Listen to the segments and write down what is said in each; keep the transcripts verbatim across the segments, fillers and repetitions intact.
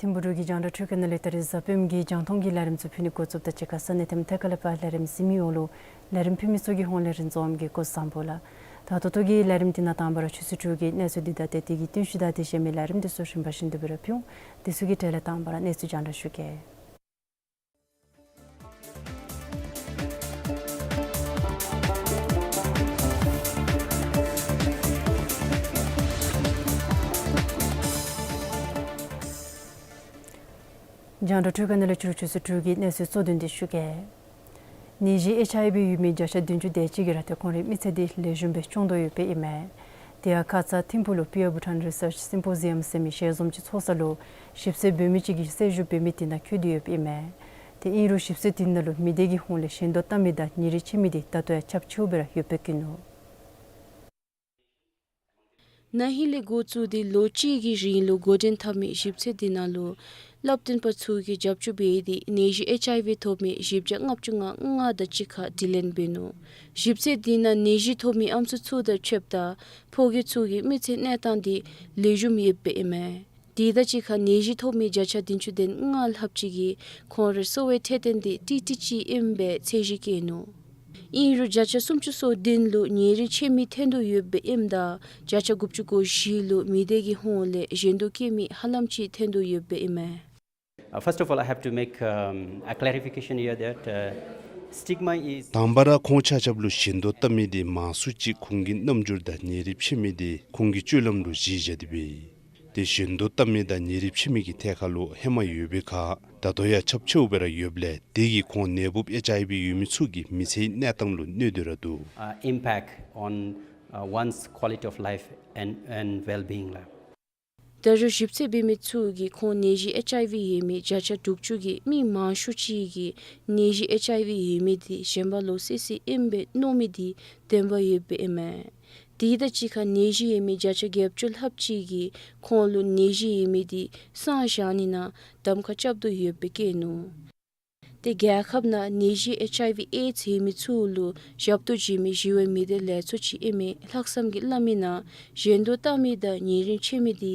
ཐིམ་ཕུག་འབྲུག་གི་རྒྱང་བསྒྲགས་འཕྲུལ་ཁང་ནང་ལས་ད་རིས་གཟའ་སྤེནམ་གྱི་རྒྱང་མཐོང་གི་ལས་རིམ་ཚུ་ཕུལ་ནི་འགོ་བཙུགསཔ་ད་གཅིག་ཁར་ས་གནས་དེ་མཐའ་ཁ་ལས་ཕར་ལས་རིམ་གཟིགས་མི་ཡོངས་ལུ་ལས་རིམ་ཕུལ་མི་ཚུ་གི་ཧོངས་ལས་རིན་འཛོམས་ཀྱིས་སྐུ་གཟུགས་བཟང་པོ་ལགས། ད་ད་ལྟོ་གི་ལས་རིམ་འདི་ནང་དང་པ་ར་ཆུ་ཚོད་དྲུག་གི་གནས་ཚུལ་འདི་དང་ཏེ་དེ་གི་བསྟུན་ཞུ་དང་དེ་བཞིན་མི་ལས་རིམ་འདི་ཚུ་རིམ་པ་བཞིན་དུ་སྦེ་ར་ཕུལ་འོང་། དེ་ཚུ་གི་གྲས་ལས་དང་པ་ར་གནས་ཚུལ་རྒྱང་བསྒྲགས་ཞུ་གེ། རྒྱང་བསྒྲགས་འཕྲུལ་ཁང་ནང་ལས་ཕྱི་རུ་ཆུ་ཚོད་དྲུག་གི་གནས་ཚུལ་གཙོ་དོན་འདི་ཞུ་གེ། ནད་གཞི་ཨེཆ་ཨའི་ཝི་ཡོད་མི་བརྒྱ་ཆ་བདུན་ཅུ་དེ་ཅིག་གིས་ར་ཏེ་ཁོང་རའི་མི་ཚེ་འདི་ལེགས་ཤོམ་སྦེ་སྐྱོང་དོ་ཡོདཔ་ཨིན་མས། དེ་ཡང་ཁ་ཙ་ཐིམ་ཕུག་ལུ་Pure Bhutan Research Symposium ཟེར་མི་ཞལ་འཛོམས་ཅིག་ཚོགས་ས་ལུ་ཞིབ་འཚོལ་འབད་མི་ཅིག་གིས་གསལ་ཞུ་འབད་མི་དེ་ནང་བཀོད་དེ་ཡོདཔ་ཨིན་མས། ཏེ་ཨིན་རུང་ཞིབ་འཚོལ་དེ་ནང་ལུ་མི་སྡེ་གི་ཧོངས་ལས་ཞེན་དོ་བཏང་མི་དང་ཉིན་རེ་ཕྱད་མི་དེ་ད་ལྟོ་ཡང་ཁྱབ་ཆེཝ་སྦེ་ར་ཡོདཔ་སྦེ་བཀོད་ནུག། ན་ཧིང་ལས་འགོ་བཙུགས་ཏེ་ལོ་གཅིག་གི་རིང་ལུ་འགོ་འདྲེན་འཐབ་མི་ཞིབ་འཚོལ་དེ་ནང་ལུ་བསླབ་སྟོན་པ་ཚུ་གིས་རྒྱབ་སྐྱོར་འབད་དེ་ནད་གཞི་ཨེཆ་ཨའི་ཝི་ཐོབ་མི་བཞི་བརྒྱ་ལྔ་བཅུ་ང་ལྔ་དང་གཅིག་ཁར་དྲི་ལན་འབད་ནུག། ཞིབ་འཚོལ་དེ་ནང་ནད་གཞི་ཐོབ་མི་ཨམ་སྲུ་ཚུ་དང་ཕྱདཔ་ད་ཕོ་སྐྱེས་ཚུ་གི་མི་ཚེ་གནས་སྟངས་དེ་ལེགས་ཤོམ་ཡོདཔ་ཨིན་མས། དེ་དང་གཅིག་ཁར་ནད་གཞི་ཐོབ་མི་བརྒྱ་ཆ་བདུན་ཅུ་དོན་ལྔ་ལྷགཔ་ཅིག་གིས་ཁོང་རའི་གསོ་བའི་འཕྲོད་བསྟེན་དེ་ཏིག་ཏིག་ཅིག་ཨིནམ་སྦེ་ཚད་གཞི་བཀོད་ནུག། ཨིན་རུང་བརྒྱ་ཆ་སུམ་ཅུ་སོ་བདུན་ལུ་ཉིན་རེ་ཕྱད་མི་ཐོན་དོ་ཡོདཔ་ཨིནམ་ད་བརྒྱ་ཆ་དགུ་བཅུ་གོ་བཞི་ལུ་མི་སྡེ་གི་ཧོངས་ལས་ཞེན་དོ་བསྐྱེད་མི་ཧ་ལམ་ཅིག་ཐོན་དོ་ཡོདཔ་ཨིན་མས། Uh, first of all, I have to make, um, a clarification here that, uh, stigma is དང་པ་ར་ཁོང་ཆ་ཁྱབ་ལུ་ཞེན་དོ་བཏང་མི་དེ་མང་སུ་ཅིག་ཁོང་གི་རྣམ་འགྱུར་དང་ཉིན་རེ་ཕྱད་མི་དེ་ཁོང་གི་སྤྱོད་ལམ་ལུ་གཞི་བཞག་སྟེ་སྦེ། ཏེ་ཞེན་དོ་བཏང་མི་དང་ཉིན་རེ་ཕྱད་མི་གི་ཐད་ཁར་ལུ་ཧེ་མ་ཡོད་པའི་ཁར་ད་ལྟོ་ཡང་ཁྱབ་ཆེཝ་སྦེ་ར་ཡོདཔ་ལས་དེ་གིས་ཁོང་ནད་འབུཔ་ཨེཆ་ཨའི་ཝི་ཡོད་མི་ཚུ་གི་མི་ཚེའི་གནས་སྟངས་ལུ་གནོད་དེ་ར་འདུག། Uh, impact on, uh, one's quality of life and, and well-being ལགས། ད་རུང་ཞིབ་འཚོལ་འབད་མི་ཚུ་གིས་ཁོང་ནད་གཞི་ཨེཆ་ཨའི་ཝི་ཡོད་མི་བརྒྱ་ཆ་དྲུག་ཅུ་གི་མི་མང་ཤོས་ཅིག་གིས་ནད་གཞི་ཨེཆ་ཨའི་ཝི་ཡོད་མི་དེ་ཞེན་པ་ལོག་སི་སི་ཨིནམ་སྦེ་མནོ་མི་དེ་བདེན་པ་ཡོདཔ་ཨིན་མས། དེ་དང་གཅིག་ཁར་ནད་གཞི་ཡོད་མི་བརྒྱ་ཆ་བརྒྱད་ཅུ་ལྷགཔ་ཅིག་གིས་ཁོང་ལུ་ནད་གཞི་ཡོད་མི་དེ་བསང་བཞག་ནི་ནང་གདམ་ཁ་རྐྱབ་དོ་ཡོདཔ་སྦེ་བཀོད་ནུག། ཏེ་རྒྱལ་ཁབ་ནང་ནད་གཞི་ཨེཆ་ཨའི་ཝི་ཨེཌསི་ཡོད་མི་ཚུ་ལུ་ཞབས་ཏོག་བྱིན་མི་ཞི་བའི་མི་སྡེ་ལས་ཚོགས་ཅིག་ཨིན་མས། ལྷག་བསམ་གྱིས་སླབ་མི་ནང་ཞེན་དོ་བཏང་མི་དང་ཉིན་རེ་ཕྱད་མི་དེ་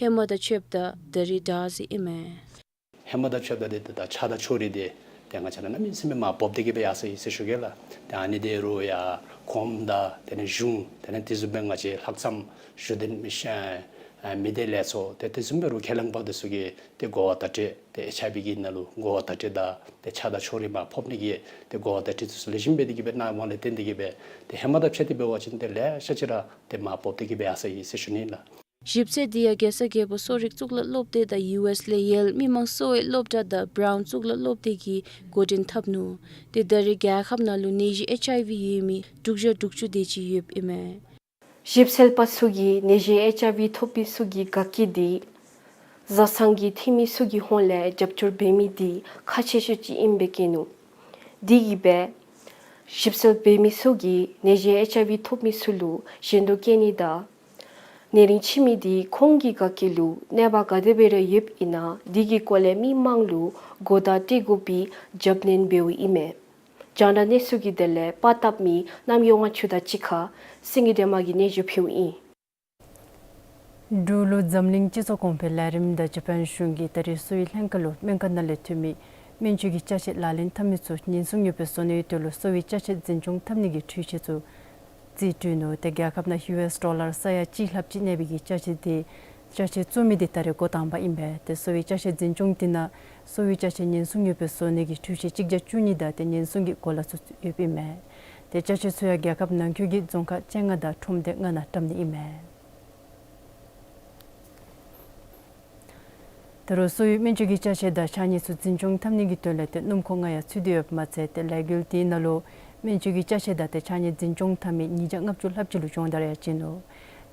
ཧེ་མ་དང་ཕྱདཔ་ད་ད་རིས་དྲག་ཟེར་ཨིན་མས། ཧེ་མ་དང་ཕྱདཔ་ད་དེ་ད་ཆགས་སྡང་ཕྱོགས་རིས་དེ་ཏེ་ང་བཅས་ར་གནམ་མེད་ས་མེད་མར་སྤོབས་ཏེ་གི་སྦེ་ཡར་སོ་ཡི་ཟེར་ཞུ་གེ་ལགས། ཏེ་ཨ་ནི་དེ་རུང་ཡང་གོངམ་དང་དེ་ལས་གཞུང་དེ་ལས་དེ་བཟུམ་སྦེ་ང་བཅས་ལྷག་བསམ་ཞུ་དོན་མི་ཤེས་མི་སྡེ་ལས་ཚོགས་ཏེ་དེ་བཟུམ་སྦེ་རུང་ཁས་བླངས་པ་དེ་ཚུ་གིས་ཏེ་གོ་བ་བརྡ་སྤྲོད་ཏེ་ཨེཆ་ཨའི་ཝི་གི་ནང་ལུ་གོ་བ་བརྡ་སྤྲོད་དང་ཏེ་ཆགས་སྡང་ཕྱོགས་རིས་མར་ཕབ་ནི་གི་ཏེ་གོ་བ་བརྡ་སྤྲོད་དེ་ཚུ་ལེགས་ཤོམ་སྦེ་དེ་གི་སྦེ་གནང་བ་ལས་བརྟེན་ཏེ་གི་སྦེ་ཏེ་ཧེ་མ་དང་ཕྱད་དེ་འབད་བ་ཅིན་ཏེ་ལེ་ཤ་ཅིག་ར་ཏེ་མར་སྤོབས་ཏེ་གི་སྦེ་ཡར་སོ་ཡི་ཟེར་ཞུ་ནི་ལགས། ཞིབ་འཚོལ་དེ་ཡང་རྒྱལ་ས་རྒྱལ་པོ་གསོ་རིག་གཙུག་ལག་སློབ་སྡེ་དང་ཡུ་ཨེསི་ལས་ཡེལ་མི་མང་གསོ་བའི་སློབ་གྲྭ་དང་བརའུན་གཙུག་ལག་སློབ་སྡེ་གིས་འགོ་འདྲེན་འཐབ་ནུག། ཏེ་ད་རེས་རྒྱལ་ཁབ་ནང་ལུ་ནད་གཞི་ཨེཆ་ཨའི་ཝི་ཡོད་མི་དྲུག་བརྒྱ་དྲུག་ཅུ་དེ་ཅིག་ཡོདཔ་ཨིན་མས། ཞིབ་འཚོལ་པ་ཚུ་གིས་ནད་གཞི་ཨེཆ་ཨའི་ཝི་ཐོབ་མི་ཚུ་གི་དགའ་སྐྱིད་དེ་བཟའ་ཚང་གི་འཐུས་མི་ཚུ་གི་ཧོངས་ལས་རྒྱབ་སྐྱོར་འབད་མི་དེ་ཁག་ཆེ་ཤོས་ཅིག་ཨིན་པས་བཀོད་ནུག། དེ་གིས་སྦེ་ཞིབ་འཚོལ་འབད་མི་ཚུ་གིས་ནད་གཞི་ཨེཆ་ཨའི་ཝི་ཐོབ་མི་ཚུ་ལུ་ཞེན་དོ་བསྐྱེད་ནི་དང་ ནད་རིམས་ཕྱི་མི་འདི་ཁོང་གི་ག་གི་ལུ་གནོད་པ་ག་དེ་སྦེ་ར་ཡོདཔ་ཨིན་ན་འདི་གི་སྐོར་ལས་མི་མང་ལུ་གོ་བརྡ་སྤྲོད་དགོ་པའི་རྒྱབ་སྣོན་འབདཝ་ཨིན་མས། རྒྱང་བསྒྲགས་གནས་ཚུལ་གྱི་དོན་ལས་པར་བཏབ་མི་རྣམ་གཡོ་ང་བཅས་དང་གཅིག་ཁར་སེང་གེ་སྒྲོལ་མ་གིས་སྙན་ཞུ་ཕུལཝ་ཨིན། འབྲུག་ལུ་འཛམ་གླིང་སྤྱི་ཚོགས་གོང་འཕེལ་ལས་རིམ་དང་ཇ་པཱན་གཞུང་གིས་ད་རེས་གསོ་བའི་ལྷན་ཁག་ལུ་སྨན་ཁང་ནང་ལས་ཐོན་མི་སྨན་བཅོས་ཀྱི་ཅ་ཆས་ལག་ལེན་འཐབ་མི་ཚུ་ཉེན་སྲུང་ཡོདཔ་སྦེ་བཟོ་ནིའི་དོན་ལུ་གསོ་བའི་ཅ་ཆས་འཛིན་སྐྱོང་འཐབ་ནི་གི་འཕྲུལ་ཆས་ཚུ་རྩིས་སྤྲོད་ནུག། ཏེ་རྒྱལ་ཁབ་ནང་ཡུ་ཨེསི་ཌོ་ལར་ས་ཡ་གཅིག་ལྷགཔ་ཅིག་གནས་པའི་གི་ཅ་ཆས་འདི་ཅ་ཆས་བཙུགས་མི་འདི་ད་རེས་འགོ་དང་པ་ཨིན་པས། ཏེ་གསོ་བའི་ཅ་ཆས་འཛིན་སྐྱོང་འདི་ནང་གསོ་བའི་ཅ་ཆས་ཉེན་སྲུང་ཡོདཔ་སྦེ་བཟོ་ནི་གི་འཕྲུལ་ཆས་གཅིག་བརྒྱ་བཅུ་གཉིས་དང་ཏེ་ཉེན་སྲུང་གི་གོ་ལ་ཚུ་ཡོདཔ་ཨིན་མས། ཏེ་ཅ་ཆས་ཚུ་ཡང་རྒྱལ་ཁབ་ནང་འཁོད་ཀྱི་རྫོང་ཁག་བཅོ་ལྔ་དང་ཁྲོམ་སྡེ་ལྔ་ནང་བཀྲམ་ནི་ཨིན་མས། ད་རུང་གསོ་བའི་སྨན་བཅོས་ཀྱི་ཅ་ཆས་དང་ཕྱགས་སྙིགས་ཚུ་འཛིན་སྐྱོང་འཐབ་ནི་གི་དོན་ལས་ཏེ་སྣུམ་འཁོར་ལྔ་ཡང་ཚུད་དེ་ཡོདཔ་མ་ཚད་ཏེ་ལས་འགུལ་དེའི་ནང་ལུ་སྨན་བཅོས་ཀྱི་ཅ་ཆས་དང་ཏེ་ཕྱགས་སྙིགས་འཛིན་སྐྱོང་འཐབ་མི་ཉིས་བརྒྱ་ལྔ་བཅུ་ལྷགཔ་ཅིག་ལུ་སྦྱོང་བརྡར་ཡང་བྱིན་ནུག།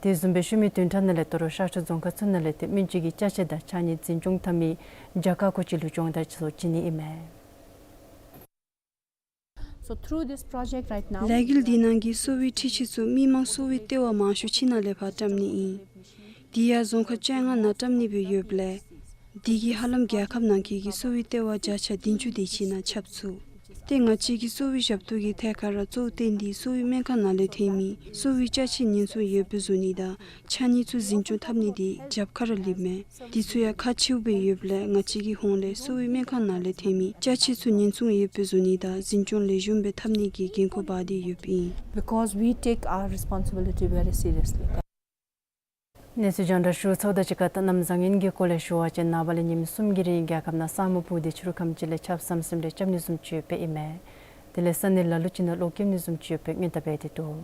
དེ་བཟུམ་སྦེ་ཤུལ་མའི་བདུན་ཕྲག་ནང་ལས་ད་རུང་ཤར་ཕྱོགས་རྫོང་ཁག་ཚུ་ནང་ལས་ཏེ་སྨན་བཅོས་ཀྱི་ཅ་ཆས་དང་ཕྱགས་སྙིགས་འཛིན་སྐྱོང་འཐབ་མི་བརྒྱ་ཁ་ཁོ་ཅིག་ལུ་སྦྱོང་བརྡར་ཚུ་བྱིན་ནི་ཨིན་མས། So through this project right now, ལས་འགུལ་འདི་ནང་གི་གསོ་བའི་འཕྲུལ་ཆས་ཚུ་མི་མང་གསོ་བའི་ལྟེ་བ་མང་ཤོས་ཅིག་ནང་ལས་ཕར་བཀྲམ་ནི་ཨིན། དེ་ཡང་རྫོང་ཁག་བཅོ་ལྔ་ནང་བཀྲམ་ནི་སྦེ་ཡོདཔ་ལས་དེ་གིས་ཧ་ལམ་རྒྱལ་ཁབ་ནང་འཁོད་ཀྱི་གསོ་བའི་ལྟེ་བ་བརྒྱ་ཆ་བདུན་ཅུ་དེ་ཅིག་ནང་ཁྱབ་ཚུགས། ཏེ་ང་བཅས་ཀྱི་གསོ་བའི་ཞབས་ཏོག་གི་ཐད་ཁར་གཙོ་བོ་བཏོན་ཏེ་གསོ་བའི་སྨན་ཁང་ནང་ལས་ཐོན་མི་གསོ་བའི་ཅ་ཆས་ཉེན་སྲུང་ཡོདཔ་སྦེ་བཟོ་ནི་དང་ཕྱགས་སྙིགས་ཚུ་འཛིན་སྐྱོང་འཐབ་ནི་འདི་རྒྱབ་ཁར་ལུསཔ་མས། དེ་ཚུ་ཡང་ཁག་ཆེཝ་སྦེ་ཡོདཔ་ལས་ང་བཅས་ཀྱི་ཧོངས་ལས་གསོ་བའི་སྨན་ཁང་ནང་ལས་ཐོན་མི་ཅ་ཆས་ཚུ་ཉེན་སྲུང་ཡོདཔ་སྦེ་བཟོ་ནི་དང་འཛིན་སྐྱོང་ལེགས་ཤོམ་སྦེ་འཐབ་ནི་གི་འགན་ཁུར་འབག་སྟེ་ཡོདཔ་ཨིན། Because we take our responsibility very seriously. གནས་ཚུལ་རྒྱང་བསྒྲགས་ཞུ་ཚརཝ་དང་གཅིག་ཁར་ད་གནམ་བཟང་ངན་གྱི་སྐོར་ལས་ཞུ་བ་ཅིན་ནངས་པ་ལས་ཉིནམ་གསུམ་གྱི་རིང་རྒྱལ་ཁབ་ནང་ས་སྨུག་སྤུབས་ཏེ་ཕྱི་རུ་ཁམས་ཅིག་ལས་ཆརཔ་ཟམ་ཟིམ་རེ་རྐྱབ་ནི་བཟུམ་ཅིག་ཡོདཔ་ཨིན་མས། དེ་ལས་ས་གནས་ལ་ལུ་ཅིག་ནང་གློག་རྐྱབ་ནི་བཟུམ་ཅིག་ཡོདཔ་སྔོན་བརྡ་འབད་དེ་འདུག།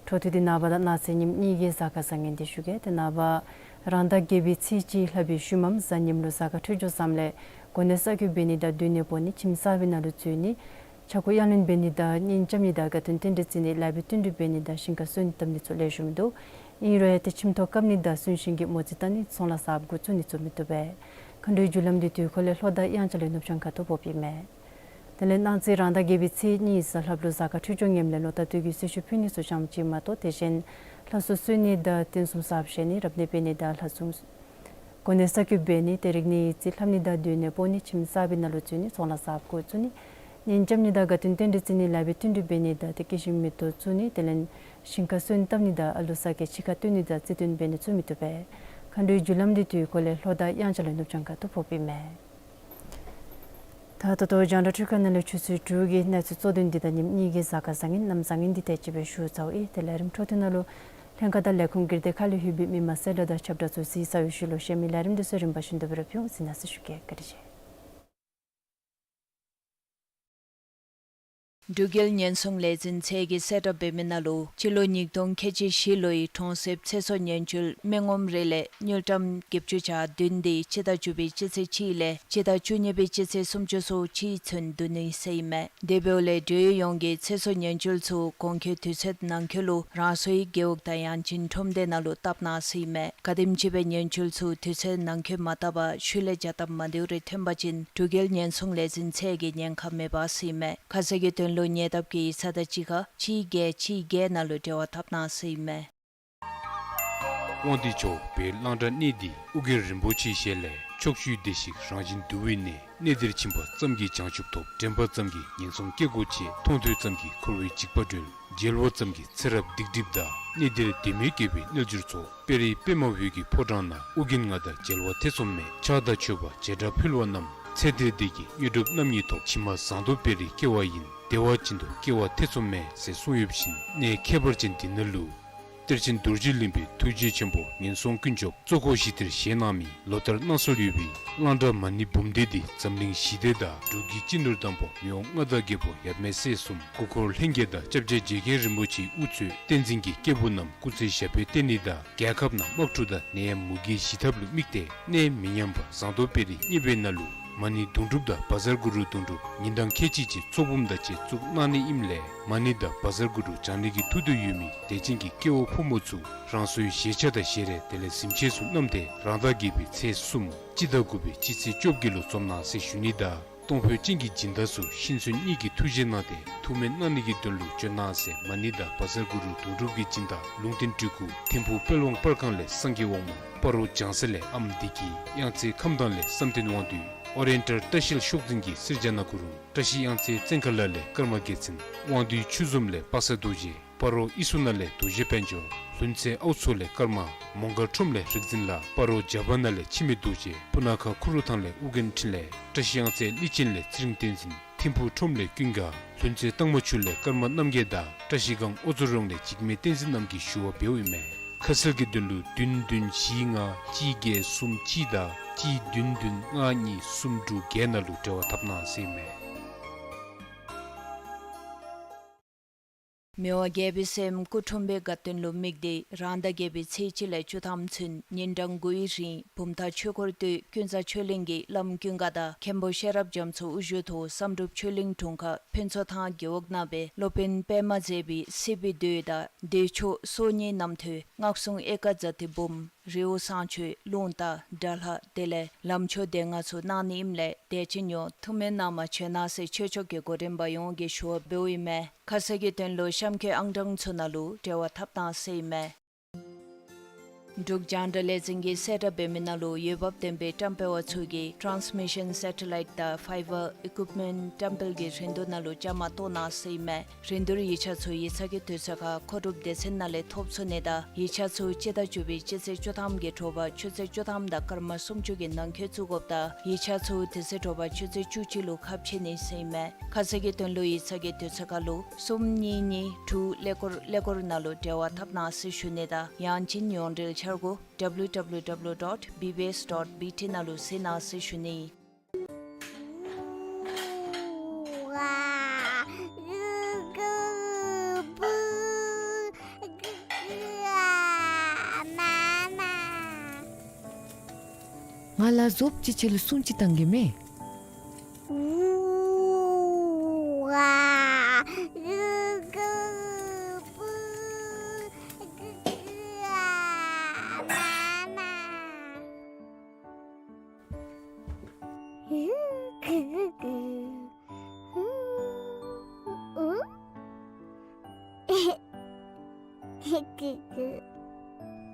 འཕྲོ་མཐུད་དེ་ནངས་པ་དང་གནངས་ཚེ་ཉིནམ་གཉིས་ཀྱི་གཟའ་སྐར་བཟང་ངན་འདི་ཞུ་གེ། ཏེ་ནངས་པ་རང་ཟླ་བརྒྱད་པའི་ཚེས་གཅིག་ལྷག་པའི་ཤུལ་མམ་གཟའ་ཉིམ་ལུ་གཟའ་སྐར་འཕྲོད་སྦྱོར་བཟངམ་ལས་གོ་གནས་གསར་བསྐོ་འབད་ནི་དང་སྡོད་གནས་སྤོ་ནི་ཁྱིམ་གསར་པའི་ནང་ལུ་འཛུལ་ནི་ཆས་གོས་གཡར་ལེན་འབད་ནི་དང་གཉེན་རྐྱབ་ནི་དང་དགའ་སྟོན་རྟེན་འབྲེལ་བརྩི་ནི་ལེགས་པའི་བསྟུན་གྲོས་འབད་ནི་དང་ཞིང་ཁ་གསོ་ནི་འཐབ་ནི་ཚུ་ལེགས་ཤོམ་འདུག། ཨིན་རུང་ཡང་ཏེ་ཁྱིམ་ཐོག་བཀབ་ནི་དང་གསོན་གཤིན་གྱི་མོ་རྩིས་བལྟ་ནི་ཚོང་ལཱ་གསརཔ་འགོ་བཙུགས་ནི་ཚུ་མི་བཏུབ་པས། མཁའ་འགྲོའི་རྒྱུ་ལམ་འདི་དུས་འཁོར་ལས་ལྷོ་དང་དབྱངས་འཆར་ལས་ནུབ་བྱང་ཁ་ཐུག་ཕོགཔ་ཨིན་མས། དེ་ལས་གནངས་ཚེ་རང་ཟླ་བརྒྱད་པའི་ཚེས་གཉིས་གཟའ་ལྷགཔ་ལུ་གཟའ་སྐར་འཕྲོད་སྦྱོར་ངནམ་ལས་ལོ་རྟག་ཏུ་གི་གསོལ་མཆོད་ཕུལ་ནི་ཚུ་ཙམ་ཅིག་མ་གཏོགས་དེ་བཞིན་ལྷ་གསོལ་གསོལ་ནི་དང་རྟེན་གསུམ་གསརཔ་བཞེངས་ནི་རབ་གནས་འབད་ནི་དང་ལྷ་སྲུང་གོ་གནས་གསར་བསྐོ་འབད་ནི་ཏེ་རིག་གནས་ཡིག་རྩིས་ལྷབ་ནི་དང་སྡོད་གནས་སྤོ་ནི་ཁྱིམ་གསར་པའི་ནང་ལུ་འཛུལ་ནི་ཚོང་ལཱ་གསརཔ་འགོ་བཙུགས་ནི་གཉེན་རྐྱབ་ནི་དང་དགའ་སྟོན་རྟེན་འབྲེལ་བརྩི་ནི་ལེགས་པའི་བསྟུན་གྲོས་འབད་ནི་དང་ཏེ་སྐྱེ་ཤི་མེ་ཏོག་བཙུགས་ནི་དེ་ལས་ཞིང་ཁ་གསོ་ནི་བཏབ་ནི་དང་ཨ་ལུ་ས་སྐྱེས་ཕྱི་ཁར་བཏོན་ནི་དང་རྩིས་སྟོན་འབད་ནི་ཚུ་མི་བཏུབ་པས། མཁའ་འགྲོའི་རྒྱུ་ལམ་འདི་དུས་འཁོར་ལས་ལྷོ་དང་དབྱངས་འཆར་ལས་ནུབ་བྱང་ཁ་ཐུག་ཕོགཔ་ཨིན་མས། ད་ད་ལྟོ་རྒྱང་བསྒྲགས་འཕྲུལ་ཁང་ནང་ལས་ཆུ་ཚོད་དྲུག་གི་གནས་ཚུལ་གཙོ་དོན་འདི་དང་ཉིནམ་གཉིས་ཀྱི་གཟའ་སྐར་བཟང་ངན་གནམ་བཟང་ངན་འདི་དེ་ཅིག་སྦེ་ཞུ་ཚརཝ་ཨིན། ཏེ་ལས་རིམ་འཕྲོ་མཐུད་ནང་ལུ་ལྷན་ཁག་དང་ལས་ཁུངས་ཀྱི་སྡེ་ཁག་ལས་ལྷོད་པའི་མི་མང་གསལ་བསྒྲགས་དང་ཁྱབ་བསྒྲགས་ཚུ་གཟིགས་ཚར་བའི་ཤུལ་ལུ་གཞན་མི་ལས་རིམ་འདི་ཚུ་རིམ་པ་བཞིན་དུ་སྦེ་ར་ཕུལ་འོང་། གཟིགས་གནང་ཟེར་ཞུ་གེ། བཀའ་དྲིན་ཆེ། འབྲུག་རྒྱལ་ཉེན་སྲུང་ལས་འཛིན་ཚད་ཀྱིས་གསལ་བསྒྲགས་འབད་མི་ནང་ལུ་སྤྱི་ལོ་ཉིས་སྟོང་ཁལ་གཅིག་བཞི་ལོའི་གྲོང་གསེབ་ཚེ་སྲོག་ཉེན་བཅོལ་མི་ངོམ་རེ་ལས་དངུལ་ཀྲམ་བརྒྱད་ཅུ་གྱ་བདུན་འདི་སྤྱི་ཟླ་བཅུ་པའི་སྤྱི་ཚེས་གཅིག་ལས་སྤྱི་ཟླ་བཅུ་གཉིས་པའི་སྤྱི་ཚེས་སུམ་ཅུ་སོ་གཅིག་ཚུན་བསྡུ་ནི་ཟེར་ཨིན་མས། དེ་འབདཝ་ལས་འབྲེལ་ཡོད་ཡོངས་ཀྱིས་ཚེ་སྲོག་ཉེན་བཅོལ་ཚུ་གོང་འཁོད་དུས་ཚོད་ནང་འཁོད་ལུ་རང་སོའི་རྒེད་འོག་དང་ཡང་ཅིན་ཁྲོམ་སྡེ་ནང་ལུ་བཏབ་གནང་ཟེར་ཨིན་མས། ག་དེམ་ཅིག་སྦེ་ཉེན་བཅོལ་ཚུ་དུས་ཚོད་ནང་འཁོད་མ་བཏབ་པར་ཤུལ་ལས་བྱ་སྟབས་མ་བདེཝ་རེ་ཐོན་པ་ཅིན་འབྲུག་རྒྱལ་ཉེན་སྲུང་ལས་འཛིན་ཚད་ཀྱིས་ཉེན་ཁ་མེད་པ་ཟེར་ཨིན་མས། ཁ་གསལ་གྱི་དོན་ལུ་ཉེ་འདབས་ཀྱི་ས་བདག་གཅིག་ཁ་གཅིག་བརྒྱད་གཅིག་བརྒྱད་ནང་ལུ་འབྲེལ་བ་འཐབ་གནང་ཟེར་ཨིན་མས། དབང་འདུས་ཕྱོགས་བོད་གླང་བྲག་གནས་འདི་ཨོ་རྒྱན་རིན་པོ་ཆེའི་ཞལ་ལས་ཕྱོགས་བཅུའི་བདེ་གཤེགས་རང་བཞིན་འདུ་བའི་གནས། གནས་འདིར་ཕྱིན་པ་ཙམ་གྱིས་བྱང་ཆུབ་ཐོབ། དྲན་པ་ཙམ་གྱིས་ངན་སོང་སྐྱེ་སྒོ་ཆད། མཐོང་ཐོས་ཙམ་གྱིས་འཁོར་བའི་འཇིགས་པ་སྒྲོལ། མཇལ་བ་ཙམ་གྱིས་ཚེ་རབས་སྡིག་སྒྲིབ་འདག། གནས་འདིར་བདེན་མེད་སྐྱེ་བོའི་རྣལ་འབྱོར་ཚོགས། དཔལ་རི་པདྨ་འོད་ཀྱི་ཕོ་བྲང་ན། ཨོ་རྒྱན་ང་དང་མཇལ་བ་ཐེ་ཚོམ་མེད། ཕྱག་དང་མཆོད་པ་བྱེ་བྲག་ཕུལ་བ་རྣམས། ཚེ་འདིར་བདེ་སྐྱིད་དངོས་གྲུབ་རྣམ་གཉིས་ཐོབ། ཕྱི་མ་ཟངས་མདོག་དཔལ་རིར་སྐྱེ་བ་ཡིན། བདེ་བ་ཅན་དུ་སྐྱེ་བ་ཐེ་ཚོམ་མེད་ཟེར་གསུངས་ཡོད་པ་བཞིན་གནས་ཁྱད་པར་ཅན་འདི་ནང་ལུ་གཏེར་ཆེན་རྡོ་རྗེ་གླིང་པའི་ཐུགས་རྗེ་ཆེན་པོ་ངན་སོང་ཀུན་སྐྱོབ་གཙོ་འཁོར་ཞི་བདེར་བཞེངས་གནང་མི་ལོ་ལྟར་གནང་སྲོལ་ཡོད་པའི་གླང་བྲག་མ་ཎི་འབུམ་སྡེ་འདི་འཛམ་གླིང་ཞི་བདེ་དང་འབྲུག་གི་སྤྱི་ནོར་དམ་པ་མི་དབང་མངའ་བདག་རྒྱལ་པོ་ཡབ་མེས་སྲས་གསུམ་སྐུ་འཁོར་ལྷན་རྒྱས་དང་སྐྱབས་རྗེ་རྗེ་མཁན་རིན་པོ་ཆེ་དབུ་གཙོས་བསྟན་འཛིན་གྱི་སྐྱེས་བུ་རྣམས་སྐུ་ཚེ་ཞབས་པད་བརྟན་ནི་དང་རྒྱལ་ཁབ་ནང་དམག་འཁྲུག་དང་ནད་ཡམས་མུ་གེའི་ཞི་ཐབས་ལུ་དམིགས་ཏེ་གནས་མི་ཉམས་པ་ཟངས་མདོག་དཔལ་རི་གཉེར་པའི་ནང་ལུ་མ་ཎི་དུང་སྒྲུབ་དང་བཛྲ་གུ་རུ་དུང་སྒྲུབ་ཉིན་གྲངས་ཁལ་གཅིག་ཅིག་ཚོགས་འབུམ་དང་བཅས་བཙུགས་གནང་ནི་ཨིནམ་ལས་མ་ཎི་དང་བཛྲ་གུ་རུ་བགྱང་ནི་གི་ཐུགས་འདོད་ཡོད་མི་དད་ཅན་གྱི་སྐྱེ་བོ་ཕོ་མོ་ཚུ་རང་སོའི་བཞེས་ཆས་དང་བཞེས་རས་དེ་ལས་གཟིམ་ཆས་ཚུ་བསྣམས་ཏེ་རང་ཟླ་བརྒྱད་པའི་ཚེས་གསུམ་སྤྱི་ཟླ་དགུ་པའི་སྤྱི་ཚེས་བཅོ་བརྒྱད་ལུ་འཛོམས་གནང་ཟེར་ཞུ་ནི་དང་ གཏོང་ཕོད་ཅན་གྱི་སྦྱིན་བདག་ཚུ་ཤིན་གསོན་གཉིས་ཀྱི་ཐུགས་རྗེ་གནང་སྟེ་ཐུགས་སྨོན་གནང་ནི་གི་དོན་ལུ་བྱོན་གནང་ཟེར་མ་ཎི་དང་བཛྲ་གུ་རུ་དོན་གྲུབ་ཀྱི་སྦྱིན་བདག་ལུང་བསྟན་སྤྲུལ་སྐུ་ཐིམ་ཕུག་དཔལ་དབང་པར་ཁང་ལས་སངས་རྒྱས་དབང་མོ་སྤ་རོ་ལྗང་གསལ་ལས་ཨམ་བདེ་སྐྱིད། གཡང་རྩེ་ཁམས་སྡང་ལས་བསམ་གཏན་དབང་འདུས། ཨོ་རེན་ཊལ་བཀྲ་ཤིས་ཤོག་འཛིན་གྱིས་གསེར་ལྗང་ནག་གུ་རུ། བཀྲ་ཤིས་གཡང་རྩེ་བཙན་མཁར་ལ་ལས་ཀརྨ་རྒྱལ་མཚན། དབང་འདུས་ཆོས་འཛོམས་ལས་པ་སངས་རྡོ་རྗེ། སྤ་རོ་ཨི་སུ་ན་ལས་རྡོ་རྗེ་དཔལ་འབྱོར། ལྷུན་རྩེ་ཨའུ་མཚོ་ལས་ཀརྨ། མོང་སྒར་ཁྲོམ་ལས་རིག་འཛིན་ལགས། སྤ་རོ་ཇ་པ་ན་ལས་འཆི་མེད་རྡོ་རྗེ། སྤུ་ན་ཁ་ཁུ་རུ་ཐང་ལས་ཨོ་རྒྱན་འཕྲིན་ལས། བཀྲ་ཤིས་གཡང་རྩེ་ལི་ཅན་ལས་ཚེ་རིང་བསྟན་འཛིན། ཐིམ་ཕུག་ཁྲོམ་ལས་ཀུན་དགའ། ལྷུན་རྩེ་སྟག་མོ་ཆུ་ལས་ཀརྨ་རྣམ་རྒྱལ་དང་བཀྲ་ཤིས་སྒང་ཨོ་ཛོ་རོང་ལས་འཇིགས་མེད་བསྟན་འཛིན་རྣམས་ཀྱིས་ཞུ་བ་འབདཝ་ཨིན་མས། ཁ་གསལ་གྱི་དོན་ལུ་བདུན་བདུན་བཞི་ལྔ་གཅིག་བརྒྱད་གསུམ་གཅིག་དང་གཅིག་བདུན་བདུན་ལྔ་གཉིས་གསུམ་དྲུག་བརྒྱད་ནང་ལུ་འབྲེལ་བ་འཐབ་གནང་ཟེར་ཨིན་མས། མི་དབང་རྒྱལ་པོའི་སྲསམོ་སྐུ་འཁྲུངས་པའི་དགའ་སྟོན་ལུ་དམིགས་ཏེ་རང་ཟླ་བརྒྱད་པའི་ཚེས་གཅིག་ལས་བཅུ་ཐམ་ཚུན་ཉིན་གྲངས་དགུའི་རིང་བུམ་ཐང་ཆོས་འཁོར་སྟོད་ཀུན་བཟང་ཆོས་གླིང་གི་བླམ་ཀུན་དགའ་དང་མཁན་པོ་ཤེས་རབ་རྒྱ་མཚོ་དབུ་བཞུགས་ཐོག་བསམ་གྲུབ་ཆོས་གླིང་དྲུང་ཁག་ཕུན་ཚོགས་ཐང་རྒེད་འོག་ནང་སྦེ་སློབ་དཔོན་པདྨ་མཛད་པའི་སྲིད་པའི་མདོ་དང་མདོ་ཆོག་སོ་གཉིས་རྣམ་ཐོས་སྔགས་སྲུང་ཨེ་ཀ་ཛ་ཏི་འབུམ་རི་བོ་བསང་མཆོད་རླུང་རྟ་དགྲ་ལྷ་དེ་ལས་ལམ་མཆོད་སྡེ་ལྔ་ཚུ་གནང་ནི་ཨིནམ་ལས་དད་ཅན་ཡོངས་ཐུགས་སྨོན་གནང་བར་བྱོན་གནང་ཟེར་ཆོས་ཕྱོགས་ཀྱི་འགོ་འདྲེན་པ་ཡོངས་ཀྱིས་ཞུ་བ་འབདཝ་ཨིན་མས། ཁ་གསལ་གྱི་དོན་ལུ་གཤམ་འཁོད་ཨང་གྲངས་ཚུ་ནང་ལུ་འབྲེལ་བ་འཐབ་གནང་ཟེར་ཨིན་མས། འབྲུག་རྒྱང་བསྒྲགས་ལས་འཛིན་གྱིས་གསལ་བསྒྲགས་འབད་མི་ནང་ལུ་འོས་འབབ་ལྡན་པའི་བཀྲམ་སྤེལ་བ་ཚུ་གིས་ཊཱནསི་མི་ཤཱན་སེ་ཊ་ལའིཊ་དང་ཕའི་བར་ཨི་ཀུའིཔ་མེནཊ་བཀྲམ་སྤེལ་གྱི་རིན་བསྡུར་ནང་ལུ་བཅའ་མར་གཏོགས་གནང་ཟེར་ཨིན་མས། རིན་བསྡུར་ཡིག་ཆ་ཚུ་ཡིག་ཚང་གི་དུས་ཚོད་ཁར་མཁོ་སྒྲུབ་སྡེ་ཚན་ནང་ལས་ཐོབ་ཚུགས་ནི་དང་ཡིག་ཆ་ཚུ་སྤྱི་ཟླ་བཅུ་པའི་སྤྱི་ཚེས་བཅུ་ཐམ་གྱི་དྲོ་པ་ཆུ་ཚོད་བཅུ་ཐམ་དང་སྐར་མ་སུམ་ཅུ་གི་ནང་འཁོད་བཙུགས་དགོཔ་དང་ཡིག་ཆ་ཚུ་དེ་ཚེ་དྲོ་པ་ཆུ་ཚོད་བཅུ་གཅིག་ལུ་ཁ་ཕྱེ་ནི་ཟེར་ཨིན་མས། ཁ་གསལ་གྱི་དོན་ལུ་ཡིག་ཚང་གི་དུས་ཚོད་ཁར་ལུ་གསུམ་གཉིས་གཉིས་དྲུག་ཀླད་ཀོར་ཀླད་ཀོར་ནང་ལུ་འབྲེལ་བ་འཐབ་གནང་ཟེར་ཞུ་ནི་དང་ཡང་ཅིན་ཡོངས་འབྲེལ་འཆར་སྒོ་W W W dot B B S dot B T ནང་ལུ་གཟིགས་གནང་ཟེར་ཞུ་ནི། ང་ལ་ཟོབ་ཅིག་ཁྱོད་ལུ་སྲུང་ཅིག་བཏང་གེ་མས།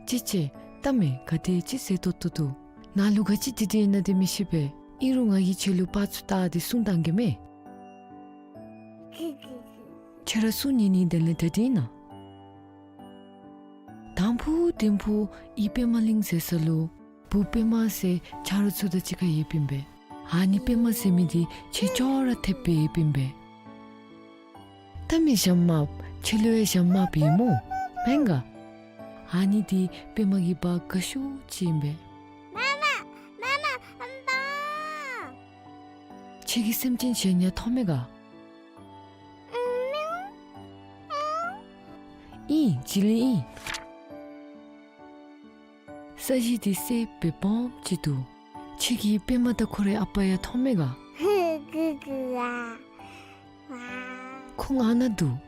ཅི་ཅི། ལྟ་མས། ག་དེ་ཅིག་ཟེར་ཏོག་ཏོ་འདུག། ནཱ་ལུ་ག་ཅི་དྲི་དྲི་ཨིན་ན་དེ་མི་ཤེས་པས། ཨིན་རུང་ང་གིས་ཁྱོད་ལུ་པར་ཚུ་བལྟ་སྟེ་སྲུང་བཏང་གེ་མས། ཁྱོད་ར་སྲུང་ཉན་ནི་དེ་ལས་གྲ་སྒྲིག་ཨིན་ན། དང་ཕུ་དིང་ཕུ་ཨི་པདྨ་གླིང་ཟེར་ས་ལུ་བུ་པདྨ་ཟེར་ཆ་རོགས་ཚུ་དང་གཅིག་ཁར་ཡོདཔ་ཨིན་པས། ཨ་ནི་པདྨ་ཟེར་མི་འདི་ཁྱོད་ཅོག་ར་འཐདཔ་སྦེ་ཡོདཔ་ཨིན་པས། ལྟ་མས་ཞྭམོ་དམརཔོ། ཁྱོད་ལུ་ཡང་ཞྭམོ་དམརཔོ་ཡོད་སྨོ། མེན་ག། ཨ་ནི་འདི་པདྨ་གི་བ་དགའ་ཤོས་ཅིག་ཨིན་པས། མ་མ་མ་མ་ཨམ་པ། ཁྱོད་ཀྱིས་སེམས་ཅན་གཞན་ཡང་མཐོང་མས་ག། ཨིན། བྱི་ལི་ཨིན། ས་གཞི་འདི་སེརཔོ་སྦེ་སྦོམ་ཅིག་འདུག། ཁྱོད་ཀྱིས་པདྨ་དང་ཁོ་རའི་ཨ་པ་ཡང་མཐོང་མས་ག། ཁོང་ཨ་ནཱ་འདུག།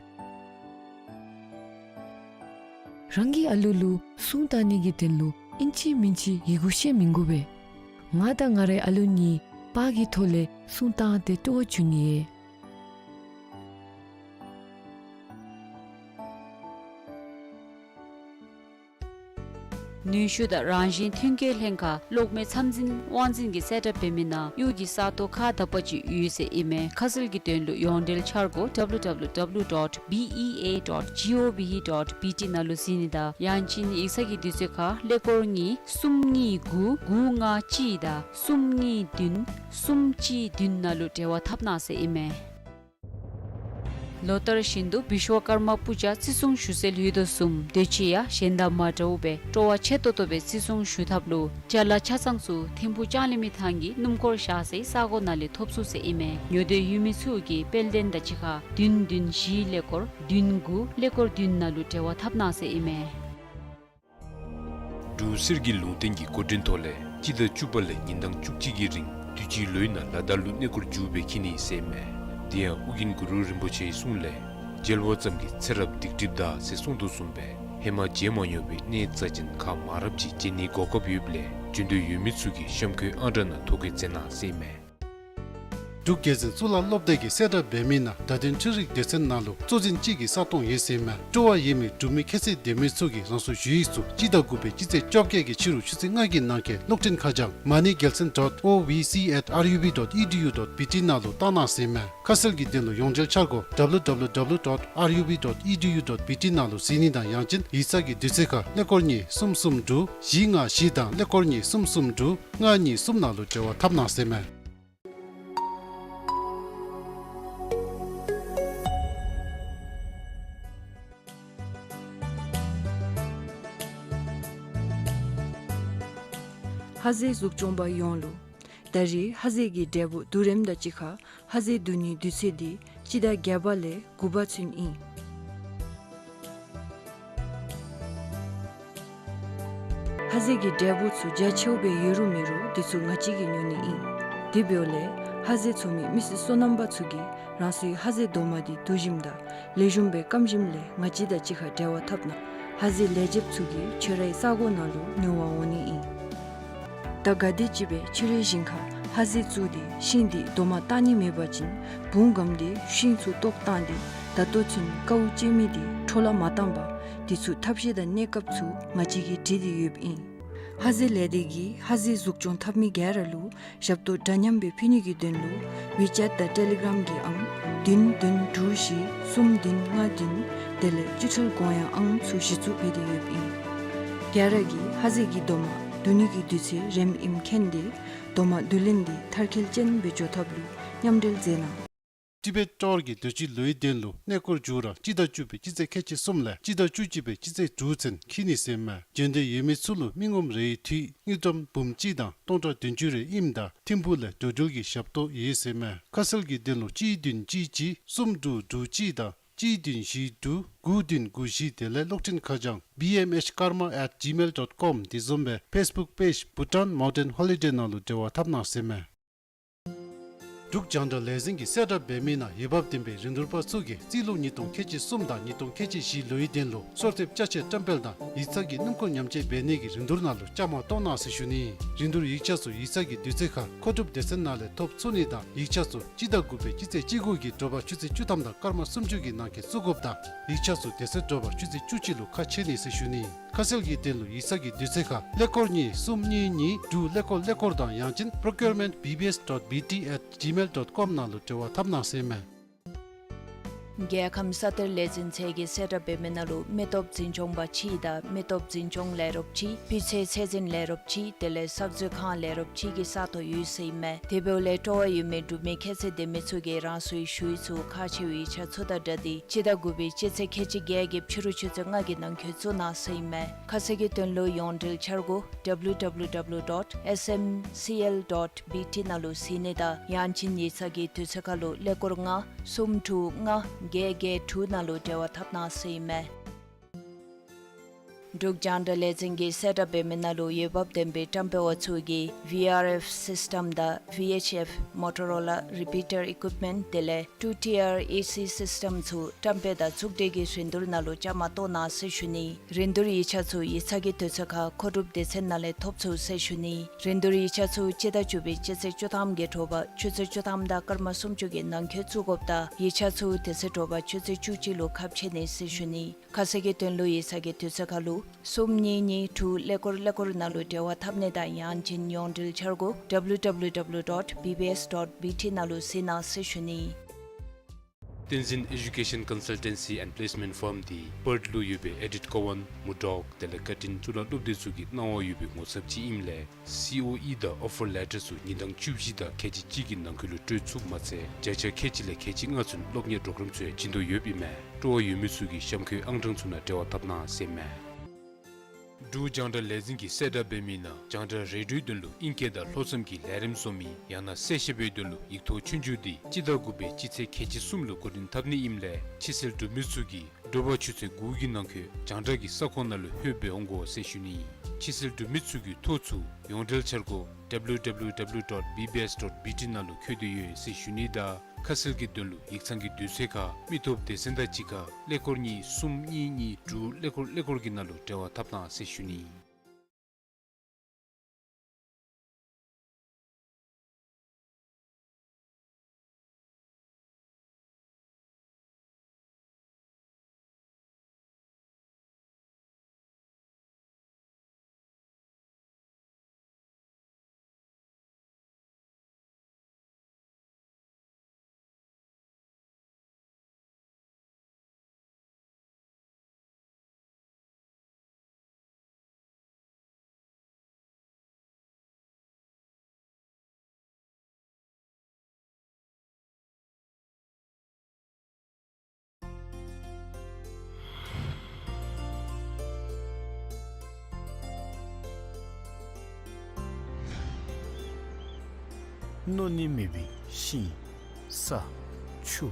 རང་གི་ཨ་ལུ་ལུ་སྲུང་བཏང་ནི་གི་དོན་ལུ་ཨིན་ཅི་མིན་ཅི་ཡི་གུ་བཤད་མི་དགོ་པས། ང་དང་ང་རའི་ཨ་ལུ་གཉིས་པར་གྱི་ཐོག་ལས་སྲུང་བཏང་སྟེ་སྤྲོ་བ་བྱུང་ནི་ཡོད། ནུས་ཤུགས་དང་རང་བཞིན་ཐོན་སྐྱེད་ལྷན་ཁག་གློག་མེ་ཚབ་འཛིན་དབང་འཛིན་གྱིས་གསལ་བསྒྲགས་འབད་མི་ནང་གཡུས་ཀྱི་ས་སྟོང་ཁ་དག་པ་ཅིག་ཡོད་ཟེར་ཨིན་མས། ཁ་གསལ་གྱི་དོན་ལུ་ཡོངས་འབྲེལ་འཆར་སྒོ་W W W dot B E A dot G O V dot B T ནང་ལུ་གཟིགས་ནི་དང་ཡང་ཅིན་ཡིག་ཚང་གི་དུས་ཚོད་ཁར་ཀླད་ཀོར་གཉིས་གསུམ་གཉིས་དགུ་དགུ་ལྔ་གཅིག་དང་གསུམ་གཉིས་བདུན་གསུམ་གཅིག་བདུན་ནང་ལུ་འབྲེལ་བ་འཐབ་གནང་ཟེར་ཨིན་མས། ལོ་ལྟར་བཞིན་དུ་བི་ཤྭ་ཀརྨ་པུ་ཇ་བརྩི་སྲུང་ཞུ་སའི་ལུས་དང་གསུམ་དུས་ཅི་ཡང་གཞན་དང་མ་འདྲཝ་སྦེ་སྤྲོ་བ་ཆེ་ཏོག་ཏོ་སྦེ་བརྩི་སྲུང་ཞུ་ཐབས་ལུ་ཅ་ལ་ཆ་ཚང་ཚུ་ཐིམ་ཕུག་ལྕང་གླིང་མི་ཐང་གི་སྣུམ་འཁོར་བཞག་སའི་ས་གོ་ནང་ལས་ཐོབ་ཚུགས་ཟེར་ཨིན་མས། ཉོ་འདོད་ཡོད་མི་ཚུ་གིས་དཔལ་ལྡན་དང་གཅིག་ཁར་བདུན་བདུན་བཞི་ཀླད་ཀོར་བདུན་དགུ་ཀླད་ཀོར་བདུན་ནང་ལུ་འབྲེལ་བ་འཐབ་གནང་ཟེར་ཨིན་མས། འབྲུག་གསེར་གྱི་ལུང་བསྟན་གྱི་འགོ་འདྲེན་ཐོག་ལས་སྤྱི་ཟླ་བཅུ་པ་ལས་ཉིན་གྲངས་བཅུ་གཅིག་གི་རིང་དུས་ཅི་ལོའི་ནང་ལ་དྭགས་ལུ་གནས་སྐོར་མཇུག་སྦེ་འཁྱིད་ནི་ཟེར་ཨིན་མས། དེ་ཡང་ཨོ་རྒྱན་གུ་རུ་རིན་པོ་ཆེའི་གསུང་ལས་མཇལ་བ་ཙམ་གྱིས་ཚེ་རབས་སྡིག་སྒྲིབ་དག་ཟེར་གསུངས་དོ་བཟུམ་སྦེ་ཧེ་མ་མཇལ་མ་མྱོང་བའི་གནས་རྩ་ཅན་ཁག་མང་རབས་ཅིག་མཇལ་ནིའི་གོ་སྐབས་ཡོདཔ་ལས་བྱོན་འདོད་ཡོད་མི་ཚུ་གིས་གཤམ་འཁོད་ཨང་གྲངས་ནང་ཐོ་བཀོད་མཛད་གནང་ཟེར་ཨིན་མས། འབྲུག་རྒྱལ་འཛིན་གཙུག་ལག་སློབ་སྡེ་གིས་གསལ་བསྒྲགས་འབད་མི་ནང་བརྡ་དོན་འཕྲུལ་རིག་སྡེ་ཚན་ནང་ལུ་གཙོ་འཛིན་ཅིག་གི་ས་སྟོང་ཡོད་ཟེར་མས། སྤྲོ་བ་ཡོད་མི་འབྲུག་མི་ཁྱད་ཚད་ལྡན་མི་ཚུ་གིས་རང་སོའི་ཞུ་ཡིག་ཚུ་སྤྱི་ཟླ་དགུ་པའི་སྤྱི་ཚེས་བཅོ་བརྒྱད་ཀྱི་ཕྱི་རུ་ཆུ་ཚོད་ལྔ་གི་ནང་འཁོད་གློག་འཕྲིན་ཁ་བྱང་མ་ཎི་རྒྱལ་མཚན་dot O V C at R U B dot E D U dot B T ནང་ལུ་བཏང་གནང་ཟེར་མས། ཁ་གསལ་གྱི་དོན་ལུ་ཡོངས་འབྲེལ་འཆར་སྒོ་W W W dot R U B dot E D U dot B T ནང་ལུ་གཟིགས་ནི་དང་ཡང་ཅིན་ཡིག་ཚང་གི་དུས་ཚོད་ཁར་ཀླད་ཀོར་གཉིས་གསུམ་གསུམ་དྲུག་བཞི་ལྔ་བཞི་དང་ཀླད་ཀོར་གཉིས་གསུམ་གསུམ་དྲུག་ལྔ་གཉིས་གསུམ་ནང་ལུ་འབྲེལ་བ་འཐབ་གནང་ཟེར་མས། ཧ་ཟེ་གཟུགས་སྐྱོང་པ་ཡོངས་ལུ། ད་རེས་ཧ་ཟེ་གི་འབྲས་བུ་བསྡུ་རིམ་དང་གཅིག་ཁར་ཧ་ཟེ་བསྡུ་ནིའི་དུས་ཚོད་འདི་སྤྱི་ཟླ་བརྒྱད་པ་ལས་དགུ་པ་ཚུན་ཨིན། ཧ་ཟེ་གི་འབྲས་བུ་ཚུ་རྒྱ་ཆེཝ་སྦེ་ཡོད་རུང་མེད་རུང་འདི་ཚུ་ང་བཅས་ཀྱིས་ཉོ་ནི་ཨིན། དེ་འབདཝ་ལས་ཧ་ཟེ་འཚོ་མི་མི་སེར་སོ་ནམ་པ་ཚུ་གིས་རང་སོའི་ཧ་ཟེ་རྡོག་མ་འདི་བསྡུ་ཞིནམ་དང་ལེགས་ཤོམ་སྦེ་སྐམ་ཞིནམ་ལས་ང་བཅས་དང་གཅིག་ཁར་འབྲེལ་བ་འཐབ་གནང་། ཧ་ཟེ་ལེགས་ཆེཝ་ཚུ་གིས་ཁྱོད་རའི་ས་གོ་ནང་ལུ་ཉོ་བར་འོང་ནི་ཨིན། ད་ག་དེམ་ཅིག་སྦེ་ཁྱོད་རའི་ཞིང་ཁར་ཧ་ཟེ་བཙུགས་ཏེ་ཤིང་འདི་རྡོག་མ་བཏགས་ནི་མེད་པ་ཅིན་བུང་སྒམ་སྟེ་ཤིང་ཚུ་བཏོག་བཏང་སྟེ་ད་ལྟོ་ཚུན་དཀའཝ་སྤྱད་མི་འདི་འཕྲོ་བརླག་མ་བཏང་པར་འདི་ཚུ་ཐབས་ཤེས་དང་གནས་སྐབས་ཚུ་ང་བཅས་ཀྱིས་བྲིས་ཏེ་ཡོདཔ་ཨིན། ཧ་ཟེ་ལས་སྡེ་གིས་ཧ་ཟེ་གཟུགས་སྐྱོང་འཐབ་མི་ག་ར་ལུ་ཞབས་ཏོག་འདྲ་མཉམ་སྦེ་ཕུལ་ནི་གི་དོན་ལུ་ཝི་ཅེཊ་དང་ཊེ་ལི་གརམ་གྱི་ཨང་བདུན་བདུན་དྲུག་བཞི་གསུམ་བདུན་ལྔ་བདུན་དེ་ལས་སྤྱི་ཚོགས་གོང་ཡང་ཨང་ཚུ་གཞི་བཙུགས་འབད་དེ་ཡོདཔ་ཨིན། ག་ར་གིས་ཧ་ཟེ་གི་རྡོག་མ་བསྡུ་ནི་གི་དུས་ཚོད་རནམ་ཨིནམ་མཁྱེན་ཏེ་རྡོག་མ་བསྡུ་ལེན་འདི་མཐར་འཁྱོལ་ཅན་སྦེ་འགྱོ་ཐབས་ལུ་མཉམ་འབྲེལ་མཛད་གནང་། ཊི་བེཊ་ཊོར་གྱི་དུས་ཅི་ལོའི་དོན་ལུ་གནས་སྐོར་མཇུག་ར་སྤྱི་ཟླ་བཅུ་པའི་སྤྱི་ཚེས་ཁལ་གཅིག་གསུམ་ལས་སྤྱི་ཟླ་བཅུ་གཅིག་པའི་སྤྱི་ཚེས་དྲུག་ཚུན་འཁྱིད་ནི་ཟེར་མས། འབྱོན་འདོད་ཡོད་མི་ཚུ་ལུ་མི་ངོམ་རེའི་འཐུས་དངུལ་ཀྲམ་འབུམ་གཅིག་དང་སྟོང་ཕྲག་བདུན་ཅུ་རེ་ཨིནམ་ད་ཐིམ་ཕུག་ལས་འགྲོ་འགྲུལ་གྱི་ཞབས་ཏོག་ཡོད་ཟེར་མས། ཁ་གསལ་གྱི་དོན་ལུ་གཅིག་བདུན་གཅིག་གཅིག་གསུམ་དྲུག་དྲུག་གཅིག་དང་གཅིག་བདུན་བཞི་དྲུག་དགུ་བདུན་དགུ་བཞི་དེ་ལས་གློག་འཕྲིན་ཁ་བྱང་B M H karma at gmail dot com དེ་བཟུམ་སྦེ་ཕེསི་བུཀ་པེཇ་Bhutan Mountain Holiday ནང་ལུ་འབྲེལ་བ་འཐབ་གནང་ཟེར་མས། འབྲུག་རྒྱང་བསྒྲགས་ལས་འཛིན་གྱིས་གསལ་བསྒྲགས་འབད་མི་ནང་འོས་འབབ་ལྡན་པའི་རིན་བསྡུར་པ་ཚུ་གིས་རྩིས་ལོ་ཉིས་སྟོང་ཁལ་གཅིག་གསུམ་དང་ཉིས་སྟོང་ཁལ་གཅིག་བཞི་ལོའི་དོན་ལུ་གསོལ་འདེབས་ཅ་ཆས་བཀྲམ་སྤེལ་དང་ཡིག་ཚང་གི་སྣུམ་འཁོར་ཉམས་བཅོས་འབད་ནི་གི་རིན་བསྡུར་ནང་ལུ་བཅའ་མར་གཏོགས་གནང་ཟེར་ཞུ་ནི། རིན་བསྡུར་ཡིག་ཆ་ཚུ་ཡིག་ཚང་གི་དུས་ཚོད་ཁར་མཁོ་སྒྲུབ་སྡེ་ཚན་ནང་ལས་ཐོབ་ཚུགས་ནི་དང་ཡིག་ཆ་ཚུ་སྤྱི་ཟླ་དགུ་པའི་སྤྱི་ཚེས་བཅུ་དགུ་གི་དྲོ་པ་ཆུ་ཚོད་བཅུ་ཐམ་དང་སྐར་མ་སུམ་ཅུ་གི་ནང་འཁོད་བཙུགས་དགོཔ་དང་ཡིག་ཆ་ཚུ་དེ་ཚེ་དྲོ་པ་ཆུ་ཚོད་བཅུ་གཅིག་ལུ་ཁ་ཕྱེ་ནི་ཟེར་ཞུ་ནི། ཁ་གསལ་གྱི་དོན་ལུ་ཡིག་ཚང་གི་དུས་ཚོད་ཁར་ཀླད་ཀོར་གཉིས་གསུམ་གཉིས་གཉིས་དྲུག་ཀླད་ཀོར་ཀླད་ཀོར་དང་ཡང་ཅིན་procurement B B S dot B T at gmail dot com ནང་ལུ་འབྲེལ་བ་འཐབ་གནང་ཟེར་མས། རྒྱལ་ཁམས་ས་གཏེར་ལས་འཛིན་ཚད་ཀྱིས་གསལ་བསྒྲགས་འབད་མི་ནང་ལུ་མི་སྟོབས་འཛིན་སྐྱོང་པ་གཅིག་དང་མི་སྟོབས་འཛིན་སྐྱོང་ལས་རོགསཔ་གཅིག་སྤུས་ཚད་ཚད་འཛིན་ལས་རོགསཔ་གཅིག་དེ་ལས་གསར་མཛོད་ཁང་ལས་རོགསཔ་གཅིག་གི་ས་སྟོང་ཡོད་ཟེར་ཨིན་མས། དེ་འབདཝ་ལས་སྤྲོ་བ་ཡོད་མི་འབྲུག་མི་ཁྱད་ཚད་ལྡན་མི་ཚུ་གིས་རང་སོའི་ཞུ་ཡིག་ཚུ་ཁག་ཆེ་བའི་ཡིག་ཆ་ཚུ་དང་སྦྲགས་ཏེ་སྤྱི་ཟླ་དགུ་པའི་སྤྱི་ཚེས་ཁལ་གཅིག་བརྒྱད་ཀྱི་ཕྱི་རུ་ཆུ་ཚོད་ལྔ་གི་ནང་འཁོད་བཙུགས་གནང་ཟེར་ཨིན་མས། ཁ་གསལ་གྱི་དོན་ལུ་ཡོངས་འབྲེལ་འཆར་སྒོ་W W W dot S M C L dot B T ནང་ལུ་གཟིགས་ནི་དང་ཡང་ཅིན་ཡིག་ཚང་གི་དུས་ཚོད་ཁར་ལུ་ཀླད་ཀོར་ལྔ་གསུམ་དྲུག་ལྔ་བརྒྱད་བརྒྱད་དྲུག་ནང་ལུ་འབྲེལ་བ་འཐབ་གནང་ཟེར་ཨིན་མས། འབྲུག་རྒྱང་བསྒྲགས་ལས་འཛིན་གྱིས་གསལ་བསྒྲགས་འབད་མི་ནང་ལུ་འོས་འབབ་ལྡན་པའི་བཀྲམ་སྤེལ་བ་ཚུ་གིས་V R F system དང་V H F Motorola repeater equipment དེ་ལས་two tier A C system ཚུ་བཀྲམ་སྤེལ་དང་བཙུགས་སྒྲིག་གི་རིན་བསྡུར་ནང་ལུ་བཅའ་མར་གཏོགས་གནང་ཟེར་ཞུ་ནི། རིན་བསྡུར་ཡིག་ཆ་ཚུ་ཡིག་ཚང་གི་དུས་ཚོད་ཁར་མཁོ་སྒྲུབ་སྡེ་ཚན་ནང་ལས་ཐོབ་ཚུགས་ཟེར་ཞུ་ནི། རིན་བསྡུར་ཡིག་ཆ་ཚུ་སྤྱི་ཟླ་བཅུ་པའི་སྤྱི་ཚེས་བཅུ་ཐམ་གྱི་དྲོ་པ་ཆུ་ཚོད་བཅུ་ཐམ་དང་སྐར་མ་སུམ་ཅུ་གི་ནང་འཁོད་བཙུགས་དགོཔ་དང་ཡིག་ཆ་ཚུ་དེ་ཚེ་དྲོ་པ་ཆུ་ཚོད་བཅུ་གཅིག་ལུ་ཁ་ཕྱེ་ནི་ཟེར་ཞུ་ནི། ཁ་གསལ་གྱི་དོན་ལུ་ཡིག་ཚང་གི་དུས་ཚོད་ཁར་ལུ་གསུམ་གཉིས་གཉིས་དྲུག་ཀླད་ཀོར་ཀླད་ཀོར་ནང་ལུ་འབྲེལ་བ་འཐབ་ནི་དང་ཡང་ཅིན་ཡོངས་འབྲེལ་འཆར་སྒོ་W W W dot B B S dot B T ནང་ལུ་གཟིགས་གནང་ཟེར་ཞུ་ནི། བསྟན་འཛིན་Education Consultancy and Placement Firm འདི་པརཐ་ལུ་ཡོད་པའི་ཨེ་ཌིཐ་ཀོ་ཝན་མུར་ཌོག་དེ་ལས་ཀར་ཊིན་གཙུག་ལག་སློབ་སྡེ་ཚུ་གི་གནང་བ་ཡོད་པའི་ངོ་ཚབ་ཅིག་ཨིནམ་ལས་C O E དང་ཨོ་ཕར་ལེ་ཊར་ཚུ་ཉིན་གྲངས་བཅུ་བཞི་དང་ཁལ་གཅིག་གཅིག་གི་ནང་འཁོད་ལུ་སྤྲོད་ཚུགསཔ་མ་ཚད་བརྒྱ་ཆ་ཁལ་གཅིག་ལས་ཁལ་གཅིག་ལྔ་ཚུན་སློབ་གཉེར་པོརོ་གརམ་ཚུ་ཡང་བྱིན་དོ་ཡོདཔ་ཨིན་མས། སྤྲོ་བ་ཡོད་མི་ཚུ་གིས་གཤམ་འཁོད་ཨང་གྲངས་ཚུ་ནང་འབྲེལ་བ་འཐབ་གནང་ཟེར་མས། འབྲུག་རྒྱང་བསྒྲགས་ལས་འཛིན་གྱིས་གསལ་བསྒྲགས་འབད་མི་ནང་རྒྱང་བསྒྲགས་རེ་ཌིའོའི་དོན་ལུ་ཨིང་སྐད་དང་ལྷོ་མཚམས་ཀྱི་ལས་རིམ་བཟོ་མི་ཡང་ན་གསལ་བཤད་པའི་དོན་ལུ་ཡིག་ཐོག་ཆོས་རྒྱུགས་འདི་སྤྱི་ཟླ་དགུ་པའི་སྤྱི་ཚེས་ཁལ་གཅིག་གསུམ་ལུ་འགོ་འདྲེན་འཐབ་ནི་ཨིནམ་ལས་ཕྱི་སེལ་གྲུབ་མི་ཚུ་གིས་དྲོ་པ་ཆུ་ཚོད་དགུ་གི་ནང་འཁོད་རྒྱང་བསྒྲགས་ཀྱི་ས་ཁོངས་ནང་ལུ་ལྷོདཔ་སྦེ་འོང་དགོ་ཟེར་ཞུ་ནི། ཕྱི་སེལ་གྲུབ་མི་ཚུ་གི་ཐོ་ཚུ་ཡོངས་འབྲེལ་འཆར་སྒོ་W W W dot B B S dot B T ནང་ལུ་འཁོད་དེ་ཡོད་ཟེར་ཞུ་ནི་དང་ཁ་གསལ་གྱི་དོན་ལུ་ཡིག་ཚང་གི་དུས་ཚོད་ཁར་མི་ཐོབ་སྡེ་ཚན་དང་གཅིག་ཁར་ཀླད་ཀོར་གཉིས་གསུམ་གཉིས་གཉིས་དྲུག་ཀླད་ཀོར་ཀླད་ཀོར་གྱི་ནང་ལུ་འབྲེལ་བ་འཐབ་གནང་ཟེར་ཞུ་ནི། མནོ་ནི་མེད་པའི་ཤིང་ས་ཆུ་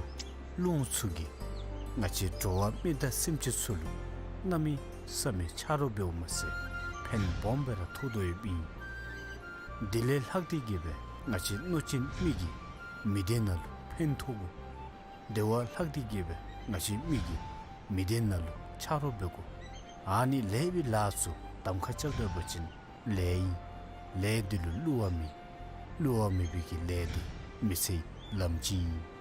རླུང་ཚུ་གིས་ང་བཅས་འགྲོ་བ་མི་དང་སེམས་ཅན་ཚུ་ལུ་གནམ་མེད་ས་མེད་ཆ་རོགས་འབདཝ་མ་ཚད་ཕན་སྦོམ་སྦེ་ར་ཐོགས་དོ་ཡོདཔ་ཨིན། དེ་ལས་ལྷག་སྟེ་གིས་སྦེ་ང་བཅས་མནོ་ཅན་མི་གིས་མི་སྡེ་ནང་ལུ་ཕན་ཐོགས་དགོ། དེ་བ་ལྷག་སྟེ་གིས་སྦེ་ང་བཅས་མི་གིས་མི་སྡེ་ནང་ལུ་ཆ་རོགས་འབད་དགོ། ཨ་ནི་ལེགས་པའི་ལཱ་ཚུ་གདམ་ཁ་རྐྱབ་སྡོད་པ་ཅིན་ལེགས་ཨིན། ལས་འདི་ལུ་བསླུ་བ་མེད། བསླུ་བ་མེད་པའི་གི་ལས་འདི་མི་ཚེའི་ལམ་སྤྱི་ཨིན།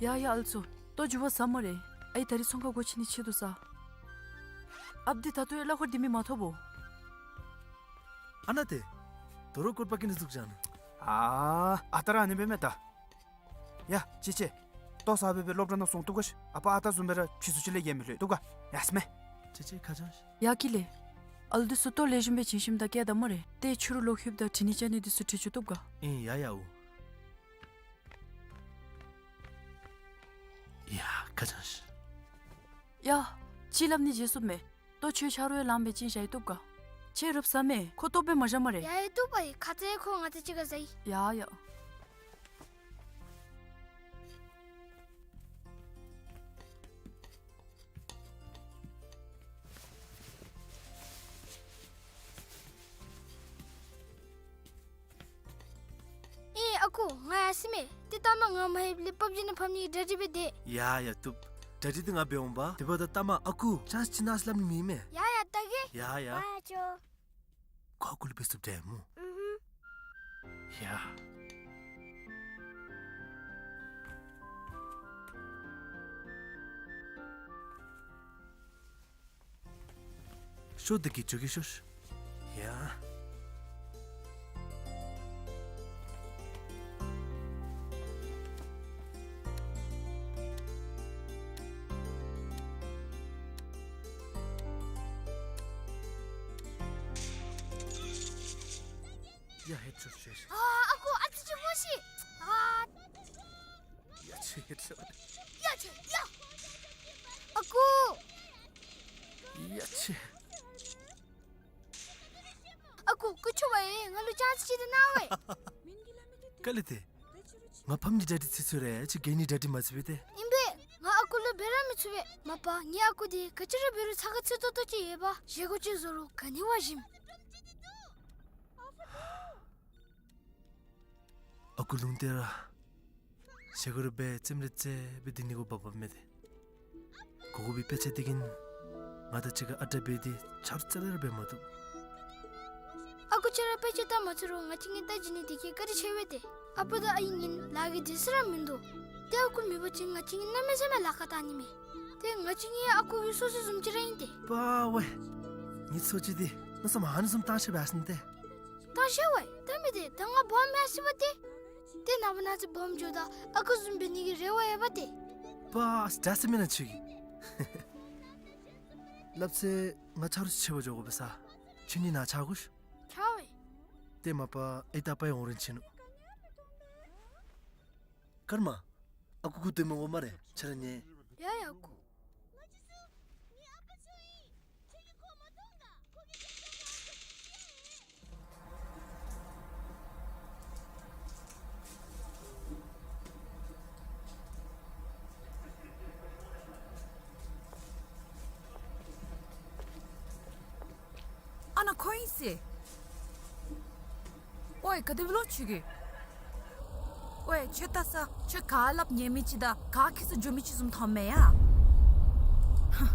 ཡ་ཡ་ཨལ་ཚོ། ལྟོ་འགྱོ་བ་ཟ་སྨ་རེ། ཨའི་ད་རིས་ཚོང་ཁང་སྒོ་ཕྱེ་ནི་ཆེད་དུ་ས། ཨཔ་འདི་ད་ལྟོ་ཡང་གླ་འཁོར་འདི་མི་མ་ཐོབ་བོ། ཨ་ན་ཏེ། དོ་རུང་སྐོར་པ་ཀི་ནི་ཟུག་ཅན། ཨ་ཨ་ད་ར་ཨ་ནི་འབད་མས་ད། ཡ་ཅི་ཅི། ལྟོ་ཟ་སྦེ་སྦེ་སློབ་གྲྭ་ནང་སོང་བཏུབ་ག་ཤིག། ཨ་པ་ཨ་ད་བཟུམ་སྦེ་ར་ཕྱི་སུ་ཅིག་ལས་ཡེ་མི་ལྷོད་བཏུབ་ག། ཡ་སྨས། ཅི་ཅི་ཁ་ཅང་ཤིག། ཡ་ཀི་ལེ། ཨལ་འདི་ཚུ་ལྟོ་ལེགས་ཤོམ་སྦེ་བྱིན་ཞིནམ་ད་བསྐྱལ་ད་སྨ་རེ། ཏེ་ཕྱི་རུ་ལོག་ལྷོདཔ་ད་དྲི་ནི་བཅར་ནི་འདི་ཚུ་དྲི་བཅུག་བཏུབ་ག། ཨིན་ཡ་ཡ་འོ། ཡ་ཁ་ཅང་ཤིག། ཡ། ཅིག་སླབ་ནི་བརྗེད་སོངམ་མས། ལྟོ་ཁྱོད་ཆ་རོགས་ཡང་ལངམ་སྦེ་བྱིན་བཞག་ཡི་བཏུབ་ག། ཁྱོད་རུབ་ཟ་སྨས། ཁོ་ལྟོཝ་སྦེ་མ་བཞག་སྨ་རེ། ཡ་ཡ་བཏུབ་པ་ཨིན། ཁ་ཙ་ཁོ་ང་བཅས་གཅིག་ཁར་ཟ་ཡི། ཡ་ཡ། ཨེ་ཨ་ཁུ་ང་ཡར་སོ་མས། ཏེ་ལྟ་མ་ང་མ་ལྷོདཔ་ལས་པབ་ཇི་ནང་ཕབ་ནི་གི་གྲ་སྒྲིག་འབད་དེས། ཡ་ཡ་བཏུབ། གྲ་སྒྲིག་འདི་ང་འབདཝ་འོང་པ། དེ་འབདཝ་ད་ལྟ་མ་ཨ་ཁུ་ཅན་སི་ཅིག་གནང་ཟེར་སླབ་ནི་མེད་མས། ཡ་ཡ་ལྟ་གེ། ཡ་ཡ། ཡ་ཡ་ཅོ། ཁོ་ཨ་ཁུ་ལུ་འབད་ཚུགསཔ་འདྲས་སྨོ། ཨུ་ཧུམ། ཡ། ཤོག་འདི་གིས་འགྱོ་གེ་ཤོག། ཡ། ཡ་ཧེད་ཤོག་ཤོག། ཨ་ཨ་ཁུ་ཨ་ཙི་ཅིག་སྨོ་ཤིག། ཨ། ཡ་ཆེ་ཧེད་ཤོག། ཡ་ཆེ་ཡ། ཨ་ཁུ། ཡ་ཆེ། ཨ་ཁུ་སྐུ་མཁྱེན་པ་ཡིས་ང་ལུ་ཅན་སི་ཅིག་ཏེ་གནང་བས། ག་ལས་ཏེ། ང་ཕམ་གྱི་གྲ་སྒྲིག་ཚར་ཚརཝ་རེ་ཅིག་གི་ནི་གྲ་སྒྲིག་མ་ཚར་བས་ཏེ། ཨིན་པས། ང་ཨ་ཁུ་ལུ་འབད་ར་མི་ཚུགས་པས། མ་པ་ངེའི་ཨ་ཁུ་འདི་ག་ཅི་ར་འབད་རུང་ཚ་ཁ་ཚུད་ཏོག་ཏོ་ཅིག་ཡོད་པ། བཞེས་སྒོ་ཅིག་བཟོ་རུང་ག་ནི་བ་ཞིམ། ཨ་ཁུ་ལུང་བསྟན་ར། བཞེས་སྒོ་ར་འབད་རྩེདམོ་ར་རྩེ་སྦེ་སྡོད་ནི་གུ་བབ་བབ་མས་ཏེ། གོ་གོ་བའི་དཔེ་ཆ་འདི་གིས་ང་དང་གཅིག་ཁར་ཨ་རྟག་འབད་དེ་ཆ་རོགས་རྩ་ལས་ར་འབད་མ་བཏུབ། ཨ་ཁུ་ཁྱོད་ར་དཔེ་ཆ་ལྟ་མ་ཚུགས་རུང་ང་བཅས་གཉིས་ལྟ་བྱིན་ནི་འདི་གིས་བཀའ་དྲིན་ཆེ་བས་ཏེ། ཨ་པ་དང་ཨའི་གཉིས་ལཱ་གི་དུས་ཚོད་ར་མིན་འདུག། ཏེ་ཨ་ཁུ་མེད་པ་ཅིན་ང་བཅས་གཉིས་གནམ་མེད་ས་མེད་ལཱ་ཁག་བཏང་ནི་མས། ཏེ་ང་བཅས་གཉིས་ཨ་ཁུ་གི་སོ་སོ་བཟུམ་ཅིག་ར་ཨིན་ཏེ། པ་ཝེ། ངེའི་སོ་སོ་འདི་མནོ་བསམ་ཨ་ནི་བཟུམ་བཏང་ཤེས་པས་ཟེར་ཏེ། བཏང་ཤེས་པས། ད་མི་དེ་ད་ང་སྦོམ་མས་ཟེར་བ་ཏེ། ཏེ་ནངས་པ་གནངས་ཚེ་སྦོམ་འགྱོཝ་ད་ཨ་ཁུ་བཟུམ་འབད་ནི་གི་རེ་བ་ཡོད་པ་ཏེ། པ་ཨ་ཙི་ད་ཟེར་མི་ནང་ཆུ་གི། སླབ་ཚེ་ང་ཆ་རོགས་ཆེ་བ་འགྱོ་དགོ་པས་ས། ཁྱོད་གཉིས་ནཱ་ཆ་དགོ་ཤིག། ཆ་བས། ཏེ་མ་པ་ཨའི་ད་པའི་འོང་རན་ཆི་ནུག། ཀརྨ། ཨ་ཁུ་ཁུ་དེ་མ་འོང་སྨ་རེ་ཁྱོད་ར་ཉལ། ཡ་ཡ་ཨ་ཁུ། ཨ་ན་ཁོ་ཨིན་ཟེར། ཝའེ་ག་དེ་སྦེ་ལོ་ཆུ་གི། ཝའེ་ཁྱོད་ལྟ་ས་ཁྱོད་ག་སླབ་ཉན་མི་ཅིག་དང་ག་ཁྱད་སུ་འགྱོ་མི་ཅིག་བཟུམ་མཐོངམ་མས་ཡ། ཧ།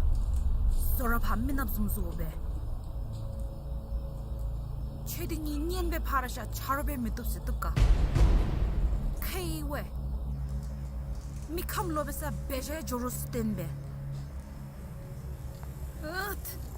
བཟོ་ར་ཕར་མི་ནགཔ་བཟུམ་བཟོ་སྦེ། ཁྱོད་འདི་གཉིས་གཉེན་སྦེ་ཕར་བཞག་ཆ་རོགས་སྦེ་མི་བཏུབ་ཟེར་བཏུབ་ག། ཁེ་ཝའེ། མི་ཁམས་ལོག་པའི་ས་འབད་བཞག་འགྱོ་རོགས་ཟེར་བསྟན་པས། ཨུད།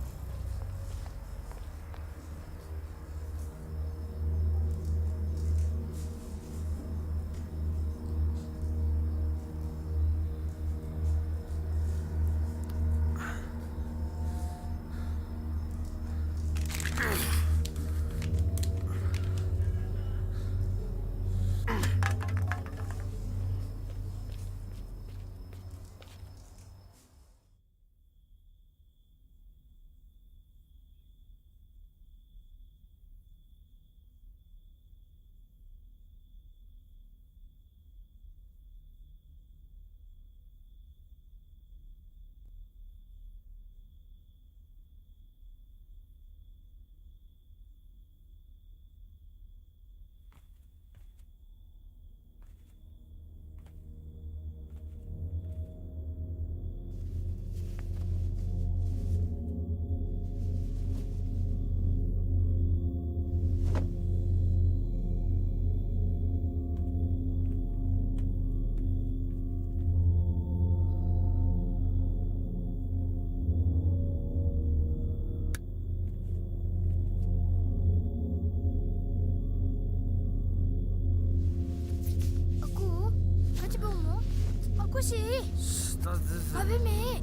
ད་དེ་ཟེར། མ་འབད་མེ།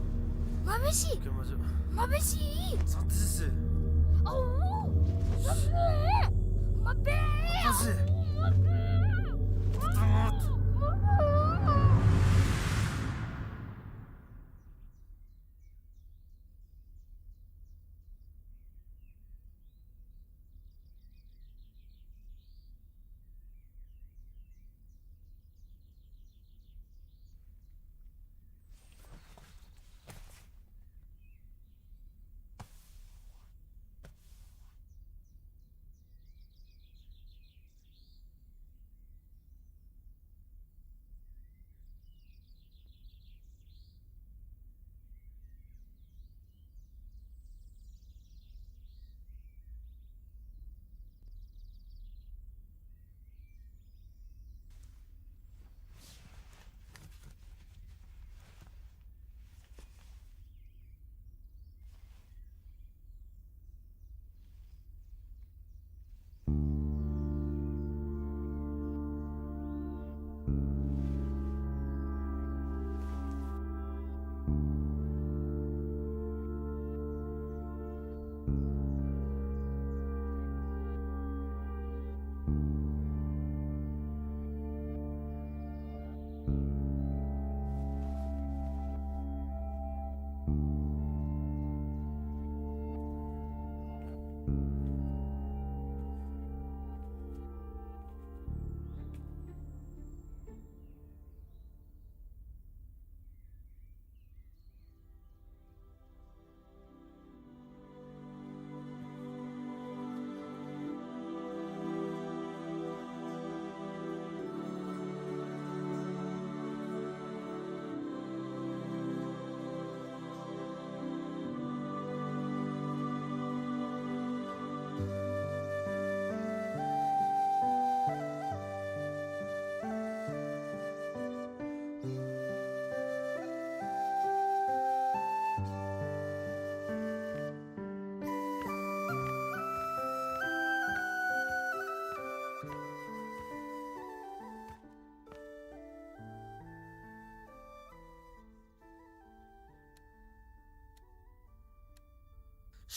མ་འབད་ཤིག། ཀྱེ་མ་ཅོ། མ་འབད་ཤིག། ད་དེ་ཟེར། ཨའུ། མ་འབད། མ་འབད། ད་ཟེར། མ་འབད། ད་ད་ང་། མ་འབད།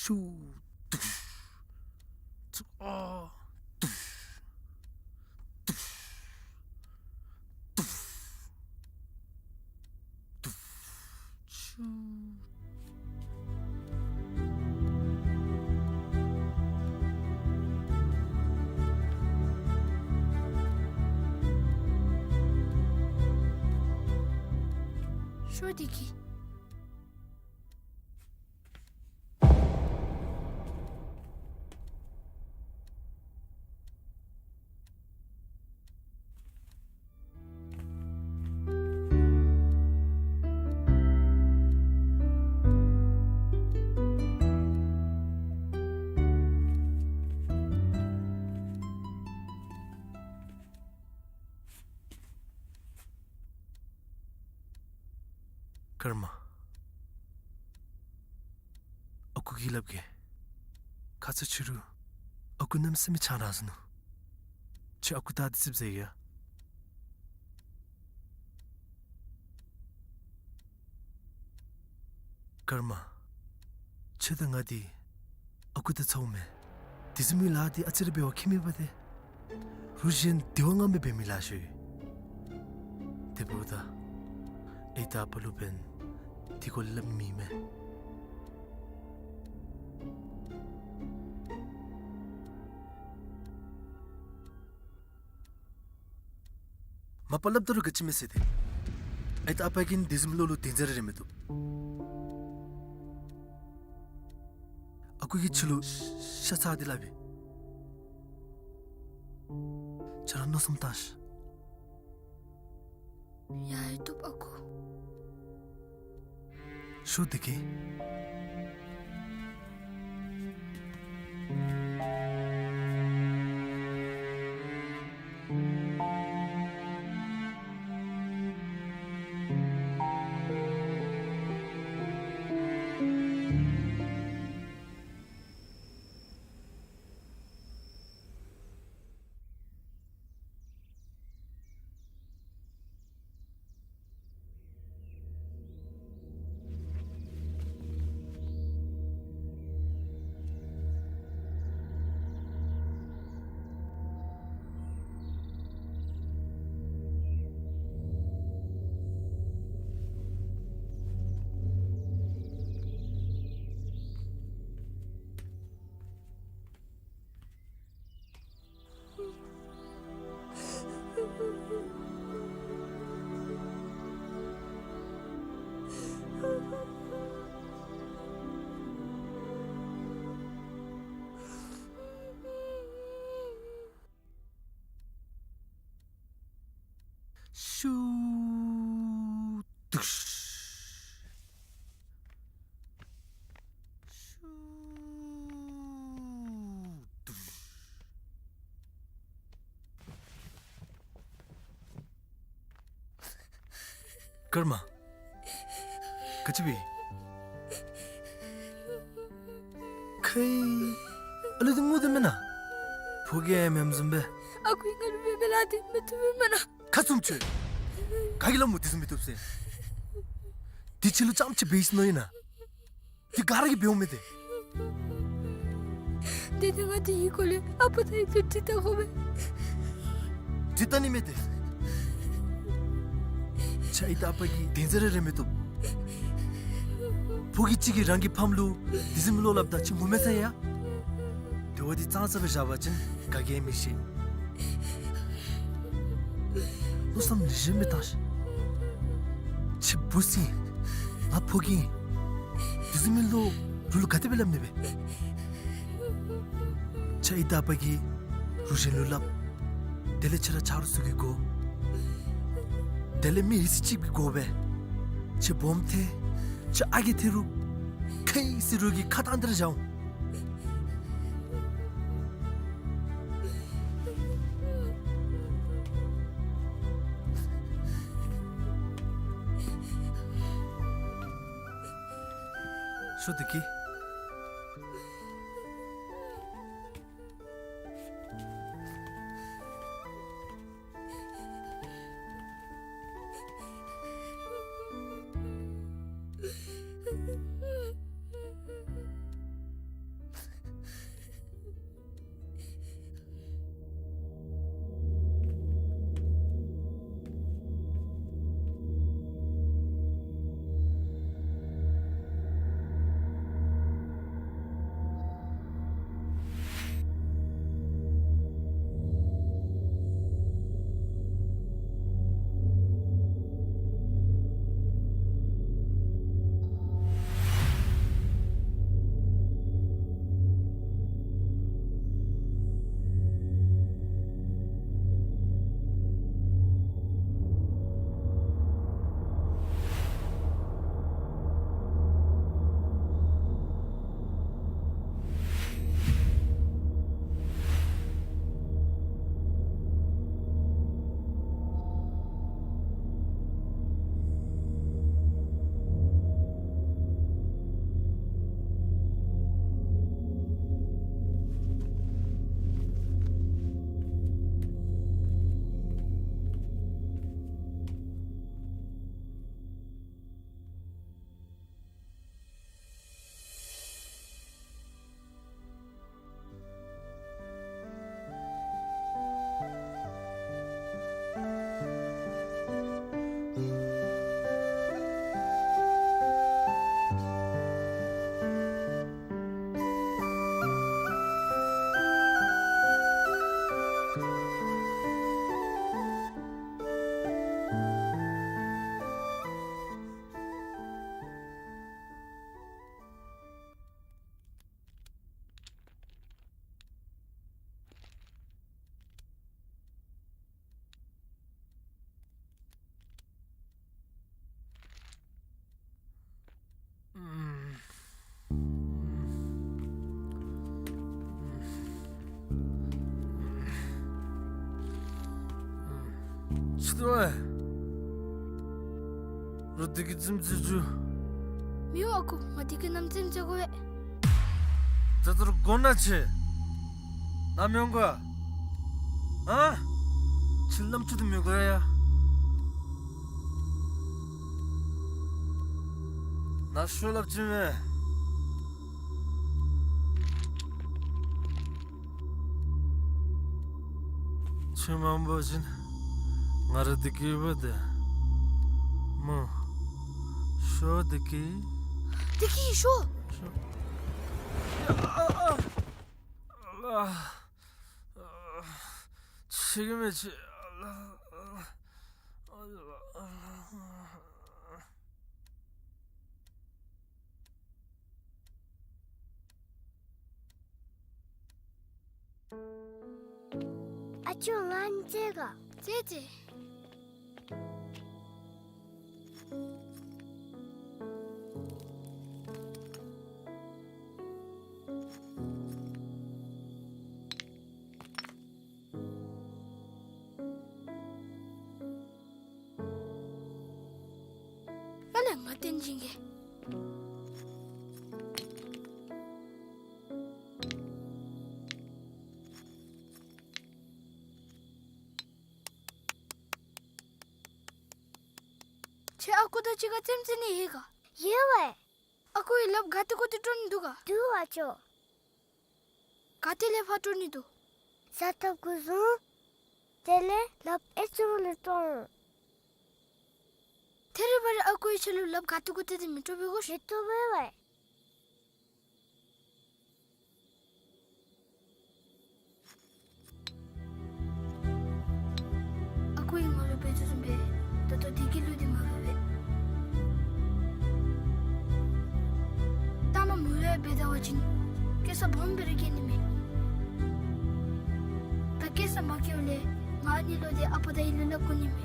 ཤུ། དུཤ། ཚུ། ཨ། དུཤ། དུཤ། དུཤ། དུཤ། ཤུ། ཤོ་དེ་གི། ཀརྨ། ཨ་ཁུ་གིས་སླབ་གེ། ཁ་ཙ་ཕྱི་རུ་ཨ་ཁུ་གནམ་མེད་ས་མེད་ཆང་རག་ཟ་ནུག། ཁྱོད་ཨ་ཁུ་ད་དེ་ཙིགཔ་ཟ་ཡི་ཡ། ཀརྨ། ཁྱོད་དང་ང་འདི་ཨ་ཁུ་དང་ཚ་བོ་མེན། དེ་བཟུམ་མའི་ལཱ་འདི་ཨ་ཙི་རེ་འབད་བ་ཁྱད་མེད་པ་ཏེ། རུ་གཞན་དེ་བ་ང་མི་འབད་མི་ལཱ་ཤོས། དེ་འབདཝ་ད་ཨའི་དང་ཨ་པ་ལུ་འབདན་དེ་སྐོར་སླབ་མི་མེད། མ་པ་སླབ་ད་རུང་ག་ཅི་མེད་ཟེར་ཏེ། ཨའི་དང་ཨ་པ་གིས་དེ་བཟུམ་བློ་ལུ་དེ་ཟེར་རེ་མི་བཏུབ། ཨ་ཁུ་གིས་ཁྱོད་ལུ་ཤ་ཚ་སྟེ་སླབ་ཨིན། ཁྱོད་ར་མནོ་བསམ་བཏང་ཤིག། ཡ་ཡ་བཏུབ་ཨ་ཁུ། ཤོ་དེ་གི། ཀརྨ། ག་ཅི་སྦེ། ཁའི། ཨ་ལུ་འདི་ངུ་དོ་མེན་ན། ཕོ་རྒྱས་མེནམ་བཟུམ་སྦེ། ཨ་ཁུ་ང་ལུ་མེདཔ་སྦེ་སླབ་སྟེ་མི་བཏུབ་མེན་ན། ཁ་བཙུམ་ཅིག། ག་གིས་སླབ་སྨོ་དེ་བཟུམ་མི་བཏུབ་ཟེར། དེ་ཁྱོད་ལུ་རྐྱངམ་ཅིག་འབད་ཡི་ཟེར་མནོ་ཡི་ན། དེ་ག་ར་གིས་འབདཝ་མས་ཏེ། དེ་ནི་ང་དེའི་སྐོར་ལས་ཨ་པ་དང་ཡུམ་ཅུང་འདྲི་བལྟ་དགོ་པས། འདྲི་བལྟ་ནི་མས་ཏེ། ཁྱོད་ཨའི་དང་ཨ་པ་གི་དོན་ཟེར་ར་རེ་མི་བཏུབ། ཕོ་རྒྱས་ཅིག་གིས་རང་གི་ཕམ་ལུ་དེ་བཟུམ་མའི་བློ་སླབ་ད་ཁྱོད་ངོ་མ་ཚ་ཡི་ཡ། དེ་བ་འདི་ཙང་ཙ་སྦེ་བཞག་པ་ཅིན་ག་གིས་མི་ཤེས། བློ་བསམ་ནི་བཞེས་མི་བཏང་ཤིག། ཁྱོད་བུ་ཟེར། ང་ཕོ་རྒྱས། དེ་བཟུམ་མའི་བློ་རོགས་ལུ་ག་དེ་སྦེ་སླབ་ནི་སྦེ། ཁྱོད་ཨའི་དང་ཨ་པ་གིས་རོགས་གཞན་ལུ་སླབ། དེ་ལས་ཁྱོད་ར་ཆ་རོགས་ཚུ་གིས་དགོ། དེ་ལས་མི་ཡི་ཚེ་གཅིག་གི་དགོ་པས། ཁྱོད་སྦོམ་ཐལ། ཁྱོད་ཨ་རྒས་ཐལ་རུང་། ཁའི་ཟེར་རོགས་ཀྱིས་ཁ་བཏང་སྟེ་ར་བཞག་འོང་། ཤོག་བདེ་སྐྱིད། ཅི་འདུག་པས། རོགས་བདེ་སྐྱིད་རྩེདམོ་རྩེ་བཅུག། མི་འོང་ཨ་ཁུ། ང་བདེ་སྐྱིད་ནམ་རྩེདམོ་རྩེ་དགོ་པས། ད་ལྟོ་ར་དགོ་ན་ཆེ། ནམ་ཡོང་ག། ཨ། ཁྱོད་རྣམ་ཅོ་དེ་མི་དགོ་ཡ། ནཱ་ཤོག་སླབ་ཅི་མས། ཁྱོད་མ་འོང་པ་ཅིན་ང་ར་བདེ་སྐྱིད་འབད་དེ་སྨོ། ཤོག་བདེ་སྐྱིད། བདེ་སྐྱིད་ཤོག། ཤོག། ཨ། ཨ། ཨ། ཤེས་ཀྱི་མེད་ཅི། ཨ། ཨ། ཨ་ཅོ་ང་རྩེད་ག། རྩེད་རྩེད། ང་བསྟན་སྦྱིན་གྱིས། ཁྱོད་ཨ་ཁུ་དང་གཅིག་ཁར་རྩེདམོ་རྩེ་ནི་ཡོད་ག། ཡོད་པས། ཨ་ཁུ་གིས་ལགཔ་ག་ཏེ་གུ་ཏེ་དཀྲོག་ནི་འདུག་ག། འདུག་པ་ཅོ། ག་ཏེ་ལས་ཕར་དཀྲོག་ནི་འདུག། ས་ཐོབ་གུ་བཟུང་། དེ་ལས་ལགཔ་ཨེ་ཙི་བ་ལས་དཀྲོག་འོང་། ཐད་རི་བ་རི་ཨ་ཁུ་གིས་ཁྱོད་ལུ་ལགཔ་ག་ཏེ་གུ་ཏེ་དེ་མི་དཀྲོག་པས་གོ། མི་དཀྲོག་པས་པ། ཨ་ཁུ་གིས་ང་ལུ་འབད་དོ་བཟུམ་སྦེ་ད་ལྟོ་བདེ་སྐྱིད་ལུ་འདི་མ་འབད་པས། ལྟ་མ་མུ་ལེ་འབད་ད་བ་ཅིན་སྐྱེ་ས་སྦོམ་སྦེ་ར་སྐྱེ་ནི་མས། ད་སྐྱེ་ས་མ་སྐྱེཝ་ལས་ང་ཨ་ནི་ལུ་འདི་ཨ་པ་དང་ཨའི་ལུ་ལགཔ་དགོ་ནི་མས།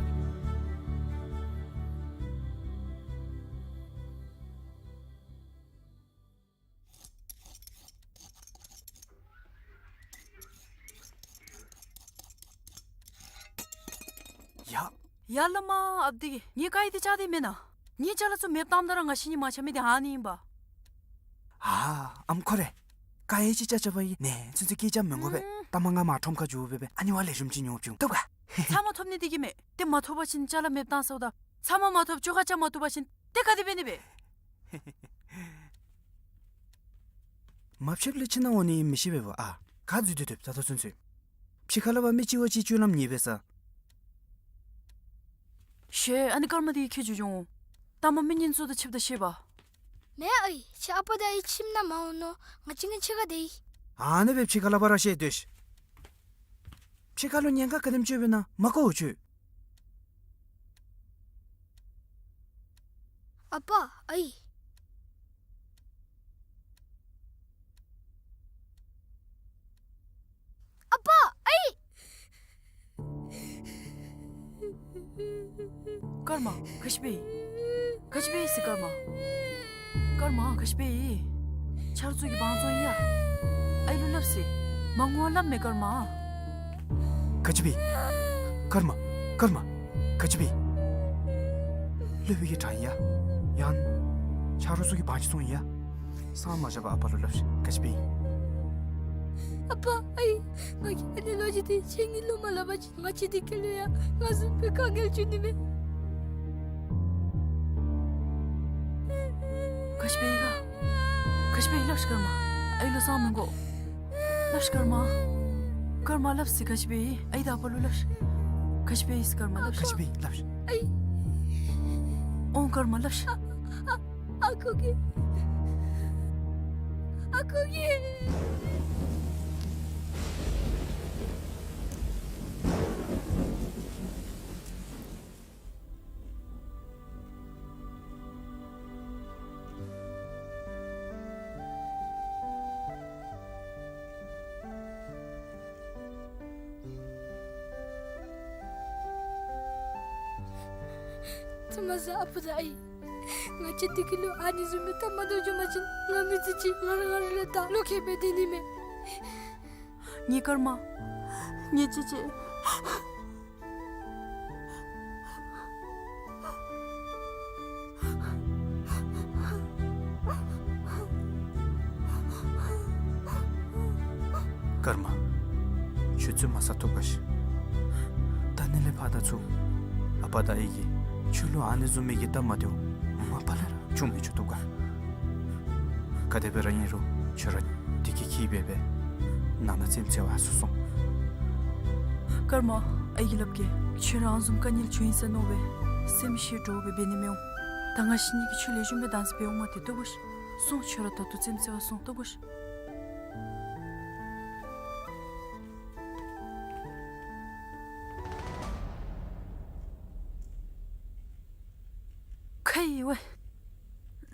ཡ། ཡ་བླ་མ་ཨཔ་འདི་གིས་ངེའི་དཀར་ཡོལ་འདི་བཅག་སྟེ་མེན་ན། ངེའི་ཅ་ལ་ཚུ་མེདཔ་བཏངམ་ད་ར་ང་ཤི་ནི་མ་ཆ་མི་འདི་ཨ་ནི་ཨིན་པ། ཨ་ཨམ་ཁོ་རེ། དཀར་ཡོལ་ཅིག་བཅག་བཅག་པ་ཨིན། ནེ་ཚུན་ཚོད་སྐད་རྐྱབ་མི་དགོ་པས། ཨུམ། ལྟ་མ་ང་མར་ཁྲོམ་ཁར་འགྱོ་སྦེ་སྦེ་ཨ་ནི་བ་ལེགས་ཤོམ་ཅིག་ཉོ་བྱིན་འོང་། བཏུབ་ག། ཚབ་མ་ཐོབ་ནི་འདི་གིས་མས། ཏེ་མ་ཐོབ་པ་ཅིན་ཅ་ལ་མེདཔ་བཏང་སོ་ད། ཚབ་མ་མ་ཐོབ་བཅོ་ཁ་རྐྱབ་མ་བཏུབ་པ་ཅིན་ཏེ་ག་དེ་འབད་ནི་སྦེ། མ་ཕྱདཔ་ལས་ཁྱིམ་ནང་འོང་ནི་མི་ཤེས་པས་པ། ཨ་ག་འཛུལ་ཏེ་སྡོདཔ་ད་ལྟོ་ཚུན་ཚོད། ཕྱི་ཁ་ལས་ཕར་མི་གཅིག་བ་གཅིག་སྤྱོད་ལམ་ཉེས་པས་ས། ཤེས། ཨ་ནི་སྐར་མ་འདི་ཁྱེད་ཚུ་འགྱོ་འོང་། ལྟ་མ་མི་ངན་ཚུ་དང་ཕྱདཔ་ད་ཤེས་པ། མེན་ཨའི། ཁྱོད་ཨ་པ་དང་ཨའི་ཁྱིམ་ནང་མ་འོང་ནོ། ང་གཅིག་ངེའི་ཕྱི་ཁར་སྡོད་ཡི། ཨ་ནི་སྦེ་ཕྱི་ཁ་ལས་ཕར་ར་བཤད་སྡོད་ཤིག། ཕྱི་ཁ་ལུ་ཉེན་ཁ་ག་དེམ་ཅིག་ཡོདཔ་ཨིན་ན་མ་གོ་འོང་ཁྱོད། ཨ་པ་ཨའི། ཨ་པ་ཨའི། སྐར་མ་ག་ཅི་འབད་ཡི། ག་ཅི་འབད་ཡི་ཟེར་སྐར་མ། སྐར་མ་ག་ཅི་འབད་ཡི། ཆ་རོགས་ཚུ་གིས་བང་བཙོང་ཡི་ཡ། ཨའི་ལུ་སླབ་ཟེར། མ་ངུ་བར་སླབ་མས་སྐར་མ། ག་ཅི་འབད་ཡི། སྐར་མ་སྐར་མ་ག་ཅི་འབད་ཡི། སློབ་དཔོན་གྱིས་དྲང་ཡི་ཡ། ཡང་ཆ་རོགས་ཚུ་གིས་བང་ཅིག་བཙོང་ཡི་ཡ། སངས་མ་རྒྱས་པར་ཨ་པ་ལུ་སླབ་ཤིག། ག་ཅི་འབད་ཡི། ཨ་པ་ཨའི། ང་གིས་ཨ་ནི་ལོ་རྒྱུས་འདི་ཁྱེད་གཉིས་ལུ་མ་སླབ་པ་ཅིན་ང་བཅས་འདི་ཁ་ལུ་ཡང་ང་བཟུམ་སྦེ་དཀའ་ངལ་འབྱུང་ནི་མས། ག་ཅི་འབད་ཡི་ག། ག་ཅི་འབད་ཡི་སླབ་ཤིག་སྐར་མ། ཨའི་ལུ་སངས་མི་དགོ། སླབ་ཤིག་སྐར་མ། སྐར་མ་སླབ་ཟེར་ག་ཅི་འབད་ཡི། ཨའི་དང་ཨ་པ་ལུ་སླབ་ཤིག། ག་ཅི་འབད་ཡི་སྐར་མ་སླབ་ཤིག། ག་ཅི་འབད་ཡི་སླབ་ཤིག། ཨའི། ཨོང་སྐར་མ་སླབ་ཤིག། ཨ་ཨ་ཨ་ཁུ་གིས། ཨ་ཁུ་གིས། ཐུ་མ་ཟ་ཨ་པ་དང་ཨའི། ང་བཅས་འདི་ཁ་ལུ་ཨ་ནི་བཟུམ་སྦེ་ལྟ་མ་འདྲཝ་འབྱུང་པ་ཅིན་ང་མི་ཚེ་གཅིག་ང་ར་ང་ར་ལུ་བདའ་ལོག་ཁེ་སྦེ་སྡོད་ནི་མས། ངེའི་སྐར་མ། ངེའི་ཅེ་ཅེ། སྐར་མ། ཁྱོད་བཙུན་མ་ས་ཐོབ་ག་ཤིག། ད་ནི་ལས་ཕར་ད་ཚུར་ཨ་པ་དང་ཨའི་གིས་ཁྱོད་ལུ་ཨ་ནི་བཟུམ་མའི་གི་སྟབས་མ་བདེཝ་མ་པ་ལས་ར་བྱུང་མི་ཆོག་ཐོབ་ག། ག་དེ་སྦེ་ར་ཨིན་རུང་ཁྱོད་ར་བདེ་སྐྱིད་འཁྱིད་སྦེ་སྦེ་ནང་ན་རྩེདམོ་རྩེ་བར་ཚུར་སོང་། སྐར་མ། ཨའི་གིས་སླབ་གེ། ཁྱོད་ར་ཨ་ནི་བཟུམ་དཀའ་ངལ་བྱུང་ཡི་ཟེར་མནོ་སྦེ་སེམས་ཤི་འདྲོག་སྦེ་འབད་ནི་མི་འོང་། ད་ང་ཤི་ནི་གི་ཆོས་ལེགས་ཤོམ་སྦེ་བདའ་ཟེར་འབད་འོང་མས། ཏེ་ལྟོ་གོ་ཤིག། སོང་། ཁྱོད་ར་ད་ལྟོ་རྩེདམོ་རྩེ་བར་སོང་། ལྟོ་གོ་ཤིག། ཁ་ཡི་ཝའི།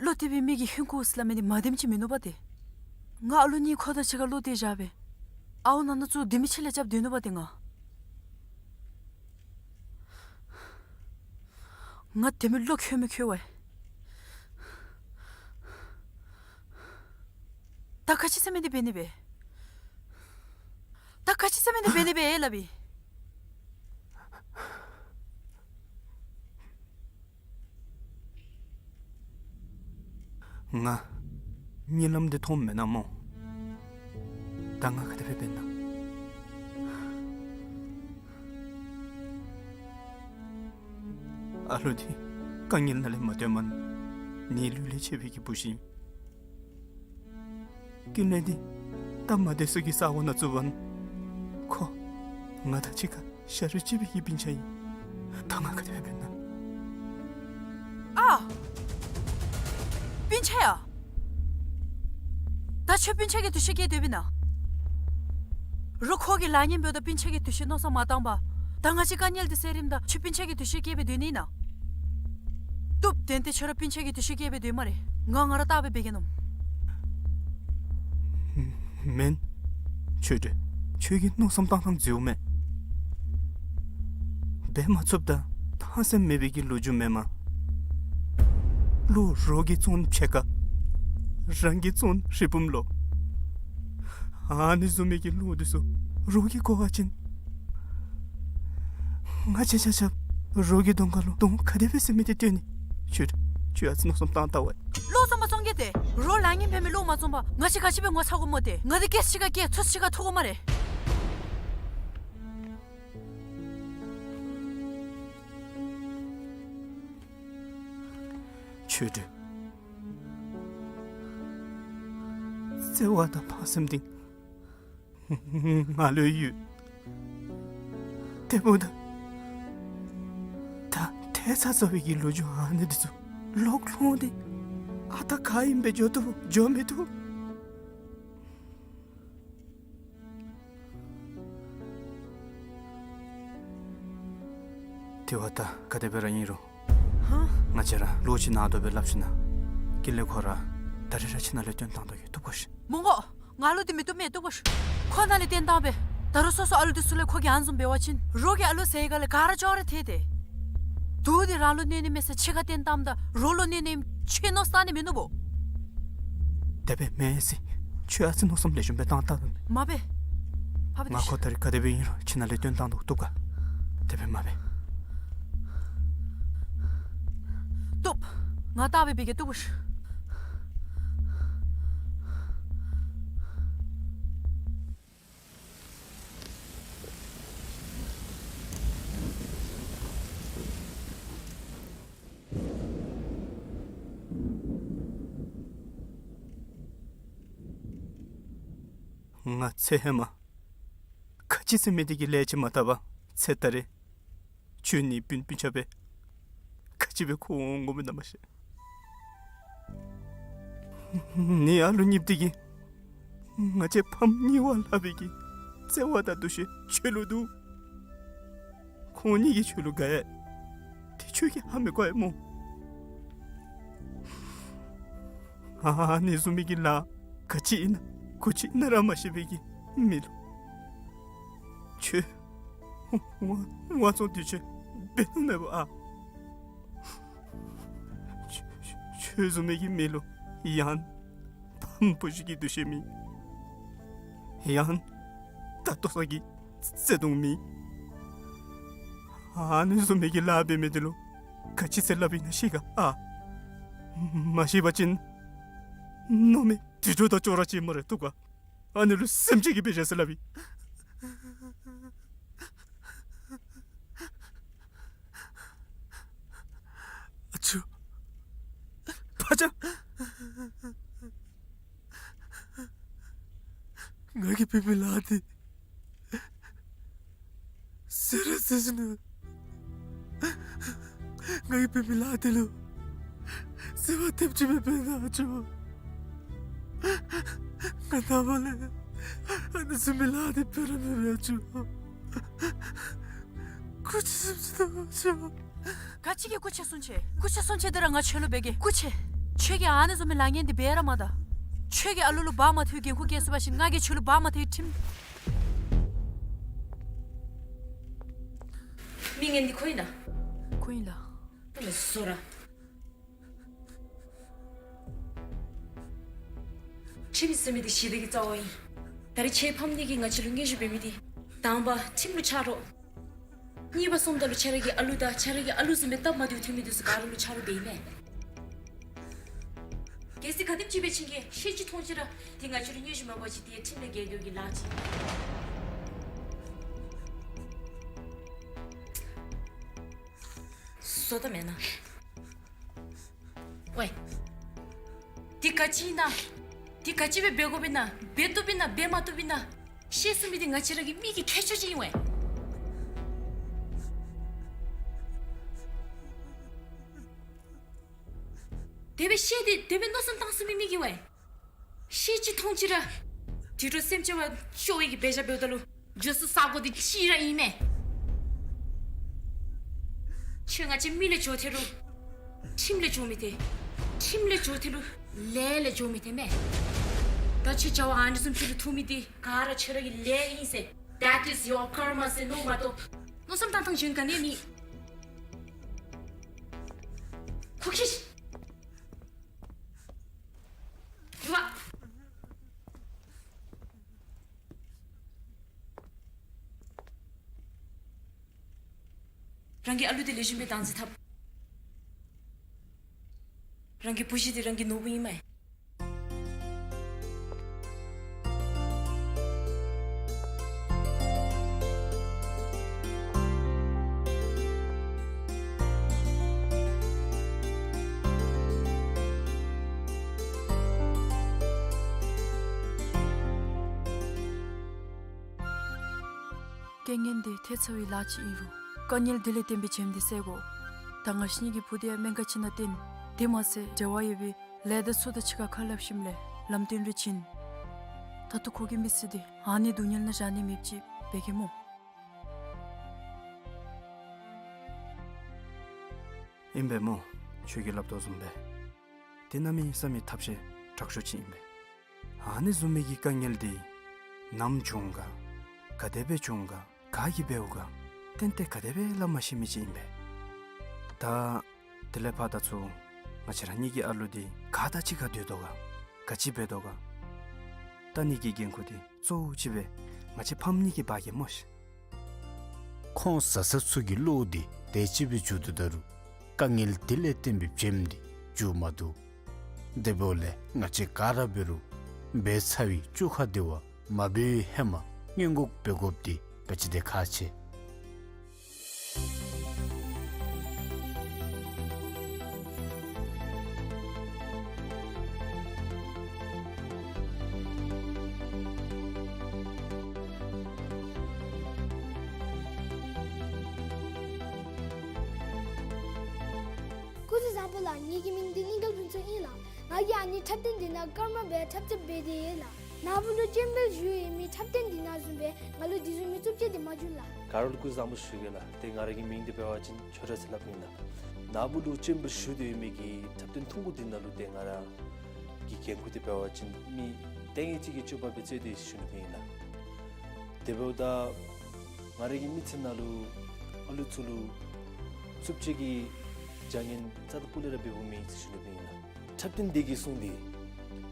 བློ་གཏད་པའི་མི་གིས་ཧིང་ཁུ་ཟེར་སླབ་མི་འདི་མ་བདེནམ་ཅིག་མིན་ནུག་པ་ཏེ། ང་ཨ་ལོ་གཉིས་ཁོ་དང་གཅིག་ཁར་ལོག་སྟེ་བཞག་སྦེ་ཨའོ་ནང་ན་ཚུ་དེ་མི་ཆེ་ལས་རྐྱབ་སྡོད་ནུག་པ་ཏེ་ང་། ང་དེ་མི་བློ་ཁོལ་མི་ཁོལ་ཝའི། ད་ག་ཅི་ཟེར་མི་འདི་འབད་ནི་སྦེ། ད་ག་ཅི་ཟེར་མི་འདི་འབད་ནི་སྦེ་སླབ་ཨིན། ང་གཉིད་ལམ་འདི་མཐོངམ་མེན་ན་སྨོ། ད་ང་ག་དེ་སྦེ་འབད་ན། ཨ་ལུ་འདི་དཀའ་ངལ་ནང་ལས་མ་བཏོན་མ་ནི་ལུས་ལས་ཆད་པའི་གི་བུ་ཅིག་ཨིན། ཀུན་ལེགས་འདི་སྟབས་མ་བདེ་སུ་གི་ས་གོ་ནང་བཙུགས་པ་ནི་ཁོ་ང་དང་གཅིག་ཁར་ཤ་རུས་གཅིག་པའི་གི་སྤུན་ཆ་ཨིན། ད་ང་ག་དེ་སྦེ་འབད་ན། ཨ། སྤུན་ཆ་ཡ། ད་ཁྱོད་སྤུན་ཆ་གི་འདུ་ཤེས་བསྐྱེད་སྡོདཔ་ཨིན་ན། རོགས་ཁོ་གི་ལཱ་ངན་འབདཝ་ད་སྤུན་ཆ་གི་འདུ་ཤེས་མནོ་བསམ་མ་བཏང་པར། ད་ང་བཅས་དཀའ་ངལ་འདི་སེལ་རནམ་ད་ཁྱོད་སྤུན་ཆ་གི་འདུ་ཤེས་བསྐྱེད་སྦེ་སྡོད་ནི་ཨིན་ན། བཏུབ། དོན་དེ་ཁྱོད་ར་སྤུན་ཆ་གི་འདུ་ཤེས་བསྐྱེད་སྦེ་སྡོདཔ་སྨ་རེ། ང་ང་ར་བལྟ་སྦེ་འབད་གེ་མནོཝ། མེན། ཆོས་སྒྲོན། ཁྱོད་ཀྱིས་མནོ་བསམ་བཏང་ཐངས་འཛོལཝ་མས། འབད་མ་ཚུགསཔ་ད་ཕངས་སེམས་མེད་པའི་གི་ལོ་རྒྱུས་མེན་མས། བློ་རོགས་ཀྱིས་བཙོང་ཕྱེད་ཀ། རང་གིས་བཙོང་ཧྲིལ་བུམ་ལོ། ཨ་ནི་བཟུམ་མའི་གི་བློ་འདི་ཚུ་རོགས་ཀྱིས་གོ་བ་ཅིན། ང་བཅས་ཆ་ཁྱབ་རོགས་ཀྱི་གདོང་ཁ་ལུ་གདོང་ག་དེ་སྦེ་ཟེར་མི་འདི་སྟོན་ནི། ཁྱོད་ཁྱོད་ཨ་ཙི་མནོ་བསམ་བཏང་བལྟ་བ། བློ་བཟང་པོ་བཙོང་གེ་ཏེ། རོགས་ལཱ་ངན་འབད་མི་བློ་མ་བཟང་པར་ང་བཅས་ག་ཅི་སྦེ་ངོ་ཚ་དགོཔ་སྨོ་ཏེ། ང་འདི་སྐད་ཆ་གཅིག་ཁར་སྐད་ཚུར་གཅིག་ཁར་ཐུག་དགོ་སྨ་རེ། ཆོས་སྒྲོན། བརྩེ་བ་དང་ཕངས་སེམས་འདི་ང་ལུ་ཡོད། དེ་འབདཝ་ད་ད་ཐལ་ཚ་ཚ་བའི་གི་ལོ་རྒྱུས་ཨ་ནི་འདི་ཚུ་ལོག་ལྷོང་སྟེ་ཨ་རྟག་ག་ཨིནམ་སྦེ་འགྱོ་བཏུབ་འགྱོ་མི་བཏུབ། དེ་བ་ད་ག་དེ་སྦེ་ར་ཨིན་རུང་། ཧ། ང་བཅས་ར་ལོག་ཅིག་ནང་དོག་སྦེ་སླབ་ཞིན་ན་ཀུན་ལེགས་ཁོ་ར་ད་རིས་ར་ཁྱིམ་ནང་ལས་བཏོན་བཏང་དོ་གི། བཏུབ་ག་ཤིག། མི་དགོ། ང་ལུ་འདི་མི་བཏུབ་མས། བཏུབ་ག་ཤིག། ཁོ་ནཱ་ལས་བཏོན་བཏངམ་སྦེ། ད་རུང་སོ་སོ་ཨ་ལུ་འདི་ཚུ་ལས་ཁོ་གིས་ཨ་ནི་བཟུམ་འབད་བ་ཅིན་རོགས་ཀྱིས་ཨ་ལུ་ཟེར་ག་ལས་ག་ར་ཅོག་ར་ཐལ་ཏེ། དུག་འདི་རང་ལུ་གནོད་ནི་མས་ཟེར་ཕྱི་ཁར་བཏོན་བཏངམ་ད་རོགས་ལུ་གནོད་ནི་ཨིནམ་ཁྱོད་མནོ་བསམ་བཏང་ནི་མིན་ནུག་པོ། དེ་སྦེ་མེན་ཟེར། ཁྱོད་ཨ་ཙི་མནོ་བསམ་ལེགས་ཤོམ་སྦེ་བཏང་བལྟ་ད། མ་འབད། ཕ་བི་ང་ཁོ་ད་རིས་ག་དེ་སྦེ་ཨིན་རུང་ཁྱིམ་ནང་ལས་བཏོན་བཏང་དོ། བཏུབ་ག། དེ་སྦེ་མ་འབད། བཏུབ། ང་བལྟ་སྦེ་འབད་གེ། བཏུབ་ག་ཤིག། ང་ཚེ་ཧེ་མ་ག་ཅི་ཟེར་མི་འདི་གི་ལས་ཅིག་མ་བཏབ་པར་ཚེ་ད་རིས་ཁྱོད་ནི་སྤུན་སྤུན་ཆ་སྦེ་ག་ཅི་སྦེ་འཁོར་འོང་འོང་མི་ན་མ་ཤེས། ནི་ཨ་ལུ་གཉིསཔོ་འདི་གིས་ང་བཅས་ཕམ་གཉིས་པོ་ལྷག་པའི་གི་བརྩེ་བ་དང་འདུ་ཤེས་ཁྱོད་ལུ་འདུག། ཁོང་གཉིས་ཀྱིས་ཁྱོད་ལུ་དགའ་ཡི། དེ་ཁྱོད་ཀྱིས་ཧ་མི་གོ་ཡི་སྨོ། ཨ་ནི་བཟུམ་མའི་གི་ལཱ་ག་ཅི་ཨིན་ན་གུ་ཅི་ཨིན་ན་ར་མ་ཤེས་པའི་གི་མི་ལུ་ཁྱོད་དབང་དབང་བཙོང་འདི་ཚུ་འབད་ནི་མེད་པ་ཨ། ཁྱོད་ཁྱོད་བཟུམ་མའི་གི་མི་ལུ་ཡང་ཕམ་བུ་ཅིག་གི་འདུ་ཤེས་མེད། ཡང་ད་ལྟོ་ཚང་གི་བརྩེ་དུང་མེད། ཨ་ནི་བཟུམ་མའི་གི་ལཱ་འབད་མི་འདི་ལུ་ག་ཅི་ཟེར་སླབ་ཨིན་ན་ཤེས་ག་ཨ། མ་ཤེས་པ་ཅིན་མནོ་མེད་དུད་འགྲོ་དང་ཅོག་ར་ཅིག་སྨ་རེ། བཏུབ་ག། ཨ་ནི་ལུ་སེམས་ཅན་གྱི་དཔེ་ཆ་ཟེར་སླབ་ཨིན། ཨ་ཅོ། ཕ་ཅག། ང་གིས་འབད་མི་ལཱ་འདི་ཟེར་ར་ཟེར་ཞིན་ན་ང་གིས་འབད་མི་ལཱ་འདི་ལུ་ཟེར་བ་ཐེབས་ཅིག་མེད་པས་ན་ཨ་ཅོ། ང་ནངས་པ་ལས་ཨ་ནི་བཟུམ་མའི་ལཱ་འདི་འབད་ར་མི་འབད་ཨ་ཅོ། སྐུ་མཁྱེན་གསུང་ཅི་དང་ཨ་ཅོ། ག་ཅི་གི་སྐུ་མཁྱེན་གསུང་ཅི། སྐུ་མཁྱེན་གསུང་ཅི་འདི་ར་ང་ཁྱོད་ལུ་འབད་གེ། སྐུ་མཁྱེན། ཁྱོད་ཀྱིས་ཨ་ནི་བཟུམ་མའི་ལཱ་ངན་འདི་འབད་ར་མ་ད། ཁྱོད་ཀྱིས་ཨ་ལུ་ལུ་བག་མ་ཐོན་འགན་ཁུར་བཀལ་ཚུགས་པ་ཅིན་ང་གིས་ཁྱོད་ལུ་བག་མ་ཐོན་ཁྲིམས། མི་ངན་འདི་ཁོ་ཨིན་ན། ཁོ་ཨིན་ལགས། ཨ་ལས་སོ་ར། ཁྲིམས་ཟེར་མི་འདི་ཞི་བདེ་གི་རྩ་བ་ཨིན། ད་རིས་ཁྱོད་ཕམ་འདི་གིས་ང་བཅས་ལུ་དངོས་ཤུགས་འབད་མི་འདི་དང་པ་ཁྲིམས་ལུ་ཆ་རོགས། གཉིས་པ་སོངམ་ད་ལུ་ཁྱོད་ར་གི་ཨ་ལུ་དང་ཁྱོད་ར་གི་ཨ་ལུ་བཟུམ་སྦེ་སྟབས་མ་བདེཝ་ཐོན་མི་འདི་ཚུ་ག་ར་ལུ་ཆ་རོགས་འབད་ཨིན་མས། གལ་སྲིད་ག་དེམ་ཅིག་སྦེ་བྱིན་གེ་ཤེས་ཅི་མཐོང་ཅི་ར་དེ་ང་བཅས་ར་མཉེས་གཞི་མ་འབག་ཅིག་དེ་ཁྲིམས་ལས་འགལ་དོ་གི་ལཱ་ཅིག། བཟོ་ད་མེན་ན། ཝའེ། དེ་ག་ཅི་ཨིན་ན། དེ་ག་ཅི་སྦེ་འབད་དགོཔ་ཨིན་ན། འབད་བཏུབ་ཨིན་ན་འབད་མ་བཏུབ་ཨིན་ན། ཤེས་ཚུགས་མི་དེ་ང་བཅས་ར་གི་མི་གི་ཁྱད་ཆོས་ཅིག་ཨིན་ཝའེ། དེ་སྦེ་ཤེས་ཏེ་དེ་སྦེ་མནོ་བསམ་བཏང་ཚུགས་མི་མི་གིས་ཝའེ། ཤེས་ཅི་མཐོང་ཅི་ར་དུད་འགྲོ་སེམས་ཅན་བ་ཤོར་བའི་གི་འབད་བཞག་འབདཝ་ད་ལུ་འགྱོ་ས་ས་གོ་དེ་གཅིག་ར་ཨིན་མས། ཁྱོད་ང་བཅས་མི་ལས་འགྱོ་ཐལ་རུང་ཁྲིམས་ལས་འགྱོ་མི་ཐལ། ཁྲིམས་ལས་འགྱོ་ཐལ་རུང་ལས་ལས་འགྱོ་མི་ཐལ་མས། ད་ཁྱོད་བྱ་བ་ཨ་ནི་བཟུམ་ཅིག་ལུ་ཐུག་མི་དེ་ག་ར་ཁྱོད་ར་གི་ལས་ཨིན་ཟེར། That is your karma ཟེར་མནོ་མ་གཏོགས། མནོ་བསམ་བཏང་ཐངས་གཞན་ག་ནི་མེད། ཁོ་ཤེས། རུ་བ། རང་གི་ཨ་ལུ་དེ་ལེགས་ཤོམ་སྦེ་བདག་འཛིན་འཐབ། རང་གི་བུ་གཞི་དེ་རང་གི་ནོར་བུ་ཨིན་མས། རྐྱེན་ངན་དེ་ཐལ་ཚར་བའི་ལཱ་ཅིག་ཨིན་རུང་། དཀའ་ངལ་དེ་ལས་བརྟེན་པའི་བྱེམ་དེ་བསལ་དགོ། ད་ང་བཅས་གཉིས་ཀྱི་བུ་དེ་ཡང་སྨན་ཁང་ཅིག་ནང་བཏོན། དེ་མ་ཚད་འབྲེལ་བ་ཡོད་པའི་ལས་དང་ཚུ་དང་གཅིག་ཁར་ཁ་སླབ་ཞིནམ་ལས་ལམ་སྟོན་རེ་བྱིན། ད་ལྟོ་ཁོ་གི་མི་ཚེ་འདི་ཨ་ནི་སྡུག་བསྔལ་ནང་བཞག་ནི་མེདཔ་ཅིག་འབད་གེ་སྨོ། ཨིན་པས་སྨོ། ཁྱོད་ཀྱིས་སླབ་དོ་བཟུམ་སྦེ་དེ་གནམ་མེད་ས་མེད་ཐབས་ཤེས་དྲག་ཤོས་ཅིག་ཨིན་པས། ཨ་ནི་བཟུམ་མའི་གི་དཀའ་ངལ་འདི་ནམ་བྱུང་ག། ག་དེ་སྦེ་བྱུང་ག། ག་གིས་འབདཝ་ག། ཏན་ཏན་ག་དེ་སྦེ་སླབ་མ་ཤེས་མི་ཅིག་ཨིན་པས། ད་དེ་ལས་ཕར་ད་ཚུར་ང་བཅས་ར་གཉིས་ཀྱི་ཨ་ལུ་འདི་ག་དང་གཅིག་ཁར་སྡོད་དོ་ག། ག་ཅི་འབད་དོ་ག། ད་ནི་གི་འགན་ཁུར་འདི་གཙོ་བོ་ཅིག་སྦེ་ང་བཅས་ཕམ་གཉིས་ཀྱིས་འབག་གེ་སྨོ་ཤིག། ཁོང་བཟའ་ཚང་ཚུ་གི་བློ་འདི་དེ་ཅིག་སྦེ་འགྱོ་དོ་ད་རུང་དཀའ་ངལ་དེ་ལས་བརྟེན་པའི་བྱེམ་འདི་འགྱོ་མ་བཏུབ། དེ་འབདཝ་ལས་ང་བཅས་ག་ར་འབད་རུང་འབད་ཚར་བའི་བཅོ་ཁ་དེ་བ་མ་འབད་བའི་ཧེ་མ་སྔོན་འགོག་འབད་དགོཔ་འདི་ག་ཅི་དེ་ཁག་ཆེ། སྐུ་གཟུགས་བཟང་པོ་ལགས། ངེ་གི་མིང་འདི་གླིང་དཀར་ཕུན་ཚོགས་ཨིན་ལགས། ང་གིས་ཨ་ནི་འཁྲབ་སྟོན་འདི་ནང་སྐར་མ་སྦེ་འཁྲབ་རྩེདཔ་འབད་དེ་ཡོད་ལགས། ནཱ་བུ་ལུ་ཅེམ་བེལ་ཞུ་ཡོད་མི་འཁྲབ་སྟོན་འདི་ནང་བཟུམ་སྦེ་ང་ལུ་དེ་བཟུམ་མའི་རྩུབ་སྤྱོད་འདི་མ་བྱུང་ལགས། ག་ར་ལུ་སྐུ་གཟུགས་བཟང་པོ་ཞུ་གེ་ལགས། ཏེ་ང་ར་གི་མིང་འདི་འབད་བ་ཅིན་ཆོས་གྲགས་ཟེར་སླབ་ཨིན་ལགས། ནཱ་བུ་ལུ་ཅེམ་བེལ་ཞུ་སྟེ་ཡོད་མི་གི་འཁྲབ་སྟོན་ཐུང་ཀུ་འདི་ནང་ལུ་ཏེ་ང་ར་གི་འགན་ཁུར་འདི་འབད་བ་ཅིན་མི་ལྟས་ངན་ཅིག་གི་སྤྱོད་པ་སྦེ་རྩེ་སྟེ་ཞུ་ནི་ཨིན་ལགས། དེ་འབདཝ་ད་ང་ར་གི་མི་ཚེ་ནང་ལུ་ཨ་ལུ་ཚུ་ལུ་རྩུབ་སྤྱོད་ཀྱི་བྱ་ངན་རྩ་དང་སྤུ་ལས་ར་འབདཝ་མེད་ཟེར་ཞུ་ནི་ཨིན་ལགས། འཁྲབ་སྟོན་འདི་གིས་གསུངས་ཏེ་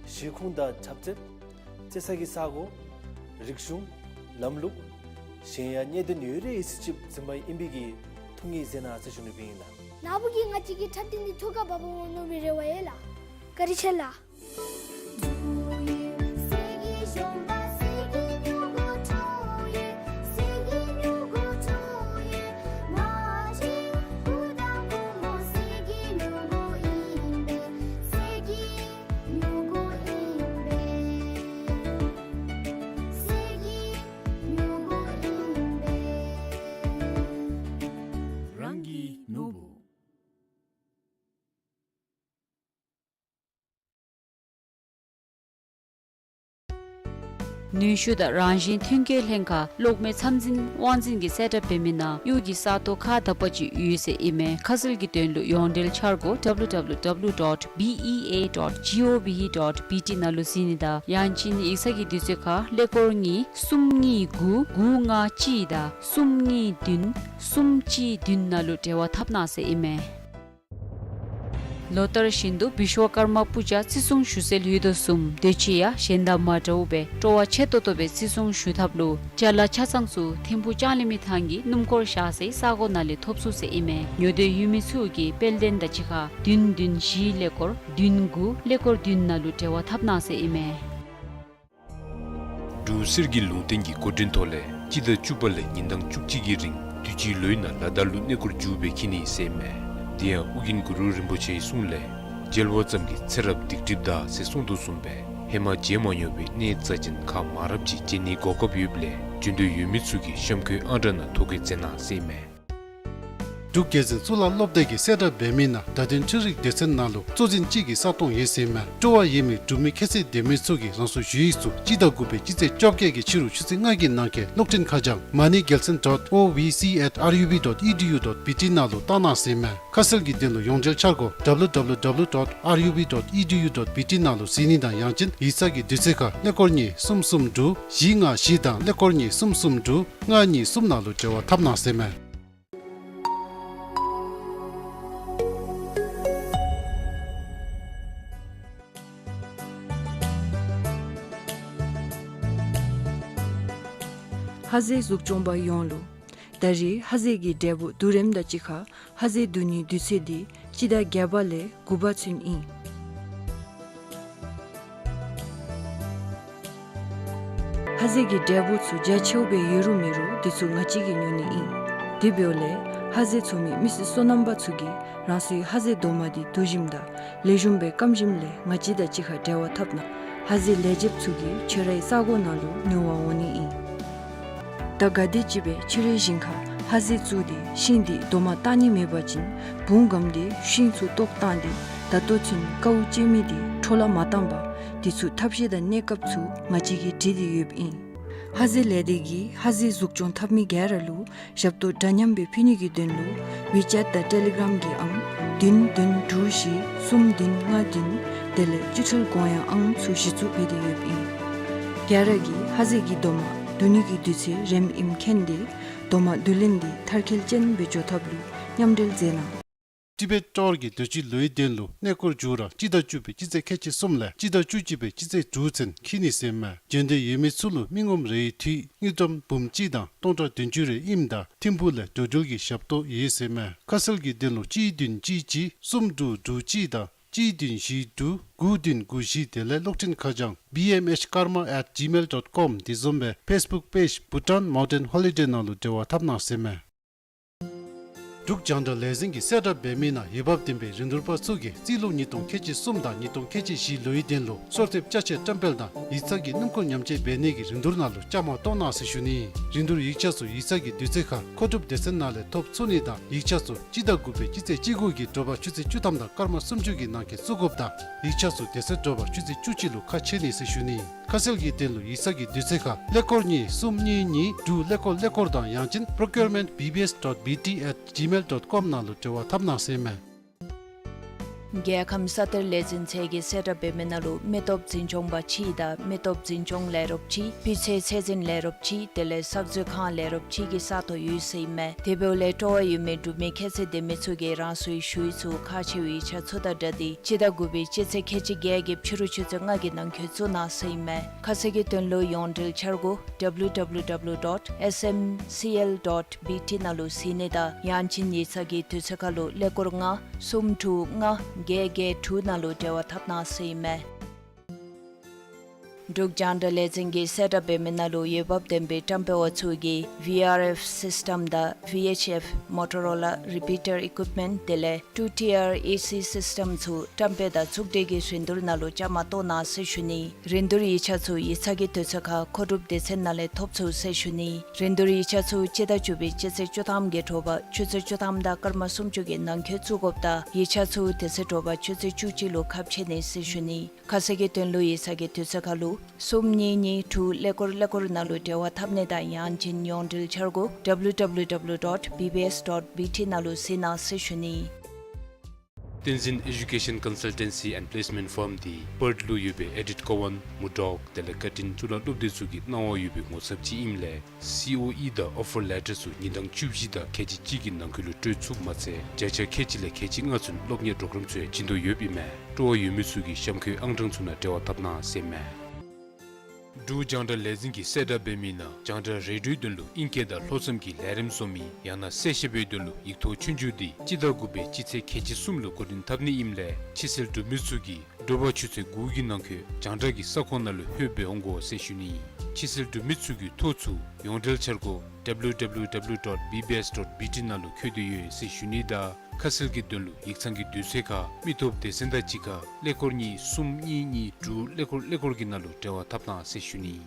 གཞིས་ཁོངས་དང་འཁྲབ་རྩེདཔ་རྩེ་ས་གི་ས་གོ་རིག་གཞུང་ལམ་ལུགས་གཞན་ཡང་གནད་དོན་ཡོད་རིགས་ཡོད་ཚད་ཅིག་འཛིན་པ་ཨིན་པའི་གི་ཐུགས་ངེས་མཛད་གནང་ཟེར་ཞུ་ནི་ཨིན་ལགས། ནཱ་བུ་གིས་ང་བཅས་ཀྱི་འཁྲབ་སྟོན་འདི་ཐུགས་ཁར་འབག་འོང་མནོ་བའི་རེ་བ་ཡོད་ལགས། བཀའ་དྲིན་ཆེ་ལགས། རང་གི་ནོར་བུ། ནུས་ཤུགས་དང་རང་བཞིན་ཐོན་སྐྱེད་ལྷན་ཁག་གློག་མེ་ཚམ་འཛིན་དབང་འཛིན་གྱིས་གསལ་བསྒྲགས་འབད་མི་ནང་གཡུས་ཀྱི་ས་སྟོང་ཁག་དག་པ་ཅིག་ཡོད་ཟེར་ཨིན་མས། ཁ་གསལ་གྱི་དོན་ལུ་ཡོངས་འབྲེལ་འཆར་སྒོ་W W W dot B E A dot G O V dot B T ནང་ལུ་གཟིགས་ནི་དང་ཡང་ཅིན་ཡིག་ཚང་གི་དུས་ཚོད་ཁར་ཀླད་ཀོར་གཉིས་གསུམ་གཉིས་དགུ་དགུ་ལྔ་གཅིག་དང་གསུམ་གཉིས་བདུན་གསུམ་གཅིག་བདུན་ནང་ལུ་འབྲེལ་བ་འཐབ་གནང་ཟེར་ཨིན་མས། ལོ་ལྟར་བཞིན་དུ་བིཤ་ཝ་ཀརྨ་པུ་ཇ་བརྩི་སྲུང་ཞུ་སྲོལ་ཡོད་དོ་བཟུམ་དུས་ཅི་ཡང་གཞན་དང་མ་འདྲཝ་སྦེ་སྤྲོ་བ་ཆེ་ཏོག་ཏོ་སྦེ་བརྩི་སྲུང་ཞུ་ཐབས་ལུ་ཅ་ལ་ཆ་ཚང་ཚུ་ཐིམ་ཕུག་ལྕང་གླིང་མི་ཐང་གི་སྣུམ་འཁོར་བཞག་སའི་ས་གོ་ནང་ལས་ཐོབ་ཚུགས་ཟེར་ཨིན་མས། ཉོ་འདོད་ཡོད་མི་ཚུ་གིས་དཔལ་ལྡན་དང་གཅིག་ཁར་བདུན་བདུན་བཞི་ཀླད་ཀོར་བདུན་དགུ་ཀླད་ཀོར་བདུན་ནང་ལུ་འབྲེལ་བ་འཐབ་གནང་ཟེར་ཨིན་མས། འབྲུག་གསེར་གྱི་ལུང་བསྟན་གྱི་གོ་སྒྲིག་ཐོག་ལས་སྤྱི་ཟླ་བཅུ་པ་ལས་ཉིན་གྲངས་བཅུ་གཅིག་གི་རིང་དུས་ཅི་ལོའི་ནང་ལ་དྭགས་ལུ་གནས་སྐོར་མཇུག་སྦེ་འཁྱིད་ནི་ཟེར་མས། དེ་ཡང་ཨོ་རྒྱན་གུ་རུ་རིན་པོ་ཆེའི་གསུང་ལས་མཇལ་བ་ཙམ་གྱིས་ཚེ་རབས་སྡིག་སྒྲིབ་དག་ཟེར་གསུངས་དོ་བཟུམ་སྦེ་ཧེ་མ་མཇལ་མ་མྱོང་བའི་གནས་རྩ་ཅན་ཁག་མང་རབས་ཅིག་མཇལ་ནིའི་གོ་སྐབས་ཡོདཔ་ལས་འབྱོན་འདོད་ཡོད་མི་ཚུ་གིས་གཤམ་འཁོད་ཨང་གྲངས་ནང་ཐོ་བཀོད་མཛད་གནང་ཟེར་མས། འབྲུག་རྒྱལ་འཛིན་གཙུག་ལག་སློབ་སྡེ་གིས་གསལ་བསྒྲགས་འབད་མི་ནང་བརྡ་དོན་འཕྲུལ་རིག་སྡེ་ཚན་ནང་ལུ་གཙོ་འཛིན་གཅིག་གི་ས་སྟོང་ཡོད་ཟེར་མས། སྤྲོ་བ་ཡོད་མི་འབྲུག་མི་ཁྱད་ཚད་ལྡན་མི་ཚུ་གིས་རང་སོའི་ཞུ་ཡིག་ཚུ་སྤྱི་ཟླ་དགུ་པའི་སྤྱི་ཚེས་བཅོ་བརྒྱད་ཀྱི་ཕྱི་རུ་ཆུ་ཚོད་ལྔ་གི་ནང་འཁོད་གློག་འཕྲིན་ཁ་བྱང་མ་ཎི་རྒྱལ་མཚན་dot O V C at R U B dot E D U dot B T ནང་ལུ་བཏང་གནང་ཟེར་མས། ཁ་གསལ་གྱི་དོན་ལུ་ཡོངས་འབྲེལ་འཆར་སྒོ་W W W dot R U B dot E D U dot B T ནང་ལུ་གཟིགས་ནི་དང་ཡང་ཅིན་ཡིག་ཚང་གི་དུས་ཚོད་ཁར་ཀླད་ཀོར་གཉིས་གསུམ་གསུམ་དྲུག་བཞི་ལྔ་བཞི་དང་ཀླད་ཀོར་གཉིས་གསུམ་གསུམ་དྲུག་ལྔ་གཉིས་གསུམ་ནང་ལུ་འབྲེལ་བ་འཐབ་གནང་ཟེར་མས། ཧ་ཟེ་གཟུགས་སྐྱོང་པ་ཡོངས་ལུ། ད་རེས་ཧ་ཟེ་གི་འབྲས་བུ་བསྡུ་རིམ་དང་གཅིག་ཁར་ཧ་ཟེ་བསྡུ་ནིའི་དུས་ཚོད་འདི་སྤྱི་ཟླ་བརྒྱད་པ་ལས་དགུ་པ་ཚུན་ཨིན། ཧ་ཟེ་གི་འབྲས་བུ་ཚུ་རྒྱ་ཆེཝ་སྦེ་ཡོད་རུང་མེད་རུང་འདི་ཚུ་ང་བཅས་ཀྱིས་ཉོ་ནི་ཨིན། དེ་འབདཝ་ལས་ཧ་ཟེ་འཚོ་མི་མི་སེར་སོ་ནམ་པ་ཚུ་གིས་རང་སོའི་ཧ་ཟེ་རྡོག་མ་འདི་བསྡུ་ཞིནམ་དང་ལེགས་ཤོམ་སྦེ་སྐམ་ཞིནམ་ལས་ང་བཅས་དང་གཅིག་ཁར་འབྲེལ་བ་འཐབ་གནང་། ཧ་ཟེ་ལས་བྱེདཔ་ཚུ་གིས་ཁྱོད་རའི་ས་གོ་ནང་ལུ་ཉོ་བར་འོང་ནི་ཨིན། ད་ག་དེམ་ཅིག་སྦེ་ཁྱོད་རའི་ཞིང་ཁར་ཧ་ཟེ་བཙུགས་ཏེ་ཤིང་འདི་རྡོག་མ་བཏགས་ནི་མེད་པ་ཅིན་བུང་སྒམ་སྟེ་ཤིང་ཚུ་བཏོག་བཏང་སྟེ་ད་ལྟོ་ཚུན་ཀཝ་བཅད་མི་འདི་འཕྲོ་བརླག་མ་བཏང་པར་འདི་ཚུ་ཐབས་ཤེས་དང་གནས་སྐབས་ཚུ་ང་བཅས་ཀྱིས་བྲིས་ཏེ་ཡོདཔ་ཨིན། ཧ་ཟེ་ལས་སྡེ་གིས་ཧ་ཟེ་གཟུགས་སྐྱོང་འཐབ་མི་ག་ར་ལུ་ཞབས་ཏོག་འདྲ་མཉམ་སྦེ་ཕུལ་ནི་གི་དོན་ལུ་ཝི་ཅེཊ་དང་ཊེ་ལི་གརམ་གྱི་ཨང་བདུན་བདུན་དྲུག་བཞི་གསུམ་བདུན་ལྔ་བདུན་དེ་ལས་སྤྱི་འཐུས་གོང་ཡང་ཨང་ཚུ་གཞི་བཙུགས་འབད་དེ་ཡོདཔ་ཨིན། ག་ར་གིས་ཧ་ཟེ་གི་རྡོག་མ་བསྡུ་ནི་གི་དུས་ཚོད་རནམ་ཨིནམ་མཁྱེན་ཏེ་རྡོག་མ་བསྡུ་ལེན་འདི་མཐར་འཁྱོལ་ཅན་སྦེ་འགྱོ་ཐབས་ལུ་མཉམ་འབྲེལ་མཛད་གནང་། ཊི་བེཊ་ཊོར་གྱིས་དུས་ཅི་ལོའི་དོན་ལུ་གནས་སྐོར་མཇུག་ར་སྤྱི་ཟླ་བཅུ་པའི་སྤྱི་ཚེས་ཁལ་གཅིག་གསུམ་ལས་སྤྱི་ཟླ་བཅུ་གཅིག་པའི་སྤྱི་ཚེས་དྲུག་ཚུན་འཁྱིད་ནི་ཟེར་མས། འབྱོན་འདོད་ཡོད་མི་ཚུ་ལུ་མི་ངོམ་རེའི་འཐུས་དངུལ་ཀྲམ་འབུམ་གཅིག་དང་སྟོང་ཕྲག་བདུན་ཅུ་རེ་ཨིནམ་ད་ཐིམ་ཕུག་ལས་འགྲོ་འགྲུལ་གྱི་ཞབས་ཏོག་ཡོད་ཟེར་མས། ཁ་གསལ་གྱི་དོན་ལུ་གཅིག་བདུན་གཅིག་གཅིག་གསུམ་དྲུག་དྲུག་གཅིག་དང་གཅིག་བདུན་བཞི་དྲུག་དགུ་བདུན་དགུ་བཞི་དེ་ལས་གློག་འཕྲིན་ཁ་བྱང་B M H karma at gmail dot com དེ་བཟུམ་སྦེ་ཕེསི་བུཀ་པེཇ་Bhutan Mountain Holiday ནང་ལུ་འབྲེལ་བ་འཐབ་གནང་ཟེར་མས། འབྲུག་རྒྱང་བསྒྲགས་ལས་འཛིན་གྱིས་གསལ་བསྒྲགས་འབད་མི་ནང་འོས་འབབ་ལྡན་པའི་རིན་བསྡུར་པ་ཚུ་གིས་རྩིས་ལོ་ཉིས་སྟོང་ཁལ་གཅིག་གསུམ་དང་ཉིས་སྟོང་ཁལ་གཅིག་བཞི་ལོའི་དོན་ལུ་གསོལ་འདེབས་ཅ་ཆས་བཀྲམ་སྤེལ་དང་ཡིག་ཚང་གི་སྣུམ་འཁོར་ཉམས་བཅོས་འབད་ནི་གི་རིན་བསྡུར་ནང་ལུ་བཅའ་མར་གཏོགས་གནང་ཟེར་ཞུ་ནི། རིན་བསྡུར་ཡིག་ཆ་ཚུ་ཡིག་ཚང་གི་དུས་ཚོད་ཁར་མཁོ་སྒྲུབ་སྡེ་ཚན་ནང་ལས་ཐོབ་ཚུགས་ནི་དང་ཡིག་ཆ་ཚུ་སྤྱི་ཟླ་དགུ་པའི་སྤྱི་ཚེས་བཅུ་དགུ་གི་དྲོ་པ་ཆུ་ཚོད་བཅུ་ཐམ་དང་སྐར་མ་སུམ་ཅུ་གི་ནང་འཁོད་བཙུགས་དགོཔ་དང་ཡིག་ཆ་ཚུ་དེ་ཚེ་དྲོ་པ་ཆུ་ཚོད་བཅུ་གཅིག་ལུ་ཁ་ཕྱེ་ནི་ཟེར་ཞུ་ནི། ཁ་གསལ་གྱི་དོན་ལུ་ཡིག་ཚང་གི་དུས་ཚོད་ཁར་ཀླད་ཀོར་གཉིས་གསུམ་གཉིས་གཉིས་དྲུག་ཀླད་ཀོར་ཀླད་ཀོར་དང་ཡང་ཅིན་procurement B B S dot B T at gmail dot com ནང་ལུ་འབྲེལ་བ་འཐབ་གནང་ཟེར་མས། རྒྱལ་ཁམས་ས་གཏེར་ལས་འཛིན་ཚད་ཀྱིས་གསལ་བསྒྲགས་འབད་མི་ནང་ལུ་མི་སྟོབས་འཛིན་སྐྱོང་པ་གཅིག་དང་མི་སྟོབས་འཛིན་སྐྱོང་ལས་རོགས་གཅིག་སྤུས་ཚད་ཚད་འཛིན་ལས་རོགས་གཅིག་དེ་ལས་གསར་མཛོད་ཁང་ལས་རོགས་གཅིག་གི་ས་ཐོ་ཡོད་ཟེར་ཨིན་མས། དེ་འབདཝ་ལས་སྤྲོ་བ་ཡོད་མི་འབྲུག་མི་ཁྱད་ཚད་ལྡན་མི་ཚུ་གིས་རང་སོའི་ཞུ་ཡིག་ཚུ་ཁག་ཆེ་བའི་ཡིག་ཆ་ཚུ་དང་སྦྲགས་ཏེ་སྤྱི་ཟླ་དགུ་པའི་སྤྱི་ཚེས་ཁལ་གཅིག་བརྒྱད་ཀྱི་ཕྱི་རུ་ཆུ་ཚོད་ལྔ་གི་ནང་འཁོད་བཙུགས་གནང་ཟེར་ཨིན་མས། ཁ་གསལ་གྱི་དོན་ལུ་ཡོངས་འབྲེལ་འཆར་སྒོ་W W W dot S M C L dot B T ནང་ལུ་གཟིགས་ནི་དང་ཡང་ཅིན་ཡིག་ཚང་གི་དུས་ཚོད་ཁར་ལུ་ཀླད་ཀོར་ལྔ་གསུམ་དྲུག་ལྔ་བརྒྱད་བརྒྱད་དྲུག་ནང་ལུ་འབྲེལ་བ་འཐབ་གནང་ཟེར་ཨིན་མས། འབྲུག་རྒྱང་བསྒྲགས་ལས་འཛིན་གྱིས་གསལ་བསྒྲགས་འབད་མི་ནང་ལུ་འོས་འབབ་ལྡན་པའི་བཀྲམ་སྤེལ་བ་ཚུ་གིས་V R F system དང་V H F Motorola repeater equipment དེ་ལས་two tier A C system ཚུ་བཀྲམ་སྤེལ་དང་བཙུགས་སྒྲིག་གི་རིན་བསྡུར་ནང་ལུ་བཅའ་མར་གཏོགས་གནང་ཟེར་ཞུ་ནི། རིན་བསྡུར་ཡིག་ཆ་ཚུ་ཡིག་ཚང་གི་དུས་ཚོད་ཁར་མཁོ་སྒྲུབ་སྡེ་ཚན་ནང་ལས་ཐོབ་ཚུགས་ཟེར་ཞུ་ནི། རིན་བསྡུར་ཡིག་ཆ་ཚུ་སྤྱི་ཟླ་བཅུ་པའི་སྤྱི་ཚེས་བཅུ་ཐམ་གྱི་དྲོ་པ་ཆུ་ཚོད་བཅུ་ཐམ་དང་སྐར་མ་སུམ་ཅུ་གི་ནང་འཁོད་བཙུགས་དགོཔ་དང་ཡིག་ཆ་ཚུ་དེ་ཚེ་དྲོ་པ་ཆུ་ཚོད་བཅུ་གཅིག་ལུ་ཁ་ཕྱེ་ནི་ཟེར་ཞུ་ནི། ཁ་གསལ་གྱི་དོན་ལུ་ཡིག་ཚང་གི་དུས་ཚོད་ཁར་ལུ་གསུམ་གཉིས་གཉིས་དྲུག་ཀླད་ཀོར་ཀླད་ཀོར་ནང་ལུ་འབྲེལ་བ་འཐབ་ནི་དང་ཡང་ཅིན་ཡོངས་འབྲེལ་འཆར་སྒོ W W W dot B B S dot B T ནང་ལུ་གཟིགས་གནང་ཟེར་ཞུ་ནི། བསྟན་འཛིན་Education Consultancy and Placement Firm འདི་པརཐ་ལུ་ཡོད་པའི་ཨེ་ཌིཊ་ཀོ་ཝཱན་མུར་ཌོག་དེ་ལས་ཀར་ཊིན་གཙུག་ལག་སློབ་སྡེ་ཚུ་གིས་གནང་བ་ཡོད་པའི་ངོ་ཚབ་ཅིག་ཨིནམ་ལས་སི་ཨོ་ཨི་དང་ཨོ་ཕར་ལེ་ཊར་ཚུ་ཉིན་གྲངས་བཅུ་བཞི་དང་ཁལ་གཅིག་གཅིག་གི་ནང་འཁོད་ལུ་སྤྲོད་ཚུགསཔ་མ་ཚད་བརྒྱ་ཆ་ཁལ་གཅིག་ལས་ཁལ་གཅིག་ལྔ་ཚུན་སློབ་གཉེར་པྲོ་གརམ་ཚུ་ཡང་བྱིན་དོ་ཡོདཔ་ཨིན་མས། སྤྲོ་བ་ཡོད་མི་ཚུ་གིས་གཤམ་འཁོད་ཨང་གྲངས་ཚུ་ནང་འབྲེལ་བ་འཐབ་གནང་ཟེར་མས། འབྲུག་རྒྱང་བསྒྲགས་ལས་འཛིན་གྱིས་གསལ་བསྒྲགས་འབད་མི་ནང་རྒྱང་བསྒྲགས་རེ་ཌིའོའི་དོན་ལུ་ཨིང་སྐད་དང་ལྷོ་མཚམས་ཀྱི་ལས་རིམ་བཟོ་མི་ཡང་ན་གསལ་བཤད་པའི་དོན་ལུ་ཡིག་ཐོག་ཆོས་རྒྱུགས་འདི་སྤྱི་ཟླ་དགུ་པའི་སྤྱི་ཚེས་ཁལ་གཅིག་གསུམ་ལུ་འགོ་འདྲེན་འཐབ་ནི་ཨིནམ་ལས་ཕྱི་སེལ་གྲུབ་མི་ཚུ་གིས་དྲོ་པ་ཆུ་ཚོད་དགུ་གི་ནང་འཁོད་རྒྱང་བསྒྲགས་ཀྱི་ས་ཁོངས་ནང་ལུ་ལྷོདཔ་སྦེ་འོང་དགོ་ཟེར་ཞུ་ནི། ཕྱི་སེལ་གྲུབ་མི་ཚུ་གི་ཐོ་ཚུ་ཡོངས་འབྲེལ་འཆར་སྒོ་W W W dot B B S dot B T ནང་ལུ་བཀོད་དེ་ཡོད་ཟེར་ཞུ་ནི་དང་ཁ་གསལ་གྱི་དོན་ལུ་ཡིག་ཚང་གི་དུས་ཚོད་ཁར་མི་ཐོབ་སྡེ་ཚན་དང་གཅིག་ཁར་ཀླད་ཀོར་གཉིས་གསུམ་གཉིས་གཉིས་དྲུག་ཀླད་ཀོར་ཀླད་ཀོར་གྱི་ནང་ལུ་འབྲེལ་བ་འཐབ་གནང་ཟེར་ཞུ་ནི།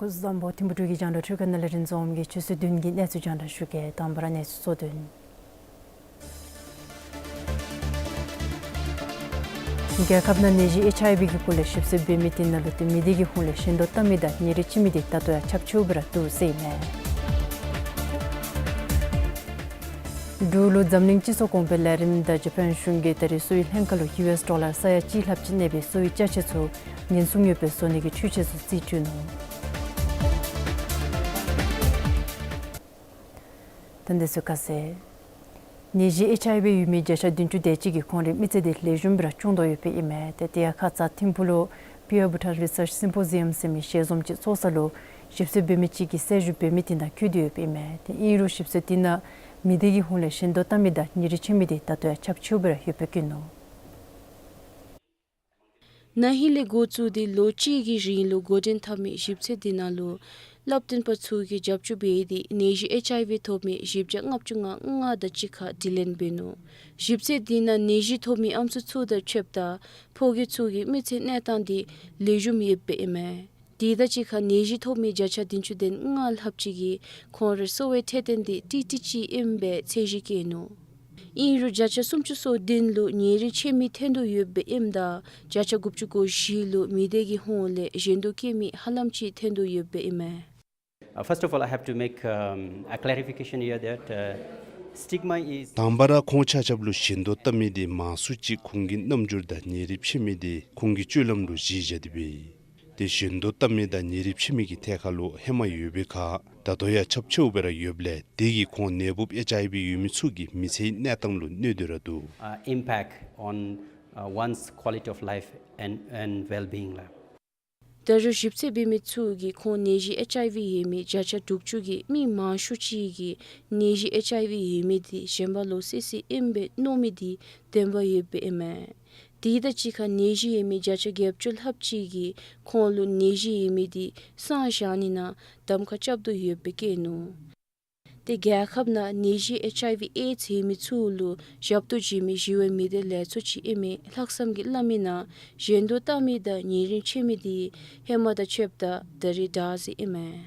སྐུ་གཟུགས་བཟང་པོ། ཐིམ་ཕུ་འབྲུག་གི་རྒྱང་བསྒྲགས་འཕྲུལ་ཁང་ནང་ལས་རིན་འཛོམས་ཀྱིས་ཆུ་ཚོད་བདུན་གྱི་གནས་ཚུལ་རྒྱང་བསྒྲགས་ཞུ་གེ། དང་པ་ར་གནས་ཚུལ་གཙོ་དོན། རྒྱལ་ཁབ་ནང་ནད་གཞི་ཨེཆ་ཨའི་ཝི་གི་སྐོར་ལས་ཞིབ་འཚོལ་འབད་མི་དེ་ནང་ལུ་ཏེ་མི་སྡེ་གི་ཧོངས་ལས་ཞེན་དོ་བཏང་མི་དང་ཉིན་རེ་འཆི་མི་དེ་ད་ལྟོ་ཡང་ཁྱབ་ཆེཝ་སྦེ་ར་འདུག་ཟེར་ཨིན་མས། འབྲུག་ལུ་འཛམ་གླིང་སྤྱི་ཚོགས་གོང་འཕེལ་ལས་རིམ་དང་ཇ་པཱན་གཞུང་གིས་ད་རེས་གསོ་བའི་ལྷན་ཁག་ལུ་ཡུ་ཨེསི་ཌོ་ལར་ས་ཡ་གཅིག་ལྷགཔ་ཅིག་གནས་པའི་གསོ་བའི་ཅ་ཆས་ཚུ་ཉེན་སྲུང་ཡོདཔ་སྦེ་བཟོ་ནི་གི་འཕྲུལ་ཆས་ཚུ་རྩིས་སྤྲོད་ནུག། ད་འདི་ཚུ་ཁ་གསལ། ནད་གཞི་ཨེཆ་ཨའི་ཝི་ཡོད་མི་བརྒྱ་ཆ་བདུན་ཅུ་དེ་ཅིག་གིས་ཁོང་རའི་མི་ཚེ་དེ་ལེགས་ཤོམ་སྦེ་ར་སྐྱོང་དོ་ཡོདཔ་ཨིན་མས། ཏེ་དེ་ཡང་ཁ་ཙ་ཐིམ་ཕུ་ལུ་Pure Bhutan Research Symposium ཟེར་མི་ཞལ་འཛོམས་ཅིག་ཚོགས་ས་ལུ་ཞིབ་འཚོལ་འབད་མི་ཅིག་གིས་གསལ་ཞུ་འབད་མི་དེ་ནང་བཀོད་དེ་ཡོདཔ་ཨིན་མས། ཏེ་ཨིན་རུང་ཞིབ་འཚོལ་དེ་ནང་མི་སྡེ་གི་ཧོངས་ལས་ཞེན་དོ་བཏང་མི་དང་ཉིན་རེ་འཆི་མི་དེ་ད་ལྟོ་ཡང་ཁྱབ་ཆེཝ་སྦེ་ར་ཡོདཔ་སྦེ་བཀོད་ནུག། ན་ཧིང་ལས་འགོ་བཙུགས་ཏེ་ལོ་གཅིག་གི་རིང་ལུ་འགོ་འདྲེན་འཐབ་མི་ཞིབ་འཚོལ་དེ་ནང་ལུ་སླབ་སྟོན་པ་ཚུ་གིས་རྒྱབ་སྐྱོར་འབད་དེ་ནད་གཞི་ཨེཆ་ཨའི་ཝི་ཐོབ་མི་བཞི་བརྒྱ་ལྔ་བཅུ་ང་ལྔ་དང་གཅིག་ཁར་དྲི་ལན་འབད་ནུག། ཞིབ་འཚོལ་དེ་ནང་ནད་གཞི་ཐོབ་མི་ཨམ་སྲུ་ཚུ་དང་ཕྱདཔ་ད་ཕོ་རྒྱས་ཚུ་གི་མི་ཚེ་གནས་སྟངས་དེ་ལེགས་ཤོམ་ཡོདཔ་ཨིན་མས། དེ་དང་གཅིག་ཁར་ནད་གཞི་ཐོབ་མི་བརྒྱ་ཆ་བདུན་ཅུ་དོན་ལྔ་ལྷགཔ་ཅིག་གིས་ཁོང་རའི་གསོ་བའི་འཕྲོད་བསྟེན་དེ་ཏིག་ཏིག་ཅིག་ཨིནམ་སྦེ་ཚད་གཞི་བཀོད་ནུག། ཨིན་རུང་བརྒྱ་ཆ་སུམ་ཅུ་སོ་བདུན་ལུ་ཉིན་རེ་འཆི་མི་ཐོན་དོ་ཡོདཔ་ཨིནམ་ད་བརྒྱ་ཆ་དགུ་བཅུ་གོ་བཞི་ལུ་མི་སྡེ་གི་ཧོངས་ལས་ཞེན་དོ་བཀལ་མི་ཧ་ལམ་ཅིག་ཐོན་དོ་ཡོདཔ་ཨིན་མས། Uh, first of all, I have to make, um, a clarification here that, uh, stigma is དང་པ་ར་ཁོང་ཆ་ཁྱབ་ལུ་ཞེན་དོ་བཏང་མི་དེ་མང་སུ་ཅིག་ཁོང་གི་རྣམ་འགྱུར་དང་ཉིན་རེ་འཆི་མི་དེ་ཁོང་གི་སྤྱོད་ལམ་ལུ་གཞི་བཞག་སྟེ་སྦེ། ཏེ་ཞེན་དོ་བཏང་མི་དང་ཉིན་རེ་འཆི་མི་གི་ཐད་ཁར་ལུ་ཧེ་མ་ཡོད་པའི་ཁར་ད་ལྟོ་ཡང་ཁྱབ་ཆེཝ་སྦེ་ར་ཡོདཔ་ལས་དེ་གིས་ཁོང་ནད་འབུཔ་ཨེཆ་ཨའི་ཝི་ཡོད་མི་ཚུ་གི་མི་ཚེའི་གནས་སྟངས་ལུ་གནོད་དེ་ར་འདུག། Uh, impact on, uh, one's quality of life and, and well-being ལགས། ད་རུང་ཞིབ་འཚོལ་འབད་མི་ཚུ་གིས་ཁོང་ནད་གཞི་ཨེཆ་ཨའི་ཝི་ཡོད་མི་བརྒྱ་ཆ་དྲུག་ཅུ་གི་མི་མང་ཤོས་ཅིག་གིས་ནད་གཞི་ཨེཆ་ཨའི་ཝི་ཡོད་མི་དེ་ཞེན་པ་ལོག་སི་སི་ཨིནམ་སྦེ་མནོ་མི་དེ་བདེན་པ་ཡོདཔ་ཨིན་མས། དེ་དང་གཅིག་ཁར་ནད་གཞི་ཡོད་མི་བརྒྱ་ཆ་བརྒྱད་ཅུ་ལྷགཔ་ཅིག་གིས་ཁོང་ལུ་ནད་གཞི་ཡོད་མི་དེ་བསང་བཞག་ནི་ནང་གདམ་ཁ་རྐྱབ་དོ་ཡོདཔ་སྦེ་བཀོད་ནུག། ཏེ་རྒྱལ་ཁབ་ནང་ནད་གཞི་ཨེཆ་ཨའི་ཝི་ཨེཌསི་ཡོད་མི་ཚུ་ལུ་ཞབས་ཏོག་བྱིན་མི་ཞི་བའི་མི་སྡེ་ལས་ཚོགས་ཅིག་ཨིན་མི་ལྷག་བསམ་གྱིས་སླབ་མི་ནང་ཞེན་དོ་བཏང་མི་དང་ཉིན་རེ་འཆི་མི་དེ་ཧེ་མ་དང་ཕྱདཔ་ད་ད་རེས་དྲག་ཟེར་ཨིན་མས།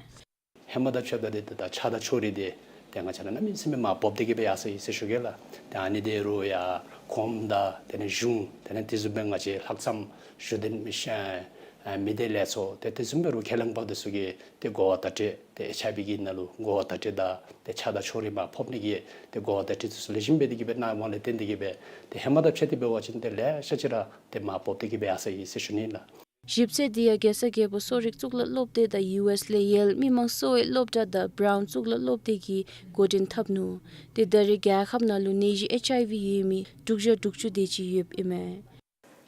ཧེ་མ་དང་ཕྱདཔ་ད་ཏེ་ད་ཆགས་སྡང་ཕྱོགས་རིས་དེ་ཏེ་ང་བཅས་ར་གནམ་མེད་ས་མེད་མར་བབས་ཏེ་གི་སྦེ་ཡར་སོ་ཡི་ཟེར་ཞུ་གེ་ལགས། ཏེ་ཨ་ནི་དེ་རུང་ཡང་གོངམ་དང་དེ་ལས་གཞུང་དེ་ལས་དེ་བཟུམ་སྦེ་ང་བཅས་ལྷག་བསམ་ཞུ་དོན་མི་ཤེས་མི་སྡེ་ལས་ཚོགས་ཏེ་དེ་བཟུམ་སྦེ་རུང་ཁས་བླངས་པ་དེ་ཚུ་གིས་ཏེ་གོ་བ་བརྡ་སྤྲོད་ཏེ་ཨེཆ་ཨའི་ཝི་གི་ནང་ལུ་གོ་བ་བརྡ་སྤྲོད་དང་ཏེ་ཆགས་སྡང་ཕྱོགས་རིས་མར་ཕབ་ནི་གི་ཏེ་གོ་བ་བརྡ་སྤྲོད་དེ་ཚུ་ལེགས་ཤོམ་སྦེ་དེ་གི་སྦེ་གནང་བ་ལས་བརྟེན་ཏེ་གི་སྦེ་ཏེ་ཧེ་མ་དང་ཕྱད་དེ་འབད་བ་ཅིན་ཏེ་ལེ་ཤ་ཅིག་ར་ཏེ་མར་བབས་ཏེ་གི་སྦེ་ཡར་སོ་ཡི་ཟེར་ཞུ་ནི་ལགས། ཞིབ་འཚོལ་འདི་ཡང་རྒྱལ་ས་རྒྱལ་པོ་གསོ་རིག་གཙུག་ལག་སློབ་སྡེ་དང་ཡུ་ཨེསི་ལས་ཡེལ་མི་མང་གསོ་བའི་སློབ་གྲྭ་དང་བྲའུན་གཙུག་ལག་སློབ་སྡེ་གིས་འགོ་འདྲེན་འཐབ་ནུག། ཏེ་ད་རེས་རྒྱལ་ཁབ་ནང་ལུ་ནད་གཞི་ཨེཆ་ཨའི་ཝི་ཡོད་མི་དྲུག་བརྒྱ་དྲུག་ཅུ་དེ་ཅིག་ཡོདཔ་ཨིན་མས།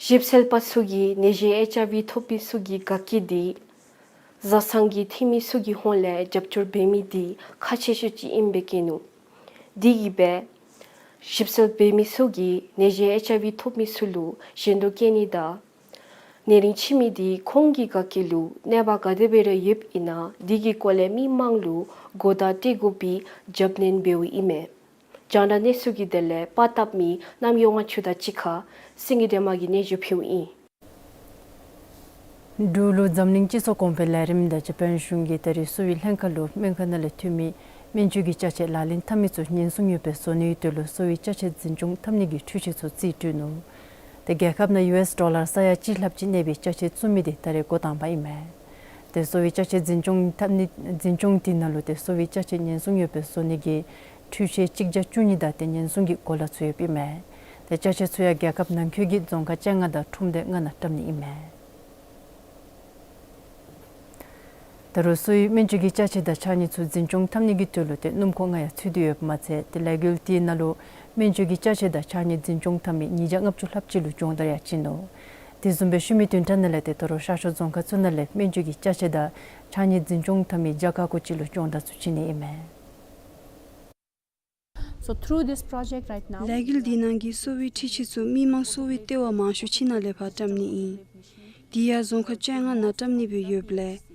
ཞིབ་འཚོལ་པ་ཚུ་གིས་ནད་གཞི་ཨེཆ་ཨའི་ཝི་ཐོབ་མི་ཚུ་གི་དགའ་སྐྱིད་འདི་བཟའ་ཚང་གི་འཐུས་མི་ཚུ་གི་ཧོངས་ལས་རྒྱབ་སྐྱོར་འབད་མི་འདི་ཁག་ཆེ་ཤོས་ཅིག་ཨིནམ་སྦེ་བཀོད་ནུག། དེ་གིས་སྦེ་ཞིབ་འཚོལ་འབད་མི་ཚུ་གིས་ནད་གཞི་ཨེཆ་ཨའི་ཝི་ཐོབ་མི་ཚུ་ལུ་གཞན་དོ་བཀོད་ནི་དང་ནད་རིམས་ཕྱིན་མི་འདི་ཁོང་གི་དགའ་སྐྱིད་ལུ་གནོད་པ་ག་དེ་སྦེ་ར་ཡོདཔ་ཨིན་ན་དེ་གི་སྐོར་ལས་མི་མང་ལུ་གོ་བརྡ་སྤྲོད་དགོ་པའི་རྒྱབ་སྣོན་འབདཝ་ཨིན་མས། རྒྱང་བསྒྲགས་གནས་ཚུལ་གྱི་དོན་ལས་པར་བཏབ་མི་རྣམ་གཡོ་དབང་ཕྱུག་དང་གཅིག་ཁར་སེང་གེ་སྒྲོལ་མ་གིས་སྙན་ཞུ་ཕུལཝ་ཨིན། འབྲུག་ལུ་འཛམ་གླིང་སྤྱི་ཚོགས་གོང་འཕེལ་ལས་རིམ་དང་ཇ་པཱན་གཞུང་གིས་ད་རེས་གསོ་བའི་ལྷན་ཁག་ལུ་སྨན་ཁང་ནང་ལས་ཐོན་མི་སྨན་བཅོས་ཀྱི་ཅ་ཆས་ལག་ལེན་འཐབ་མི་ཚུ་ཉེན་སྲུང་ཡོདཔ་སྦེ་བཟོ་ནིའི་དོན་ལུ་གསོ་བའི་ཅ་ཆས་འཛིན་སྐྱོང་འཐབ་ནི་གི་འཕྲུལ་ཆས་ཚུ་རྩིས་སྤྲོད་ནུག། ཏེ་རྒྱལ་ཁབ་ནང་ཡུ་ཨེསི་ཌོ་ལར་ས་ཡ་གཅིག་ལྷགཔ་ཅིག་གནས་པའི་ཅ་ཆས་བཙུགས་མི་འདི་ད་རེས་འགོ་དང་པ་ཨིན་མས། ཏེ་གསོ་བའི་ཅ་ཆས་འཛིན་སྐྱོང་འཐབ་ནི་འཛིན་སྐྱོང་དེ་ནང་ལུ་ཏེ་གསོ་བའི་ཅ་ཆས་ཉེན་སྲུང་ཡོདཔ་སྦེ་བཟོ་ནི་གི་འཕྲུལ་ཆས་གཅིག་བརྒྱ་བཅུ་གཉིས་དང་ཏེ་ཉེན་སྲུང་གི་གོ་ལ་ཚུ་ཡོདཔ་ཨིན་མས། ཏེ་ཅ་ཆས་ཚུ་ཡང་རྒྱལ་ཁབ་ནང་འཁོད་ཀྱི་རྫོང་ཁག་བཅོ་ལྔ་དང་ཁྲོམ་སྡེ་ལྔ་ནང་བཀྲམ་ནི་ཨིན་མས། ད་རུང་གསོ་བའི་སྨན་བཅོས་ཀྱི་ཅ་ཆས་དང་ཕྱགས་སྙིགས་ཚུ་འཛིན་སྐྱོང་འཐབ་ནི་གི་དོན་ལུ་ཏེ་སྣུམ་འཁོར་ལྔ་ཡང་ཚུད་དེ་ཡོདཔ་མ་ཚད་ཏེ་ལས་འགུལ་དེ་ནང་ལུ་སྨན་བཅོས་ཀྱི་ཅ་ཆས་དང་ཕྱགས་སྙིགས་འཛིན་སྐྱོང་འཐབ་མི་ཉིས་བརྒྱ་ལྔ་བཅུ་ལྷགཔ་ཅིག་ལུ་སྦྱོང་བརྡར་ཡང་བྱིན་ནུག། དེ་བཟུམ་སྦེ་ཤུལ་མའི་བདུན་ཕྲག་ནང་ལས་ཏེ་ད་རུང་ཤར་ཕྱོགས་རྫོང་ཁག་ཚུ་ནང་ལས་སྨན་བཅོས་ཀྱི་ཅ་ཆས་དང་ཕྱགས་སྙིགས་འཛིན་སྐྱོང་འཐབ་མི་བརྒྱ་ཁ་ཀོ་ཅིག་ལུ་སྦྱོང་བརྡར་ཚུ་བྱིན་ནི་ཨིན་མས། So through this project right now, ལས་འགུལ་འདི་ནང་གི་གསོ་བའི་འཕྲུལ་ཆས་ཚུ་མི་མང་གསོ་བའི་ལྟེ་བ་མང་ཤོས་ཅིག་ནང་ལས་ཕར་བཀྲམ་ནི་ཨིན། དེ་ཡང་རྫོང་ཁག་བཅོ་ལྔ་ནང་བཀྲམ་ནི་སྦེ་ཡོདཔ་ལས་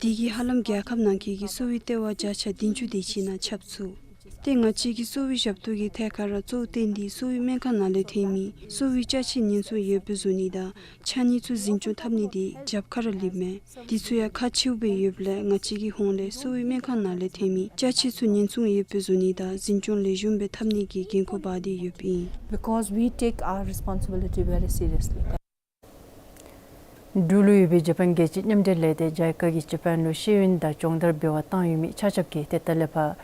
དེ་གིས་ཧ་ལམ་རྒྱལ་ཁབ་ནང་འཁོད་ཀྱི་གསོ་བའི་ལྟེ་བ་བརྒྱ་ཆ་བདུན་ཅུ་དེ་ཅིག་ནང་ཁྱབ་ཚུགས། ཏེ་ང་བཅས་ཀྱི་གསོ་བའི་ཞབས་ཏོག་གི་ཐད་ཁར་ར་གཙོ་བོ་བཏོན་ཏེ་གསོ་བའི་སྨན་ཁང་ནང་ལས་ཐོན་མི་གསོ་བའི་ཅ་ཆས་ཉེན་སྲུང་ཡོདཔ་སྦེ་བཟོ་ནི་དང་ཕྱགས་སྙིགས་ཚུ་འཛིན་སྐྱོང་འཐབ་ནི་འདི་རྒྱབ་ཁར་ར་ལུསཔ་མས། དེ་ཚུ་ཡང་ཁག་ཆེཝ་སྦེ་ཡོདཔ་ལས་ང་བཅས་ཀྱི་ཧོངས་ལས་གསོ་བའི་སྨན་ཁང་ནང་ལས་ཐོན་མི་ཅ་ཆས་ཚུ་ཉེན་སྲུང་ཡོདཔ་སྦེ་བཟོ་ནི་དང་འཛིན་སྐྱོང་ལེགས་ཤོམ་སྦེ་འཐབ་ནི་གི་འགན་ཁུར་འབག་སྟེ་ཡོདཔ་ཨིན། Because we take our responsibility very seriously. འབྲུག་ལུ་ཡོད་པའི་ཇ་པཱན་རྒྱལ་སྤྱིའི་མཉམ་འབྲེལ་ལས་སྡེ་ཇའི་ཀ་གིས་ཇ་པཱན་ལུ་ཤེས་ཡོན་དང་སྦྱོང་བརྡར་འབད་བར་བཏང་ཡོད་མི་ཆ་ཁྱབ་ཀྱིས་ཏེ་ད་ལས་ཕར་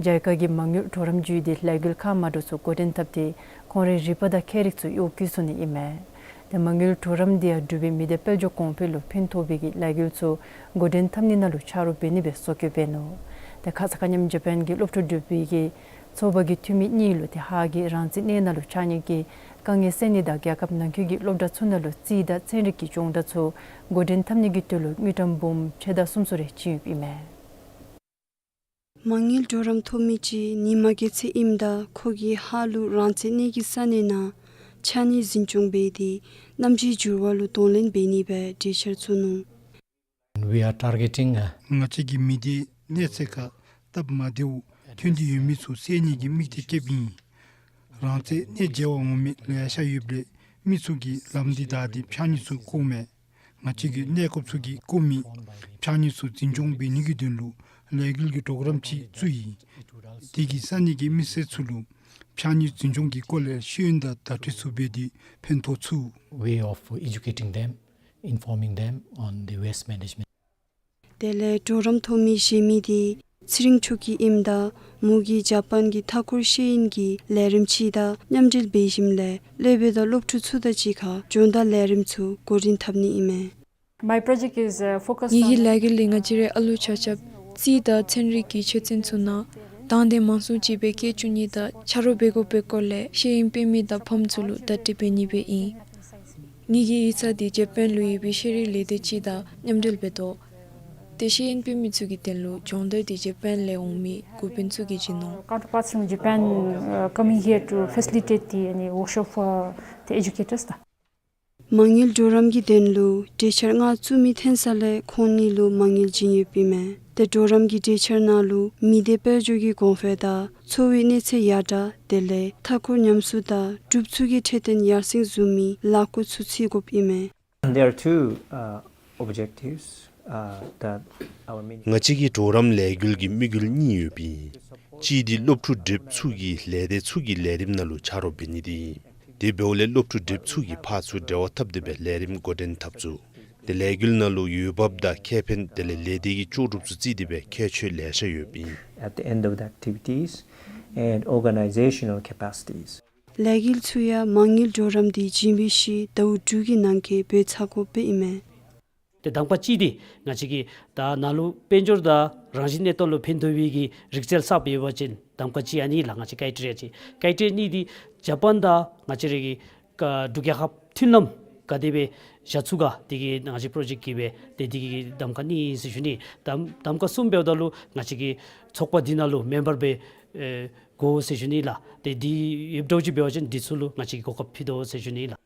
ཇའི་ཀ་གི་མ་དངུལ་གྲོགས་རམ་བརྒྱུད་དེ་ལས་འགུལ་ཁག་མ་འདྲཝ་ཚུ་འགོ་འདྲེན་འཐབ་སྟེ་ཁོང་རའི་རིག་པ་དང་མཁས་རིག་ཚུ་གཡོག་བཀོལ་ཚུགས་ནི་ཨིན་མས། ཏེ་མ་དངུལ་གྲོགས་རམ་འདི་ཡང་འབྲུག་པའི་མི་སྡེ་དཔལ་འབྱོར་གོང་འཕེལ་ལུ་ཕན་ཐོགས་པའི་གི་ལས་འགུལ་ཚུ་འགོ་འདྲེན་འཐབ་ནི་ནང་ལུ་ཆ་རོགས་འབད་ནི་སྦེ་གསོལ་སྐྱོད་འབད་ནུག། ཏེ་ཁ་ཙ་ཁ་ཉིནམ་ཇ་པཱན་གྱི་སློབ་ཕྲུག་འབྲུག་པའི་གི་ཚོགས་པ་གི་འཐུས་མི་གཉིས་ལུ་ཏེ་ཧཱ་གི་རང་བཙན་གནས་ནང་ལུ་ཕྱགས་སྙིགས་ཀྱི་དཀའ་ངལ་སེལ་ནི་དང་རྒྱལ་ཁབ་ནང་འཁོད་ཀྱི་སློབ་གྲྭ་ཚུ་ནང་ལུ་རྩིས་དང་ཚན་རིག་གི་སྦྱོང་བརྡར་ཚུ་འགོ་འདྲེན་འཐབ་ནི་གི་དོན་ལུ་དངུལ་ཀྲམ་འབུམ་ཕྱེད་དང་སུམ་ཅུ་རེ་བྱིན་ཡོདཔ་ཨིན་མས། མ་དངུལ་གྲོགས་རམ་ཐོབ་མི་ཅིག་ཉི་མ་བརྒྱད་ཅིག་ཨིནམ་ད་ཁོ་གིས་ཧཱ་ལུ་རང་བཙན་གནས་ཀྱི་ས་གནས་ནང་ཕྱགས་སྙིགས་འཛིན་སྐྱོང་འབད་དེ་གནམ་གཤིས་འགྱུར་བ་ལུ་གདོང་ལེན་འབད་ནི་སྦེ་གྲོས་འཆར་བཙུགས་ནུག། We are targeting, uh, ང་བཅས་ཀྱིས་མི་སྡེའི་གནས་ཚད་ཁར་སྟབས་མ་བདེཝ་ཐོན་ཏེ་ཡོད་མི་ཚུ་སེལ་ནི་གི་དམིགས་གཏད་བསྐྱེདཔ་ཨིན། རང་བཙན་གནས་མཇལ་བར་འོང་མི་ལེ་ཤ་ཡོདཔ་ལས་མི་ཚུ་གིས་ལམ་འདི་བདའ་སྟེ་ཕྱགས་སྙིགས་ཚུ་བཀོཝ་མས། ང་བཅས་ཀྱིས་གནས་སྐབས་ཚུ་གིས་བཀོ་མི་ཕྱགས་སྙིགས་ཚུ་འཛིན་སྐྱོང་འབད་ནི་གི་དོན་ལུ་ལས་འགུལ་གྱི་གྲོགས་རམ་ཅིག་བཙུགས་ཡི། དེ་གིས་ས་གནས་ཀྱི་མི་སེར་ཚུ་ལུ་ཕྱགས་སྙིགས་འཛིན་སྐྱོང་གི་སྐོར་ལས་ཤེས་ཡོན་དང་བརྡ་སྤྲོད་ཚུ་འབད་དེ་ཕན་ཐོགས་ཚུགས། Way of educating them, informing them on the waste management. དེ་ལས་གྲོགས་རམ་ཐོབ་མི་གཞན་མི་འདི་ཚེ་རིང་ཆོས་སྐྱིད་ཨིནམ་ད་མོ་གིས་ཇ་པཱན་གྱི་མཐའ་འཁོར་ཤེས་ཡོན་གྱི་ལས་རིམ་ཅིག་དང་མཉམ་འབྲེལ་འབད་ཞིནམ་ལས་སློབ་དཔོན་དང་སློབ་ཕྲུག་ཚུ་དང་གཅིག་ཁར་སྦྱོང་བརྡར་ལས་རིམ་ཚུ་འགོ་འདྲེན་འཐབ་ནི་ཨིན་མས། My project is, uh, focused on ངེ་གི་ལས་འགུལ་འདི་ང་བཅས་རའི་ཨ་ལུ་ཆ་ཁྱབ་རྩིས་དང་ཚན་རིག་གི་ཆོས་ཚན་ཚུ་ནང་དང་འདོད་མང་སུ་ཅིག་སྦེ་སྐྱེལ་བཅུག་ནི་དང་ཆ་རོགས་འབད་དགོ་པའི་སྐོར་ལས་ཤེས་ཡོན་དཔེ་མི་དང་ཕམ་ཚུ་ལུ་བརྡ་སྤྲོད་འབད་ནི་སྦེ་ཨིན། ངེ་གི་ཡིག་ཚང་འདི་ཇ་པཱན་ལུ་ཡོད་པའི་ཤེས་རིག་ལས་སྡེ་ཅིག་དང་མཉམ་འབྲེལ་འབད་དོ། ཏེ་ཤེས་ཡོན་དཔེ་མི་ཚུ་གི་དོན་ལུ་སྦྱོང་བརྡར་འདི་ཇ་པཱན་ལས་འོང་མི་འགོ་དཔོན་ཚུ་གིས་བྱིན་ནུག། Counterparts from Japan, uh, coming here to facilitate the, any workshop for the educators. མ་དངུལ་གྲོགས་རམ་གྱི་དོན་ལུ་གྲོས་འཆར་ལྔ་བཙུགས་མི་ཐོན་ས་ལས་ཁོང་གཉིས་ལུ་མ་དངུལ་བྱིན་ཡོདཔ་ཨིན་མས། ཏེ་གྲོགས་རམ་གྱི་གྲོས་འཆར་ནང་ལུ་མི་སྡེ་དཔལ་འབྱོར་གྱི་གོང་འཕེལ་དང་འཚོ་བའི་གནས་ཚད་ཡར་དྲག་དེ་ལས་མཐའ་འཁོར་ཉམས་གསོ་དང་གྲུབ་ཚུལ་གྱི་འཕྲོད་བསྟེན་ཡར་སེང་བཟུམ་མའི་ལས་འགུལ་ཚུ་བརྩི་དགོཔ་ཨིན་མས། There are two, uh, objectives, uh, that our ministry ང་བཅས་ཀྱི་གྲོགས་རམ་ལས་འགུལ་གྱི་དམིགས་ཡུལ་གཉིས་ཡོདཔ་ཨིན། གཅིག་འདི་སློབ་ཕྲུག་འབྲེལཔ་ཚུ་གིས་ལས་སྡེ་ཚུ་གི་ལས་རིམ་ནང་ལུ་ཆ་རོགས་འབད་ནི་འདི་ཨིན། དེ་འབདཝ་ལས་སློབ་ཕྲུག་འབྲེལཔ་ཚུ་གིས་ཕར་ཚུར་འབྲེལ་བ་འཐབ་སྟེ་སྦེ་ལས་རིམ་འགོ་འདྲེན་འཐབ་ཚུགས། ཏེ་ལས་འགུལ་ནང་ལུ་འོས་འབབ་དང་ཁེ་ཕན་དེ་ལས་ལས་སྡེ་གི་ལྕོགས་གྲུབ་ཚུ་བརྩིས་ཏེ་སྦེ་ཁྱད་ཆོས་ལེ་ཤ་ཡོདཔ་ཨིན། At the end of the activities and organizational capacities. ལས་འགུལ་ཚུ་ཡང་མ་དངུལ་གྲོགས་རམ་འདི་བྱིན་པའི་ཤུལ་ཟླཝ་དྲུག་གི་ནང་འཁོད་འབད་ཚར་དགོཔ་ཨིན་མས། ཏེ་གདམ་ཁ་གཅིག་འདི་ང་བཅས་ཀྱིས་ད་ནཱ་ལུ་དཔལ་འབྱོར་དང་རང་བཞིན་གནས་སྟངས་ལུ་ཕན་ཐོགས་པའི་གི་རིག་རྩལ་གསརཔ་ཡོད་པ་ཅིན་གདམ་ཁ་གཅིག་ཨ་ནི་ལགས། ང་བཅས་ཀའི་ཊི་རི་ཡ་ཅིག། ཀའི་ཊི་རི་ཡ་གཉིས་འདི་ཇ་པཱན་དང་ང་བཅས་རའི་གི་ཀ་འབྲུག་རྒྱལ་ཁབ་མཐུན་ལམ་ག་དེ་སྦེ་བཞག་ཚུགས་ག་དེ་གི་ང་བཅས་པྲོ་ཇེཀཊ་ཀྱི་སྦེ་ཏེ་དེ་གི་གདམ་ཁ་གཉིས་ཟེར་ཞུ་ནི། གདམ་གདམ་ཁ་གསུམ་འབདཝ་ད་ལུ་ང་བཅས་ཀྱི་ཚོགས་པ་འདི་ནང་ལུ་མེམ་བར་སྦེ་ཨེ་དགོ་ཟེར་ཞུ་ནི་ལགས། ཏེ་འདི་ཡོདཔ་འདྲཝ་ཅིག་འབད་བ་ཅིན་འདི་ཚུ་ལུ་ང་བཅས་ཀྱིས་གོ་སྐབས་ཕུལ་དོ་ཟེར་ཞུ་ནི་ལགས།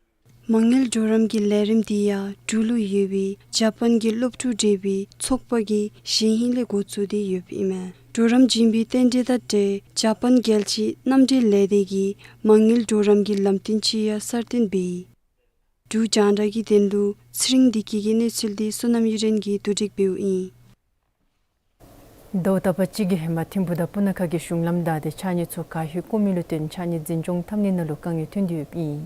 མ་དངུལ་གྲོགས་རམ་གྱི་ལས་རིམ་འདི་ཡང་འབྲུག་ལུ་ཡོད་པའི་ཇ་པཱན་གྱི་སློབ་ཕྲུག་བགྲེས་པའི་ཚོགས་པ་གིས་གཞེས་ཧིང་ལས་འགོ་བཙུགས་ཏེ་ཡོདཔ་ཨིན་མས། གྲོགས་རམ་བྱིན་པའི་རྟེན་འབྲེལ་དང་འབྲེལ་ཇ་པཱན་རྒྱལ་སྤྱིའི་མནའམ་འབྲེལ་ལས་སྡེ་གིས་མ་དངུལ་གྲོགས་རམ་གྱི་ལམ་སྟོན་ཅིག་ཡང་གསར་བཏོན་འབད་ཡི། འབྲུག་རྒྱང་བསྒྲགས་ཀྱི་དོན་ལུ་ཚེ་རིང་བདེ་སྐྱིད་ཀྱི་གནས་ཚུལ་འདི་བསོད་ནམས་གཡུ་སྒྲོན་གྱིས་བསྡུ་སྒྲིག་འབདཝ་ཨིན། ཟླཝ་ཟླཝ་གཅིག་གི་ཧེ་མ་ཐིམ་ཕུག་དང་སྤུ་ན་ཁ་གི་གཞུང་ལམ་བདའ་སྟེ་ཕྱགས་སྙིགས་ཚུ་ག་ཧུད་བཀོ་མི་ལུ་བརྟེན་ཕྱགས་སྙིགས་འཛིན་སྐྱོང་འཐབ་ནི་ནང་ལུ་དཀའ་ངལ་ཐོན་ཏེ་ཡོདཔ་ཨིན།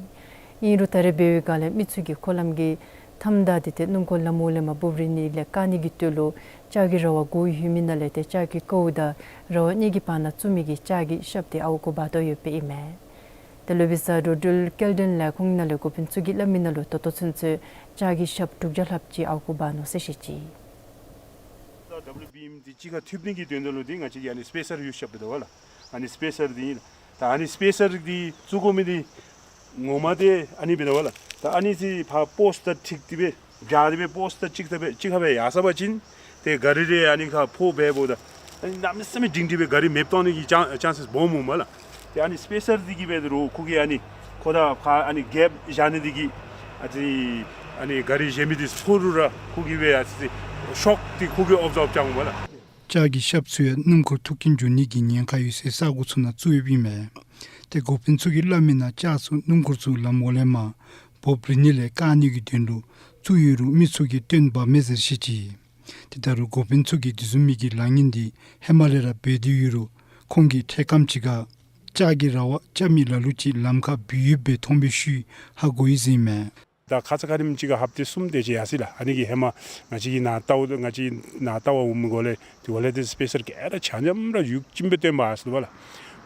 ཨིན་རུང་ད་རེས་འབད་བའི་སྒང་ལས་མི་ཚུ་གིས་འཁོར་ལམ་གྱི་མཐའམ་བདའ་སྟེ་ཏེ་སྣུམ་འཁོར་ལམ་འོག་ལས་མར་འབོབ་རིལ་ནི་ལས་བཀག་ནི་གི་དོན་ལུ་ལྕགས་ཀྱི་ར་བ་དགུ་ཡོད་མི་ནང་ལས་ཏེ་ལྕགས་ཀྱི་ཀཝ་དང་ར་བ་གཉིས་ཀྱི་བར་ན་བཙུགས་མི་གི་ལྕགས་ཀྱི་ཤབ་འདི་ཨརཝ་གུ་འབག་དོ་ཡོདཔ་ཨིན་མས། ཏེ་ལོ་བི་ས་འགྲོ་འགྲུལ་སྐྱེལ་འདྲེན་ལས་ཁུངས་ནང་ལས་འགོ་དཔོན་ཚུ་གིས་སླབ་མི་ནང་ལུ་ད་ལྟོ་ཚུན་ཚོད་ལྕགས་ཀྱི་ཤབ་དྲུག་བརྒྱ་ལྷགཔ་ཅིག་ཨརཝ་གུ་འབག་ནུག་ཟེར་བཤད་ཅི། ད་ཌབ་ལུ་བི་ཨེམ་འདི་གཅིག་ཁར་མཐུད་ནི་གི་དོན་དག་ལུ་འདི་ང་བཅས་ཀྱིས་ཨ་ནི་སི་པེ་སར་ཡོད་ཤོབ་འབད་དོ་བ་ལགས། ཨ་ནི་སི་པེ་སར་འདི་ཨིན་ལགས། ད་ཨ་ནི་སི་པེ་སར་འདི་བཙུགས་དགོ་མི་འདི་ངོ་མ་འདི་ཨ་ནི་འབད་དོ་བ་ལགས། ད་ཨ་ནི་འདི་ཕར་པོསཊ་དང་འཁྲིལ་ཏེ་སྦེ་བཞག་སྟེ་སྦེ་པོསཊ་དང་གཅིག་ཁར་སྦེ་གཅིག་ཁར་སྦེ་ཡར་སོང་པ་ཅིན་ཏེ་ག་རི་རེ་ཨ་ནི་ཁར་ཕོག་འབདཝ་ད་ཨ་ནི་གནམ་མེད་ས་མེད་སྒྲིང་སྒྲི་སྦེ་ག་རི་མེདཔ་བཏང་ནི་གི་ཅན་ཅན་སེས་སྦོམ་འོང་མས་ལགས། ཏེ་ཨ་ནི་སི་པེ་སར་འདི་གིས་འབད་རུང་ཁོ་གིས་ཨ་ནི་ཁོ་དང་ཕར་ཨ་ནི་གེཔ་བཞག་ནི་འདི་གིས་ཨ་ཙི་ཨ་ནི་ག་རི་གཞན་མི་འདི་ཕོག་རུང་ར་ཁོ་གིས་སྦེ་ཨ་ཙི་ཤོག་འདི་ཁོ་གིས་ཨེབ་ཛོརབ་རྐྱབ་འོང་མས་ལགས། ལྕགས་ཀྱི་ཤབ་ཚུ་ཡང་སྣུམ་འཁོར་ཐུག་རྐྱེན་འབྱུང་ནི་གི་ཉེན་ཁ་ཡོད་སའི་ས་གོ་ཚུ་ནང་བཙུགས་ཡོདཔ་ཨིན་མས། ཏེ་འགོ་དཔོན་ཚུ་གིས་སླབ་མི་ནང་ལྕགས་ཚུ་སྣུམ་འཁོར་ཚུ་ལམ་འོག་ལས་མར་འབོབ་རིལ་ནི་ལས་བཀག་ནི་གི་དོན་ལུ་བཙུགས་ཡོད་རུང་མི་ཚུ་གིས་བཏོན་འབག་མས་ཟེར་བཤད་ཅི། ཏེ་ད་རུང་འགོ་དཔོན་ཚུ་གིས་དེ་བཟུམ་མའི་གི་ལཱ་ངན་འདི་ཧེ་མ་ལས་ར་འབད་དེ་ཡོད་རུང་ཁོང་གིས་འཕྲལ་ཁམས་ཅིག་ཁར་ལྕགས་ཀྱི་ར་བ་རྐྱབ་མི་ལ་ལུ་ཅིག་ལམ་ཁར་སྦུད་ཡོདཔ་སྦེ་མཐོང་བའི་ཤུལ་ཧ་གོ་ཡི་ཟེར་ཨིན་མས། ད་ཁ་ཙ་ཁ་ཉིནམ་ཅིག་ཁར་ཧབ་ཏ་གསུམ་དེ་ཅིག་ཡར་སོ་ཡི་ལགས། ཨ་ནི་གི་ཧེ་མ་ང་བཅས་ཀྱིས་ནཱ་བལྟཝ་ང་བཅས་ནཱ་བལྟ་བར་འོང་མི་འགོ་ལས་དེ་འགོ་ལས་ཏེ་སི་པེ་སར་ག་ར་ཆ་མཉམ་ར་ཡུག་བཅུམ་སྦེ་བཏོན་འབག་ཡར་སོ་ནུག་པ་ལགས།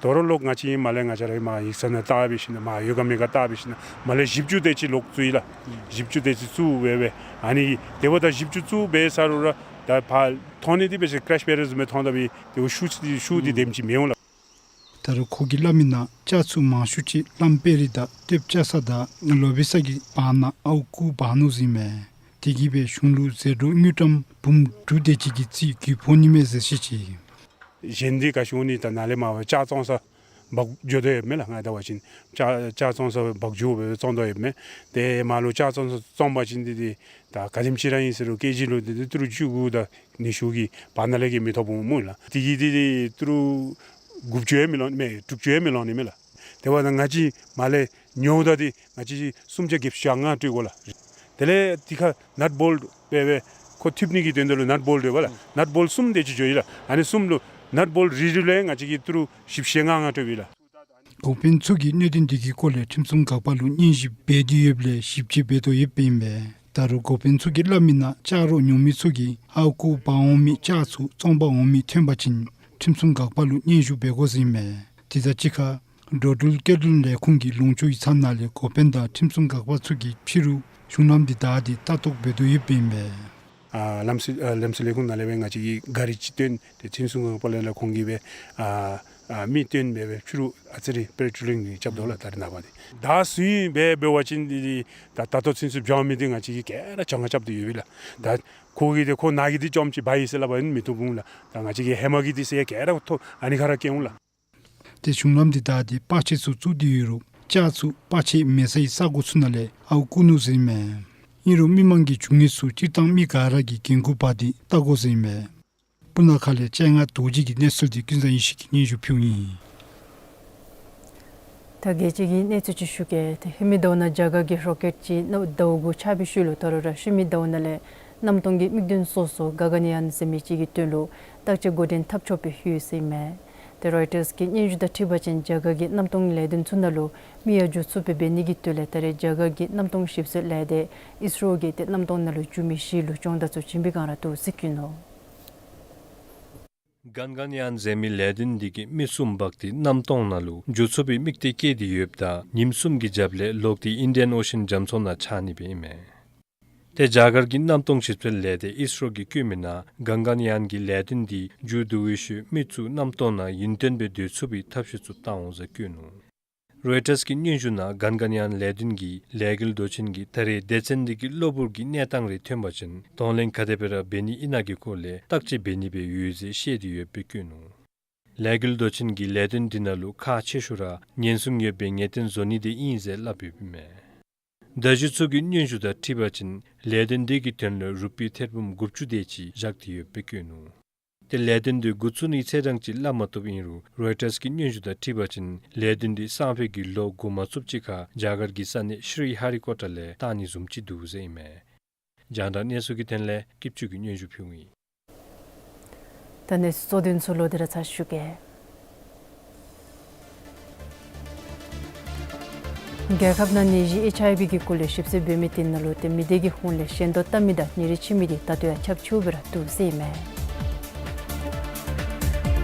དོ་རུང་ལོག་ང་བཅས་ཀྱིས་མར་ལས་ང་བཅས་རའི་མར་ཡིག་ཚང་ནང་བལྟ་སྦེ་ཞིནམ་མར་ཡོད་ག་མེད་ག་བལྟ་སྦེ་ཞིནམ་མར་ལས་བཞི་བཅུ་དེ་ཅིག་ལོག་བཙུགས་ཡི་ལགས། བཞི་བཅུ་དེ་ཅིག་བཙུགས་སྦེ་སྦེ་ཨ་ནི་དེ་འབདཝ་ད་བཞི་བཅུ་བཙུགས་སྦེ་ཚར་རུང་ར་ད་ཕར་མཐོང་ནི་འདི་དཔེ་ཅིག་ཀེ་རེཤ་བེ་རིར་བཟུམ་སྦེ་མཐོང་ད་སྦེ་དེ་ཤུགས་ཤུགས་འདི་དེམ་ཅིག་མི་འོང་ལགས། ད་རུང་ཁོ་གིས་སླབ་མི་ནང་ལྕགས་ཚུ་མང་ཤོས་ཅིག་གླམ་དཔལ་རི་དང་སྟོདཔ་ལྕགས་ས་དང་ལོ་བི་ས་གི་བར་ན་ཨརཝ་རྐུ་འབག་ནུག་ཟེར་ཨིན་མས། དེ་གིས་སྦེ་གཞུང་ལུ་ཟད་འགྲོ་དངུལ་ཀྲམ་འབུམ་དྲུག་དེ་ཅིག་གི་རྩིས་རྒུད་ཕོག་ནི་མས་ཟེར་བཤད་ཅི། གཞན་འདི་ག་ཅི་འོང་ནི་ད་ནཱ་ལས་མར་ལྕགས་བཙོང་ས་འབག་འགྱོ་དོ་ཡོདཔ་མས་ལགས། ང་བལྟ་བ་ཅིན་ལྕགས་ལྕགས་བཙོང་ས་འབག་འགྱོ་སྦེ་བཙོང་དོ་ཡོདཔ་མས། ཏེ་མར་ལུ་ལྕགས་བཙོང་ས་བཙོང་པ་ཅིན་འདི་འདི་ད་ག་དེམ་ཅིག་ར་ཨིན་ཟེར་རུང་ཀེ་ཇི་ལུ་འདི་འདི་ཏི་རུ་བཅུ་དགུ་དང་ཉི་ཤུ་གི་བར་ན་ལས་བརྒལ་མི་ཐོབ་འོང་སྨོ་ལགས། དེ་གིས་འདི་འདི་ཏི་རུ་དགུ་བཅུ་ཡང་མི་ལོང་ནི་མས། དྲུག་ཅུ་ཡང་མི་ལོང་ནི་མས་ལགས། དེ་འབདཝ་ད་ང་བཅས་མར་ལས་ཉོཝ་ད་འདི་ང་བཅས་སུམ་བརྒྱ་བརྒྱད་ཅུ་གྱ་ལྔ་སྤྲོད་དགོ་ལགས། དེ་ལས་འདི་ཁར་ནཊ་བོལཊ་འབད་སྦེ་ཁོ་མཐུད་ནི་གི་དོན་དག་ལུ་ནཊ་བོལཊ་ཡོད་པ་ལགས། ནཊ་བོལཊ་གསུམ་དེ་ཅིག་འགྱོ་ཡི་ལགས། ཨ་ནི་གསུམ་ལུ་ནཊ་བོལཊ་རེ་རེ་ལས་ང་བཅས་ཀྱིས་ཏི་རུ་བཞི་བཅུ་ཞེ་ལྔ་ལྔ་སྤྲོད་ཡི་ལགས། འགོ་དཔོན་ཚུ་གིས་གནད་དོན་འདི་གི་སྐོར་ལས་ཁྲིམས་སྲུང་འགག་པ་ལུ་སྙན་ཞུ་འབད་དེ་ཡོདཔ་ལས་ཞིབ་དཔྱད་འབད་དོ་ཡོདཔ་ཨིན་པས། ད་རུང་འགོ་དཔོན་ཚུ་གིས་སླབ་མི་ནང་ལྕགས་རོགས་ཉོ་མི་ཚུ་གིས་ཨརཝ་རྐུ་འབག་འོང་མི་ལྕགས་ཚུ་བཙོང་པར་འོང་མི་ཐོན་པ་ཅིན་ཁྲིམས་སྲུང་འགག་པ་ལུ་སྙན་ཞུ་འབད་དགོ་ཟེར་ཨིན་མས། དེ་དང་གཅིག་ཁར་འགྲོ་འགྲུལ་སྐྱེལ་འདྲེན་ལས་ཁུངས་ཀྱི་ལུང་ཕྱོགས་ཡིག་ཚང་ནང་ལས་འགོ་དཔོན་དང་ཁྲིམས་སྲུང་འགག་པ་ཚུ་གིས་ཕྱི་རུ་གཞུང་ལམ་འདི་བདའ་སྟེ་ལྟ་རྟོག་འབད་དོ་ཡོདཔ་ཨིན་པས། ཨ་ལམ་སྲོལ་ཨ་ལམ་སྲོལ་ལས་ཁུངས་ནང་ལས་སྦེ་ང་བཅས་ཀྱིས་གཱ་རི་ཅིག་བཏོན་ཏེ་ཁྲིམས་སྲུང་འགག་པ་ལས་ལས་ཁུངས་ཀྱིས་སྦེ་ཨ་ཨ་མི་བཏོན་སྦེ་སྦེ་ཕྱི་རུ་ཨ་ཙི་རེ་པེ་ཊོ་ལིང་རྐྱབ་དོ་ལགས། ད་རེས་ནངས་པ་འདི་བདའ་ཟུན་སྦེ་འབད་བ་ཅིན་འདི་འདི་ད་ད་ལྟོ་ཚུན་ཚོད་འབྱུང་མི་འདི་ང་བཅས་ཀྱིས་ག་ར་བྱང་ཁ་རྐྱབ་སྟེ་ཡོད་པས་ལགས། ད་ཁོ་གིས་འདི་ཁོ་ནཱ་གི་འདི་རྐྱངམ་ཅིག་འབག་ཡི་ཟེར་སླབ་པ་ཨིན་མི་བཏུབ་འོང་ལགས། ད་ང་བཅས་ཀྱི་ཧེ་མ་གི་འདི་ཟེར་ག་ར་ཐོ་ཨ་ནི་ཁར་ར་སྐྱེལ་འོང་ལགས། ཏེ་གཞུང་ལམ་འདི་བདའ་སྟེ་པར་ཆས་ཚུ་བཙུགས་ཏེ་ཡོད་རུང་ལྕགས་ཚུ་པར་ཆས་མེད་སའི་ས་གོ་ཚུ་ནང་ལས་ཨརཝ་རྐུ་ནུག་ཟེར་ཨིན་མས། ཨིན་རུང་མི་མང་གི་འབྱུང་གནས་ཚུ་སྤྱིར་བཏང་མི་ག་ར་གིས་འགན་ཁུར་འབག་སྟེ་བལྟ་དགོ་ཟེར་ཨིན་མས། སྤུ་ན་ཁ་ལས་སྤྱན་སྔ་རྡོ་རྗེ་གི་གནས་ཚུལ་འདི་ཀུན་བཟང་ཡེ་ཤེས་ཀྱིས་སྙན་ཞུ་ཕུལཝ་ཨིན། ད་རྒྱལ་སྤྱི་གི་གནས་ཚུལ་ཅིག་ཞུ་གེ། ཏེ་ཧེ་མའི་ཟླཝ་ནང་རྒྱ་གར་གྱི་རོ་ཀེཊ་ཅིག་གནམ་ཟླཝ་གུ་ཆགས་པའི་ཤུལ་ལུ་ད་རུང་ར་ཤུལ་མའི་ཟླཝ་ནང་ལས་གནམ་སྟོང་གི་དམིགས་དོན་སོ་སོ་ག་ག་ནི་ཡཱན་ཟེར་མི་ཅིག་གི་དོན་ལུ་བརྟག་དཔྱད་འགོ་འདྲེན་འཐབ་ཆོགཔ་སྦེ་ཞུ་ཡི་ཟེར་ཨིན་མས། ཏེ་རོའི་ཊརས་ཀྱི་སྙན་ཞུ་དང་འཁྲིལ་བ་ཅིན་རྒྱ་གར་གྱི་གནམ་སྟོང་ལས་དོན་ཚུ་ནང་ལུ་མི་ཡང་འགྱོ་ཚུགསཔ་སྦེ་འབད་ནི་གི་དོན་ལས་ད་རེས་རྒྱ་གར་གྱི་གནམ་སྟོང་ཞིབ་འཚོལ་ལས་སྡེ་ཨིས་རོ་གིས་ཏེ་གནམ་སྟོང་ནང་ལུ་འགྱོ་མི་བཞི་ལུ་སྦྱོང་བརྡར་ཚུ་བྱིན་པའི་སྒང་ར་འདུག་ཟེར་བཀོད་ནུག། ག་ག་ནི་ཡཱན་ཟེར་མི་ལས་དོན་འདི་གིས་མི་གསུམ་འབག་སྟེ་གནམ་སྟོང་ནང་ལུ་འགྱོ་ཚུགས་པའི་དམིགས་གཏད་བསྐྱེད་དེ་ཡོདཔ་ད་ཉིནམ་གསུམ་གྱི་རྒྱབ་ལས་ལོག་སྟེ་ཨིན་ཌི་ཡཱན་ཨོ་ཤཱན་རྒྱ་མཚོ་ནང་ཆགས་ནི་སྦེ་ཨིན་མས། ཏེ་རྒྱ་གར་གྱི་གནམ་སྟོང་ཞིབ་དཔྱད་ལས་སྡེ་ཨིས་རོ་གིས་བཀོད་མི་ནང་གཱན་ག་ཡཱན་གྱི་ལས་དོན་འདི་མཇུག་བསྡུ་བའི་ཤུལ་མི་ཚུ་གནམ་སྟོང་ནང་ཡུན་བརྟན་སྦེ་སྡོད་ཚུགས་པའི་ཐབས་ཤེས་ཚུ་བཏང་འོང་ཟེར་བཀོད་ནུག། རོའི་ཊརས་ཀྱི་སྙན་ཞུ་ནང་གཱན་ག་ཡཱན་ལས་དོན་གྱི་ལས་འགུལ་མདོ་ཆེན་གྱིས་ད་རེས་སྡེ་ཚན་འདི་གི་གློ་བུར་གྱི་གནས་སྟངས་རེ་ཐོན་པ་ཅིན་གདོང་ལེན་ག་དེ་སྦེ་ར་འབད་ནི་ཨིན་ན་གི་སྐོར་ལས་བརྟག་དཔྱད་འབད་ནི་སྦེ་ཡོད་ཟེར་བཤད་དེ་ཡོདཔ་སྦེ་བཀོད་ནུག། ལས་འགུལ་མདོ་ཆེན་གྱིས་ལས་དོན་འདི་ནང་ལུ་ཁག་ཆེ་ཤོས་ར་ཉེན་སྲུང་ཡོད་པའི་ངེས་གཏན་བཟོ་ནི་དེ་ཨིན་ཟེར་སླབ་ཡོདཔ་ཨིན་མས། བརྡ་བརྒྱུད་ཚུ་གི་སྙན་ཞུ་དང་འཁྲིལ་བ་ཅིན་ལས་དོན་འདི་གི་དོན་ལུ་རུ་པི་ཐེར་འབུམ་དགུ་བཅུ་དེ་ཅིག་བཞག་སྟེ་ཡོདཔ་སྦེ་བཀོད་ནུག། ཏེ་ལས་དོན་འདི་འགོ་བཙུགས་ནིའི་ཚེས་གྲངས་ཅིག་སླབ་མ་བཏུབ་ཨིན་རུང་རོའི་ཊརས་ཀྱི་སྙན་ཞུ་དང་འཁྲིལ་བ་ཅིན་ལས་དོན་འདི་སང་ཕོད་ཀྱི་ལོ་འགོ་མ་བཙུགས་ཅིག་ཁར་རྒྱ་གར་གྱི་ས་གནས་ཤྲི་ཧ་རི་ཀོ་ཊ་ལས་གཏང་ནི་བཟུམ་ཅིག་འདུག་ཟེར་ཨིན་མས། རྒྱང་བསྒྲགས་གནས་ཚུལ་གྱི་དོན་ལས་སྐྱིད་ཆུ་གིས་སྙན་ཞུ་ཕུལཝ་ཨིན། ད་གནས་ཚུལ་གཙོ་དོན་ཚུ་ལོག་སྟེ་ར་ཚར་ཞུ་གེ། རྒྱལ་ཁབ་ནང་ནད་གཞི་ཨེཆ་ཨའི་བི་གི་སྐོར་ལས་ཞིབ་འཚོལ་འབད་མི་དེ་ནང་ལུ་ཏེ་མི་སྡེ་གི་ཧོངས་ལས་ཞལ་འདོན་བཏབ་མི་དང་ཉིན་རེ་འཆི་མི་དེ་ད་ལྟོ་ཡང་ཁྱབ་ཆེཝ་སྦེ་ར་འདུག་ཟེར་ཨིན་མས།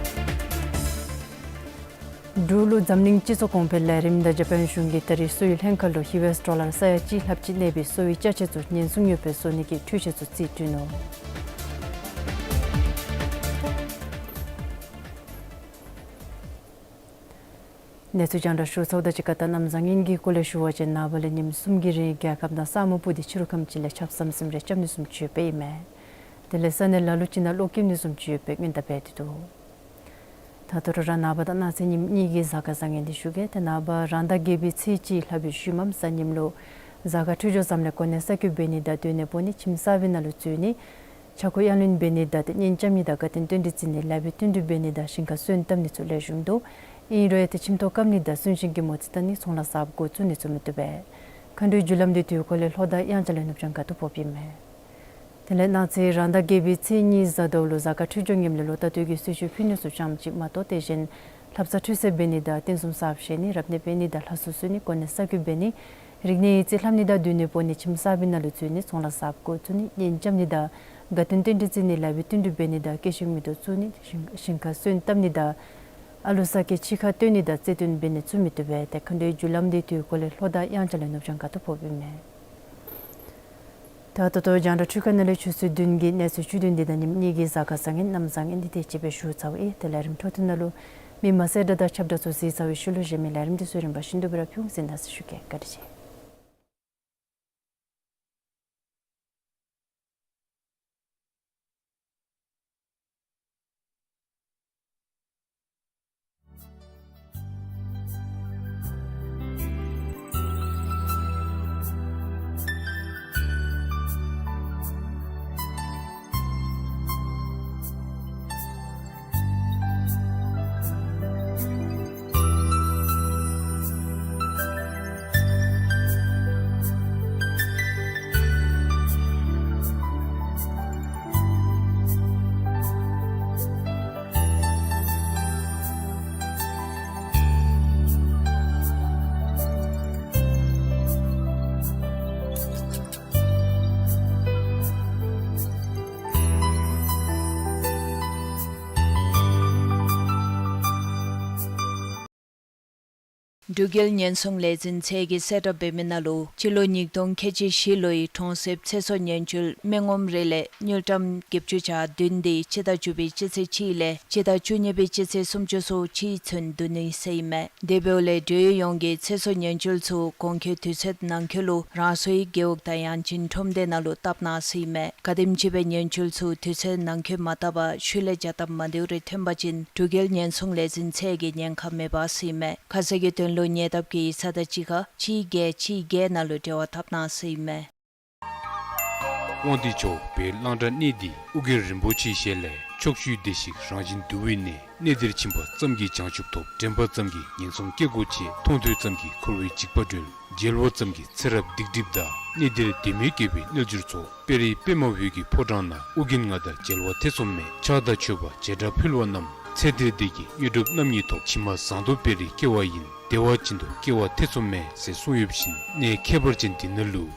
འབྲུག་ལུ་འཛམ་གླིང་སྤྱི་ཚོགས་གོང་འཕེལ་ལས་རིམ་དང་ཇ་པཱན་གཞུང་གིས་ད་རེས་གསོ་བའི་ལྷན་ཁག་ལུ་ཡུ་ཨེསི་ཌོ་ལར་ས་ཡ་གཅིག་ལྷགཔ་ཅིག་གནས་པའི་གསོ་བའི་ཅ་ཆས་ཚུ་ཉེན་སྲུང་ཡོདཔ་སྦེ་བཟོ་ནི་གི་འཕྲུལ་ཆས་ཚུ་རྩིས་སྤྲོད་ནུག། གནས་ཚུལ་རྒྱང་བསྒྲགས་ཞུ་ཚརཝ་དང་གཅིག་ཁར་ད་གནམ་བཟང་ངན་གྱི་སྐོར་ལས་ཞུ་བ་ཅིན་ནངས་པ་ལས་ཉིནམ་གསུམ་གྱི་རིང་རྒྱལ་ཁབ་ནང་ས་སྨུག་སྤུབས་ཏེ་ཕྱི་རུ་ཁམས་ཅིག་ལས་ཆརཔ་ཟམ་ཟིམ་རེ་རྐྱབ་ནི་བཟུམ་ཅིག་ཡོདཔ་ཨིན་མས། དེ་ལས་ས་གནས་ལ་ལུ་ཅིག་ནང་གློག་ཀེམ་ནི་བཟུམ་ཅིག་ཡོདཔ་སྦེ་སྔོན་བརྡ་འབད་དེ་འདུག། ད་ལྟོ་ར་ནངས་པ་དང་གནངས་ཚེ་ཉིནམ་གཉིས་ཀྱི་གཟའ་སྐར་བཟང་ངན་འདི་ཞུ་གེ། ཏེ་ནངས་པ་རང་ཟླ་བརྒྱད་པའི་ཚེས་གཅིག་ལྷག་པའི་ཤུལ་མམ་གཟའ་ཉིམ་ལུ་གཟའ་སྐར་འཕྲོད་སྦྱོར་བཟངམ་ལས་གོ་གནས་གསར་བསྐོ་འབད་ནི་དང་སྡོད་གནས་སྤོ་ནི་ཁྱིམ་གསར་པའི་ནང་ལུ་འཛུལ་ནི་ཆས་གོས་གཡར་ལེན་འབད་ནི་དང་ཏེ་གཉེན་རྐྱབ་ནི་དང་དགའ་སྟོན་རྟེན་འབྲེལ་བརྩི་ནི་ལཱ་འབད་བསྟུན་གྲོས་འབད་ནི་དང་ཞིང་ཁར་སོན་བཏབ་ནི་ཚུ་ལེགས་ཤོམ་འདུག། ཨིན་རུང་ཡང་ཏེ་ཁྱིམ་ཐོག་བཀབ་ནི་དང་གསོན་གཤིན་གྱི་མོ་རྩིས་བལྟ་ནི་ཚོང་ལཱ་གསརཔ་འགོ་བཙུགས་ནི་ཚུ་མི་བཏུབ་པས། མཁའ་འགྲོའི་རྒྱུ་ལམ་འདི་དུས་འཁོར་ལས་ལྷོ་དང་དབྱངས་འཆར་ལས་ནུབ་བྱང་ག་ཏེ་ཕོགཔ་ཨིན་མས། དེ་ལས་གནངས་ཚེ་རང་ཟླ་བརྒྱད་པའི་ཚེས་གཉིས་གཟའ་ཟླཝ་ལུ་གཟའ་སྐར་འཕྲོད་སྦྱོར་ངནམ་ལས་ལོ་ད་ལྟོ་གི་གསོལ་མཆོད་ཕུལ་ནི་ཚུ་ཙམ་ཅིག་མ་གཏོགས་དེ་བཞིན་ལྷ་བསངས་ཁྲུས་གསོལ་འབད་ནི་དང་རྟེན་གསུམ་གསརཔ་བཞེངས་ནི་རབ་གནས་འབད་ནི་དང་ལྷ་གསོལ་གསོལ་ནི་གོ་གནས་གསར་བསྐོ་འབད་ནི་རིག་གནས་ཡིག་རྩིས་ལྷབ་ནི་དང་སྡོད་གནས་སྤོ་ནི་ཁྱིམ་གསར་པའི་ནང་ལུ་འཛུལ་ནི་ཚོང་ལཱ་གསརཔ་འགོ་བཙུགས་ནི་གཉེན་རྐྱབ་ནི་དང་དགའ་སྟོན་རྟེན་འབྲེལ་བརྩི་ནི་ལཱ་འབད་བསྟུན་གྲོས་འབད་ནི་དང་སྐྱེ་གཞུང་མེ་ཏོག་བཙུགས་ནི་ཞིང་ཞིང་ཁར་སོན་བཏབ་ནི་དང་ཨ་ལུ་ས་སྐྱེས་ཕྱི་ཁར་བཏོན་ནི་དང་བརྩེ་འདུན་འབད་ནི་ཚུ་མི་བཏུབ་པས། ཏེ་མཁའ་འགྲོའི་རྒྱུ་ལམ་འདི་དུས་འཁོར་ལས་ལྷོ་དང་དབྱངས་འཆར་ལས་ནུབ་བྱང་ག་ཏེ་ཕོགཔ་ཨིན་མས། ད་ད་ལྟོ་རྒྱང་བསྒྲགས་འཕྲུལ་ཁང་ནང་ལས་ཆུ་ཚོད་བདུན་གྱི་གནས་ཚུལ་བཅུད་དོན་འདི་དང་ཉིནམ་གཉིས་ཀྱི་གཟའ་སྐར་བཟང་ངན་གནམ་བཟང་ངན་འདི་དེ་ཅིག་སྦེ་ཞུ་ཚརཝ་ཨིན། ཏེ་ལས་རིམ་འཕྲོ་མཐུད་ནང་ལུ་མི་མ་ཟད་དྲ་དང་ཁྱབ་བསྒྲགས་ཚུ་གཟིགས་ཚར་བའི་ཤུལ་ལུ་གཞན་མི་ལས་རིམ་འདི་ཚུ་རིམ་པ་བཞིན་དུ་སྦེ་ར་ཕུལ་འོང་ཟེར་གནང་ཞུ་གེ། བཀའ་དྲིན་ཆེ། འབྲུག་རྒྱལ་ཉེན་སྲུང་ལས་འཛིན་ཚད་ཀྱིས་གསལ་བསྒྲགས་འབད་མི་ནང་ལུ་སྤྱི་ལོ་ཉིས་སྟོང་ཁལ་གཅིག་བཞི་ལོའི་གྲོང་གསེབ་ཚེ་སྲོག་ཉེན་བཅོལ་མི་ངོམ་རེ་ལས་དངུལ་ཀྲམ་བརྒྱད་ཅུ་གྱ་བདུན་དེ་སྤྱི་ཟླ་བཅུ་པའི་སྤྱི་ཚེས་གཅིག་ལས་སྤྱི་ཟླ་བཅུ་གཉིས་པའི་སྤྱི་ཚེས་སུམ་ཅུ་སོ་གཅིག་ཚུན་བསྡུ་ནི་ཟེར་ཨིན་མས། དེ་འབདཝ་ལས་འབྲེལ་ཡོད་ཡོངས་ཀྱིས་ཚེ་སྲོག་ཉེན་བཅོལ་ཚུ་གོང་འཁོད་དུས་ཚོད་ནང་འཁོད་ལུ་རང་སོའི་རྒེད་འོག་དང་ཡང་ཅིན་ཁྲོམ་སྡེ་ནང་ལུ་བཏབ་གནང་ཟེར་ཨིན་མས། ག་དེམ་ཅིག་སྦེ་ཉེན་བཅོལ་ཚུ་དུས་ཚོད་ནང་འཁོད་མ་བཏབ་པར་ཤུལ་ལས་བྱ་སྟབས་མ་བདེཝ་རེ་ཐོན་པ་ཅིན་འབྲུག་རྒྱལ་ཉེན་སྲུང་ལས་འཛིན་ཚད་ཀྱིས་ཉེན་ཁ་མེད་པ་ཟེར་ཨིན་མས། ཁ་གསལ་གྱི་དོན་ལུ་ཉེ་འདབས་ཀྱི་ས་བདག་གཅིག་ཁར་གཅིག་བརྒྱད་གཅིག་བརྒྱད་ནང་ལུ་འབྲེལ་བ་འཐབ་གནང་ཟེར་ཨིན་མས། དབང་འདུས་ཕྱོགས་བོད་གླང་དར་གནས་འདི་ཨོ་རྒྱན་རིན་པོ་ཆེའི་ཞལ་ལས་ཕྱོགས་བཅུའི་བདེ་གཤེགས་རང་བཞིན་འདུ་བའི་གནས། གནས་འདིར་ཕྱིན་པ་ཙམ་གྱིས་བྱང་ཆུབ་ཐོབ། དྲན་པ་ཙམ་གྱིས་ངན་སོང་སྐྱེ་སྒོ་ཆད། མཐོང་ཐོས་ཙམ་གྱིས་འཁོར་བའི་འཇིགས་པ་སྒྲོལ། མཇལ་བ་ཙམ་གྱིས་ཚེ་རབས་སྡིག་སྒྲིབ་འདག། གནས་འདིར་བདེན་མེད་སྐྱེ་བོའི་རྣལ་འབྱོར་ཚོགས། དཔལ་རི་པདྨ་འོད་ཀྱི་ཕོ་བྲང་ན། ཨོ་རྒྱན་ང་དང་མཇལ་བ་ཐེ་ཚོམ་མེད། ཕྱག་དང་མཆོད་པ་བྱེ་བྲག་ཕུལ་བ་རྣམས། ཚེ་འདིར་བདེ་སྐྱིད་དངོས་གྲུབ་རྣམ་གཉིས་ཐོབ། ཕྱི་མ་བཟང་དུ་སྤེལ་རིགས་སྐྱེ་བ་ཡིན། བདེ་བ་ཅན་དུ་སྐྱེ་བ་ཐེ་ཚོམ་མེད། ཟེར་གསུངས་ཡོད་པ་བཞིན་གནས་ཁྱད་པར་ཅན་འདི་ནང་ལུ་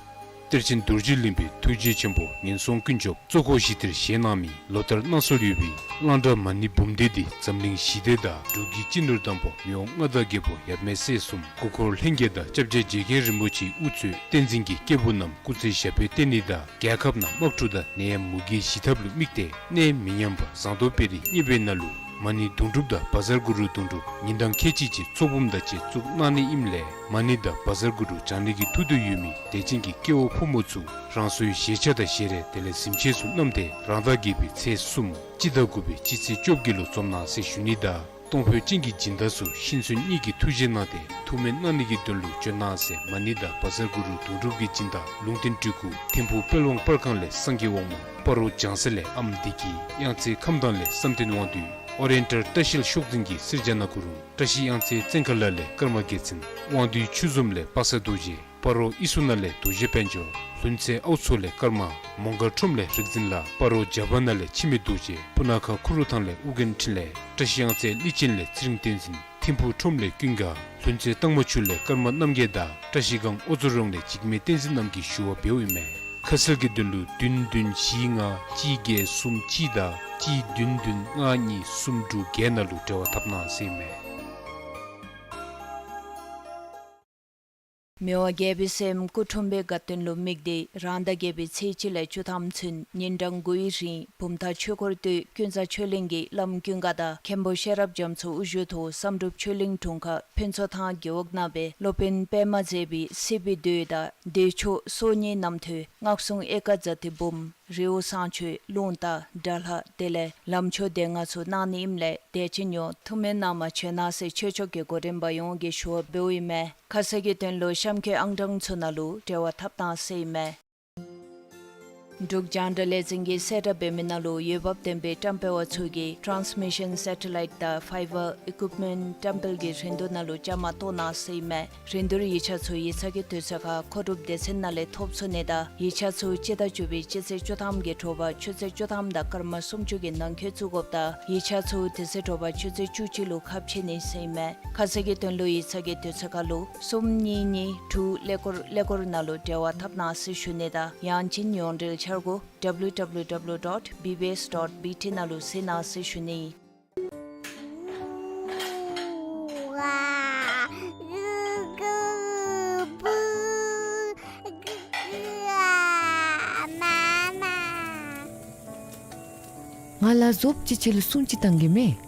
གཏེར་ཆེན་རྡོ་རྗེ་གླིང་པའི་ཐུགས་རྗེ་ཆེན་པོ་ངན་སོང་ཀུན་སྐྱོབ་གཙོ་འཁོར་ཞི་བདེར་བཞེངས་གནང་མི་ལོ་ལྟར་གནང་སྲོལ་ཡོད་པའི་གླང་བྲག་མ་ཎི་འབུམ་སྡེ་འདི་འཛམ་གླིང་ཞི་བདེ་དང་འབྲུག་གི་སྤྱི་ནོར་དམ་པ་མི་དབང་མངའ་བདག་རྒྱལ་པོ་ཡབ་མེས་སྲས་གསུམ་སྐུ་འཁོར་ལྷན་རྒྱས་དང་སྐྱབས་རྗེ་རྗེ་མཁན་རིན་པོ་ཆེ་དབུ་གཙོས་བསྟན་འཛིན་གྱི་སྐྱེས་བུ་རྣམས་སྐུ་ཚེ་ཞབས་པད་བརྟན་ནི་དང་རྒྱལ་ཁབ་ནང་དམག་འཁྲུག་དང་ནད་ཡམས་མུ་གེའི་ཞི་ཐབས་ལུ་དམིགས་ཏེ་གནས་མི་ཉམས་པ་ཟངས་མདོག་དཔལ་རི་གཉེར་པའི་ནང་ལུ་མ་ཎི་དུང་སྒྲུབ་དང་བཛྲ་གུ་རུ་དུང་སྒྲུབ་ཉིན་གྲངས་ཁལ་གཅིག་ཅིག་ཚོགས་འབུམ་དང་བཅས་བཙུགས་གནང་ནི་ཨིནམ་ལས་མ་ཎི་དང་བཛྲ་གུ་རུ་བགྲང་ནི་གི་ཐུགས་འདོད་ཡོད་མི་དད་ཅན་གྱི་སྐྱེ་བོ་ཕོ་མོ་ཚུ་རང་སོའི་བཞེས་ཆས་དང་བཞེས་རས་དེ་ལས་གཟིམ་ཆས་ཚུ་བསྣམས་ཏེ་རང་ཟླ་བརྒྱད་པའི་ཚེས་གསུམ་སྤྱི་ཟླ་དགུ་པའི་སྤྱི་ཚེས་བཅོ་བརྒྱད་ལུ་འཛོམས་གནང་ཟེར་ཞུ་ནི་དང་གཏོང་ཕོད་ཅན་གྱི་སྦྱིན་བདག་ཚུ་ཤིང་ཚོན་གཉིས་ཀྱི་ཐུགས་རྗེ་གནང་སྟེ་ཐུགས་སྨོན་གནང་ནི་གི་དོན་ལུ་བྱོན་གནང་ཟེར་མ་ཎི་དང་བཛྲ་གུ་རུ་དུང་སྒྲུབ་ཀྱི་སྦྱིན་བདག་ལུང་བསྟན་སྤྲུལ་སྐུ་ཐིམ་ཕུག་དཔལ་དབང་པར་ཁང་ལས་སངས་རྒྱས་དབང་མོ་སྤ་རོ་ལྗང་གསལ་ལས་ཨམ་བདེ་སྐྱིད་གཡང་རྩེ་ཁམས་དྭངས་ལས་བསམ་གཏན་དབང་འདུས་ཨོ་རི་ཡེན་ཊལ་བཀྲ་ཤིས་ཤོག་འཛིན་གྱིས་གསེར་རྒྱ་ནག་གུ་རུ་བཀྲ་ཤིས་གཡང་རྩེ་བཙན་མཁར་ལ་ལས་ཀརྨ་རྒྱལ་མཚན་དབང་འདུས་ཆུ་འཛོམས་ལས་པ་སངས་རྡོ་རྗེ་སྤ་རོ་ཨི་སུ་ན་ལས་རྡོ་རྗེ་དཔལ་འབྱོར་ལྷུན་རྩེ་ཨའུ་མཚོ་ལས་ཀརྨ་མོང་སྒར་ཁྲོམ་ལས་རིག་འཛིན་ལགས་སྤ་རོ་ཇ་པ་ན་ལས་འཆི་མེད་རྡོ་རྗེ་སྤུ་ན་ཁ་ཁུ་རུ་ཐང་ལས་ཨོ་རྒྱན་འཕྲིན་ལས་བཀྲ་ཤིས་གཡང་རྩེ་ལི་ཅན་ལས་ཚེ་རིང་བསྟན་འཛིན་ཐིམ་ཕུག་ཁྲོམ་ལས་ཀུན་དགའ་ལྷུན་རྩེ་སྟག་མོ་ཆུ་ལས་ཀརྨ་རྣམ་རྒྱལ་དང་བཀྲ་ཤིས་སྒང་ཨོ་མཚོ་རོང་ལས་འཇིགས་མེད་བསྟན་འཛིན་རྣམས་ཀྱིས་ཞུ་བ་འབདཝ་ཨིན་མས། ཁ་གསལ་གྱི་དོན་ལུ་བདུན་བདུན་བཞི་ལྔ་གཅིག་བརྒྱད་གསུམ་གཅིག་དང་གཅིག་བདུན་བདུན་ལྔ་གཉིས་གསུམ་དྲུག་བརྒྱད་ནང་ལུ་འབྲེལ་བ་འཐབ་གནང་ཟེར་ཨིན་མས། མི་དབང་རྒྱལ་པོའི་སྲསམོ་སྐུ་འཁྲུངས་པའི་དགའ་སྟོན་ལུ་དམིགས་ཏེ་རང་ཟླ་བརྒྱད་པའི་ཚེས་གཅིག་ལས་བཅུ་ཐམ་ཚུན་ཉིན་གྲངས་དགུའི་རིང་བུམ་ཐང་ཆོས་འཁོར་སྟོད་ཀུན་བཟང་ཆོས་གླིང་གི་བླམ་ཀུན་དགའ་དང་མཁན་པོ་ཤེས་རབ་རྒྱ་མཚོ་དབུ་བཞུགས་ཐོག་བསམ་གྲུབ་ཆོས་གླིང་དྲུང་ཁག་ཕུན་ཚོགས་ཐང་རྒེད་འོག་ནང་སྦེ་སློབ་དཔོན་པདྨ་མཛེས་པའི་སྲིད་པའི་མདོ་དང་བདེ་མཆོག་སོ་གཉིས་རྣམ་ཐོས་སྔགས་སྲུང་ཨེ་ཀ་ཛ་ཏི་འབུམ་རི་བོ་བསང་མཆོད་རླུང་རྟ་དགྲ་ལྷ་དེ་ལས་ལམ་མཆོད་སྡེ་ལྔ་ཚུ་གནང་ནི་ཨིནམ་ལས་དད་ཅན་ཡོངས་ཐུགས་སྨོན་གནང་མ་བྱོན་གནང་ཟེར་ཆོས་ཕྱོགས་ཀྱི་གོ་རིམ་པ་ཡོངས་ཀྱིས་ཞུ་བ་འབདཝ་ཨིན་མས། ཁ་གསལ་གྱི་དོན་ལུ་གཤམ་འཁོད་ཨང་གྲངས་ཚུ་ནང་ལུ་འབྲེལ་བ་འཐབ་གནང་ཟེར་ཨིན་མས། འབྲུག་རྒྱང་བསྒྲགས་ལས་འཛིན་གྱིས་གསལ་བསྒྲགས་འབད་མི་ནང་ལུ་འོས་འབབ་ལྡན་པའི་བཀྲམ་སྤེལ་བ་ཚུ་གིས་ཊཱནསི་མི་ཤཱན་སེ་ཊ་ལའིཊ་དང་ཕའི་བར་ཨི་ཀུའིཔ་མེནཊ་བཀྲམ་སྤེལ་གྱི་རིན་བསྡུར་ནང་ལུ་བཅའ་མར་གཏོགས་གནང་ཟེར་ཨིན་མས། རིན་བསྡུར་ཡིག་ཆ་ཚུ་ཡིག་ཚང་གི་དུས་ཚོད་ཁར་མཁོ་སྒྲུབ་སྡེ་ཚན་ནང་ལས་ཐོབ་ཚུགས་ནི་དང་ཡིག་ཆ་ཚུ་སྤྱི་ཟླ་བཅུ་པའི་སྤྱི་ཚེས་བཅུ་ཐམ་གྱི་དྲོ་པ་ཆུ་ཚོད་བཅུ་ཐམ་དང་སྐར་མ་སུམ་ཅུ་གི་ནང་འཁོད་བཙུགས་དགོཔ་དང་ཡིག་ཆ་ཚུ་དེ་ཚེ་དྲོ་པ་ཆུ་ཚོད་བཅུ་གཅིག་ལུ་ཁ་ཕྱེ་ནི་ཟེར་ཨིན་མས། ཁ་གསལ་གྱི་དོན་ལུ་ཡིག་ཚང་གི་དུས་ཚོད་ཁར་ལུ་གསུམ་གཉིས་གཉིས་དྲུག་ཀླད་ཀོར་ཀླད་ཀོར་ནང་ལུ་འབྲེལ་བ་འཐབ་གནང་ཟེར་ཞུ་ནི་དང་ཡང་ཅིན་ཡོངས་འབྲེལ་འཆར་སྒོ་W W W dot B B S dot B T ནང་ལུ་གཟིགས་གནང་ཟེར་ཞུ་ནི། ང་ལ་ཟོགཔ་ཅིག་ཁྱོད་ལུ་སྲུང་ཅིག་བཏང་གེ་མས།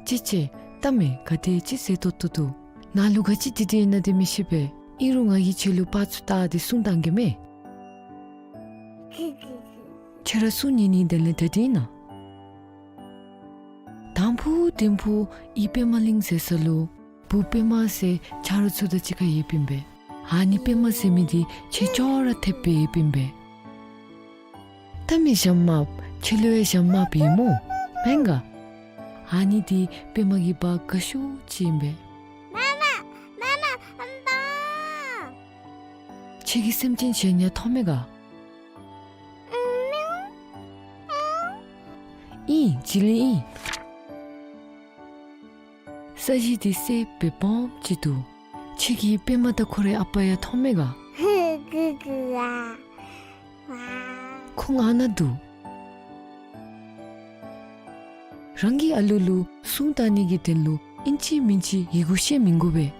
ཅི་ཅི། ལྟ་མས། ག་དེ་ཅིག་ཟེར་ཏོག་ཏོ་འདུག། ནཱ་ལུ་ག་ཅི་འདི་འདི་ཨིན་ན་འདི་མི་ཤེས་པས། ཨིན་རུང་ང་གིས་ཁྱོད་ལུ་པར་ཚུ་བལྟ་སྟེ་སྲུང་བཏང་གེ་མས། ཁྱོད་ར་སྲུང་ཉན་ནི་དོན་ལས་ད་འདི་ཨིན་ན། དང་ཕུ་དིང་ཕུ་ཨི་པདྨ་གླིང་ཟེར་ས་ལུ་བུ་པདྨ་ཟེར་ཆ་རོགས་ཚུ་དང་གཅིག་ཁར་ཡོདཔ་ཨིན་པས། ཨ་ནི་པདྨ་ཟེར་མི་འདི་ཁྱོད་ཅོག་ར་འཐདཔ་སྦེ་ཡོདཔ་ཨིན་པས། ལྟ་མས་ཞྭམོ་དམརཔོ། ཁྱོད་ལུ་ཡང་ཞྭམོ་དམརཔོ་ཡོད་སྨོ། མེན་ག། ཨ་ནི་འདི་པདྨ་གི་བ་དགའ་ཤོས་ཅིག་ཨིན་པས། མ་མ་མ་མ་ཨམ་པ། ཁྱོད་ཀྱིས་སེམས་ཅན་གཞན་ཡང་མཐོང་མས་ག། ཨིན། བྱི་ལི་ཨིན། ས་གཞི་འདི་སེརཔོ་སྦེ་སྦོམ་ཅིག་འདུག། ཁྱོད་ཀྱིས་པདྨ་དང་ཁོ་རའི་ཨ་པ་ཡང་མཐོང་མས་ག། ཁོང་ཨ་ནཱ་འདུག། རང་གི་ཨ་ལུ་ལུ་སྲུང་བཏང་ནི་གི་དོན་ལུ་ཨིན་ཅི་མིན་ཅི་ཡི་གུ་བཤད་མི་དགོ་པས།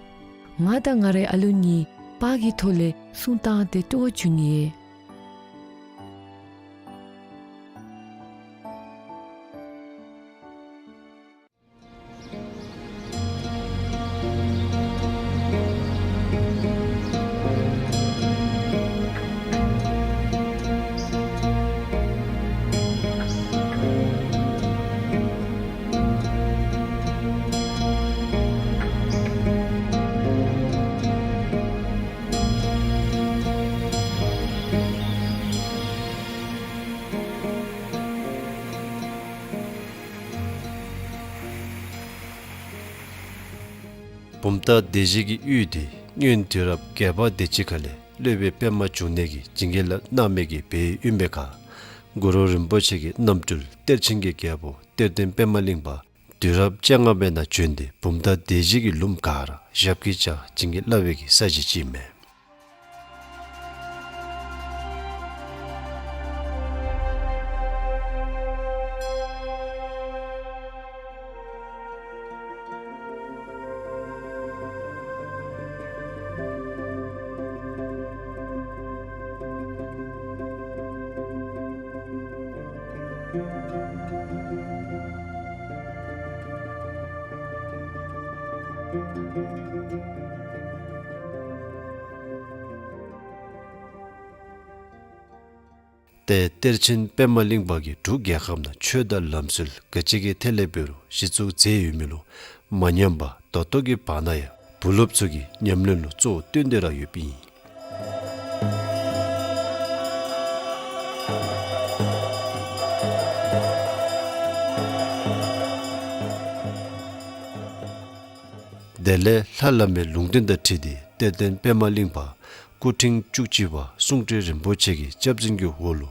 ང་དང་ང་རའི་ཨ་ལུ་གཉིས་པར་གྱི་ཐོག་ལས་སྲུང་བཏང་སྟེ་སྤྲོ་བ་བྱུང་ནི་ཨིན། བུམ་ཐང་སྡེ་བཞི་གི་ཡུལ་དེ་སྔོན་དུས་རབས་བརྒྱད་པ་དེ་ཅིག་ཁ་ལས་སློབ་དཔོན་པདྨ་འབྱུང་གནས་ཀྱིས་བྱིན་གྱིས་བརླབས་གནང་མི་གི་སྦས་ཡུལ་ཨིན་པའི་ཁར་གུ་རུ་རིན་པོ་ཆེ་གི་རྣམ་སྤྲུལ་གཏེར་ཆེན་གྱི་རྒྱལ་པོ་གཏེར་སྟོན་པདྨ་གླིང་པ་དུས་རབས་བཅོ་ལྔ་པའི་ནང་བྱོན་ཏེ་བུམ་ཐང་སྡེ་བཞི་གི་ལུངམ་ག་ར་ཞབས་ཀྱིས་བཅགས་བྱིན་གྱིས་བརླབས་པའི་གི་ས་གཞི་ཅིག་ཨིན་མས། ཏེ་གཏེར་ཆེན་པདྨ་གླིང་པ་གིས་འབྲུག་རྒྱལ་ཁབ་ནང་ཆོས་དང་ལམ་སྲོལ་ག་ཅི་གི་ཐད་ལས་འབད་རུང་གཞི་བཙུགས་མཛད་ཡོད་མི་ལུ་མ་ཉམས་པར་ད་ལྟོ་གི་བར་ན་ཡང་བུ་སློབ་ཚུ་གི་ཉམས་ལེན་ལུ་གཙོ་བོ་བཏོན་ཏེ་ར་ཡོདཔ་ཨིན། དེ་ལས་ལྷ་བླ་མའི་ལུང་བསྟན་དང་འཁྲིལ་ཏེ་གཏེར་སྟོན་པདྨ་གླིང་པ་སྐུ་ཕྲེང་བཅུ་གཅིག་པ་གསུང་སྤྲུལ་རིན་པོ་ཆེ་གི་སྐྱབས་འཛིན་གྱི་འོག་ལུ་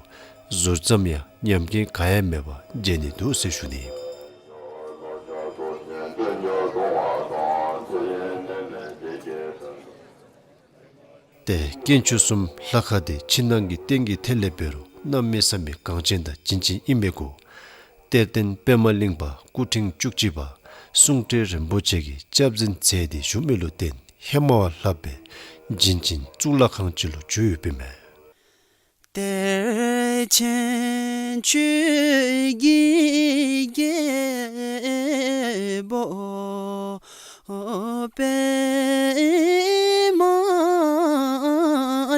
ཟུར་ཙམ་ཡང་ཉམས་རྐྱེན་ག་ཡང་མེད་པར་མཇལ་ནི་འདུག་ཟེར་ཞུ་ནི། ཏེ་དཀོན་མཆོག་གསུམ་ལྷ་ཁང་དེ་ཕྱི་ནང་གི་རྟེན་གྱི་ཐད་ལས་འབད་རུང་གནམ་མེད་ས་མེད་གང་ཅན་དང་བྱིན་ཅན་ཨིན་པའི་གུ་གཏེར་སྟོན་པདྨ་གླིང་པ་སྐུ་ཕྲེང་བཅུ་གཅིག་པ་གསུང་སྤྲུལ་རིན་པོ་ཆེ་གིས་སྐྱབས་འཛིན་མཛད་དེ་བཞུགས་མི་ལུ་བརྟེན་ཧེ་མ་བ་ལྷག་པའི་བྱིན་ཅན་གཙུག་ལག་ཁང་ཅིག་ལུ་གྱུར་ཡོདཔ་ཨིན་མས། གཏེར་ཆེན་ཆོས་ཀྱི་རྒྱལ་པོ་པདྨ་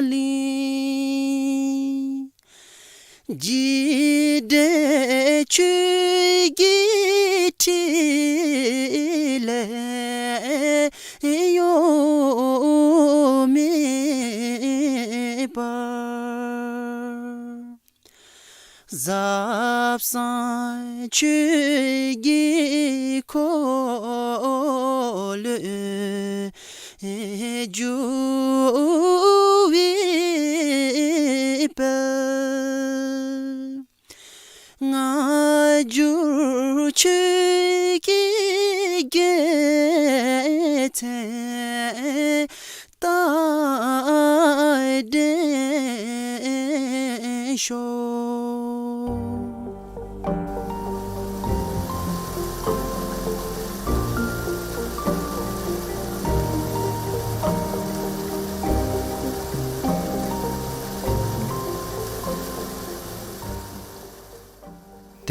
གླིང་། འཇིགས་བྲལ་ཆོས་ཀྱི་ཕྲིན་ལས་གཡོ་མེད་པར། ཟབ་གསང་ཆོས་ཀྱི་འཁོར་ལོས་སྒྱུར་བའི་དཔལ། སྔ་འགྱུར་ཆོས་ཀྱི་རྒྱལ་མཚན་རྟག་བརྟན་ཤོག།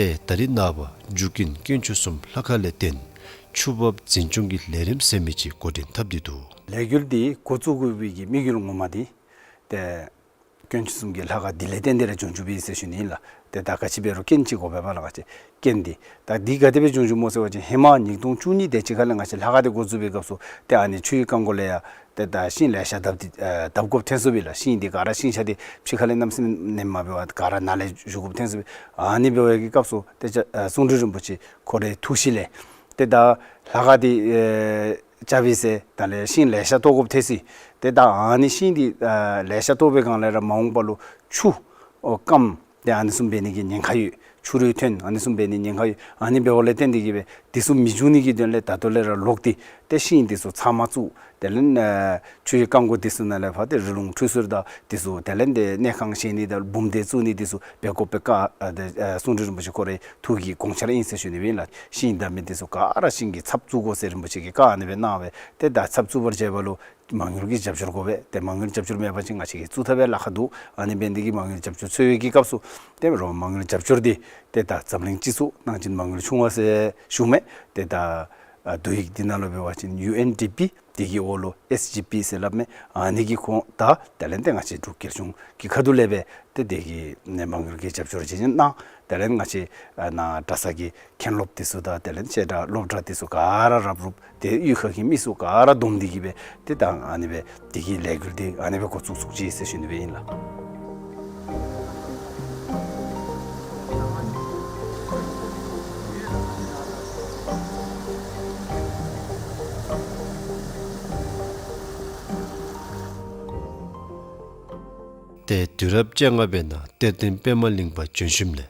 ཏེ་ད་རིས་ནངས་པ་འཇུག་ཀུན་དཀོན་མཆོག་གསུམ་ལྷ་ཁང་ལས་བརྟེན་ཆུ་འབབ་འཛིན་སྐྱོང་གི་ལས་རིམ་ཟེར་མི་ཅིག་འགོ་འདྲེན་འཐབ་སྟེ་འདུག། ལས་འགུལ་འདི་འགོ་བཙུགས་དགོ་པའི་གི་དམིགས་ཡུལ་ངོ་མ་འདི་ཏེ་དཀོན་མཆོག་གསུམ་གྱི་ལྷ་ཁང་འདི་ལས་བརྟེན་ཏེ་ར་བྱུང་བྱུངམ་ཨིན་ཟེར་ཞུ་ནི་ཨིན་ལགས། ཏེ་ད་ག་ཅི་འབད་རུང་རྐྱེན་ཅིག་དགོ་པས་པ་ལགས། ང་བཅས་རྐྱེན་འདི་ད་འདི་ག་དེ་སྦེ་བྱུང་བྱུངམ་སྨོ་ཟེར་བ་ཅིན་ཧེ་མ་ཉིས་སྟོང་བཅུ་གཉིས་དེ་ཅིག་ཁ་ལས་ང་བཅས་ལྷ་ཁང་འདི་འགོ་བཙུགས་པའི་སྐབས་སུ་ཏེ་ཨ་ནི་ཆུའི་རྐང་མགོ་ལས་ཡང་ཏེ་ད་ཤིང་ལེ་ཤ་བརྡབ་སྟེ་ཨ་བརྡབ་དགོཔ་ཐོན་སོང་པས་ལགས། ཤིང་འདི་ག་ར་ཤིང་ཆ་འདི་ཕྱི་ཁ་ལས་གནམ་མེད་ས་མེད་མ་འབད་བར་ག་ར་ནང་ལས་བཞུགས་དགོཔ་ཐོན་སོང་པས། ཨ་ནི་འབད་བའི་གི་སྐབས་སུ་ཏེ་ཨ་གསུང་སྤྲུལ་རིན་པོ་ཆེ་ཁོ་རའི་ཐུགས་བཞེད་ལས་ཏེ་ད་ལྷ་ཁང་འདི་ཨེ་རྐྱབ་པའི་ཟེར་ད་ལས་ཤིང་ལེ་ཤ་བཏོག་དགོཔ་ཐོན་སོང་། ཏེ་ད་ཨ་ནི་ཤིང་འདི་ཨ་ལེ་ཤ་བཏོག་པའི་སྒང་ལས་ར་མ་འོངས་པ་ལུ་ཆུ་ཨོ་སྐམ་ཏེ་ཨ་ནི་བཟུམ་འབད་ནི་གི་ཉེན་ཁ་ཡོད། ཆུ་རུད་ཐོན་ཨ་ནི་བཟུམ་འབད་ནི་ཉེན་ཁ་ཡོད། ཨ་ནི་འབདཝ་ལས་བརྟེན་ཏེ་གིས་སྦེ་འདི་ཚུ་མི་འབྱུང་ནི་གི་དོན་ལས་ད་ལྟོ་ལས་ར་ལོག་སྟེ་ཏེ་ཤིང་འདི་ཚུ་ཚང་མ་བཙུགས། དེ་ལས་ཨ་ཆུའི་རྐང་མགོ་འདི་ཚུ་ནང་ལས་ཕར་ཏེ་རི་ལུང་ཁྲུས་གསོལ་དང་འདི་ཚུ་དེ་ལས་ཏེ་གནས་ཁང་བཞེངས་ནི་དང་འབུམ་སྡེ་བཙུགས་ནི་འདི་ཚུ་འབད་དགོཔ་སྦེ་བཀའ་ཨ་ཏེ་ཨ་གསུང་སྤྲུལ་རིན་པོ་ཆེ་ཁོ་རའི་ཐུགས་ཀྱི་དགོངས་འཆར་ཨིན་ཟེར་ཞུ་ནི་སྦེ་ཨིན་ལགས། ཤིང་བརྡབ་མི་འདི་ཚུ་ག་ར་ཤིང་གི་ཚབ་བཙུགས་དགོ་ཟེར་རིན་པོ་ཆེ་གིས་བཀའ་ཨ་ནི་སྦེ་གནང་སྦེ་ཏེ་ད་ཚབ་བཙུགས་པར་བྱེད་པ་ལུ་མ་དངུལ་གྱི་རྒྱབ་སྐྱོར་དགོ་པས། ཏེ་མ་དངུལ་རྒྱབ་སྐྱོར་མེད་པ་ཅིན་ང་བཅས་ཀྱིས་བཙུགས་ཐབས་ཡང་ལཱ་ཁག་འདུག། ཨ་ནི་འབད་ནི་འདི་གིས་མ་དངུལ་རྒྱབ་སྐྱོར་འཚོལ་བའི་གི་སྐབས་སུ་ཏེ་རོགས་མ་དངུལ་རྒྱབ་སྐྱོར་འདི་ཏེ་ད་འཛམ་གླིང་སྤྱི་ཚོགས་གནང་སྦྱིན་མ་དངུལ་ཆུང་བ་ཟེར་ཞུཝ་མས། ཏེ་ད་ཨ་བསྡུ་ཡིག་འདི་ནང་ལུ་འབད་བ་ཅིན་ཡུ་ཨེན་ཌི་པི་འདི་གི་འོག་ལུ་ཨེས་ཇི་པི་ཟེར་སླབ་མས། ཨ་ནི་གི་ཁོང་དང་དེ་ལས་ཏེ་ང་བཅས་འབྲུག་རྒྱལ་གཞུང་གི་ཁ་ཐུག་ལས་སྦེ་ཏེ་འདི་གི་ནི་མ་དངུལ་གྱི་རྒྱབ་སྐྱོར་བྱིན་ཅིག་གནང་། དེ་ལས་ང་བཅས་ཨ་ནཱ་གྲྭ་ཚང་གི་མཁན་སློབ་འདི་ཚུ་དང་དེ་ལས་བཤད་གྲྭ་སློབ་གྲྭ་འདི་ཚུ་ག་ར་རབ་རུབ་ཏེ་གཡུས་ཁ་གི་མི་ཚུ་ག་ར་བསྡོམས་ཏེ་གིས་སྦེ་ཏེ་ད་ཨ་ནི་སྦེ་འདི་གི་ལས་འགུལ་འདི་ཨ་ནི་སྦེ་འགོ་བཙུགས་བཙུགས་ཅི་ཟེར་ཞུ་ནི་སྦེ་ཨིན་ལགས། ཏེ་དུས་རབས་བཅོ་ལྔ་པའི་ནང་གཏེར་སྟོན་པདྨ་གླིང་པ་བྱོན་ཞིནམ་ལས་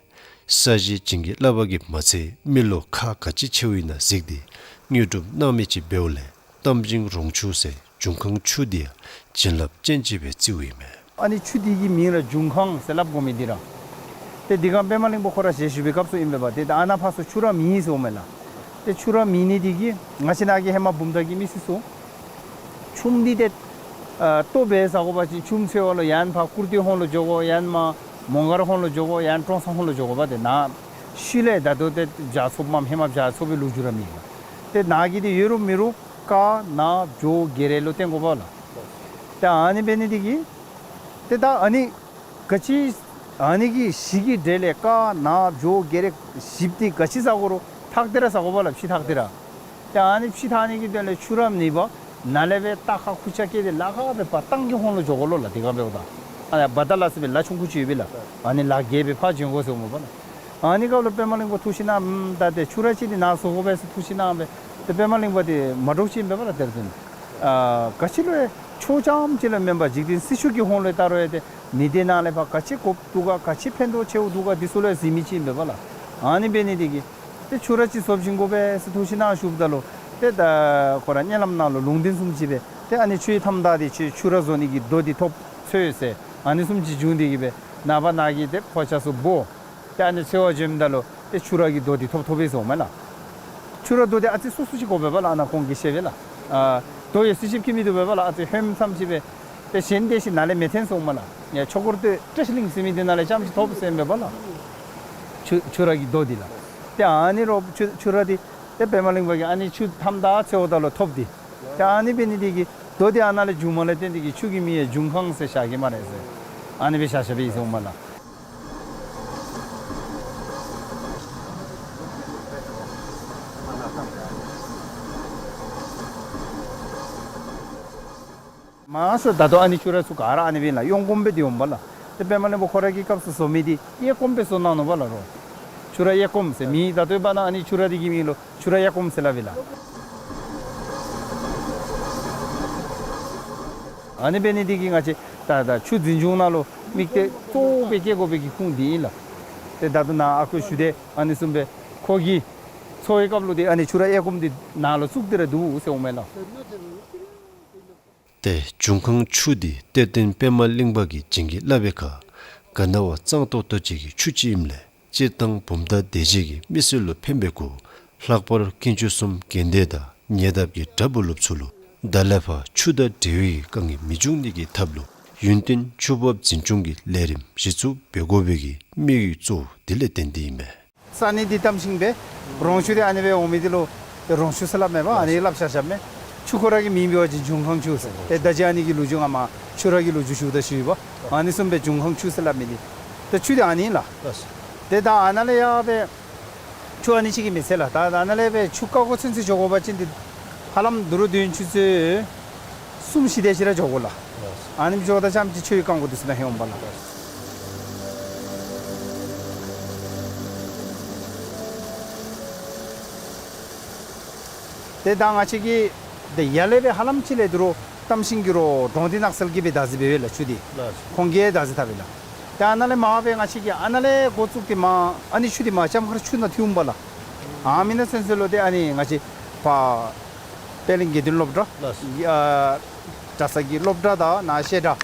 ས་གཞི་བྱིན་གྱིས་བརླབས་པ་གིས་མ་ཚད་མི་ལོ་ཁག་ག་ཅི་ཆེཝ་ཨིན་ན་གཟིགས་ཏེ་དངོས་གྲུབ་གནང་མི་ཅིག་འབདཝ་ལས་གཏམ་ཆེན་རོང་ཆུ་ཟེར་འབྱུང་ཁང་ཆུ་འདི་ཡང་བྱིན་རླབས་ཅན་ཅིག་སྦེ་བརྩིཝ་ཨིན་མས། ཨ་ནི་ཆུ་འདི་གི་མིང་ར་འབྱུང་ཁང་ཟེར་སླབ་དགོ་མི་འདི་ར། ཏེ་འདི་སྒང་པདྨ་གླིང་པ་ཁོ་ར་ཞལ་བཞུགས་པའི་སྐབས་སུ་ཨིན་པས་པ། ཏེ་ཨ་ནཱ་ཕར་ཚུར་ཆུ་ར་མེད་ཟེརཝ་མས་ལགས། ཏེ་ཆུ་ར་མེད་ནི་འདི་གིས་ང་བཅས་ནཱ་གི་ཧེ་མ་བུམ་ཐང་གི་མི་སེར་ཚུ་ཆུམ་འདི་ཏེ་ཨ་ལྟོ་འབད་ཟ་དགོ་པ་ཅིན་ཆུམ་འཚོལ་བ་ལུ་ཡང་ཕར་ཀུར་སྟོད་ཧོང་ལུ་འགྱོ་དགོ། ཡང་མར་མོང་སྒར་ཧོང་ལུ་འགྱོ་དགོ། ཡང་ཀྲོང་གསར་ཧོང་ལུ་འགྱོ་དགོ་པ། ཏེ་ནཱ་ཤུལ་ལས་ད་ལྟོ་ཏེ་བྱཱ་ཚོགསཔ་མས། ཧེ་མ་བྱཱ་ཚོགས་པའི་ལོ་རྒྱུས་ར་མེད་ལགས། ཏེ་ནཱ་གི་འདི་ཡོད་རུང་མེད་རུང་ཀ་ན་བྱོ་གེ་རེ་ལུ་བརྟེན་དགོ་པས་ལགས། ཏེ་ཨ་ནི་འབད་ནི་འདི་གིས་ཏེ་ད་ཨ་ནི་ག་ཅི་ཨ་ནི་གི་གཞི་གི་གྲས་ལས་ཀ་ན་བྱོ་གེ་རེ་བཞི་པོ་འདི་ག་ཅི་ཟ་དགོ་རུང་ཐག་འདི་ར་ཟ་དགོ་པས་ལགས། ཕྱེ་ཐག་འདི་ར། ཏེ་ཨ་ནི་ཕྱེ་ཐག་ནི་གི་དོན་ལས་ཆུ་ར་མེད་པར་ནཱ་ལས་སྦེ་རྟ་ཁ་ཁུར་ཆ་བཀལ་ཏེ་ལ་ཁ་སྦེ་ཕར་ཏང་གི་ཧོང་ལུ་འགྱོ་དགོ་ལོ་ལགས། དེ་སྒང་འབདཝ་ད་ཨ་ནི་བ་ཏ་ལ་ཟེར་བའི་ལ་ཆུང་ཀུ་ཅིག་ཡོད་པས་ལགས། ཨ་ནི་ལ་བརྒལ་སྦེ་ཕར་འབྱོན་དགོ་ཟེརཝ་མས་པ་ལགས། ཨ་ནི་སྐབས་ལུ་པདྨ་གླིང་པ་ཐུགས་ཞིབ་གནང་། ཨམ་ད་ཏེ་ཆུ་ར་ཅིག་འདི་ནཱ་བཟོ་དགོ་པས་ཟེར་ཐུགས་ཞིབ་གནང་སྦེ། ཏེ་པདྨ་གླིང་པ་འདི་མ་འདྲོག་ཅིག་ཨིན་པས་པ་ལགས། དེར་བརྟེན་ཨ་ག་ཅི་ལུ་ཡང་ཆོས་རྐྱངམ་ཅིག་ལུ་མེན་པར་འཇིག་རྟེན་སྲིད་ཕྱོགས་ཀྱི་ཧོང་ལུ་ད་རུང་ཡང་ཏེ་མི་སྡེ་ནང་ལས་ཕར་ག་ཅི་དགོཔ་འདུག་ག་ག་ཅི་ཕན་ཐོགས་ཆེཝ་འདུག་ག་འདི་ཚུ་ལུ་ཡང་གཟིགས་མི་ཅིག་ཨིན་པས་པ་ལགས། ཨ་ནི་འབད་ནི་འདི་གིས་ཏེ་ཆུ་ར་ཅིག་བཟོ་བྱིན་དགོ་པས་ཟེར་ཐུགས་ཞིབ་གནང་ཞུཝ་ད་ལུ་ཏེ་ད་ཁོ་ར་མནལ་ལམ་ནང་ལུ་ལུང་བསྟན་བཟུམ་ཅིག་སྦེ་ཏེ་ཨ་ནི་ཆུའི་མཐའམ་དག་འདི་ཆུ་ཆུ་ར་བཟོ་ནི་གི་རྡོ་འདི་ཐོབ་འཚོལ་ཟེར་ཨ་ནི་བཟུམ་ཅིག་བྱུང་སྟེ་གིས་སྦེ་ནངས་པ་ནཱ་གི་ཏེ་ཕོ་རྒྱས་ཚུ་འབོ་ཏེ་ཨ་ནི་འཚོལ་བར་བྱོནམ་ད་ལུ་ཏེ་ཆུ་ར་གི་རྡོ་འདི་ཐོབ་ཐོབ་པས་ཟེརཝ་མས་ལགས། ཆུ་ར་རྡོ་འདི་ཨ་ཙི་སོ་སོ་ཅིག་དགོ་པས་པ་ལགས། ཨ་ནཱ་ཁོང་གིས་བཤད་པས་ལགས། ཨ་རྡོ་ཡོད་ཚད་ཅིག་ཁྱད་མིན་འདུག་པས་པ་ལགས། ཨ་ཙི་ཧོནམ་ཙམ་ཅིག་སྦེ་ཏེ་གཞན་དེ་ཅིག་ནཱ་ལས་མི་ཐོན་ཟེརཝ་མས་ལགས། ཡ་ཆོས་འཁོར་སྟོད་བཀྲ་ཤིས་གླིང་ཟེར་མི་འདི་ནང་ལས་རྐྱངམ་ཅིག་ཐོབ་ཟེར་མས་པ་ལགས། ཆུ་ཆུ་ར་གི་རྡོ་འདི་ལགས། ཏེ་ཨ་ནི་རོགས་ཆུ་ཆུ་ར་འདི་ཏེ་པདྨ་གླིང་པ་གིས་ཨ་ནི་ཆུ་མཐའམ་དག་འཚོལཝ་ད་ལུ་ཐོབ་སྟེ་ཏེ་ཨ་ནི་འབད་ནི་འདི་གིས་རྡོ་འདི་ཨ་ནཱ་ལས་བྱུངམ་ལས་བརྟེན་ཏེ་གིས་ཆུ་གི་མིང་ཡང་འབྱུང་ཁང་ཟེར་བཞག་གེ་སྨ་རེ་ཟེར་ཨ་ནི་སྦེ་བཞག་བཞགཔ་ཨིན་ཟེརཝ་མས་ལགས། མ་ཟད་ད་ལྟོ་ཨ་ནི་ཆུ་ར་ཚུ་ག་ར་ཨ་ནི་སྦེ་ལགས། གཡོན་སྐོརམ་སྦེ་འདི་འོངམ་པ་ལགས། ཏེ་པདྨ་གླིང་པ་ཁོ་ར་གི་སྐབས་སུ་བཟོ་མི་འདི་གཡས་སྐོརམ་སྦེ་བཟོ་གནང་ནུག་པ་ལགས་རོགས། ཆུ་ར་གཡས་སྐོརམ་ཟེར་མི་ད་ལྟོ་འབདན་ཨ་ནི་ཆུ་ར་འདི་གི་མིང་ལུ་ཆུ་ར་གཡས་སྐོརམ་ཟེར་སླབ་ཨིན་ལགས། ཨ་ནི་འབད་ནི་འདི་གིས་ང་བཅས་ད་ད་ཆུ་འཛིན་སྐྱོང་ནང་ལུ་དམིགས་གཏད་གཙོ་བོ་སྦེ་བསྐྱེད་དགོ་པའི་གི་ཁུངས་འདི་ཨིན་ལགས། ཏེ་ད་ལྟོ་ནཱ་ཨ་ཁུ་ཞུ་དེ་ཨ་ནི་བཟུམ་སྦེ་ཁོ་གིས་འཚོལ་བའི་སྐབས་ལུ་ཏེ་ཨ་ནི་ཆུ་ར་གཡས་སྐོརམ་འདི་ནང་ལུ་བཙུགས་ཏེ་ར་འདུག་ཟེརཝ་མས་ལགས། ཏེ་འབྱུང་ཁང་ཆུ་འདི་གཏེར་སྟོན་པདྨ་གླིང་པ་གིས་བྱིན་གྱིས་བརླབས་པའི་ཁར་ག་ན་བ་གཙང་ཏོག་ཏོ་ཅིག་གི་ཆུ་ཅིག་ཨིནམ་ལས་སྤྱིར་བཏང་བུམ་ཐང་སྡེ་བཞི་གི་མི་སེར་ལུ་ཕན་པའི་སྐོར་ལྷག་པར་དཀོན་མཆོག་གསུམ་དགོན་སྡེ་དང་ཉེ་འདབས་ཀྱི་གྲྭ་བུ་སློབ་ཚུ་ལུ་ད་ལས་ཕར་ཆུ་དང་འབྲེལ་བའི་དཀའ་ངལ་མི་འབྱུང་ནི་གི་ཐབས་ལུ་ཡུན་བརྟན་ཆུ་འབབ་འཛིན་སྐྱོང་གི་ལས་རིམ་གཞི་བཙུགས་འབད་དགོ་པའི་གི་དམིགས་ཡུལ་གཙོ་བོ་འདི་ལས་བརྟེན་ཏེ་ཨིན་མས། ས་གནས་འདི་གཏམ་ཤིང་སྦེ་རོང་ཆུ་འདི་ཨ་ནི་སྦེ་འོང་མི་འདི་ལུ་རོང་ཆུ་ཟེར་སླབ་མས་པ། ཨ་ནི་སླབ་བཞག་བཞགཔ་མས། ཆུ་ཁོ་ར་གི་མིང་འབད་བ་ཅིན་འབྱུང་ཁང་ཆུ་ཟེར། ཏེ་ད་ཅི་ཨ་ནི་གི་ལོ་རྒྱུས་ང་མ་ཆུ་ར་གི་ལོ་རྒྱུས་ཞུཝ་ད་ཞུ་ཡི་པ། ཨ་ནི་བཟུམ་སྦེ་འབྱུང་ཁང་ཆུ་ཟེར་སླབ་མི་འདི་ད་ཆུ་འདི་ཨ་ནི་ལགས། ཏེ་ད་ཨ་ནཱ་ལས་ཡར་སྦེ་ཆུ་ཨ་ནི་ཅིག་གིས་མི་ཚད་ལགས། ད་ཨ་ནཱ་ལས་སྦེ་ཆུ་བཀག་དགོ་ཚུན་ཚོད་འགྱོ་དགོ་པ་ཅིན་འདི་ཧ་ལམ་དུས་རབས་བདུན་ཅུ་ཚུན་གསུམ་བཞི་དེ་ཅིག་ར་འགྱོ་དགོ་ལགས། ཨ་ནི་འགྱོཝ་ད་རྐྱངམ་ཅིག་ཆུ་ཡང་བཀག་དགོཔ་འདི་ཚུ་ནང་ལྷོད་འོང་པ་ལགས། ཏེ་ད་ང་བཅས་ཀྱིས་ཏེ་ཡར་ལས་སྦེ་ཧ་ལམ་ཅིག་ལས་དོ་རུང་གཏམ་ཤིང་གི་རོགས་འབྲོང་འདི་ནགས་ཚལ་གྱིས་སྦེ་བདག་འཛིན་འབད་བས་ལགས། ཆུ་འདི་ཁོང་གིས་བདག་འཛིན་འཐབ་པས་ལགས། ཏེ་ཨ་ནཱ་ལས་མར་སྦེ་ང་བཅས་ཀྱིས་ཨ་ནཱ་ལས་འགོ་བཙུགས་ཏེ་མར་ཨ་ནི་ཆུ་འདི་མར་ལྕམ་མཁར་ཆུ་ནང་ཐིམ་འོང་པ་ལགས། ཨ་མི་ནང་ཚུན་ཚོད་ལུ་ཏེ་ཨ་ནི་ང་བཅས་ཕར་པད་གླིང་དགེ་འདུན་སློབ་གྲྭ་ལགས། ཨ་གྲྭ་ཚང་གི་སློབ་གྲྭ་དང་ནཱ་བཤད་གྲྭ་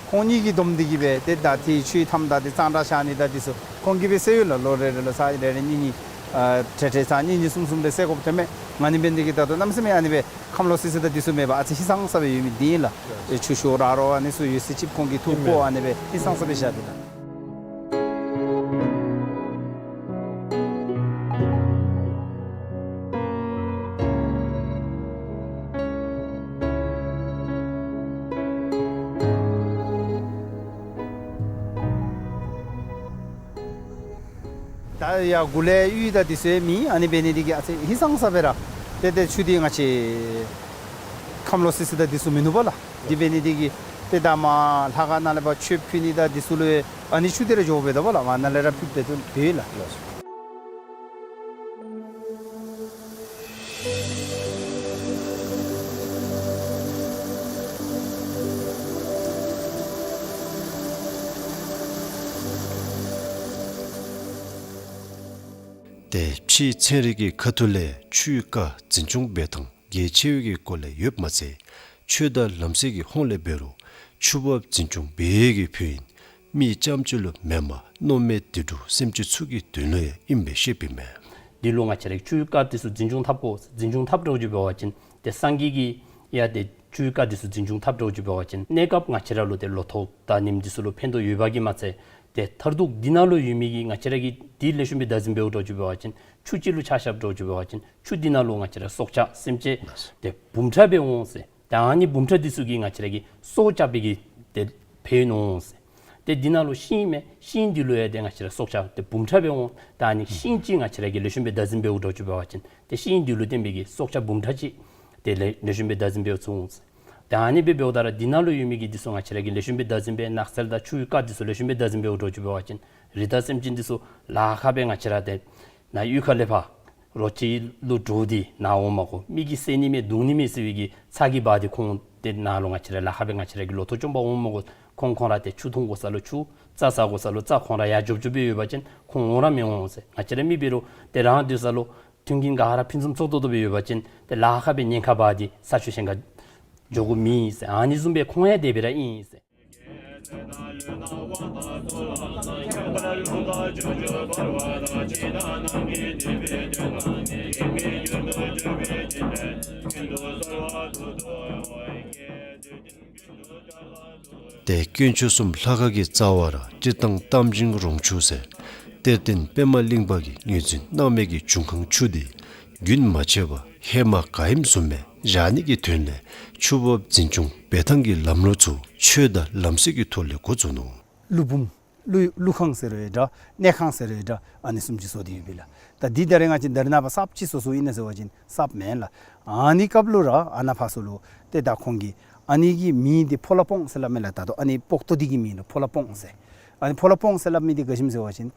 ཁོང་གཉིས་ཀྱིས་བསྡོམས་ཏེ་གིས་སྦེ་ཏེ་ད་ཏེ་ཆུའི་མཐའམ་དང་ཏེ་གཙང་སྦྲ་བཞག་ནི་དང་འདི་ཚུ་ཁོང་གིས་སྦེ་སེལ་ཡོད་ལགས། ལོ་རེ་རེ་ལུ་ཚར་རེ་རེ་གཉིས་གཉིས་ཨ་ཏེ་ཏེ་ཚར་གཉིས་གཉིས་གསུམ་གསུམ་སྦེ་སེལ་དགོཔ་ཐོནམ་མས། ང་ནི་འབད་ནི་འདི་གིས་ད་ལྟོ་གནམ་མེད་ས་མེད་ཨ་ནི་སྦེ་ཁམས་ལོག་སི་སི་དང་འདི་ཚུ་མེད་པར་ཨ་ཙི་ཧིང་སངས་ས་སྦེ་ཡོད་མི་འདི་ཨིན་ལགས། ཨེ་ཆུ་ཤོག་ར་རོ་ཨ་ནི་ཚུ་ཡོད་ཚད་ཅིག་ཁོང་གིས་འཐུ་བཀོ་ཨ་ནི་སྦེ་ཧིང་སངས་ས་སྦེ་བཞག་སྟེ་ལགས། ད་ཡར་མགུ་ལས་གཡུས་དང་འདི་ཚུ་ཡང་མེད། ཨ་ནི་འབད་ནི་འདི་གིས་ཨ་ཙི་ཧིང་སངས་ས་སྦེ་ར་ཏེ་ཏེ་ཆུ་འདི་ང་བཅས་ཁམས་ལོག་སི་སི་དང་འདི་ཚུ་མིན་ནུག་པ་ལགས། འདི་འབད་ནི་འདི་གིས་ཏེ་ད་མར་ལྷ་ཁང་ནང་ལས་ཕར་མཆོད་ཕུལ་ནི་དང་འདི་ཚུ་ལུ་ཡང་ཨ་ནི་ཆུ་འདི་ར་འགྱོ་སྦེ་འདུག་པ་ལགས། མར་ནཱ་ལས་ར་ཕུལ་སྦེ་འདུག་པས་ལགས། ཏེ་ཕྱིའི་ཚན་རིག་གི་ཁ་ཐུག་ལས་ཆུའི་རྐ་འཛིན་སྐྱོང་འབད་ཐངས་གལ་ཆེ་བའི་གི་སྐོར་ལས་ཡོདཔ་མ་ཚད་ཆོས་དང་ལམ་སྲོལ་གྱི་ཧོངས་ལས་འབད་རུང་ཆུ་འབབ་འཛིན་སྐྱོང་འབད་ཡས་ཀྱི་ཕུལ་ཨིན། མི་རྐྱངམ་ཅིག་ལུ་མེན་པར་མནོ་མེད་དུད་འགྲོ་སེམས་ཅན་ཚུ་གི་དོན་ལུ་ཡང་ཨིནམ་སྦེ་བཤདཔ་ཨིན་མས། འདི་ལུ་ང་བཅས་ར་ཆུའི་རྐ་འདི་ཚུ་འཛིན་སྐྱོང་འཐབ་དགོ། འཛིན་སྐྱོང་འཐབ་འགྱོ་བ་ཅིན་ཏེ་སངས་རྒྱས་ཀྱིས་ཡང་ཏེ་ཆུའི་རྐ་འདི་ཚུ་འཛིན་སྐྱོང་འཐབ་འགྱོ་བ་ཅིན་གནས་སྐབས་ང་བཅས་ར་ལུ་ཏེ་ལོ་ཐོག་དང་ཉིནམ་འདི་ཚུ་ལུ་ཕན་ཐོགས་ཡོདཔ་གིས་མ་ཚད་ཏེ་མཐར་ཐུག་འདི་ནང་ལུ་ཡོད་མི་གི་ང་བཅས་ར་གིས་འདི་ལེགས་ཤོམ་སྦེ་བདག་འཛིན་འབད་འགྱོ་བ་ཅིན་ཆུ་ཅིག་ལུ་ཆ་བཞག་འགྱོ་བ་ཅིན་ཆུ་འདི་ནང་ལུ་ང་བཅས་ར་སྲོག་ཆགས་སེམས་ཅན་ཏེ་འབུམ་ཕྲག་སྦེ་འོང་ཟེར། ད་ཨ་ནི་འབུམ་ཕྲག་འདི་ཚུ་གིས་ང་བཅས་ར་གི་སྲོག་སྐྱབས་པའི་གི་ཏེ་ཕན་འོང་ཟེར། ཏེ་འདི་ནང་ལུ་ཤིང་མས། ཤིང་འདི་ལུ་ཡང་ཏེ་ང་བཅས་ར་སྲོག་ཆགས་ཏེ་འབུམ་ཕྲག་སྦེ་འོང་། ད་ཨ་ནི་ཤིང་ཅིག་ང་བཅས་ར་གིས་ལེགས་ཤོམ་སྦེ་བདག་འཛིན་འབད་འགྱོ་བ་ཅིན་ཏེ་ཤིང་འདི་ལུ་བརྟེན་པའི་གི་སྲོག་ཆགས་འབུམ་ཕྲག་ཅིག་ཏེ་ལེགས་ལེགས་ཤོམ་སྦེ་བདག་འཛིན་འབད་ཚུགས་འོང་ཟེར། ད་ཨ་ནི་སྦེ་འབདཝ་ད་ར་འདི་ནང་ལུ་ཡོད་མི་གི་འདི་ཚུ་ང་བཅས་ར་གིས་ལེགས་ཤོམ་སྦེ་བདག་འཛིན་འབད་ནགས་ཚལ་དང་ཆུའི་རྐ་འདི་ཚུ་ལེགས་ཤོམ་སྦེ་བདག་འཛིན་འབད་འགྱོ་བ་ཅིན་རི་དྭགས་སེམས་ཅན་འདི་ཚུ་ལཱ་ཁག་སྦེ་ང་བཅས་ར་ཏེ་ནཱ་གཡུས་ཁ་ལས་ཕར་རོ་ཁྱི་ལུ་འདྲོག་སྟེ་ནཱ་འོང་མ་དགོ། མི་གིས་བསད་ནི་མས་བརྡུང་ནི་མས་ཟེར་བའི་གི་ཚ་གྱང་འབག་སྟེ་ཁོང་ཏེ་ནཱ་ལུ་ང་བཅས་ར་ལཱ་ཁག་སྦེ་ང་བཅས་ར་གི་ལོ་ཐོག་བཅོམ་པར་འོང་མ་དགོ། ཁོང་ཁོང་ར་ཏེ་ཆུ་འཐུང་དགོ་ས་ལུ་ཆུ་རྩྭ་ཟ་དགོ་ས་ལུ་རྩྭ་ཁོང་ར་ཡར་འཇོབ་འཇོབ་སྦེ་ཡོད་པ་ཅིན་ཁོང་འོང་ར་མི་འོང་ཟེར། ང་བཅས་ར་མི་འབད་རུང་ཏེ་རང་སྡོད་ས་ལུ་མཐུན་རྐྱེན་ག་ར་ཕུན་སུམ་ཚོགས་ཏོག་ཏོ་སྦེ་ཡོད་པ་ཅིན་ཏེ་ལཱ་ཁག་སྦེ་ཉེན་ཁ་འབག་སྟེ་ས་ཆུ་གཞན་ཁར་འགྱོ་དགོཔ་མེད་ཟེར། ཨ་ནི་བཟུམ་སྦེ་ཁོང་ཡང་དེ་སྦེ་ར་ཨིན་ཟེར། ཏེ་དཀོན་མཆོག་གསུམ་ལྷ་ཁང་གི་རྩ་བར་སྤྱིར་བཏང་རྟ་མགྲིན་རོང་ཆུ་ཟེར་གཏེར་སྟོན་པདྨ་གླིང་པ་གིས་ངོས་འཛིན་གནང་མི་གི་འབྱུང་ཁུངས་ཆུ་འདི་རྒྱུན་མ་ཆད་པར་ཧེ་མ་ག་ཨིནམ་བཟུམ་སྦེ་བཞག་ནི་གི་དོན་ལས་ཆུ་འབབ་འཛིན་སྐྱོང་འབད་ཐངས་ཀྱི་ལམ་ལུགས་ཚུ་ཆོས་དང་ལམ་སྲོལ་གྱི་ཐོག་ལས་འགོ་བཙུགས་ནུག། ཀླུ་འབུམ། ཀླུ་ཀླུ་ཁང་ཟེར་རུང་འདྲ། གནས་ཁང་ཟེར་རུང་འདྲ། ཨ་ནི་བཟུམ་ཅིག་བཟོ་སྟེ་ཡོདཔ་ལགས། ད་འདི་ད་རེས་ང་བཅས་ད་རེས་ནངས་པ་གསརཔ་ཅིག་བཟོ་བཟོཝ་ཨིན་ན་ཟེར་བ་ཅིན་གསརཔ་མེན་ལགས། ཨ་ནི་སྐབས་ལུ་ར་ཨ་ནཱ་ཕར་ཚུ་ལུ་ཏེ་ད་ཁོང་གིས་ཨ་ནི་གི་མིང་འདི་ཕོ་ལྷ་སྤུངས་ཟེར་སླབ་མས་ལགས། ད་ལྟོ་ཨ་ནི་སྤོག་ཏོ་འདི་གི་མིང་ལུ་ཕོ་ལྷ་སྤུངས་ཟེར། ཨ་ནི་ཕོ་ལྷ་སྤུངས་ཟེར་སླབ་མི་འདི་ག་ཅི་སྨོ་ཟེར་བ་ཅིན་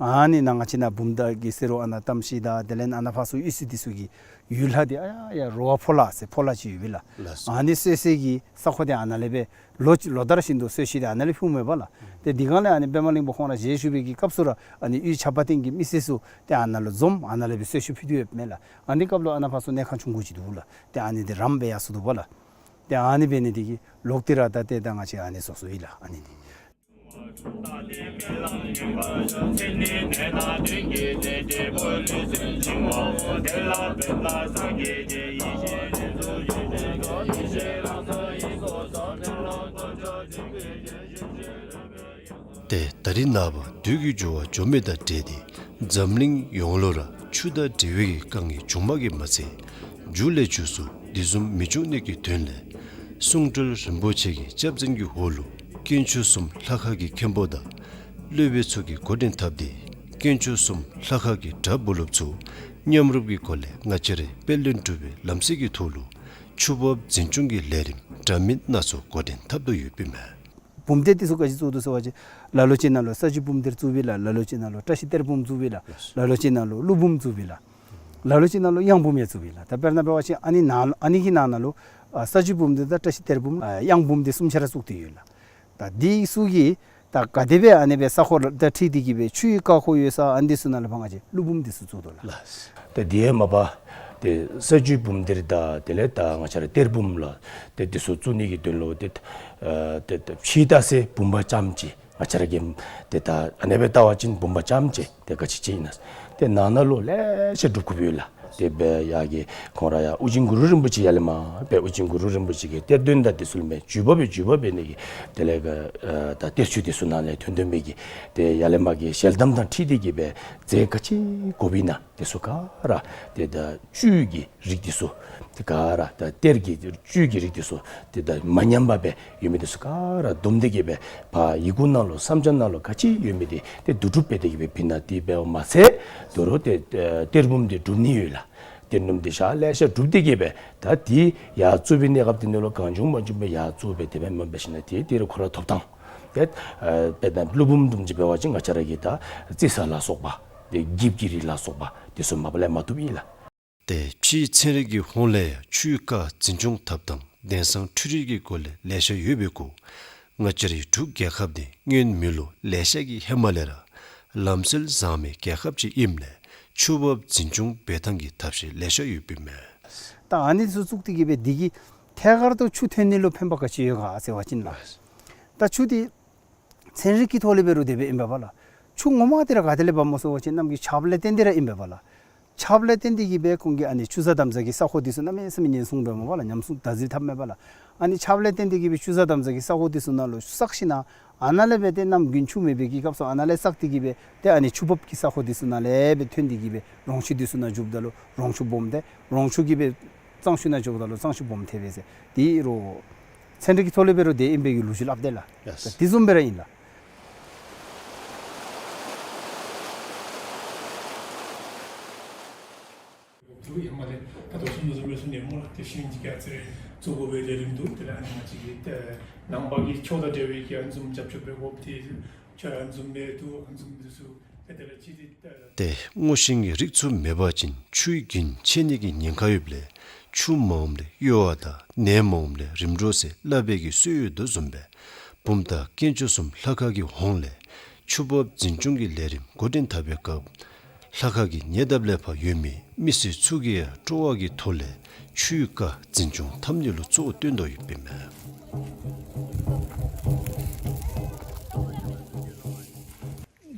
ཨ་ནི་ནཱ་ང་བཅས་ནཱ་བུམ་ཐང་གི་ཟེར་རུང་ཨ་ནཱ་རྟ་མཆོག་དང་དེ་ལས་ཨ་ནཱ་ཕར་ཚུ་གཡུས་ཚན་འདི་ཚུ་གི་ཡུལ་ལྷ་འདི་ཨ་ཡར་རོ་བ་ཕོ་ལྷ་ཟེར་ཕོ་ལྷ་ཅིག་ཡོདཔ་ལགས། ལགས་སོ། ཨ་ནི་གསོ་བྱེད་ཀྱི་ས་ཁོངས་འདི་ཨ་ནཱ་ལས་སྦེ་ལོ་ལོ་ལྟར་བཞིན་དུ་གསོ་བྱེད་འདི་ཨ་ནཱ་ལས་ཕུལཝ་མས་པ་ལགས། ཏེ་དེ་སྒང་ལས་ཨ་ནི་པདྨ་གླིང་པ་ཁོང་ར་ཞལ་བཞུགས་པའི་གི་སྐབས་སུ་ར་ཨ་ནི་གཡུས་ཆབ་དཔལ་སྟེང་གི་མི་སེར་ཚུ་ཏེ་ཨ་ནཱ་ལུ་འཛོམས་ཨ་ནཱ་ལས་སྦེ་གསོལ་ཞུ་ཕུལ་ཏེ་ཡོདཔ་མས་ལགས། ཨ་ནི་སྐབས་ལུ་ཨ་ནཱ་ཕར་ཚུ་གནས་ཁང་ཆུང་ཀུ་ཅིག་འདུག་ལགས། ཏེ་ཨ་ནི་འདི་རམ་སྦེ་ཡར་སོང་འདུག་པ་ལགས། ཏེ་ཨ་ནི་འབད་ནི་འདི་གིས་ལོག་སྟེ་ར་ད་ཏེ་ད་ང་བཅས་ཨ་ནི་བཟོ་བཟོཝ་ཨིན་ལགས། ཨ་ནི་འདི། ཏེ་ད་རེས་ནངས་པ་དུས་ཀྱི་འགྱུར་བ་འགྱོ་མི་དང་འབྲེལ་ཏེ་འཛམ་གླིང་ཡོངས་ལུ་ར་ཆུ་དང་འབྲེལ་བའི་གི་དཀའ་ངལ་བྱུངམ་གིས་མ་ཚད་མཇུག་ལས་མཇུག་སུ་དེ་བཟུམ་མི་འབྱུང་ནི་གི་དོན་ལས་གསུང་སྤྲུལ་རིན་པོ་ཆེ་གི་སྐྱབས་འཛིན་གྱི་འོག་ལུ་དཀོན་མཆོག་གསུམ་ལྷ་ཁང་གི་མཁན་པོ་དང་སློབ་དཔོན་ཚུ་གིས་འགོ་འདྲེན་འཐབ་སྟེ་དཀོན་མཆོག་གསུམ་ལྷ་ཁང་གི་གྲྭ་བུ་སློབ་ཚུ་མཉམ་རུབ་ཀྱི་སྒོ་ལས་ང་བཅས་རའི་དཔལ་ལྡན་འབྲུག་པའི་ལམ་སྲོལ་གྱི་ཐོག་ལུ་ཆུ་འབབ་འཛིན་སྐྱོང་གི་ལས་རིམ་འདྲ་མིན་སྣ་ཚོགས་འགོ་འདྲེན་འཐབ་དོ་ཡོདཔ་ཨིན་མས། བུམ་གཏེར་འདི་ཚུ་ག་ཅི་བཙུགས་དོ་ཟེར་བ་ཅིན་ལ་ལུ་ཅིག་ནང་ལུ་ས་བཅུད་བུམ་གཏེར་བཙུགསཔ་ཨིན་ལགས། ལ་ལུ་ཅིག་ནང་ལུ་བཀྲ་ཤིས་གཏེར་བུམ་བཙུགསཔ་ཨིན་ལགས། ལ་ལུ་ཅིག་ནང་ལུ་ཀླུ་བུམ་བཙུགསཔ་ཨིན་ལགས། ལ་ལུ་ཅིག་ནང་ལུ་གཡང་བུམ་ཡང་བཙུགསཔ་ཨིན་ལགས། ད་དཔེར་ན་འབད་བ་ཅིན་ཨ་ནི་ནང་ཨ་ནི་གི་ནང་ན་ལུ་ཨ་ས་བཅུད་བུམ་གཏེར་དང་བཀྲ་ཤིས་གཏེར་བུམ་ཨ་གཡང་བུམ་འདི་གསུམ་ཆ་ར་བཙུགས་ཏེ་ཡོད་ལགས། ད་འདི་ཚུ་གིས་ད་ག་དེ་སྦེ་ཨ་ནི་སྦེ་ས་ཁོངས་དང་འཁྲིལ་ཏེ་གི་སྦེ་ཆུའི་རྐ་འཁོར་ཡོད་ས་ཨ་ནི་འདི་ཚུ་ནང་ལུ་ཕར་ང་བཅས་ཀླུ་བུམ་འདི་ཚུ་བཙུགས་དོ་ལགས། ལགས། ད་དེ་ཡང་མ་པ་ཏེ་ས་བཅུད་བུམ་གཏེར་དང་དེ་ལས་ད་ང་བཅས་ར་གཏེར་བུམ་ལགས། ཏེ་འདི་ཚུ་བཙུགས་ནི་གི་དོན་ལུ་ཏེ་ཨ་ཏེ་ཏེ་ཕྱི་ལྟ་ས་བུམ་པ་རྐྱངམ་ཅིག་ང་བཅས་ར་གིས་ཏེ་ད་ཨ་ནེ་སྦེ་བལྟ་བ་ཅིན་བུམ་པ་རྐྱངམ་ཅིག་ཏེ་ག་ཅི་ཅིག་ཨིན་ན། ཏེ་ནང་ན་ལུ་ལེ་ཤ་སྒྲུབ་དགོཔ་ཡོད་ལགས། ཏེ་སྦེ་ཡར་གྱི་ཁོང་ར་ཡར་ཨོ་རྒྱན་གུ་རུ་རིན་པོ་ཆེ་ཡར་ལས་མར་སྦེ་ཨོ་རྒྱན་གུ་རུ་རིན་པོ་ཆེ་གི་གཏེར་སྟོན་དང་འདི་ཚུ་ལུ་མས་བརྒྱུད་པ་སྦེ་བརྒྱུད་པ་འབད་ནི་གི་དེ་ལས་ག་ཨ་ད་གཏེར་ཆོས་འདི་ཚུ་ནང་ལས་ཐོན་ཐོན་པའི་གི་ཏེ་ཡར་ལས་མར་གྱི་ཞལ་གདམས་དང་འཁྲིལ་ཏེ་གི་སྦེ་རྫས་ག་ཅི་དགོཔ་ཨིན་ན་འདི་ཚུ་ག་ར་ཏེ་ད་བཅུད་ཀྱི་རིགས་འདི་ཚུ་ཏེ་ག་ར་ད་གཏེར་གྱི་བཅུད་ཀྱི་རིགས་འདི་ཚུ་ཏེ་ད་མ་ཉམས་པ་སྦེ་ཡོད་མི་འདི་ཚུ་ག་ར་བསྡོམས་ཏེ་གི་སྦེ་ཕར་ཡི་གུ་ནང་ལུ་བསམ་འཆར་ནང་ལུ་ག་ཅི་ཡོད་མི་འདི་ཏེ་བསྡུ་སྒྲུབ་འབད་དེ་གི་སྦེ་ཕུལ་ནི་འདི་འབདཝ་མ་ཚད་དོ་རུང་ཏེ་ཨ་གཏེར་བུམ་འདི་སྒྲུབ་ནི་ཡོད་ལགས། གཏེར་བུམ་འདི་ཞག་ལེ་ཤ་སྒྲུབ་སྟེ་གི་སྦེ་ད་འདི་ཡར་བཙུགས་པའི་གནས་སྐབས་འདི་ནང་ལུ་གང་བྱུང་མང་བྱུང་སྦེ་ཡར་བཙུགས་སྦེ་དེ་སྦེ་མ་འབད་ཞིན་ན་ཏེ་འདི་རུང་ཁོ་ར་ཐོབ་ཐངས་ཏེ་ཨ་དཔེར་ན་ཀླུ་བུམ་བཟུམ་ཅིག་འབད་བ་ཅིན་ང་བཅས་ར་གིས་ད་རྩི་ས་ལ་སོགས་པ་ཏེ་འགྱིབ་ཀྱི་རིགས་ལ་སོགས་པ་འདི་ཚུ་མ་པ་ལས་མ་བཏུབ་ཨིན་ལགས། ཏེ་ཕྱིའི་ཚན་རིག་གི་ཧོངས་ལས་ཡང་ཆུའི་རྐ་འཛིན་སྐྱོང་འཐབ་ཐངས་དེང་སང་འཕྲུལ་རིག་གི་སྒོ་ལས་ལེ་ཤ་ཡོད་པའི་གུ་ང་བཅས་རའི་འབྲུག་རྒྱལ་ཁབ་འདི་སྔོན་མི་ལོ་ལེ་ཤ་གི་ཧེ་མ་ལས་ར་ལམ་སྲོལ་བཟང་མི་རྒྱལ་ཁབ་ཅིག་ཨིནམ་ལས་ ཆུ་འབབ་འཛིན་སྐྱོང་འབད་ཐངས་ཀྱི་ཐབས་ཤེས་ལེ་ཤ་ཡོདཔ་ཨིན་མས། ད་ཨ་ནི་ཚུ་བཙུགས་ཏེ་གི་སྦེ་འདི་གིས་ཐད་ཀར་དུ་ཆུ་ཐོན་ནི་ལུ་ཕན་པ་ག་ཅི་ཡོད་ག་ཟེར་བ་ཅིན་ལགས། ད་ཆུ་འདི་ཚན་རིག་གི་ཐོག་ལས་འབད་རུང་དེ་སྦེ་ཨིན་པས་པ་ལགས། ཆུ་ངོ་མ་འདི་ར་ག་ཏེ་ལས་འབབ་སྨོ་ཟེར་བ་ཅིན་གནམ་གྱི་ཆརཔ་ལས་བརྟེན་ཏེ་ར་ཨིན་པས་པ་ལགས། ཆརཔ་ལས་བརྟེན་ཏེ་གི་སྦེ་ཁོང་གིས་ཨ་ནི་ཆུ་གཟར་འདམ་གཟར་གྱི་ས་གོ་འདི་ཚུ་གནམ་མེད་ས་མེད་ཉམས་སྲུང་འབད་སྨོ་པ་ལགས། ཉམས་སྲུང་བདག་འཛིན་འཐབ་མས་པ་ལགས། ཨ་ནི་ཆརཔ་ལས་བརྟེན་ཏེ་གི་སྦེ་ཆུ་གཟར་འདམ་གཟར་གྱི་ས་གོ་འདི་ཚུ་ནང་ལུ་བསགས་ཞིན་ན་ཨ་ནཱ་ལས་སྦེ་ཏེ་གནམ་དགུན་ཆུ་མེད་པའི་གི་སྐབས་སུ་ཨ་ནཱ་ལས་བསགས་ཏེ་གི་སྦེ་ཏེ་ཨ་ནི་ཆུ་འབབ་ཀྱི་ས་གོ་འདི་ཚུ་ནང་ལས་སྦེ་ཐོན་ཏེ་གི་སྦེ་རོང་ཆུ་འདི་ཚུ་ནང་འཇུགཔ་ད་ལུ་རོང་ཆུ་སྦོམ་སྟེ་རོང་ཆུ་གིས་སྦེ་གཙང་ཆུ་ནང་འཇུགཔ་ད་ལུ་གཙང་ཆུ་སྦོམ་ཐལ་བས་ཟེར། དེ་རུང་ཚན་རིག་གི་ཐོག་ལས་འབད་རུང་དེ་ཨིན་པའི་གི་ལོ་རྒྱུས་སླབ་དེས་ལགས། ཡེས། དེ་བཟུམ་སྦེ་ར་ཨིན་ལགས། འདུག་ཡ་མ་ལས་ད་ལྟོ་ཤིང་བཟུམ་མེད་སུ་ནེམ་མོ་ལགས། ཏེ་ཤིང་ཅིག་ཡ་ཚེ་རེ་བཙུགས་དགོ་པའི་ལས་རིམ་འདུག། དེ་ལས་ཨ་ནི་ང་བཅས་ཀྱི་ཏེ་ནང་པ་གི་ཆོས་དང་འབྲེལ་བའི་གི་ཨ་ནི་བཟུམ་རྒྱབ་སྐྱོར་འབད་དགོཔ་དེ་ཆོས་ཨ་ནི་བཟུམ་མེད་འདུག། ཨ་ནི་བཟུམ་འདི་ཚུ་ཏེ་དེ་ལས་ཅི་སྟེ་ཏེ། ཏེ་སྔོ་ཤིང་གི་རིགས་ཚུ་མེད་པ་ཅིན་ཆུའི་རྒྱུན་ཆད་ནི་གི་ཉེན་ཁ་ཡོདཔ་ལས་ཆུ་མ་འོངམ་ལས་གཡོ་བ་དང་ནད་མ་འོངམ་ལས་རིམ་གྲོ་ཟེར་སླབ་པའི་གི་སྲོལ་ཡོད་དོ་བཟུམ་སྦེ་བུམ་ཐང་དཀོན་མཆོག་གསུམ་ལྷ་ཁང་གི་ཧོངས་ལས་ཆུ་འབབ་འཛིན་སྐྱོང་གི་ལས་རིམ་འགོ་འདྲེན་འཐབ་པའི་སྐབས་ལྷ་ཁང་གི་ཉེ་འདབས་ལས་ཕར་ཡོད་མི་མི་སེར་ཚུ་གིས་ཡང་སྤྲོ་བ་གི་ཐོག་ལས་ཆུའི་རྐ་འཛིན་སྐྱོང་འཐབ་ནི་ལུ་གཙོ་བོ་བཏོན་དོ་ཡོདཔ་ཨིན་མས།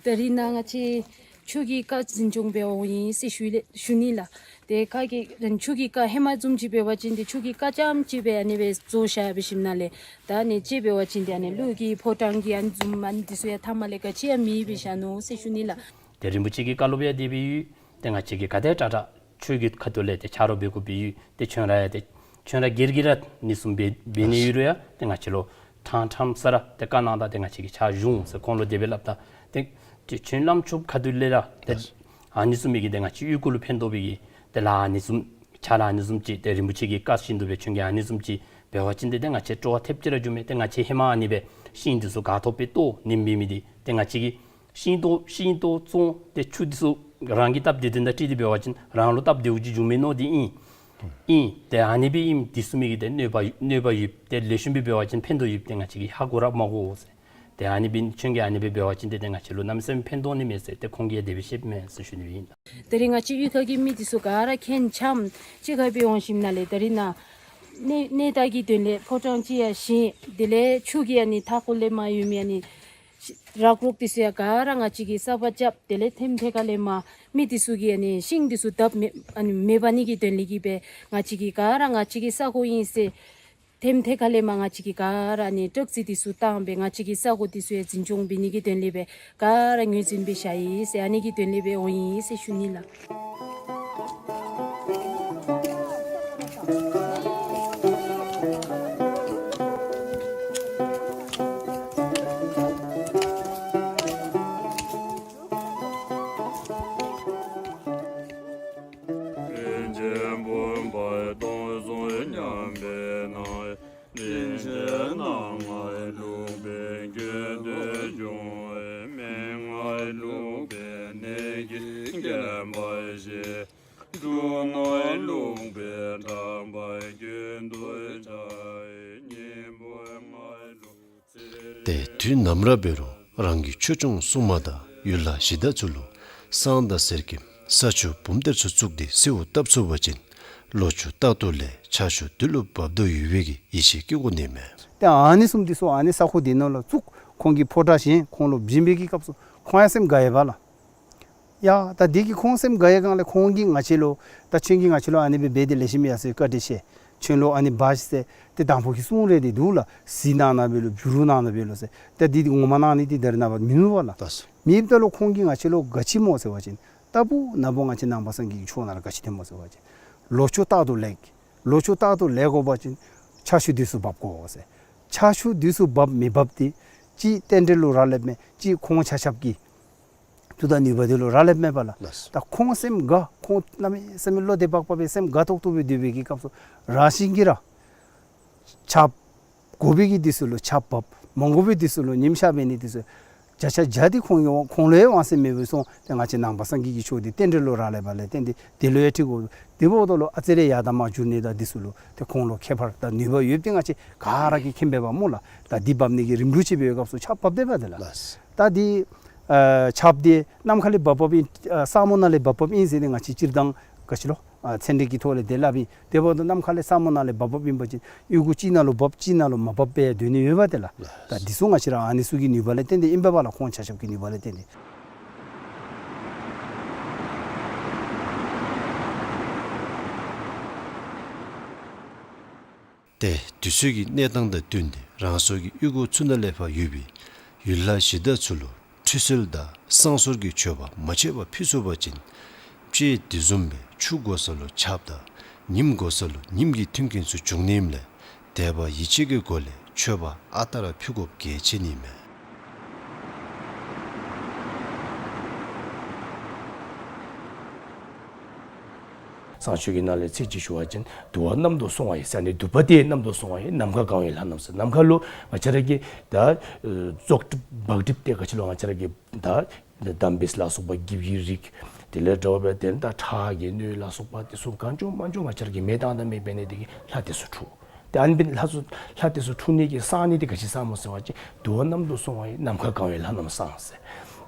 ད་རིས་ནཱ་ང་བཅས་ཆུ་གི་རྐ་འཛིན་སྐྱོང་འབད་འོང་ཡི་ཟེར་ཞུ་ལེ་ཞུ་ནི་ལགས། ཏེ་ཁ་གི་ཆུ་གི་རྐ་ཧེ་མ་བཟུམ་ཅིག་འབད་བ་ཅིན་ཏེ་ཆུ་གི་རྐ་རྐྱངམ་ཅིག་སྦེ་ཨ་ནི་སྦེ་བཟོ་བཞག་འབད་ཞིནམ་ལས་ད་ཨ་ནི་ཅིག་འབད་བ་ཅིན་ཏེ་ཨ་ནི་ཀླུ་གི་ཕོ་བྲང་གི་ཨ་ནི་བཟུམ་ཨ་ནི་འདི་ཚུ་ཡང་མཐའ་མ་ལས་ག་ཅི་ཡང་མེདཔ་སྦེ་བཞག་ནུག་ཟེར་ཞུ་ནི་ལགས། ཏེ་རིན་པོ་ཆེ་གི་བཀའ་སློབ་ཡང་དེ་སྦེ་ཡོད། ཏེ་ང་བཅས་ཀྱིས་ག་དེ་དྲག་དྲག་ཆུ་གི་ཁ་ཐུག་ལས་ཏེ་ཆ་རོགས་འབད་དགོཔ་སྦེ་ཡོད། ཏེ་ཁྱོད་ར་ཡང་ཏེ་ཁྱོད་ར་སྒེར་གྱིས་ར་ཨ་ནི་བཟུམ་འབད་འབད་ནི་ཡོད་རུང་ཡང་ཏེ་ང་བཅས་ལུ་ཕྲང་ཕྲང་ས་ར་ཏེ་བཀའ་གནང་ད་ཏེ་ང་བཅས་ཀྱིས་ཕྱག་ཞུ་འོང་ཟེར་ཁོང་ལུ་དེ་སྦེ་སླབ་ད། ཏེ་ཏེ་ཁྱོད་བླམ་ཆོསཔ་ཁ་ཐུག་ལས་ར་ཏེ་ཨ་ནི་བཟུམ་མའི་གི་ཏེ་ང་བཅས་གཡུས་སྒོ་ལུ་ཕན་ཐོགས་པའི་གི་ཏེ་ལཱ་ཨ་ནི་བཟུམ་ཕྱག་ལཱ་ཨ་ནི་བཟུམ་ཅིག་ཏེ་རིན་པོ་ཆེ་གི་བཀའ་བཞིན་དུ་སྦེ་ཁྱོད་ཀྱིས་ཨ་ནི་བཟུམ་ཅིག་འབད་བ་ཅིན་ཏེ་ཏེ་ང་བཅས་སྤྲོ་བ་ཐེབས་ཅིག་ར་འགྱོཝ་མས། ཏེ་ང་བཅས་ཧེ་མ་ཨ་ནི་སྦེ་ཤིང་འདི་ཚུ་ག་ཐོབ་སྦེ་བཏོག་ནི་མེད་མི་འདི་ཏེ་ང་བཅས་ཀྱིས་ཤིང་ཏོག་ཤིང་ཏོག་བཙོང་སྟེ་ཆུ་འདི་ཚུ་རང་གི་སྟབས་བདེ་དོན་དང་འཁྲིལ་ཏེ་འབད་བ་ཅིན་རང་ལུ་སྟབས་བདེཝ་ཅིག་འབྱུང་མས་མནོ་སྟེ་ཨིན། ཨིན། ཏེ་ཨ་ནི་སྦེ་ཨིནམ་འདི་ཚུ་མི་གི་ཏེ་གནོད་པ་གནོད་པ་ཡོདཔ་ཏེ་ལེགས་ཤོམ་སྦེ་འབད་བ་ཅིན་ཕན་ཐོགས་ཡོདཔ་ཏེ་ང་བཅས་ཀྱིས་ཧ་གོ་ར་མ་གོ་ཟེར། ཏེ་ཨ་ནི་སྦེ་ཁྱོད་ཀྱིས་ཨ་ནི་སྦེ་འབད་བ་ཅིན་ཏེ་ཏེ་ང་བཅས་ལུ་གནམ་མེད་ས་མེད་ཕན་ཐོགས་ནི་མས་ཟེར་ཏེ་ཁོང་གིས་དེ་སྦེ་བཤདཔ་མས་ཟེར་ཞུ་ནི་ཨིན། ད་རིས་ང་བཅས་གཡུས་ཁ་གི་མི་འདི་ཚུ་ག་ར་ཁྱེད་ཆ་མཉམ་གཅིག་ཁར་སྦེ་འོང་ཞིནམ་ལས་ད་རིས་ནཱ་གནས་གནས་བདག་གི་དོན་ལས་ཕོ་བྲང་ཅིག་ཡང་བཞེངས། དེ་ལས་ཆུ་གི་ཨ་ནི་མཐའ་འཁོར་ལས་མར་ཡོད་མི་ཨ་ནི་རག་རོག་འདི་ཚུ་ཡང་ག་ར་ང་བཅས་ཀྱིས་གསརཔ་རྐྱབ། དེ་ལས་ཐེམ་ཐེ་ཁ་ལས་མར་མི་འདི་ཚུ་གིས་ཨ་ནི་ཤིང་འདི་ཚུ་བརྡབ་མེད་ཨ་ནི་མེད་པ་ནི་གི་དོན་ལས་ཀྱི་སྦེ་ང་བཅས་ཀྱིས་ག་ར་ང་བཅས་ཀྱི་ས་གོ་ཨིན་ཟེར་ཐེམ་ཐེ་ཁ་ལས་མར་ང་བཅས་ཀྱིས་ག་ར་ཨ་ནི་ཏོག་ཙི་འདི་ཚུ་བཏང་སྦེ་ང་བཅས་ཀྱི་ས་གོ་འདི་ཚུ་ཡང་འཛིན་སྐྱོང་འབད་ནི་གི་དོན་ལས་སྦེ་ག་ར་ངོས་འཛིན་འབད་བཞག་ཡི་ཟེར་ཨ་ནི་གི་དོན་ལས་སྦེ་འོང་ཡི་ཟེར་ཞུ་ནི་ལགས། ཏེ་དུས་ནམ་ར་འབད་རུང་རང་གི་ཆོས་སྐྱོང་སྲུང་མ་དང་ཡུལ་ལྷ་གཞི་བདག་ཚུ་ལུ་བསང་དང་གསེར་སྐྱེམས་ས་ཆུ་བུམ་གཏེར་ཚུ་བཙུགས་ཏེ་གསོལཝ་བཏབ་ཚུགས་པ་ཅིན་ལོ་ཕྱུགས་རྟག་ཏུ་ལེགས། ཆར་ཆུ་དུས་ལུ་འབབ་དོ་ཡོད་པའི་གི་ཡིད་ཆེས་བསྐྱེད་དགོ་ནི་མས། ཏེ་ཨ་ནི་བཟུམ་འདི་ཚུ་ཨ་ནི་ས་གོ་འདི་ནང་ལུ་བཙུགས། ཁོང་གིས་ཕོ་བྲང་བཞེངས། ཁོང་ལུ་བྱིན་པའི་གི་སྐབས་སུ་ཁོང་ཡང་སེམས་དགའ་ཡི་པ་ལགས། ཡ་ད་འདི་གིས་ཁོང་སེམས་དགའ་ཡི་སྒང་ལས་ཁོང་གིས་ང་བཅས་ལུ་ད་ཁྱོད་ཀྱིས་ང་བཅས་ལུ་ཨ་ནི་སྦེ་འབད་དེ་ལེགས་ཤོམ་ཡར་སོང་ཡི། བཀའ་དྲིན་ཆེ། ཁྱོད་ལུ་ཨ་ནི་འབག་ཤིག་ཟེར་ཏེ་དང་ཕུ་གི་གསུང་རེ་འདི་འདུག་ལགས། གཟིགས་གནང་གནངམ་འབད་ལོ། བྱུ་རུ་གནང་གནངམ་འབད་ལོ་ཟེར། ད་འདི་འདི་ངོ་མ་གནང་ནི་འདི་ད་རེས་ནངས་པ་མིན་འདུག་པ་ལགས། མེདཔ་ད་ལུ་ཁོང་གིས་ང་བཅས་ལུ་ག་ཅི་སྨོ་ཟེར་བ་ཅིན་ད་བུ་ན་བུ་ང་བཅས་ནང་པ་སངས་རྒྱས་ཀྱི་ཆོས་ནང་ལུ་ག་ཅི་སྟོནམ་སྨོ་ཟེར་བ་ཅིན་ལོ་ཕྱུགས་རྟག་ཏུ་ལེགས། ལོ་ཕྱུགས་རྟག་ཏུ་ལེགས་དགོ་པ་ཅིན་ཆར་ཆུ་དུས་སུ་འབབ་དགོ་ཟེར། ཆར་ཆུ་དུས་སུ་འབབ་མི་འབབ་འདི་གཅིག་རྟེན་འབྲེལ་ལུ་རག་ལསཔ་མས། གཅིག་ཁོང་ཆ་ཁྱབ་ཀྱི་མཐུ་དང་ནུས་པ་འདི་ལུ་རག་ལསཔ་མས་པ་ལགས། ལགས། ད་ཁོང་སེམས་དགའ། ཁོང་གནམ་མེད་ས་མེད་བློ་བདེ་བག་ཕེབས་སྦེ་སེམས་དགའ་ཏོག་ཏོ་སྦེ་སྡོད་པའི་གི་སྐབས་སུ་རང་བཞིན་གྱིས་ར་ཆརཔ་དགོ་པའི་གི་དུས་སུ་ལུ་ཆརཔ་འབབ། མ་དགོ་པའི་དུས་སུ་ལུ་ཉིམ་ཤར་འབད་ནི་དུས་སུ་བརྒྱ་ཆ་བརྒྱ་འདི་ཁོང་གི་ཁོང་ལུ་ཡང་དབང་ཚད་མེདཔ་སྦེ་སོང་། ཏེ་ང་བཅས་ནང་པ་སངས་རྒྱས་ཀྱི་ཆོས་འདི་རྟེན་འབྲེལ་ལུ་རག་ལས་པ་ལས་བརྟེན་ཏེ་དེ་ལུ་ཡང་འཁྲིལ་དགོ། དེ་འབདཝ་ད་ལུ་ཨ་ཙི་རེ་ཡར་དང་མར་འགྱུར་ནི་དང་འདི་ཚུ་ལུ་ཏེ་ཁོང་ལུ་ཁྱད་པར་དང་ནུས་པ་ཡོདཔ་འདི་ང་བཅས་ག་ར་གིས་མཁྱེན་པས་པ་སྨོ་ལགས། ད་འདི་འབབ་ནི་གི་རིམ་གྲོ་ཅིག་འབད་བའི་སྐབས་སུ་ཆརཔ་འབབ་སྡོདཔ་འདི་ལགས། ལགས། ད་འདི་ ཨ་ཆརཔ་འདི་ནམ་མཁའ་ལས་འབབ་འབབ་ཨིན། ཨ་ས་སྨུག་ནང་ལས་འབབ་འབབ་ཨིན་ཟེར་ཏེ་ང་བཅས་སྤྱིར་བཏང་ག་ཅི་ལོ་ཨ་ཚན་རིག་གི་ཐོག་ལས་དེ་སླབ་ཨིན། དེ་འབདཝ་ད་ནམ་མཁའ་ལས་ས་སྨུག་ནང་ལས་འབབ་འབབ་ཨིན་པ་ཅིན་གཡུས་སྒོ་གཅིག་ནང་ལུ་འབབ་གཅིག་ནང་ལུ་མ་འབབ་པར་སྡོད་ནི་ཡོདཔ་དེ་ལགས། ད་འདི་ཚུ་ང་བཅས་ར་ཨ་ནི་ཚུ་གི་ནུས་པ་ལས་བརྟེན་ཏེ་ཨིན་པས་ལགས། ཁོང་ཆ་ཁྱབ་ཀྱི་ནུས་པ་ལས་བརྟེན་ཏེ། ཏེ་དུས་ཚོད་ཀྱི་གནས་སྟངས་དང་བསྟུན་ཏེ་རང་སོའི་གཡུས་སྒོ་ཚུ་ནང་ལས་ཕར་ཡོད་པའི་ཡུལ་ལྷ་གཞི་བདག་ཚུ་ལུ་ཁྲུས་གསོལ་དང་བསང་གསོལ་གྱི་མཆོད་པ་མ་ཆད་པར་ཕུལ་ཚུགས་པ་ཅིན་དཔྱེ་དེ་བཟུམ་སྦེ་ཆུ་དགོ་ས་ལུ་ཆརཔ་དང་ཉིམ་དགོ་ས་ལུ་ཉིམ་གྱི་མཐུན་རྐྱེན་ཚུ་འབྱུང་ནི་ཨིནམ་ལས་དད་པ་ཡིད་ཆེས་ཀྱི་སྒོ་ལས་མཆོད་པ་ཨ་རྟག་ར་ཕུལ་དགོཔ་གལ་ཆེ་ནི་མས། བསང་མཆོད་ཀྱི་ནང་ལས་ཚིག་གཅིག་ཞུ་བ་ཅིན་དུ་བ་གནམ་དུ་སོང་བ་ཡི་ཟེར་ནི་དུ་བ་དེ་གནམ་དུ་སོང་བ་ཡི་ནམ་མཁའ་གང་བའི་ལྷ་རྣམས་ཟེར། ནམ་མཁའ་ལུ་ང་བཅས་ར་གི་ད་ཨེ་བཙོག་གྲིབ་བག་གྲིབ་དེ་ག་ཅི་ལོ་ང་བཅས་ར་གི་ད་འདམ་སྦེས་ལ་སོགས་པ་འགྱིབ་ཀྱི་རིགས་དེ་ལས་འདྲཝ་སྦེ་དེ་ད་ཁྲག་གི་སྣོད་ལ་སོགས་པ་དེ་ཚུ་གང་བྱུང་མང་བྱུང་ང་བཅས་ར་གི་མེ་བཏང་ད་མེ་འབད་ནི་དེ་གིས་ལྷ་དེ་ཚུ་འཁྲུགས། ཏེ་ཨ་ནི་འབད་ལྷ་ཚུ་ལྷ་དེ་ཚུ་འཁྲུགས་ནི་གི་བསང་ནི་དེ་ག་ཅི་བསངམ་སྨོ་ཟེར་བ་ཅིན་དུ་བ་གནམ་དུ་སོང་བ་ཡི་ནམ་མཁའ་གང་བའི་ལྷ་རྣམས་བསངས་ཟེར།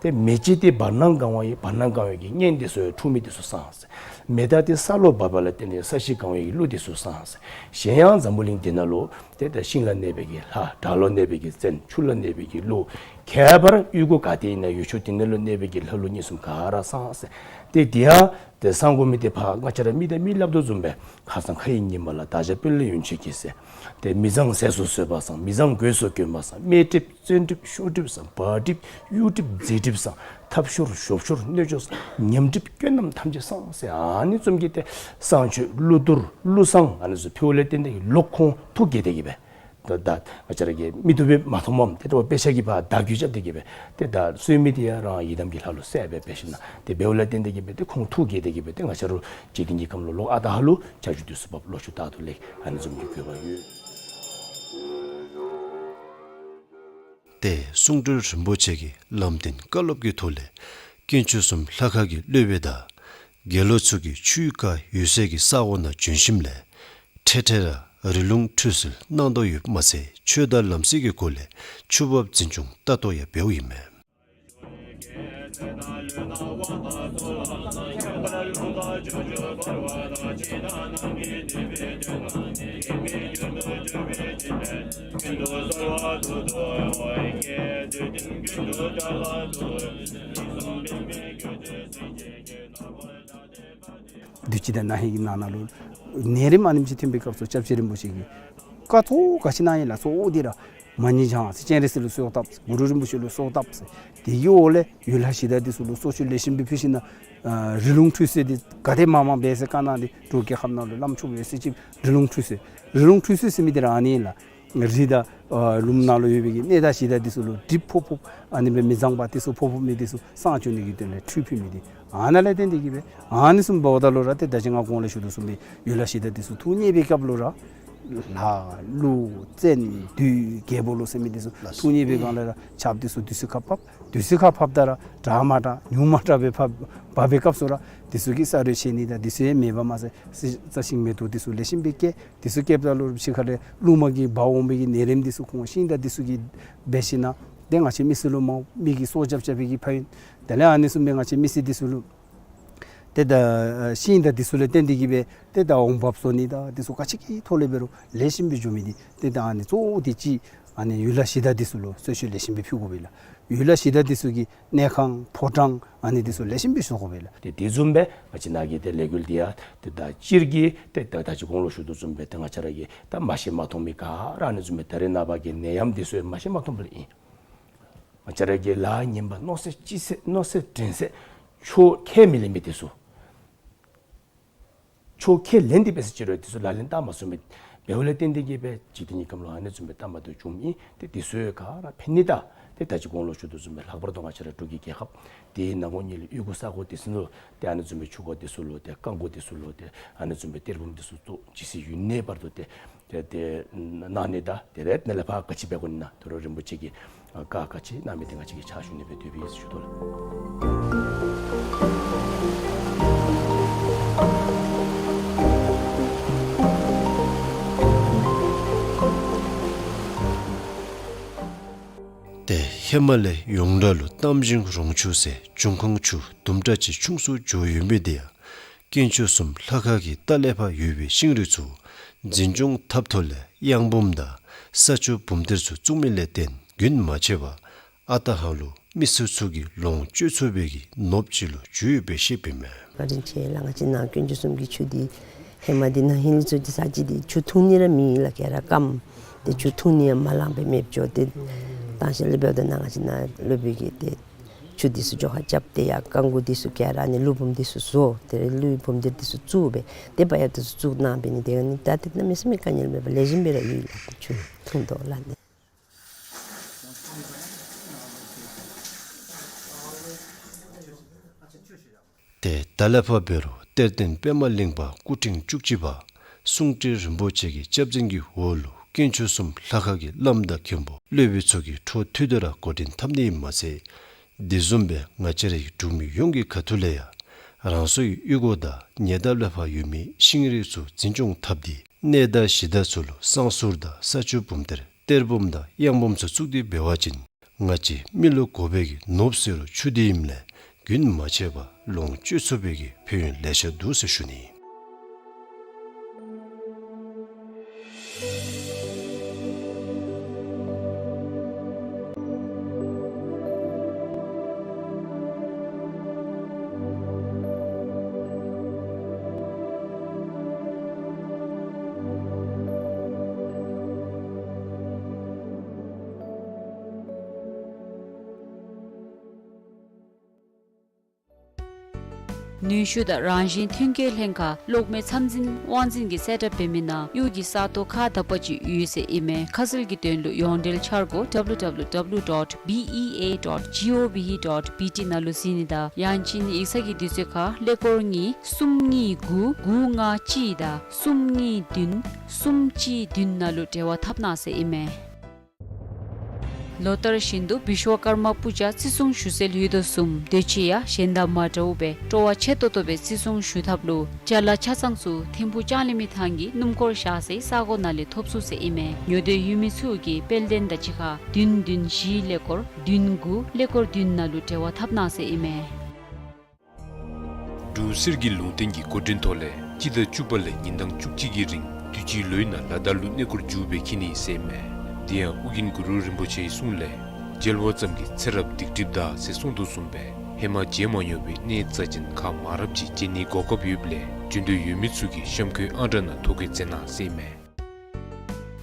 ཏེ་མེ་ལྕེ་དེ་བར་སྣང་གང་བ་ཡི་བར་སྣང་གང་བའི་གི་གཉན་དེ་ཚུ་འཁྲུགས་མི་དེ་ཚུ་བསངས་ཟེར། མེ་སྟག་དེ་ས་ལུ་བབས་པ་ལ་བརྟེན་ཏེ་ས་གཞི་གང་བའི་གི་ཀླུ་དེ་ཚུ་བསངས་ཟེར། གཞན་ཡང་འཛམ་བུ་གླིང་འདི་ནང་ལུ་ཏེ་ད་ཤིང་ལ་གནས་པའི་གི་ལྷ། བྲག་ལུ་གནས་པའི་གི་བཙན། ཆུ་ལ་གནས་པའི་གི་ཀླུ། ཁྱད་པར་གཡུས་སྒོ་ག་ཏེ་ཨིན་ན་ཡུལ་ཕྱོགས་དེ་ནང་ལུ་གནས་པའི་གི་ལྷ་ཀླུ་གཉན་གསུམ་ག་ར་བསངས་ཟེར། ཏེ་དེ་ཡང་ཏེ་བསང་དགོ་མི་དེ་ཕར་ང་བཅས་ར་མི་དང་མི་སླབ་དོ་བཟུམ་སྦེ་ཁ་སང་ཁ་ཡི་ཉི་མ་ལ། དག་བྱ་དཔོན་སློབ་ཡོན་མཆོད་ཀྱིས་ཟེར། ཏེ་མི་བཟང་ཟས་སུ་ཟོས་པ་བསངས། མི་བཟང་གོས་སུ་གྱོན་པ་བསངས། དམེ་གྲིབ་བཙན་གྲིབ་ཤོར་གྲིབ་བསངས། བག་གྲིབ་གཡུ་གྲིབ་རྫི་གྲིབ་བསངས། ཐབ་ཤོར་ཞོབ་ཤོར་སྣོད་སྦྱོར་བསངས། ཉམས་གྲིབ་སྐྱོན་རྣམས་ཐམས་ཅད་བསངས་ཟེར། ཨ་ནི་བཟུམ་གྱི་ཏེ་བསང་མཆོད་ཀླུ་གཏོར་ཀླུ་བསང་ཨ་ནི་ཚུ་ཕུལཝ་ལས་བརྟེན་ཏེ་ལོག་ཁོང་ཐུགས་དགྱེས་ཏེ་གི་སྦེ་ད་ད་ང་བཅས་ར་གི་མིག་ཏོ་སྦེ་མ་མཐོངམ་ཏེ་ད་དཔེ་ཆ་གི་ཕར་བརྡ་བརྒྱུད་རྐྱབ་སྟེ་གི་སྦེ་ཏེ་ད་གསོལ་མི་དེ་ཡང་རང་ཡི་དམ་གྱི་ལྷ་ལུ་གསལ་སྦེ་འབད་ཞིནམ་ལས་ཏེ་འབདཝ་ལས་བརྟེན་ཏེ་གི་སྦེ་ཏེ་ཁོང་ཐུགས་དགྱེས་ཏེ་གི་སྦེ་ཏེ་ང་བཅས་ར་འཇིག་རྟེན་གྱི་ཁམས་ལུ་ལོག་ཨ་རྟག་ཧ་ལུགས་ཆར་ཆུ་དུས་སུ་བབས། ལོ་ཕྱུགས་རྟག་ཏུ་ལེགས། ཨ་ནི་བཟུམ་གྱི་དགོས་པ་ཡོད། ཏེ་གསུང་སྤྲུལ་རིན་པོ་ཆེ་གིས་ལམ་སྟོན་བཀའ་སློབ་ཀྱི་ཐོག་ལས་དཀོན་མཆོག་གསུམ་ལྷ་ཁང་གི་སློབ་དཔོན་དང་དགེ་སློང་ཚུ་གིས་ཆུའི་རྐ་ཡོད་སའི་གི་ས་གོ་ནང་བྱོན་ཞིནམ་ལས་འཕྲལ་འཕྲལ་ར་རི་ལུང་ཁྲུས་གསོལ་གནང་དོ་ཡོདཔ་མ་ཚད་ཆོས་དང་ལམ་སྲོལ་གྱི་སྒོ་ལས་ཆུ་འབབ་འཛིན་སྐྱོང་ལྟ་རྟོག་ཡང་འབདཝ་ཨིན་མས། དུས་ཅི་དང་ན་ཧིང་གི་ནང་ན་ལུ་ནད་རིམས་ཨ་ནེམ་ཅིག་ཐོན་པའི་སྐབས་སུ་སྐྱབས་རྗེ་རིན་པོ་ཆེ་གིས་བཀའ་ཐོག་ག་ཅི་གནང་ཡི་ལགས་སོ། འོ་དེ་ར་མ་ཎི་བགྱང་ཟེར། སྤྱན་རས་གཟིགས་ལུ་གསོལཝ་བཏབ་ཟེར། གུ་རུ་རིན་པོ་ཆེ་ལུ་གསོལཝ་བཏབ་ཟེར། དེ་གི་འོག་ལས་ཡུལ་ལྷ་གཞི་བདག་འདི་ཚུ་ལུ་གསོལ་མཆོད་ལེགས་ཤོམ་སྦེ་ཕུལ་ཞིནམ་ལས་ཨ་རི་ལུང་ཁྲུས་གསོལ་འདི་ག་དེ་མང་མང་འབད་ཟེར་བཀའ་གནང་སྟེ་འབྲུག་རྒྱལ་ཁབ་ནང་ལུ་བླམ་ཆོསཔ་ཡོད་ཚད་ཅིག་རི་ལུང་ཁྲུས་གསོལ། རི་ལུང་ཁྲུས་གསོལ་ཟེར་མི་འདི་ར་ཨ་ནི་ཨིན་ལགས། རི་དང་ཨ་ལུངམ་ནང་ལུ་ཡོད་པའི་གི་གནས་བདག་གཞི་བདག་འདི་ཚུ་ལུ་གྲིབ་ཕོག་ཕོགཔ་ཨ་ནི་སྦེ་མི་བཟང་པ་འདི་ཚུ་ཕོག་ཕོག་མི་འདི་ཚུ་བསང་བྱོན་ནི་གི་དོན་ལས་ཁྲུས་ཕུལ་མི་འདི་ཨ་ནཱ་ལས་བརྟེན་ཏེ་གི་སྦེ་ཨ་ནི་བཟུམ་འབདཝ་ད་ལུ་ར་ཏེ་ད་ཅི་ང་གོང་ལས་ཞུ་དོ་བཟུམ་སྦེ་ཡུལ་ལྷ་གཞི་བདག་འདི་ཚུ་ཐུགས་མཉེས་པའི་སྐབས་ལུ་ར་ལྷ་ཀླུ་བཙན་བདུད་རྒྱལ་པོ་ལུ་ཟེར་མི་འདི་ཚུ་ཐུགས་མཉེས་པའི་སྒང་ལས་ར་ཆརཔ་འདི་ཚུ་དུས་ཚོད་ཁར་ཕབ། དུས་ཚོད་ཁར་ཕབ་ད་ར་དྲག་མ་དྲག་ཉུང་མ་དྲག་སྦེ་ཕབ་འབབ་པའི་སྐབས་སུ་ར་འདི་ཚུ་གིས་ས་རོད་ཆད་ནི་དང་འདི་ཚུ་ཡང་མེདཔ་མ་ཚད་རྩི་རྩྭ་ཤིང་མེ་ཏོག་འདི་ཚུ་ལེགས་ཤོམ་སྦེ་སྐྱེ། འདི་ཚུ་སྐྱེཝ་ད་ལུ་ཕྱི་ཁ་ལས་རླུང་མ་གིས་འབག་འོང་བའི་གི་ནད་རིམས་འདི་ཚུ་ཁོང་ཤིང་དང་འདི་ཚུ་གིས་འབད་ཞིནམ་ལས་ཏེ་ང་བཅས་མི་སེར་ལུ་མ་མི་གི་སྲོག་སྐྱབས་རྐྱབ་པའི་གི་ཕན་ཡོན། དེ་ལས་ཨ་ནི་བཟུམ་སྦེ་ང་བཅས་མི་སེར་འདི་ཚུ་ལུ་ཏེ་ད་ཤིང་དང་འདི་ཚུ་ལས་བརྟེན་ཏེ་གི་སྦེ་ཏེ་ད་འོང་འབབ་བཟོ་ནི་དང་འདི་ཚུ་ག་ཅི་གི་ཐོག་ལས་འབད་རུང་ལེགས་ཤོམ་སྦེ་འགྱོ་མི་འདི་ཏེ་ད་ཨ་ནི་གཙོ་བོ་དེ་ཅིག་ཨ་ནི་ཡུལ་ལྷ་གཞི་བདག་འདི་ཚུ་ལུ་གསོལ་མཆོད་ལེགས་ཤོམ་སྦེ་ཕུལ་དགོ་པས་ལགས། ཡུལ་ལྷ་གཞི་བདག་འདི་ཚུ་གི་གནས་ཁང་ཕོ་བྲང་ཨ་ནི་འདི་ཚུ་ལེགས་ཤོམ་སྦེ་བཟོ་དགོ་པས་ལགས། ཏེ་དེ་བཟུམ་སྦེ་ང་བཅས་ནཱ་གི་ཏེ་ལས་འགུལ་འདི་ཡང་ཏེ་ད་སྤྱིར་གྱི་ཏེ་ད་ད་ཅི་གོང་ལུ་ཞུ་དོ་བཟུམ་སྦེ་ཏེ་ང་བཅས་ར་གི་ད་མ་ཤེས་མ་མཐོང་མི་ག་ར་ཨ་ནི་བཟུམ་སྦེ་ད་རེས་ནངས་པ་གི་ནད་ཡམས་འདི་ཚུ་ཡང་མ་ཤེས་མ་མཐོང་པ་ལས་ཨིན། ང་བཅས་ར་གི་ལཱ་ངན་པ་མནོ་ཚད་ལྕི་ཚད་མནོ་ཚད་འགྲན་ཚད་ཆོས་ཁས་མི་ལེན་མི་འདི་ཚུ། ཆོས་ཁས་ལེན་ཏེ་འབད་ཟེར་ཅི་རུང་འདི་ཚུ་ལག་ལེན་བསྟར་མ་ཚུགས་མི་འབདཝ་ལས་བརྟེན་ཏེ་གི་སྦེ་འཇིག་རྟེན་གྱི་ཁམས་ལུ་ཨ་ནི་བཟུམ་སྦེ་ལྟ་མ་བཏུབ་བྱུངམ་ཨིན། ཏེ་འདི་ཚུ་ག་ར་ཕན་ནི་དང་ཏེ་ད་ཅི་གོང་ལུ་ཞུ་དོ་བཟུམ་སྦེ་ལྷག་པར་དུ་ང་བཅས་ར་འབྲུག་གི་རྒྱལ་ཁབ་འདི་ནང་ངོ་ཉིད་ལུ་གཡུས་སྒོ་ས་གོ་འདི་ཚུ་ལུ་ཏེ་ཨ་ནི་བཟུམ་སྦེ་ཆུ་འགོ་འདི་ཚུ་ལུ་ཏེ་རྐང་འགོ་འདི་ཚུ་ལུ་ཏེ་ཨ་ནི་བཟུམ་སྦེ་གཏེར་བུམ་འདི་ཚུ་བཙུགས་ཇི་སྲིད་ཡུན་གནས་བར་དུ་ཏེ་ཏེ་ཏེ་གནང་ནི་དང་དེ་ལས་ནཱ་ལས་ཕར་ག་ཅི་འབད་དགོ་ནི་ན་དོ་རུང་རིན་པོ་ཆེ་གིས་ཨ་བཀའ་ག་ཅི་གནང་མི་འདི་ང་བཅས་ཀྱིས་ཕྱག་ཞུ་ནི་སྦེ་འདོད་པའི་ཞུ་དོ་ལགས། ཏེ་ ཧེ་མ་ལས་ཡོངས་གྲགས་ལུ་གཏམ་ཞིང་རོང་ཆུ་ཟེར་འབྱུང་ཁུངས་ཆུ་དུམ་གྲ་ཅིག་ཆུང་སུ་འགྱོ་ཡོད་མི་དེ་ཡང་དཀོན་མཆོག་གསུམ་ལྷ་ཁང་གི་ལྟག་ལས་ཕར་ཡོད་པའི་ཤིང་རིགས་ཚུ་འཛིན་སྐྱོང་འཐབ་ཐོག་ལས་གཡང་འབུམ་དང་ས་ཆུ་འབུམ་གཏེར་ཚུ་བཙུགས་མི་ལས་བརྟེན་རྒྱུན་མ་ཆད་པར་ཨ་རྟག་ཧ་ལུགས་མི་སེར་ཚུ་གིས་ལོངས་སྤྱོད་ཚུགས་པའི་གི་ནོར་བུ་ཅིག་ལུ་གྱུར་ཡོདཔ་སྦེ་བཤདཔ་ཨིན་མས། བཀའ་དྲིན་ཆེ་ལགས། ང་བཅས་ནཱ་དཀོན་མཆོག་གསུམ་གྱི་ཆུ་འདི་ཧེ་མ་འདི་ནང་ཧིང་ལས་ཚུ་འདི་ས་ཅིག་འདི་ཆུ་འཐུང་ནི་ར་མེད་ལགས། ག་ར་སྐམ། ཏེ་ཆུ་འཐུང་ནི་ཡང་མ་ལང་པར་མེདཔ་འགྱོ། ཏེ་ད་ཤེས་ལས་འབདཝ་ད་ནཱ་ང་བཅས་ནཱ་སློབ་དཔོན་གྱིས་ཏེ་ཆུ་འདི་ཚུ་འགྱོ་ཁ་རྐྱབ་སྟེ་ཡར་རྐང་མགོ་འདི་ཚུ་ག་ར་ནི་ཀླུ་འབུམ་འདི་ཚུ་བཟོ། ཏེ་ཀླུ་འབུམ་གཏེར་འདི་ཚུ་བཙུགས་སྦེ་ཏེ་བ་ཡ་འདི་ཚུ་བཙུགས་གནང་སྦེ་ནི་དེ་ནི་ད་ཏེ་གནམ་མེད་ས་མེད་དཀའ་ངལ་མེད་པར་ལེགས་ཤོམ་སྦེ་ར་ཡོད་ལགས། ཏེ་ཆུ་འཐུང་དོ་ལགས་ནི། ཏེ་ད་ལས་ཕར་འབད་རུང་གཏེར་སྟོན་པདྨ་གླིང་པ་སྐུ་ཕྲེང་བཅུ་གཅིག་པ་གསུང་སྤྲུལ་རིན་པོ་ཆེ་གི་སྐྱབས་འཛིན་གྱི་འོག་ལུ་དཀོན་མཆོག་གསུམ་ལྷ་ཁང་གི་བླམ་དང་མཁན་པོ་སློབ་དཔོན་ཚུ་གིས་འཕྲོ་མཐུད་དེ་ར་འགོ་འདྲེན་འཐབ་ནི་ཨིནམ་མ་ཚད་དེ་བཟུམ་སྦེ་ང་བཅས་རའི་འབྲུག་མི་ཡོངས་ཀྱི་ཁ་ཐུག་ལས་ཡང་རང་སོའི་གཡུས་སྒོ་དང་ཉེ་འདབས་ལས་ཕར་ཡོད་མི་ཤིང་རིགས་ཚུ་འཛིན་སྐྱོང་འཐབ་སྟེ་གནས་བདག་གཞི་བདག་ཚུ་ལུ་བསང་གསུར་དང་ས་ཆུ་འབུམ་གཏེར་གཏེར་བུམ་དང་གཡང་བུམ་ཚུ་བཙུགས་ཏེ་འབད་བ་ཅིན་ང་བཅས་མི་ལུ་དགོ་པའི་གི་ནོར་བུ་ཟེར་རུང་ཆུ་འདི་ཨིནམ་ལས་རྒྱུན་མ་ཆད་པར་ལོངས་སྤྱོད་ཚུགས་པའི་གི་ཕན་ཡོན་ལེ་ཤ་འདུག་ཟེར་ཞུ་ནི། ནུས་ཤུགས་དང་རང་བཞིན་མཐུན་རྐྱེན་ལྷན་ཁག་གློག་མེ་ཚད་འཛིན་དབང་འཛིན་གྱིས་གསལ་བསྒྲགས་འབད་མི་ནང་གཡུས་ཀྱི་ས་སྟོང་ཁག་དག་པ་ཅིག་ཡོད་ཟེར་ཨིན་མས། ཁ་གསལ་གྱི་དོན་ལུ་ཡོངས་འབྲེལ་འཆར་སྒོ་W W W dot B E A dot G O V dot B T ནང་ལུ་གཟིགས་ནི་དང་ཡང་ཅིན་ཡིག་ཚང་གི་དུས་ཚོད་ཁར་ཀླད་ཀོར་གཉིས་གསུམ་གཉིས་དགུ་དགུ་ལྔ་གཅིག་དང་གསུམ་གཉིས་བདུན་གསུམ་གཅིག་བདུན་ནང་ལུ་འབྲེལ་བ་འཐབ་གནང་ཟེར་ཨིན་མས། ལོ་ལྟར་བཞིན་དུ་བི་ཤྭ་ཀརྨ་པུ་ཇ་བརྩི་སྲུང་ཞུ་སའི་ཡུལ་དུ་གསུམ་དུས་ཅི་ཡང་གཞན་དང་མ་འདྲཝ་སྦེ་སྤྲོ་བ་ཆེ་ཏོག་ཏོ་སྦེ་བརྩི་སྲུང་ཞུ་ཐབས་ལུ་ཅ་ལ་ཆ་ཚང་ཚུ་ཐིམ་ཕུག་ལྕང་གླིང་མི་ཐང་གི་སྣུམ་འཁོར་བཞག་སའི་ས་གོ་ནང་ལས་ཐོབ་ཚུགས་ཟེར་ཨིན་མས། ཉོ་འདོད་ཡོད་མི་ཚུ་གིས་དཔལ་ལྡན་དང་གཅིག་ཁར་བདུན་བདུན་བཞི་ཀླད་ཀོར་བདུན་དགུ་ཀླད་ཀོར་བདུན་ནང་ལུ་འབྲེལ་བ་འཐབ་གནང་ཟེར་ཨིན་མས། འབྲུག་གསེར་གྱི་ལུང་བསྟན་གྱི་འགོ་འདྲེན་ཐོག་ལས་སྤྱི་ཟླ་བཅུ་པ་ལས་ཉིན་གྲངས་བཅུ་གཅིག་གི་རིང་དུས་ཅི་ལོའི་ནང་ལ་དྭགས་ལུ་གནས་སྐོར་མཇུག་སྦེ་འཁྱིད་ནི་ཟེར་ཨིན་མས། དེ་ཡང་ཨོ་རྒྱན་གུ་རུ་རིན་པོ་ཆེའི་གསུང་ལས་མཇལ་བ་ཙམ་གྱིས་ཚེ་རབས་སྡིག་སྒྲིབ་འདག་ཟེར་གསུངས་དོ་བཟུམ་སྦེ་ཧེ་མ་མཇལ་མ་མྱོང་བའི་གནས་རྩ་ཅན་ཁག་མང་རབས་ཅིག་མཇལ་ནིའི་གོ་སྐབས་ཡོདཔ་ལས་འབྱོན་འདོད་ཡོད་མི་ཚུ་གིས་གཤམ་འཁོད་ཨང་གྲངས་ནང་ཐོ་བཀོད་མཛད་གནང་ཟེར་ཨིན་མས།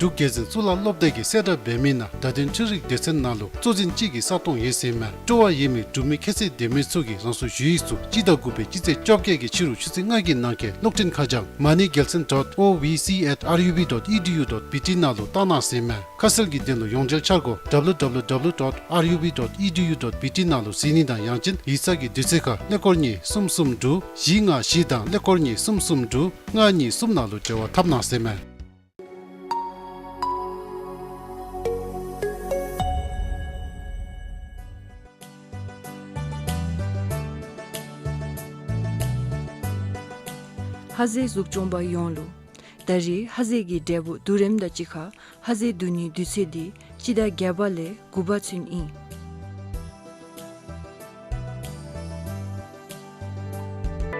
འབྲུག་རྒྱལ་བཙུན་གཙུག་ལག་སློབ་སྡེ་གིས་གསལ་བསྒྲགས་འབད་མི་ནང་བརྡ་དོན་འཕྲུལ་རིག་སྡེ་ཚན་ནང་ལུ་གཙོ་འཛིན་གཅིག་གི་ས་སྟོང་ཡོད་ཟེར་ཨིན་མས། སྤྲོ་བ་ཡོད་མི་འབྲུག་མི་ཁྱད་ཚད་ལྡན་མི་ཚུ་གིས་རང་སོའི་ཞུ་ཡིག་ཚུ་སྤྱི་ཟླ་དགུ་པའི་སྤྱི་ཚེས་བཅོ་བརྒྱད་ཀྱི་ཕྱི་རུ་ཆུ་ཚོད་ལྔ་གི་ནང་འཁོད་གློག་འཕྲིན་ཁ་བྱང་money gelson dot O V C at R U B dot E D U dot B T ནང་ལུ་བཏང་གནང་ཟེར་ཨིན་མས། ཁ་གསལ་གྱི་དོན་ལུ་ཡོངས་འབྲེལ་འཆར་སྒོ་W W W dot R U B dot E D U dot B T ནང་ལུ་གཟིགས་ནི་དང་ཡང་ཅིན་ཡིག་ཚང་གི་དུས་ཚོད་ཁར་ཀླད་ཀོར་གཉིས་གསུམ་གསུམ་དྲུག་བཞི་ལྔ་བཞི་དང་ཀླད་ཀོར་གཉིས་གསུམ་གསུམ་དྲུག་ལྔ་གཉིས་གསུམ་ནང་ལུ་འབྲེལ་བ་འཐབ་གནང་ཟེར་ཨིན་མས། ཧ་ཟེ་གཟུགས་སྐྱོང་པ་ཡོངས་ལུ། ད་རེས་ཧ་ཟེ་གི་འབྲས་བུ་བསྡུ་རིམ་དང་གཅིག་ཁར་ཧ་ཟེ་བསྡུ་ནིའི་དུས་ཚོད་འདི་སྤྱི་ཟླ་བརྒྱད་པ་ལས་དགུ་པ་ཚུན་ཨིན།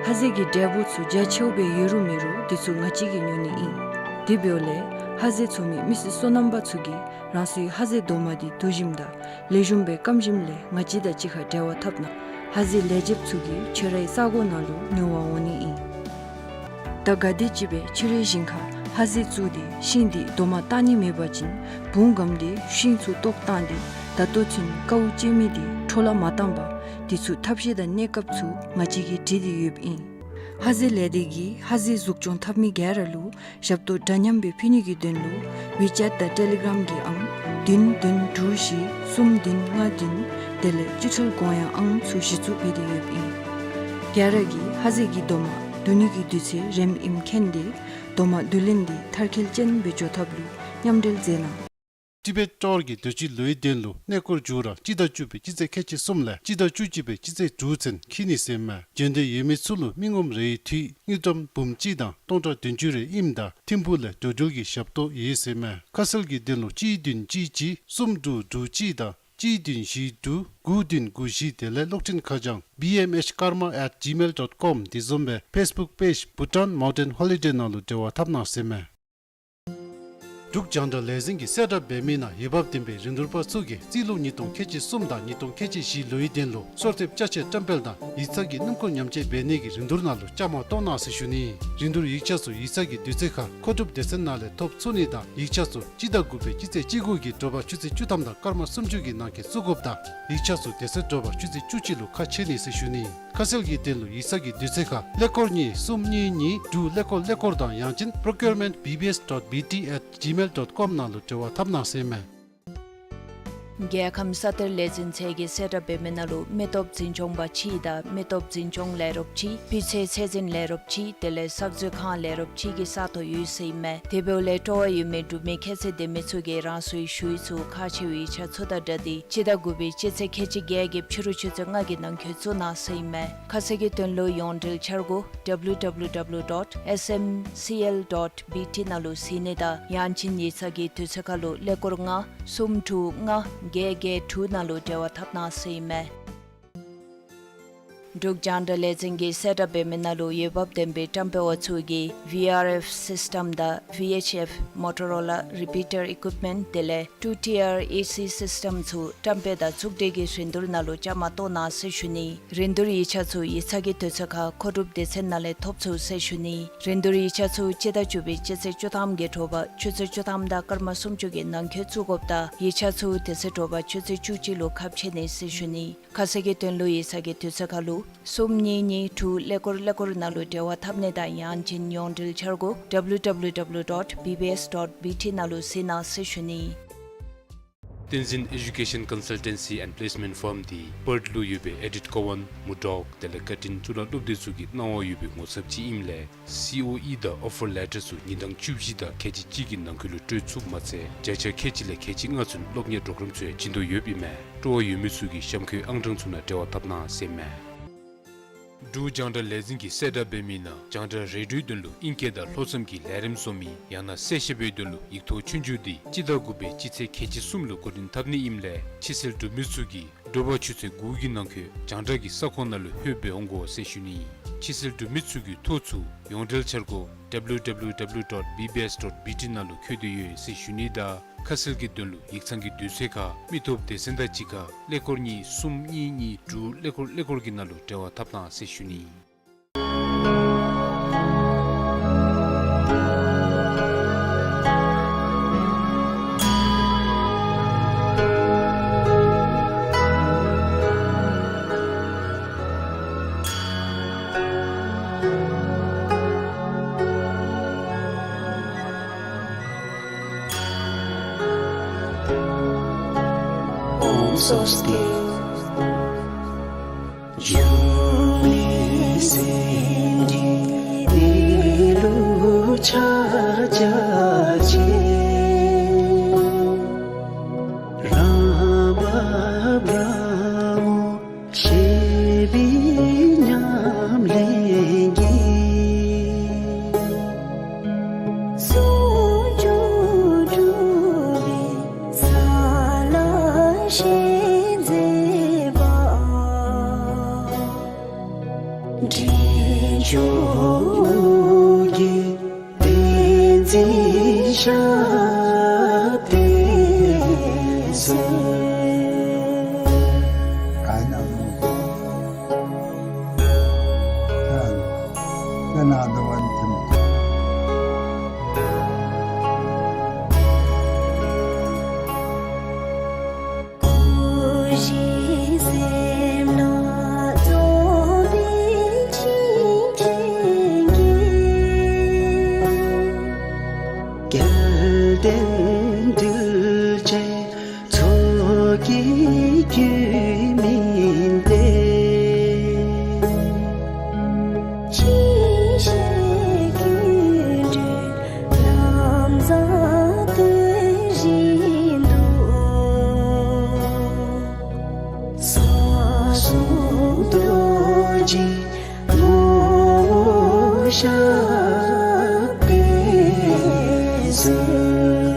ཧ་ཟེ་གི་འབྲས་བུ་ཚུ་རྒྱ་ཆེཝ་སྦེ་ཡོད་རུང་མེད་རུང་དེ་ཚུ་ང་བཅས་ཀྱིས་ཉོ་ནི་ཨིན། དེ་འབདཝ་ལས་ཧ་ཟེ་འཚོ་མི་མི་སེར་སོ་ནམ་པ་ཚུ་གིས་རང་སོའི་ཧ་ཟེ་རྡོག་མ་འདི་བསྡུ་ཞིནམ་ད་ལེགས་ཤོམ་སྦེ་སྐམ་ཞིནམ་ལས་ང་བཅས་དང་གཅིག་ཁར་འབྲེལ་བ་འཐབ་གནང་། ཧ་ཟེ་ལེགས་ཆེཝ་ཚུ་གིས་ཁྱོད་རའི་ས་གོ་ནང་ལུ་ཉོ་བར་འོང་ནི་ཨིན། ད་ག་དེམ་ཅིག་སྦེ་ཁྱོད་རའི་ཞིང་ཁར་ཧ་ཟེ་བཙུགས་ཏེ་ཤིང་འདི་རྡོག་མ་བཏང་ནི་མེད་པ་ཅིན་བུང་སྒམ་སྟེ་ཤིང་ཚུ་བཏོག་བཏང་སྟེ་ད་ལྟོ་ཚུན་ཀཝ་བཅད་མི་འདི་འཕྲོ་བརླག་མ་བཏང་པར་དེ་ཚུ་ཐབས་ཤེས་དང་གནས་སྐབས་ཚུ་ང་བཅས་ཀྱིས་སྒྲིག་སྟེ་ཡོདཔ་ཨིན། ཧ་ཟེ་ལས་སྡེ་གིས་ཧ་ཟེ་གཟུགས་སྐྱོང་འཐབ་མི་ག་ར་ལུ་ཞབས་ཏོག་འདྲ་མཉམ་སྦེ་ཕུལ་ནི་གི་དོན་ལུ་ཝི་ཅེཊ་དང་ཊེ་ལི་གརམ་གྱི་ཨང་བདུན་བདུན་དྲུག་བཞི་གསུམ་བདུན་ལྔ་བདུན་དེ་ལས་སྤྱི་ཐོལ་གོང་ཡང་ཨང་ཚུ་གཞི་བཙུགས་འབད་དེ་ཡོདཔ་ཨིན། ག་ར་གིས་ཧ་ཟེ་གི་རྡོག་མ་བསྡུ་ནི་གི་དུས་ཚོད་རནམ་ཨིནམ་མཁྱེན་ཏེ་རྡོག་མ་བསྡུ་ལེན་འདི་མཐར་འཁྱོལ་ཅན་སྦེ་འགྱོ་ཐབས་ལུ་མཉམ་འབྲེལ་མཛད་གནང་། ཊི་བེཊ་ཊོར་གྱིས་དུས་ཅི་ལོའི་དོན་ལུ་གནས་སྐོར་མཇུག་ར་སྤྱི་ཟླ་བཅུ་པའི་སྤྱི་ཚེས་ཁལ་གཅིག་གསུམ་ལས་སྤྱི་ཟླ་བཅུ་གཅིག་པའི་སྤྱི་ཚེས་དྲུག་ཚུན་འཁྱིད་ནི་ཟེར་ཨིན་མས། འབྱོན་འདོད་ཡོད་མི་ཚུ་ལུ་མི་ངོམ་རེའི་འཐུས་དངུལ་ཀྲམ་འབུམ་གཅིག་དང་སྟོང་ཕྲག་བདུན་ཅུ་རེ་ཨིནམ་ད་ཐིམ་ཕུག་ལས་འགྲོ་འགྲུལ་གྱི་ཞབས་ཏོག་ཡོད་ཟེར་ཨིན་མས། ཁ་གསལ་གྱི་དོན་ལུ་གཅིག་བདུན་གཅིག་གཅིག་གསུམ་དྲུག་དྲུག་གཅིག་དང་ གཅིག་བདུན་བཞི་དྲུག་དགུ་བདུན་དགུ་བཞི། དེ་ལས་གློག་འཕྲིན་ཁ་བྱང་B M H karma at gmail dot com དེ་བཟུམ་སྦེ་Facebook page Bhutan Mountain Holiday ནང་ལུ་འབྲེལ་བ་འཐབ་གནང་ཟེར་མས། འབྲུག་རྒྱང་བསྒྲགས་ལས་འཛིན་གྱིས་གསལ་བསྒྲགས་འབད་མི་ནང་འོས་འབབ་ལྡན་པའི་རིན་བསྡུར་པ་ཚུ་གིས་རྩིས་ལོ་ཉིས་སྟོང་ཁལ་གཅིག་གསུམ་དང་ཉིས་སྟོང་ཁལ་གཅིག་བཞི་ལོའི་དོན་ལུ་གསོལ་འདེབས་ཅ་ཆས་བཀྲམ་སྤེལ་དང་ཡིག་ཚང་གི་སྣུམ་འཁོར་ཉམས་བཅོས་འབད་ནི་གི་རིན་བསྡུར་ནང་ལུ་བཅའ་མར་གཏོགས་གནང་ཟེར་ཞུ་ནི། རིན་བསྡུར་ཡིག་ཆ་ཚུ་ཡིག་ཚང་གི་དུས་ཚོད་ཁར་མཁོ་སྒྲུབ་སྡེ་ཚན་ནང་ལས་ཐོབ་ཚུགས་ནི་དང་ཡིག་ཆ་ཚུ་སྤྱི་ཟླ་དགུ་པའི་སྤྱི་ཚེས་གཅིག་དགུ་གི་དྲོ་པ་ཆུ་ཚོད་བཅུ་ཐམ་དང་སྐར་མ་སུམ་ཅུ་གི་ནང་འཁོད་བཙུགས་དགོཔ་དང་ཡིག་ཆ་ཚུ་དེ་ཚེ་དྲོ་པ་ཆུ་ཚོད་བཅུ་གཅིག་ལུ་ཁ་ཕྱེ་ནི་ཟེར་ཞུ་ནི། ཁ་གསལ་གྱི་དོན་ལུ་ཡིག་ཚང་གི་དུས་ཚོད་ཁར་ཀླད་ཀོར་གཉིས་གསུམ་གཉིས་གཉིས་དྲུག་ཀླད་ཀོར་ཀླད་ཀོར་དང་ཡང་ཅིན་procurement B B S dot B T at gmail dot com ནང་ལུ་འབྲེལ་བ་འཐབ་གནང་ཟེར་མས། རྒྱལ་ཁམས་ས་གཏེར་ལས་འཛིན་ཚད་ཀྱིས་གསལ་བསྒྲགས་འབད་མི་ནང་ལུ་མི་སྟོབས་འཛིན་སྐྱོང་པ་གཅིག་དང་མི་སྟོབས་འཛིན་སྐྱོང་ལས་རོགསཔ་གཅིག་སྤུས་ཚད་ཚད་འཛིན་ལས་རོགསཔ་གཅིག་དེ་ལས་གསར་བཟོ་ཁང་ལས་རོགསཔ་གཅིག་གི་ས་ཐོ་ཡོད་ཟེར་ཨིན་མས། དེ་འབདཝ་ལས་སྤྲོ་བ་ཡོད་མི་འབྲུག་མི་ཁྱད་ཚད་ལྡན་མི་ཚུ་གིས་རང་སོའི་ཞུ་ཡིག་ཚུ་ཁག་ཆེ་བའི་ཡིག་ཆ་ཚུ་དང་སྦྲགས་ཏེ་སྤྱི་ཟླ་དགུ་པའི་སྤྱི་ཚེས་ཁལ་གཅིག་བརྒྱད་ཀྱི་ཕྱི་རུ་ཆུ་ཚོད་ལྔ་གི་ནང་འཁོད་བཙུགས་གནང་ཟེར་ཨིན་མས། ཁ་གསལ་གྱི་དོན་ལུ་ཡོངས་འབྲེལ་འཆར་སྒོ་W W W dot S M C L dot B T ནང་ལུ་གཟིགས་ནི་དང་ཡང་ཅིན་ཡིག་ཚང་གི་དུས་ཚོད་ཁར་ལུ་ཀླད་ཀོར་ལྔ་གསུམ་དྲུག་ལྔ་བརྒྱད་བརྒྱད་དྲུག་ནང་ལུ་འབྲེལ་བ་འཐབ་གནང་ཟེར་ཨིན་མས། འབྲུག་རྒྱང་བསྒྲགས་ལས་འཛིན་གྱིས་གསལ་བསྒྲགས་འབད་མི་ནང་ལུ་འོས་འབབ་ལྡན་པའི་བཀྲམ་སྤེལ་བ་ཚུ་གིས་V R F system དང་V H F Motorola repeater equipment དེ་ལས་two tier A C system ཚུ་བཀྲམ་སྤེལ་དང་བཙུགས་སྒྲིག་གི་རིན་བསྡུར་ནང་ལུ་བཅའ་མར་གཏོགས་གནང་ཟེར་ཞུ་ནི། རིན་བསྡུར་ཡིག་ཆ་ཚུ་ཡིག་ཚང་གི་དུས་ཚོད་ཁར་མཁོ་སྒྲུབ་སྡེ་ཚན་ནང་ལས་ཐོབ་ཚུགས་ཟེར་ཞུ་ནི། རིན་བསྡུར་ཡིག་ཆ་ཚུ་སྤྱི་ཟླ་བཅུ་པའི་སྤྱི་ཚེས་བཅུ་ཐམ་གྱི་དྲོ་པ་ཆུ་ཚོད་བཅུ་ཐམ་དང་སྐར་མ་སུམ་ཅུ་གི་ནང་འཁོད་བཙུགས་དགོཔ་དང་ཡིག་ཆ་ཚུ་དེ་ཚེ་དྲོ་པ་ཆུ་ཚོད་བཅུ་གཅིག་ལུ་ཁ་ཕྱེ་ནི་ཟེར་ཞུ་ནི། ཁ་གསལ་གྱི་དོན་ལུ་ཡིག་ཚང་གི་དུས་ཚོད་ཁར་ལུ་གསུམ་གཉིས་གཉིས་དྲུག་ཀླད་ཀོར་ཀླད་ཀོར་ནང་ལུ་འབྲེལ་བ་འཐབ་ནི་དང་ཡང་ཅིན་ཡོངས་འབྲེལ་འཆར་སྒོ་W W W dot B B S dot B T ནང་ལུ་གཟིགས་གནང་ཟེར་ཞུ་ནི། བསྟན་འཛིན་Education Consultancy and Placement Firm འདི་པརཐ་ལུ་ཡོད་པའི་ཨེ་ཌིཐ་ཀོ་ཝན་མུར་ཌོག་དེ་ལས་ཀར་ཊིན་གཙུག་ལག་སློབ་སྡེ་ཚུ་གི་གནང་བ་ཡོད་པའི་ངོ་ཚབ་ཅིག་ཨིནམ་ལས་C O E དང་ཨོ་ཕར་ལེ་ཊར་ཚུ་ཉིན་གྲངས་བཅུ་བཞི་དང་ཁལ་གཅིག་གཅིག་གི་ནང་འཁོད་ལུ་སྤྲོད་ཚུགསཔ་མ་ཚད་བརྒྱ་ཆ་ཁལ་གཅིག་ལས་ཁལ་གཅིག་ལྔ་ཚུན་སློབ་གཉེར་པོརོ་གརམ་ཚུ་ཡང་བྱིན་དོ་ཡོདཔ་ཨིན་མས། སྤྲོ་བ་ཡོད་མི་ཚུ་གིས་གཤམ་འཁོད་ཨང་གྲངས་ཚུ་ནང་འབྲེལ་བ་འཐབ་གནང་ཟེར་མས། འབྲུག་རྒྱང་བསྒྲགས་ལས་འཛིན་གྱིས་གསལ་བསྒྲགས་འབད་མི་ནང་རྒྱང་བསྒྲགས་རེ་ཌིའོའི་དོན་ལུ་ཨིང་སྐད་དང་ལྷོ་མཚམས་ཀྱི་ལས་རིམ་བཟོ་མི་ཡང་ན་གསལ་བཤད་པའི་དོན་ལུ་ཡིག་ཐོག་ཆོས་རྒྱུགས་འདི་སྤྱི་ཟླ་དགུ་པའི་སྤྱི་ཚེས་ཁལ་གཅིག་གསུམ་ལུ་འགོ་འདྲེན་འཐབ་ནི་ཨིནམ་ལས་ཕྱི་སེལ་གྲུབ་མི་ཚུ་གིས་དྲོ་པ་ཆུ་ཚོད་དགུ་གི་ནང་འཁོད་རྒྱང་བསྒྲགས་ཀྱི་ས་ཁོངས་ནང་ལུ་ལྷོད་འབད་འོང་དགོ་ཟེར་ཞུ་ནི། ཕྱི་སེལ་གྲུབ་མི་ཚུ་གིས་ཐོ་ཚུ་ཡོངས་འབྲེལ་འཆར་སྒོ་W W W dot B B S dot B T ནང་ལུ་འཁོད་དེ་ཡོད་ཟེར་ཞུ་ནི་དང་ཁ་གསལ་གྱི་དོན་ལུ་ཡིག་ཚང་གི་དུས་ཚོད་ཁར་མི་སྟོབས་སྡེ་ཚན་དང་གཅིག་ཁར་ཀླད་ཀོར་གཉིས་གསུམ་གཉིས་གཉིས་དྲུག་ཀླད་ཀོར་ཀླད་ཀོར་གྱི་ནང་ལུ་འབྲེལ་བ་འཐབ་གནང་ཟེར་ཞུ་ནི། ཨོཾ་སྭ་སྟི། འབྱུང་གནས་སེམས་ཀྱི་གནས་ལུགས་ཕྱག་རྒྱ་ཆེ། རང་བབས་རང་ངོ་ཤེས་པའི་ཉམས་ལེན་གྱིས། ཟུང་འཇུག་གྲུབ་པའི་ས་ལ་གཤེགས་མཛད་པ། འབྲས་ལྗོངས་ཀྱི་བསྟན་འཛིན་ཞབས་པད་སྲས། སྐུ་བཞི་སེམས་ལ་རྫོགས་པའི་བྱིན་ཅན་གྱིས། སྐལ་ལྡན་གདུལ་བྱའི་ཚོགས་ཀྱི་རྒྱུད་སྨིན་ཏེ། ཅི་ཕྱིར་ཀུན་འདུས་ལམ་བཟང་སྟོན་བཞིན་དུ། ས་གསུམ་རྡོ་རྗེ་ནོར་བུ་ཞབས་པད་སྲས།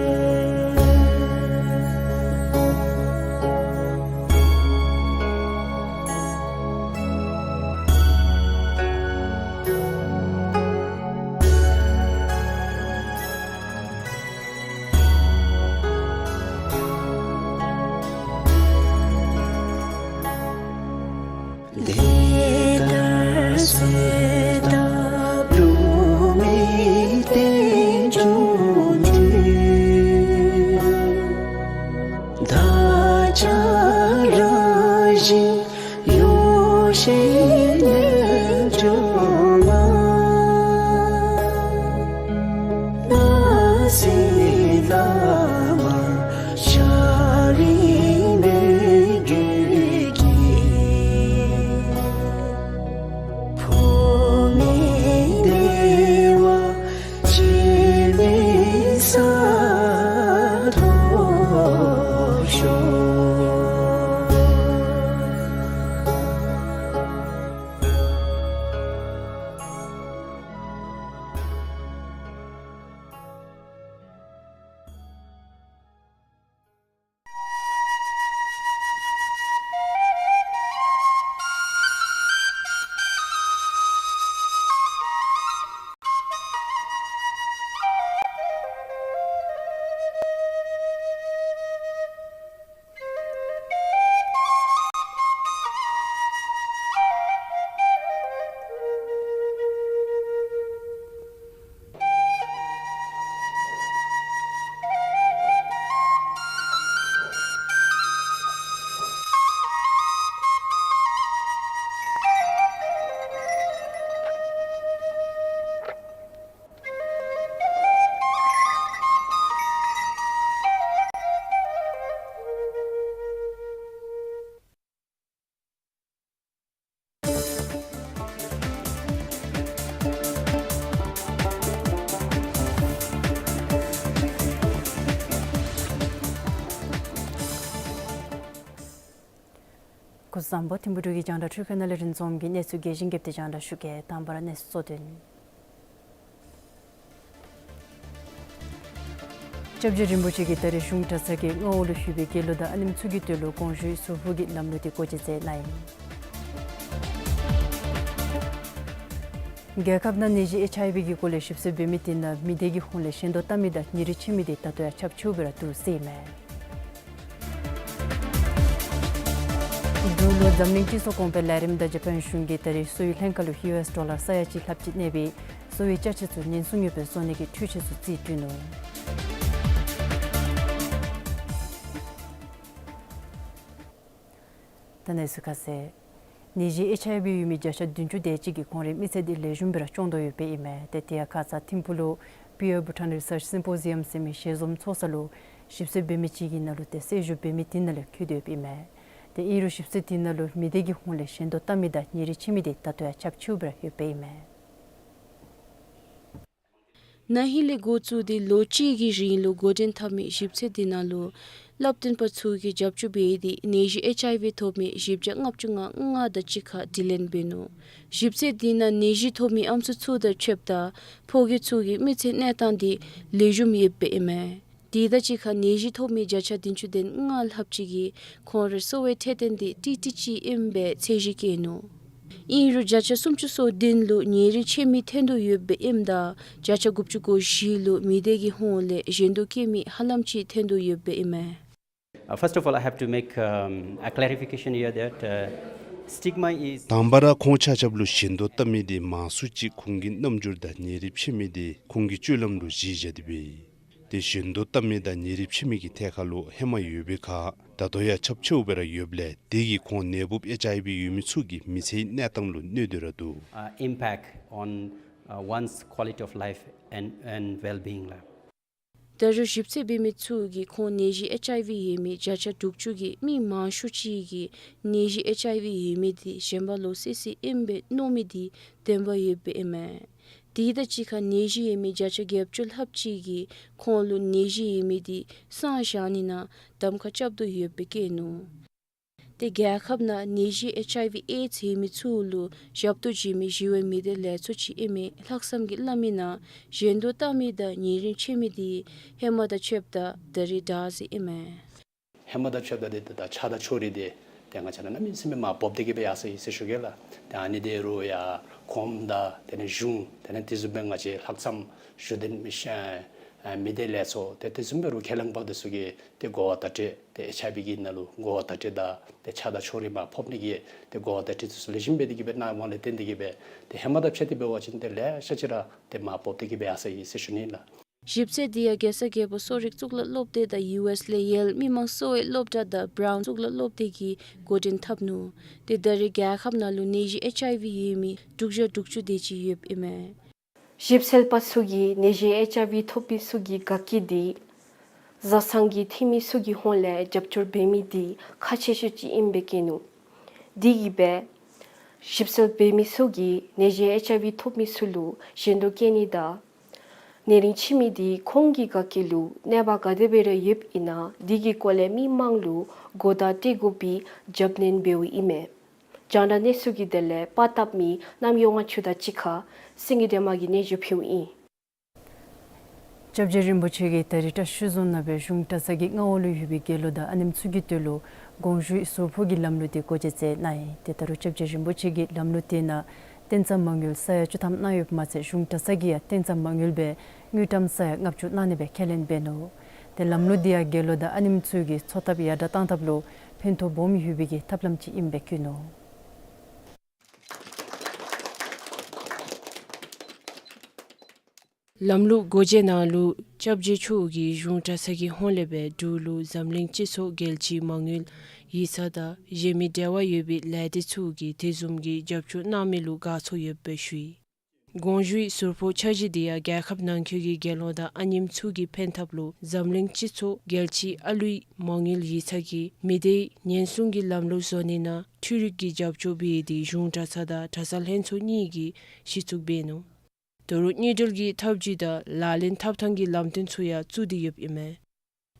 སྐུ་གཟུགས་བཟང་པོ། ཐིམ་ཕུག་འབྲུག་གི་རྒྱང་བསྒྲགས་འཕྲུལ་ཁང་ནང་ལས་རིན་འཛོམས་ཀྱིས་གནས་ཚུལ་རྒྱས་ཤིང་རྒྱས་པ་དེ་རྒྱང་བསྒྲགས་ཞུ་གེ། དང་པ་ར་གནས་ཚུལ་གཙོ་དོན། སྐྱབས་རྗེ་རིན་པོ་ཆེ་གིས་ད་རིས་གཞུང་གྲྭ་ཚང་གི་མངའ་འོག་ལུ་ཡོད་པའི་དགེ་སློང་དང་ཨ་ནེམ་ཚུ་གི་དོན་ལུ་དགོངས་ཞུའི་ཟུར་ཕུག་གི་ལམ་ལུགས་དེ་སྒོ་འབྱེད་མཛད་གནང་ཡི། རྒྱལ་ཁབ་ནང་ནད་གཞི་ཨེཆ་ཨའི་ཝི་གི་སྐོར་ལས་ཞིབ་འཚོལ་འབད་མི་དེ་ནང་མི་སྡེ་གི་ཧོངས་ལས་ཞེན་ལྡོག་བལྟ་མི་དང་ཉེ་རིང་ཕྱད་མི་དེ་ད་ལྟོ་ཡང་ཁྱབ་ཆེཝ་སྦེ་ར་འདུག་ཟེར་ཨིན་མས། འབྲུག་ལུ་འཛམ་གླིང་སྤྱི་ཚོགས་གོང་འཕེལ་ལས་རིམ་དང་ཇ་པཱན་གཞུང་གིས་ད་རིས་གསོ་བའི་ལྷན་ཁག་ལུ་ཡུ་ཨེསི་ཌོ་ལར་ས་ཡ་གཅིག་ལྷགཔ་ཅིག་གནས་པའི་གསོ་བའི་ཅ་ཆས་ཚུ་ཉེན་སྲུང་ཡོདཔ་སྦེ་བཟོ་ནི་གི་འཕྲུལ་ཆས་ཚུ་རྩིས་སྤྲོད་ནུག། ད་གནས་ཚུལ་ཁ་གསལ། ནད་གཞི་ཨེཆ་ཨའི་ཝི་ཡོད་མི་བརྒྱ་ཆ་བདུན་ཅུ་དེ་ཅིག་གིས་ཁོང་རའི་མི་ཚེ་དེ་ལེགས་ཤོམ་སྦེ་ར་སྐྱོང་དོ་ཡོདཔ་ཨིན་མས། ཏེ་དེ་ཡང་ཁ་ཙ་ཐིམ་ཕུག་ལུ་Pure Bhutan Research Symposium ཟེར་མི་ཞལ་འཛོམས་ཚོགས་ས་ལུ་ཞིབ་འཚོལ་འབད་མི་ཅིག་གི་ནང་ལུ་ཏེ་གསལ་ཞུ་འབད་མི་དེ་ནང་ལས་འཁོད་དེ་ཡོདཔ་ཨིན་མས། ཏེ་ཨིན་རུང་ཞིབ་འཚོལ་དེ་ནང་ལུ་མི་སྡེ་གི་ཧོངས་ལས་ཞེན་ལྡོག་བལྟ་མི་དང་ཉེ་རིང་ཕྱད་མི་དེ་ད་ལྟོ་ཡང་ཁྱབ་ཆེཝ་སྦེ་ར་ཡོདཔ་ཨིན་མས། ན་ཧིང་ལས་འགོ་བཙུགས་ཏེ་ལོ་གཅིག་གི་རིང་ལུ་འགོ་འདྲེན་འཐབ་མི་ཞིབ་འཚོལ་དེ་ནང་ལུ་བསླབ་སྟོན་པ་ཚུ་གིས་རྒྱབ་སྐྱོར་འབད་དེ་ནད་གཞི་ཨེཆ་ཨའི་ཝི་ཐོབ་མི་བཞི་བརྒྱ་ལྔ་བཅུ་ང་ལྔ་དང་གཅིག་ཁར་དྲི་ལན་འབད་ནུག། ཞིབ་འཚོལ་དེ་ནང་ནད་གཞི་ཐོབ་མི་ཨམ་སྲུ་ཚུ་དང་ཕྱདཔ་ད་ཕོ་སྐྱེས་ཚུ་གི་མི་ཚེ་གནས་སྟངས་དེ་ལེགས་ཤོམ་ཡོདཔ་ཨིན་མས། དེ་དང་གཅིག་ཁར་ནད་གཞི་ཐོབ་མི་བརྒྱ་ཆ་བདུན་ཅུ་དོན་ལྔ་ལྷགཔ་ཅིག་གིས་ཁོང་རའི་གསོ་བའི་འཕྲོད་བསྟེན་དེ་ཏིག་ཏིག་ཅིག་ཨིནམ་སྦེ་ཚད་གཞི་བཀོད་ནུག། ཨིན་རུང་བརྒྱ་ཆ་སུམ་ཅུ་སོ་བདུན་ལུ་ཉེ་རིང་ཕྱད་མི་ཐོན་དོ་ཡོདཔ་ཨིནམ་ད་བརྒྱ་ཆ་དགུ་བཅུ་གོ་བཞི་ལུ་མི་སྡེ་གི་ཧོངས་ལས་ཞེན་ལྡོག་བཀལ་མི་ཧ་ལམ་ཅིག་ཐོན་དོ་ཡོདཔ་ཨིན་མས། Uh, first of all, I have to make, um, a clarification here that, uh, stigma is དང་པ་ར་ཁོང་ཆ་ཁྱབ་ལུ་ཞེན་ལྡོག་བལྟ་མི་དེ་མང་སུ་ཅིག་ཁོང་གི་རྣམ་འགྱུར་དང་ཉེ་རིང་ཕྱད་མི་དེ་ཁོང་གི་སྤྱོད་ལམ་ལུ་གཞི་བཞག་སྟེ་འབད་ཡི། ཏེ་ཞེན་ལྡོག་བལྟ་མི་དང་ཉེ་རིང་ཕྱད་མི་གི་ཐད་ཁར་ལུ་ཧེ་མ་ཡོད་པའི་ཁར་ད་ལྟོ་ཡང་ཁྱབ་ཆེཝ་སྦེ་ར་ཡོདཔ་ལས་དེ་གིས་ཁོང་ནད་འབུཔ་ཨེཆ་ཨའི་ཝི་ཡོད་མི་ཚུ་གི་མི་ཚེའི་གནས་སྟངས་ལུ་གནོད་དེ་ར་འདུག། Uh, impact on, uh, one's quality of life and, and well-being ལགས། ད་རུང་ཞིབ་འཚོལ་འབད་མི་ཚུ་གིས་ཁོང་ནད་གཞི་ཨེཆ་ཨའི་ཝི་ཡོད་མི་བརྒྱ་ཆ་དྲུག་ཅུ་གི་མི་མང་ཤོས་ཅིག་གིས་ནད་གཞི་ཨེཆ་ཨའི་ཝི་ཡོད་མི་དེ་གཞན་པ་ལུ་སོ་སོ་ཨིནམ་སྦེ་མནོ་མི་དེ་བདེན་པ་ཡོདཔ་ཨིན་མས། དེ་དང་གཅིག་ཁར་ནད་གཞི་ཡོད་མི་བརྒྱ་ཆ་བརྒྱད་ཅུ་ལྷགཔ་ཅིག་གིས་ཁོང་ལུ་ནད་གཞི་ཡོད་མི་དེ་སངས་བཞག་ནི་ནང་གདམ་ཁ་རྐྱབ་དོ་ཡོདཔ་སྦེ་བཀོད་ནུག། ཏེ་རྒྱལ་ཁབ་ནང་ནད་གཞི་ཨེཆ་ཨའི་ཝི་ཨེཌསི་ཡོད་མི་ཚུ་ལུ་ཞབས་ཏོག་བྱིན་མི་ཞི་བའི་མི་སྡེ་ལས་ཚོགས་ཅིག་ཨིན་མི་ལྷག་བསམ་གྱིས་སླབ་མི་ནང་ཞེན་ལྡོག་བལྟ་མི་དང་ཉེ་རིང་ཕྱད་མི་དེ་ཧེ་མ་དང་ཕྱདཔ་ད་ད་རིས་དྲག་ཟེར་ཨིན་མས། ཧེ་མ་དང་ཕྱདཔ་ད་དེ་ད་ཆགས་སྡང་ཕྱོགས་རིས་དེ་ཏེ་ང་བཅས་ནང་གནམ་མེད་ས་མེད་མར་བབས་ཏེ་གི་སྦེ་ཡར་སོ་ཡི་ཟེར་ཞུ་གེ་ལགས། ཏེ་ཨ་ནི་དེ་རུང་ཡང་གོངམ་དང་དེ་ལས་གཞུང་དེ་ལས་དེ་བཟུམ་སྦེ་ང་བཅས་ལྷག་བསམ་ཞུ་དོན་མི་ཤ་ཨ་མི་སྡེ་ལས་ཚོགས་ཏེ་དེ་བཟུམ་སྦེ་རུང་ཁས་བླངས་པ་དེ་ཚུ་གིས་ཏེ་གོ་བ་བརྡ་སྤྲོད་ཏེ་ཨེཆ་ཨའི་ཝི་གི་ནང་ལུ་གོ་བ་བརྡ་སྤྲོད་དང་ཏེ་ཆགས་སྡང་ཕྱོགས་རིས་མར་ཕབ་ནི་གི་ཏེ་གོ་བ་བརྡ་སྤྲོད་དེ་ཚུ་ལེགས་ཤོམ་སྦེ་དེ་གི་སྦེ་གནངམ་ལས་བརྟེན་ཏེ་གི་སྦེ་ཏེ་ཧེ་མ་དང་ཕྱད་དེ་འབད་བ་ཅིན་ཏེ་ལེ་ཤ་ཅིག་ར་ཏེ་མར་བབས་ཏེ་གི་སྦེ་ཡར་སོ་ཡི་ཟེར་ཞུ་ནི་ལགས། ཞིབ་འཚོལ་དེ་ཡང་རྒྱལ་ས་རྒྱལ་པོ་གསོ་རིག་གཙུག་ལག་སློབ་སྡེ་དང་ཡུ་ཨེསི་ལས་ཡེལ་མི་མང་གསོ་བའི་སློབ་གྲྭ་དང་བྲའུན་གཙུག་ལག་སློབ་སྡེ་གིས་འགོ་འདྲེན་འཐབ་ནུག། ཏེ་ད་རེས་རྒྱལ་ཁབ་ནང་ལུ་ནད་གཞི་ཨེཆ་ཨའི་ཝི་ཡོད་མི་དྲུག་བརྒྱ་དྲུག་ཅུ་དེ་ཅིག་ཡོདཔ་ཨིན་མས། ཞིབ་འཚོལ་པ་ཚུ་གིས་ནད་གཞི་ཨེཆ་ཨའི་ཝི་ཐོབ་མི་ཚུ་གི་དགའ་སྐྱིད་དེ་བཟའ་ཚང་གི་འཐུས་མི་ཚུ་གི་ཧོངས་ལས་རྒྱབ་སྐྱོར་འབད་མི་དེ་ཁག་ཆེ་ཤོས་ཅིག་ཨིནམ་སྦེ་བཀོད་ནུག། དེ་གིས་སྦེ་ཞིབ་འཚོལ་འབད་མི་ཚུ་གིས་ནད་གཞི་ཨེཆ་ཨའི་ཝི་ཐོབ་མི་ཚུ་ལུ་ཞེན་ལྡོག་བཀལ་ནི་དང་ཉེ་རིང་ཕྱད་མི་དེ་ཁོང་གི་དགའ་སྐྱིད་ལུ་གནོད་པ་ག་དེ་སྦེ་ར་ཡོདཔ་ཨིན་ན་དེ་གི་སྐོར་ལས་མི་མང་ལུ་གོ་བརྡ་སྤྲོད་དགོ་པའི་རྒྱབ་སྣོན་འབདཝ་ཨིན་མས། རྒྱང་བསྒྲགས་གནས་ཚུལ་གྱི་དོན་ལས་པར་བཏབ་མི་རྣམ་གཡོ་ལྔ་མཆོག་དང་གཅིག་ཁར་སེང་གེ་སྒྲོལ་མ་གིས་སྙན་ཞུ་ཕུལཝ་ཨིན། སྐྱབས་རྗེ་རིན་པོ་ཆེ་གིས་ད་རིས་བཀྲིས་གཟིམ་ཆུང་ནང་སྦེ་གཞུང་གྲྭ་ཚང་གི་མངའ་འོག་ལུ་ཡོད་པའི་དགེ་སློང་དང་ཨ་ནེམོ་ཚུ་གི་དོན་ལུ་དགོངས་ཞུའི་ཟུར་ཕུག་གི་ལམ་ལུགས་དེ་སྒོ་འབྱེད་མཛད་གནང་ཡི། ཏེ་ད་རུང་སྐྱབས་རྗེ་རིན་པོ་ཆེ་གིས་ལམ་ལུགས་དེ་ནང་རྟེན་རྩ་མ་དངུལ་ས་ཡ་བཅུ་ཐམ་གནང་ཡོདཔ་མ་ཚད་གཞུང་གྲྭ་ཚང་གིས་ཡང་རྟེན་རྩ་མ་དངུལ་སྦེ་དངུལ་ཀྲམ་ས་ཡ་ལྔ་བཅུ་གནང་ནི་སྦེ་ཁས་ལེན་འབད་ནུག། ཏེ་ལམ་ལུགས་འདི་ཡང་དགེ་སློང་དང་ཨ་ནེམོ་ཚུ་གི་འཚོ་ཐབས་ཡར་དྲག་གཏང་ཐབས་ལུ་ཕན་ཐོགས་སྦོམ་ཡོད་པའི་གི་ཐབས་ལམ་ཅིག་ཨིནམ་སྦེ་བཀོད་ནུག། ལམ་ལུགས་སྒོ་འབྱེད་ནང་ལུ་སྐྱབས་རྗེ་མཆོག་གིས་གཞུང་གྲྭ་ཚང་གི་ཧོངས་ལས་སྦེ་འབྲུག་ལུ་འཛམ་གླིང་སྤྱི་ཚོགས་རྒྱལ་སྤྱིའི་མ་དངུལ་ཡིག་ཚང་དང་གཞན་མི་འབྲེལ་བ་ཡོད་པའི་ལས་སྡེ་ཚུ་གིས་དེ་བཟུམ་གྱི་རྒྱབ་སྐྱོར་གནང་མི་ལུ་དགའ་ཚོར་ཡོདཔ་སྦེ་ཞུ་ཡི། དགོངས་ཞུའི་ཟུར་ཕུག་འཆར་གཞི་འདི་ཡང་རྒྱལ་ཁབ་ནང་འཁོད་ཀྱི་དགེ་སློང་དང་ཨ་ནེམོ་ཚུ་གི་ཕན་ཐབས་ལུ་འཛམ་གླིང་སྤྱི་ཚོགས་རྒྱལ་སྤྱིའི་ཨ་ལུའི་མ་དངུལ་ཡིག་ཚང་གིས་མི་སྡེའི་ཉེན་སྲུང་གི་ལམ་ལུགས་བཟོ་ནི་ནང་འཕྲུལ་རིག་གི་རྒྱབ་སྐྱོར་འབད་དེ་གཞུང་གྲྭ་ཚང་དང་གྲྭ་ཚང་ལྷན་ཚོགས་གཉིས་ཀྱིས་གཞི་བཙུགས་འབད་ནུག། ད་རུང་དངུལ་འབྲེལ་གྱི་ཐབས་བྱུས་དང་ལག་ལེན་འཐབ་ཐངས་ཀྱི་ལམ་སྟོན་ཚུ་ཡང་བཙུགས་ཏེ་ཡོདཔ་ཨིན་མས།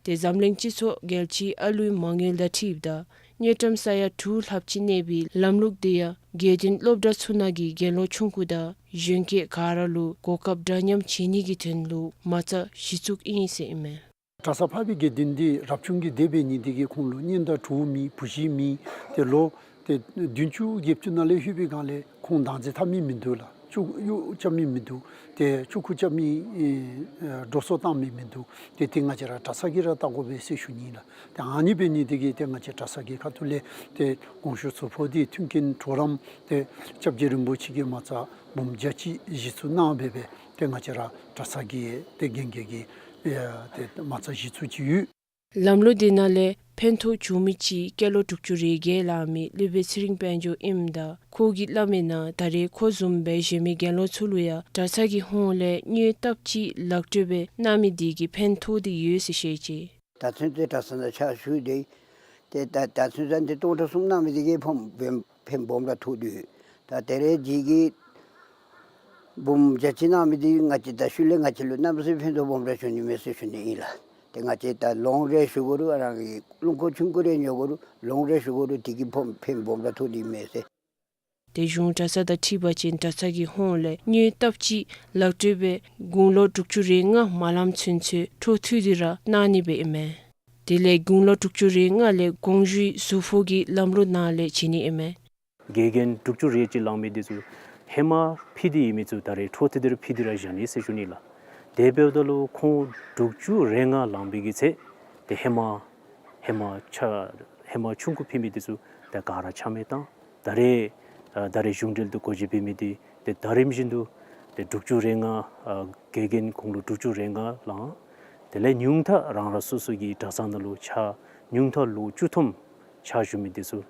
ཏེ་འཛམ་གླིང་སྤྱི་ཚོགས་རྒྱལ་སྤྱིའི་ཨ་ལུའི་མ་དངུལ་དང་འཁྲིལཝ་ད་ དངུལ་ཀྲམ་ས་ཡ་དྲུག་ལྷགཔ་ཅིག་གནས་པའི་ལམ་ལུགས་དེ་ཡང་དགེ་འདུན་སློབ་གྲྭ་ཚུ་ནང་གི་དགེ་སློང་ཆུང་ཀུ་དང་གཞོན་སྐྱེས་ག་ར་ལུ་གོ་སྐབས་འདྲ་མཉམ་བྱིན་ནི་གི་དོན་ལུ་མ་རྩ་གཞི་བཙུགས་ཨིན་ཟེར་ཨིན་མས། གྲྭ་ས་ཕར་པའི་དགེ་འདུན་འདི་རབ་བྱུང་གི་སྡེ་འབད་ནི་དེ་གིས་ཁོང་ལུ་གཉེན་དང་གྲོགས་མེད་བུ་གཞི་མེད། ཏེ་ལོ་ཏེ་བདུན་ཅུ་བརྒྱད་ཅུ་ནང་ལས་ལྷོད་པའི་སྒང་ལས་ཁོང་བདག་འཛིན་འཐབ་མི་མིན་འདུག་ལགས། ཆུ་གཡུར་རྐྱབ་མི་མིན་འདུག། ཏེ་ཆུ་ཁུ་རྐྱབ་མི་ཨེ་འགྲོ་སོང་བཏང་མི་མིན་འདུག། ཏེ་དེ་ང་བཅས་ར་གྲྭ་ཚང་གིས་ར་བལྟ་དགོ་པས་ཟེར་ཞུ་ནི་ལགས། ཏེ་ཨ་ནི་འབད་ནི་དེ་གིས་ཏེ་ང་བཅས་གྲྭ་ཚང་གི་ཁ་ཐུག་ལས་ཏེ་དགོངས་ཞུ་ཟུར་ཕོགས་འདི་མཐུན་རྐྱེན་གྲོགས་རམ་ཏེ་སྐྱབས་རྗེ་རིན་པོ་ཆེ་གིས་མ་རྩ་འབུམ་བརྒྱ་གཅིག་གཞི་བཙུགས་གནང་སྦེ་སྦེ་ཏེ་ང་བཅས་ར་གྲྭ་ཚང་གི་ཏེ་རྒན་རྒས་ཀྱི་ཨེ་ཏེ་མ་རྩ་གཞི་བཙུགས་ཅིག་ཡོད། ལམ་ལུགས་དེ་ནང་ལས་ཕན་ཐོགས་བྱུང་མི་ཅིག་སྐྱེས་ལོ་དྲུག་ཅུ་རེ་བརྒྱད་ལང་མི་སློབ་དཔོན་ཚེ་རིང་དཔལ་འབྱོར་ཨིནམ་ད་ཁོ་གིས་སླབ་མིའི་ནང་ད་རེས་ཁོ་བཟུམ་སྦེ་གཞན་མི་དགེ་སློང་ཚུ་ལུ་ཡང་གྲྭ་ཚང་གི་ཧོངས་ལས་དངུལ་ལྟབ་ཅིག་ལག་སྤྲོད་སྦེ་གནང་མི་དེ་གིས་ཕན་ཐོགས་ཏེ་ཡོད་ཟེར་བཤད་ཅི། ད་ཚུན་ཚོད་གྲྭ་ཚང་ནང་ཕྱག་ཞུ་སྟེ་ཏེ་ད་ད་ཚུན་ཚོད་འདི་སྟོང་ཕྲག་གསུམ་གནང་མི་དེ་གིས་ཕན་ཕན་སྦོམ་ར་ཐོགས་ཏེ་ཡོད། ད་ད་རེས་དེ་གིས་འབུམ་བརྒྱ་གཅིག་གནང་མི་དེ་ང་བཅས་ད་ཤུལ་ལས་ང་བཅས་ལུ་གནམ་མེད་ས་མེད་ཕན་ཐོགས་སྦོམ་ར་བྱུང་ནི་མས་ཟེར་ཞུ་ནི་ཨིན་ལགས། ཏེ་ང་བཅས་ད་ལོང་རེ་ཞུ་དགོ་རུང་ཨ་རང་གི་རླུང་འཁོར་ཆུང་ཀུ་རེ་ཉོ་དགོ་རུང་ལོང་རེ་ཞུ་དགོ་རུང་དེ་གིས་ཕན་ཕན་སྦོམ་ར་ཐོགས་ནི་མས་ཟེར། ཏེ་གཞུང་གྲྭ་ཚང་དང་འཁྲིལ་བ་ཅིན་གྲྭ་ཚང་གི་ཧོངས་ལས་དངུལ་ལྟབ་ཅིག་ལག་སྤྲོད་སྦེ་དགུང་ལོ་དྲུག་ཅུ་རེ་ལྔ་མ་ལངམ་ཚུན་ཚོད་འཕྲོ་མཐུད་དེ་ར་གནང་ནི་སྦེ་ཨིན་མས། དེ་ལས་དགུང་ལོ་དྲུག་ཅུ་རེ་ལྔ་ལས་དགོངས་ཞུའི་ཟུར་ཕོགས་ཀྱི་ལམ་ལུགས་ནང་ལས་བྱིན་ནི་ཨིན་མས། དགེ་རྒན་དྲུག་ཅུ་རེ་གཅིག་ལང་མི་དེ་ཚུ་ཧེ་མ་ཕུལ་ཏེ་ཡོད་མི་ཚུ་ད་རེས་འཕྲོ་མཐུད་དེ་ར་ཕུལ་ཏེ་ར་བཞག་ནི་ཟེར་ཞུ་ནི་ལགས། དེ་འབདཝ་ད་ལུ་ཁོང་དྲུག་ཅུ་རེ་ལྔ་ལང་པའི་གི་ཚེ་ཏེ་ཧེ་མ་ཧེ་མ་ཆ་ཧེ་མ་ཆུང་ཀུ་ཕུལ་མི་དེ་ཚུ་ད་ག་ར་ཆ་མེད་བཏང་། ད་རེས་ཨ་ད་རེས་གཞུང་འབྲེལ་དུ་སྒོ་འབྱེད་འབད་མི་དེ་ཏེ་ད་རིམ་བཞིན་དུ་ཏེ་དྲུག་ཅུ་རེ་ལྔ་ཨ་དགེ་རྒན་དགུང་ལོ་དྲུག་ཅུ་རེ་ལྔ་ལང་། དེ་ལས་ཉུང་མཐའ་རང་རང་སོ་སོ་གི་གྲྭ་ཚང་ནང་ལུ་ཕྱག་ཉུང་མཐའ་ལོ་བཅུ་ཐམ་ཕྱག་ཞུ་མི་དེ་ཚུ།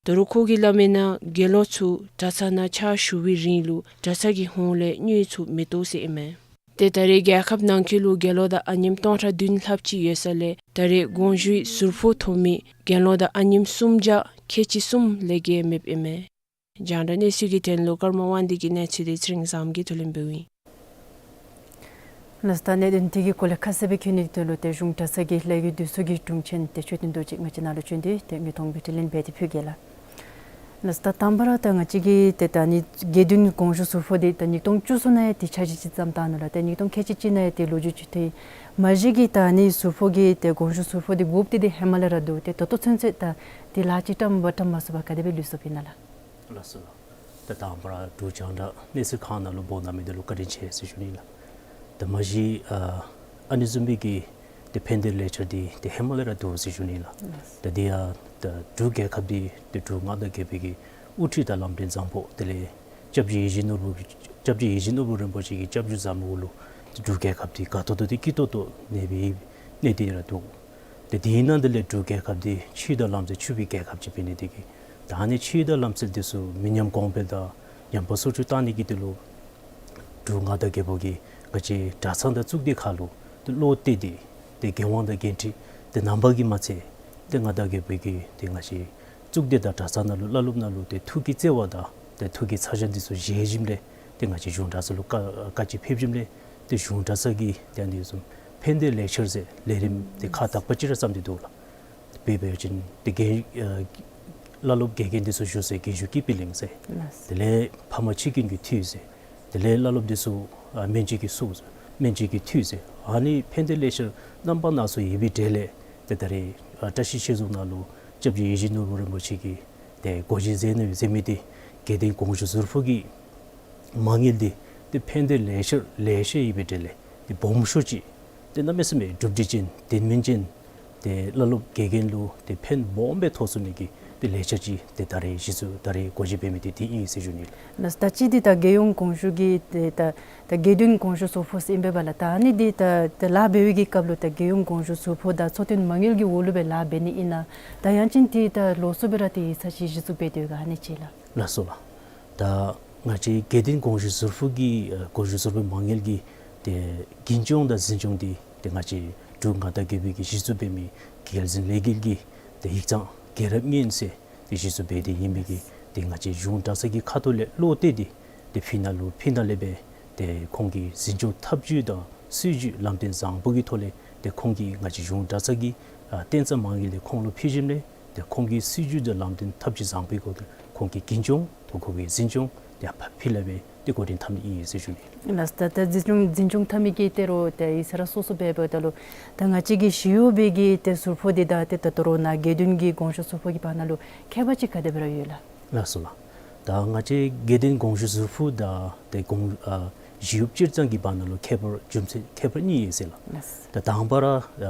ད་རུང་ཁོ་གིས་སླབ་མིའི་ནང་དགེ་སློང་ཚུ་གྲྭ་ཚང་ནང་ཕྱག་ཞུ་བའི་རིང་ལུ་གྲྭ་ཚང་གི་ཧོངས་ལས་དངུལ་ཚུ་མི་བཏོག་ཟེར་ཨིན་མས། ཏེ་ད་རེས་རྒྱལ་ཁབ་ནང་འཁོད་ལུ་དགེ་སློང་དང་ཨ་ཉེམ་སྟོང་ཕྲག་བདུན་ལྷགཔ་ཅིག་ཡོད་ས་ལས་ད་རེས་དགོངས་ཞུའི་ཟུར་ཕོགས་ཐོབ་མི་དགེ་སློང་དང་ཨ་ཉེམ་སུམ་བརྒྱ་ཁལ་གཅིག་གསུམ་ལས་བརྒལ་མེདཔ་ཨིན་མས། རྒྱང་བསྒྲགས་གནས་ཚུལ་གྱི་དོན་ལུ་ཀརྨ་དབང་འདུས་ཀྱི་གནས་ཚུལ་དེ་ཚེ་རིང་བཟངམོ་གིས་བསྡུ་ལེན་འབདཝ་ཨིན། ལགས་སོ། ད་གནད་དོན་དེ་གི་སྐོར་ལས་ཁ་གསལ་སྦེ་བཀོད་ནི་དེ་ལུ་ཏེ་གཞུང་གྲྭ་ཚང་གི་ལས་འགུལ་འདི་ཚུ་གི་དྲུང་ཆེན་ཏེ་ཆོས་སྟོན་རྡོ་རྗེ་ང་བཅས་ནང་ལུ་བྱོན་ཏེ་ཏེ་དངོས་མཐོང་སྦེ་དྲི་ལན་འབད་དེ་ཕུལ་གེ་ལགས། ལགས་སོ། ད་དང་པ་ར་ད་ང་བཅས་ཀྱིས་ཏེ་ད་ནི་དགེ་འདུན་དགོངས་ཞུ་ཟུར་ཕོགས་འདི་ད་ཉིས་སྟོང་བཅུ་གསུམ་ནང་ཡང་ཏེ་འཆར་གཞི་ཅིག་བརྩམས་བཏང་ནུག་ལགས། ཏེ་ཉིས་སྟོང་ཁལ་གཅིག་གཅིག་ནང་ཡང་ཏེ་ལོ་རྒྱུས་ཅིག་ཏེ་མ་གཞི་གི་ད་ནི་ཟུར་ཕོགས་ཀྱི་ཏེ་དགོངས་ཞུ་ཟུར་ཕོགས་འདི་དགོཔ་འདི་ཏེ་ཧེ་མ་ལས་ར་འདུག། ཏེ་ད་ལྟོ་ཚུན་ཚོད་ད་ཏེ་ལཱ་ཅིག་བཀྲམ་པ་བཀྲམ་མ་ཚུགས་པར་ག་དེ་སྦེ་ལུས་སོཔ་ཨིན་ན་ལགས། ལགས་སོ། ད་དང་པ་ར་འབྲུག་རྒྱང་བསྒྲགས་གནས་ཚུལ་ཁང་ནང་ལུ་འབོ་གནང་མི་འདི་ལུ་བཀའ་དྲིན་ཆེ་ཟེར་ཞུ་ནི་ལགས། ད་མ་གཞི་ཨ་ཨ་ནི་བཟུམ་མའི་གི་ཏེ་ཕན་བདེ་ལས་འཆར་འདི་ཏེ་ཧེ་མ་ལས་ར་འདུག་ཟེར་ཞུ་ནི་ལགས། ད་འདི་ཡང་ད་འབྲུག་རྒྱལ་ཁབ་འདི་ཏེ་འབྲུག་མངའ་བདག་རྒྱལ་པོའི་གི་དབུ་ཁྲིད་དང་ལམ་སྟོན་བཟང་པོ་དེ་ལས་སྐྱབས་རྗེ་ཡིད་བཞིན་ནོར་བུ་སྐྱབས་རྗེ་ཡིད་བཞིན་ནོར་བུ་རིན་པོ་ཆེ་གི་སྐྱབས་འཇུག་ཟབ་མོ་འོག་ལུ་ཏེ་འབྲུག་རྒྱལ་ཁབ་འདི་དགའ་ཏོག་ཏོ་ཏེ་སྐྱིད་ཏོག་ཏོ་གནས་པའི་གནས་འདི་ར་འདུག། ཏེ་དེའི་ནང་དེ་ལས་འབྲུག་རྒྱལ་ཁབ་འདི་ཆོས་དང་ལམ་སྲོལ་ཕྱུག་པའི་རྒྱལ་ཁབ་ཅིག་འབད་ནི་དེ་གིས་ད་ནི་ཆོས་དང་ལམ་སྲོལ་འདི་ཚུ་མི་ཉམས་གོང་འཕེལ་དང་ཉམས་པ་སོར་ཆུད་བཏང་ནི་གི་དོན་ལུ་འབྲུག་མངའ་བདག་རྒྱལ་པོ་གིས་ང་བཅས་གྲྭ་ཚང་དང་གཙུག་སྡེ་ཁག་ལུ་ཏེ་བློ་གཏད་དེ་ཏེ་འགན་དབང་དང་འགན་འཁྲི་ཏེ་རྣམ་པ་གིས་མ་ཚད་ཏེ་མངའ་བདག་རྒྱལ་པོ་གིས་ཏེ་ང་བཅས་གཙུག་སྡེ་དང་གྲྭ་ཚང་ནང་ལུ་བླ་སློབ་ནང་ལུ་ཏེ་ཐུགས་ཀྱི་བརྩེ་བ་དང་ཏེ་ཐུགས་ཀྱི་ཚ་གྱང་འདི་ཚུ་བཞེས་ཞིནམ་ལས་ཏེ་ང་བཅས་གཞུང་གྲྭ་ཚང་ལུ་བཀའ་བཀའ་ཅིག་ཕེབས་ཞིནམ་ལས་ཏེ་གཞུང་གྲྭ་ཚང་གིས་ཏེ་ཨ་ནི་བཟུམ་ཕན་བདེ་ལས་འཆར་ཟེར་ལས་རིམ་ཏེ་ཁག་དག་པ་ཅིག་ར་བརྩམས་ཏེ་འདུག་ལགས། དཔེ་འབད་བ་ཅིན་ཏེ་རྒན་ཨ་བླ་སློབ་དགེ་རྒན་འདི་ཚུ་བཞུགས་སའི་རྒན་བཞུགས་ཀྱི་སྤུས་ལེགས་ཟེར། ལགས། དེ་ལས་ཕ་མ་ཆོས་སྐྱོང་གི་འཐུས་ཟེར། དེ་ལས་བླ་སློབ་འདི་ཚུ་ཨ་སྨན་བཅོས་ཀྱི་སྲོལ་ཟེར། སྨན་བཅོས་ཀྱི་འཐུས་ཟེར། ཨ་ནི་ཕན་བདེ་ལས་འཆར་རྣམ་པ་སྣ་ཚོགས་ཡོད་པའི་གྲས་ལས་ཏེ་ད་རེས་ཨ་བཀྲ་ཤིས་ཆོས་རྫོང་ནང་ལུ་སྐྱབས་རྗེ་ཡིད་བཞིན་ནོར་བུ་རིན་པོ་ཆེ་གིས་ཏེ་སྒོ་འབྱེད་མཛད་ནི་མཛད་མི་འདི་དགེ་འདུན་དགོངས་ཞུ་ཟུར་ཕོགས་ཀྱི་མ་དངུལ་འདི་ཏེ་ཕན་བདེ་ལས་འཆར་ལས་འཆར་ཡོད་པའི་གྲས་ལས་ཏེ་སྦོམ་ཤོས་ཅིག་ཏེ་གནམ་མེད་ས་མེད་གྲུབ་འབྲས་ཅན་ལྡན་མིན་ཅན་ཏེ་བླ་སློབ་དགེ་རྒན་ལུ་ཏེ་ཕན་སྦོམ་སྦེ་ཐོགས་ཚུགས་ནི་གི་ཏེ་ལས་འཆར་ཅིག་ཏེ་ད་རེས་གཞི་བཙུགས་ད་རེས་སྒོ་འབྱེད་འབད་མི་འདི་འདི་ཨིན་ཟེར་ཞུ་ནི་ལགས། ལགས། ད་ཅི་འདི་ད་རྒྱལ་ཡོངས་དགོངས་ཞུ་གི་ཏེ་ད་ད་དགེ་འདུན་དགོངས་ཞུ་ཟུར་ཕོགས་ཟེར་ཨིན་པས་ལགས། ད་ཨ་ནི་འདི་ད་ད་ལཱ་འབད་བའི་གི་སྐབས་ལུ་ད་རྒྱལ་ཡོངས་དགོངས་ཞུ་ཟུར་ཕོགས་དང་འཚོ་རྟེན་མ་དངུལ་གྱི་འོག་ལུ་སྦེ་ལཱ་འབད་ནི་ཨིན་ན་ད་ཡང་ཅིན་འདི་ད་ལོགས་སུ་སྦེ་ར་ཏེ་ཡིག་ཚང་ཅིག་གཞི་བཙུགས་འབད་དོ་ག་ཨ་ནི་ཅིག་ལགས། ལགས་སོ་ལགས། ད་ང་བཅས་དགེ་འདུན་དགོངས་ཞུ་ཟུར་ཕོགས་ཀྱི་ཨ་དགོངས་ཞུ་ཟུར་ཕོགས་མ་དངུལ་གྱི་ཏེ་རྒྱུན་སྐྱོང་དང་འཛིན་སྐྱོང་འདི་ཏེ་ང་བཅས་འབྲུག་མངའ་བདག་རྒྱལ་པོ་གིས་གཞི་བཙུགས་འབད་མི་རྒྱལ་འཛིན་ལས་འགུལ་གྱི་ཏེ་ཡིག་ཚང་རྒྱལ་རབས་སྙན་ཟེར་ཏེ་གཞི་བཙུགས་འབད་དེ་ཨིན་མི་གིས་ཏེ་ང་བཅས་གཞུང་གྲྭ་ཚང་གི་ཁ་ཐུག་ལས་བློ་གཏད་དེ་ཏེ་ཕུལ་ནི་ལུ་ཕུལ་ནི་ལས་འབད་ཏེ་ཁོང་གི་འཛིན་སྐྱོང་ཐབས་བྱུས་དང་སྲིད་བྱུས་ལམ་སྟོན་བཟང་པོ་གི་ཐོག་ལས་ཏེ་ཁོང་གིས་ང་བཅས་གཞུང་གྲྭ་ཚང་གི་ཨ་ཏེ་ཡིག་ཚང་མ་དངུལ་ལས་ཁོང་ལུ་ཕུལ་ཞིནམ་ལས་ ཏེ་ཁོང་གི་སྲིད་བྱུས་དང་ལམ་སྟོན་ཐབས་ཇུས་བཟང་པོའི་སྒོ་ལས་ཁོང་གི་ཀུན་སྐྱོང་དང་ཁོང་གི་འཛིན་སྐྱོང་དེ་ཡང་ཕར་ཕུལ་སྦེ་ཏེ་འགོ་འདྲེན་འཐབ་ནི་ཨིན་ཟེར་ཞུ་ནི། ལགས། ད་ད་འཛིན་སྐྱོང་འཛིན་སྐྱོང་འཐབ་མི་གིས་ཏེ་རོགས་ཏེ་ཡིག་ཚང་ར་སོ་སོ་འབད་འབདཝ་ད་ལུ་ད་ང་བཅས་ཀྱི་ཞི་གཡོགཔ་གི་ཏེ་ཟུར་ཕོགས་འདི་དང་ཏེ་ད་ལྟོ་རོགས་ནཱ་དགེ་འདུན་གྱི་དགོངས་ཞུ་ཟུར་ཕོགས་ཀྱི་བར་ན་ལུ་ཁྱད་པར་ཅིག་ག་དེ་སྦེ་ར་ཡོད་ལགས། ལགས་སོ་ལགས། ད་ང་བཅས་དགེ་འདུན་དགོངས་ཞུ་ཟུར་ཕོགས་དང་ཏེ་དགོངས་ཨ་ཞི་གཡོགཔ་སྤྱིར་བཏང་གི་བར་ན་ལུ་ཁྱད་པར་རྒྱུ་མཚན་ཁྱད་པར་གཉིས་ཡོད་ཟེར་ལགས། ལགས། ད་དང་པ་ར་ཨ་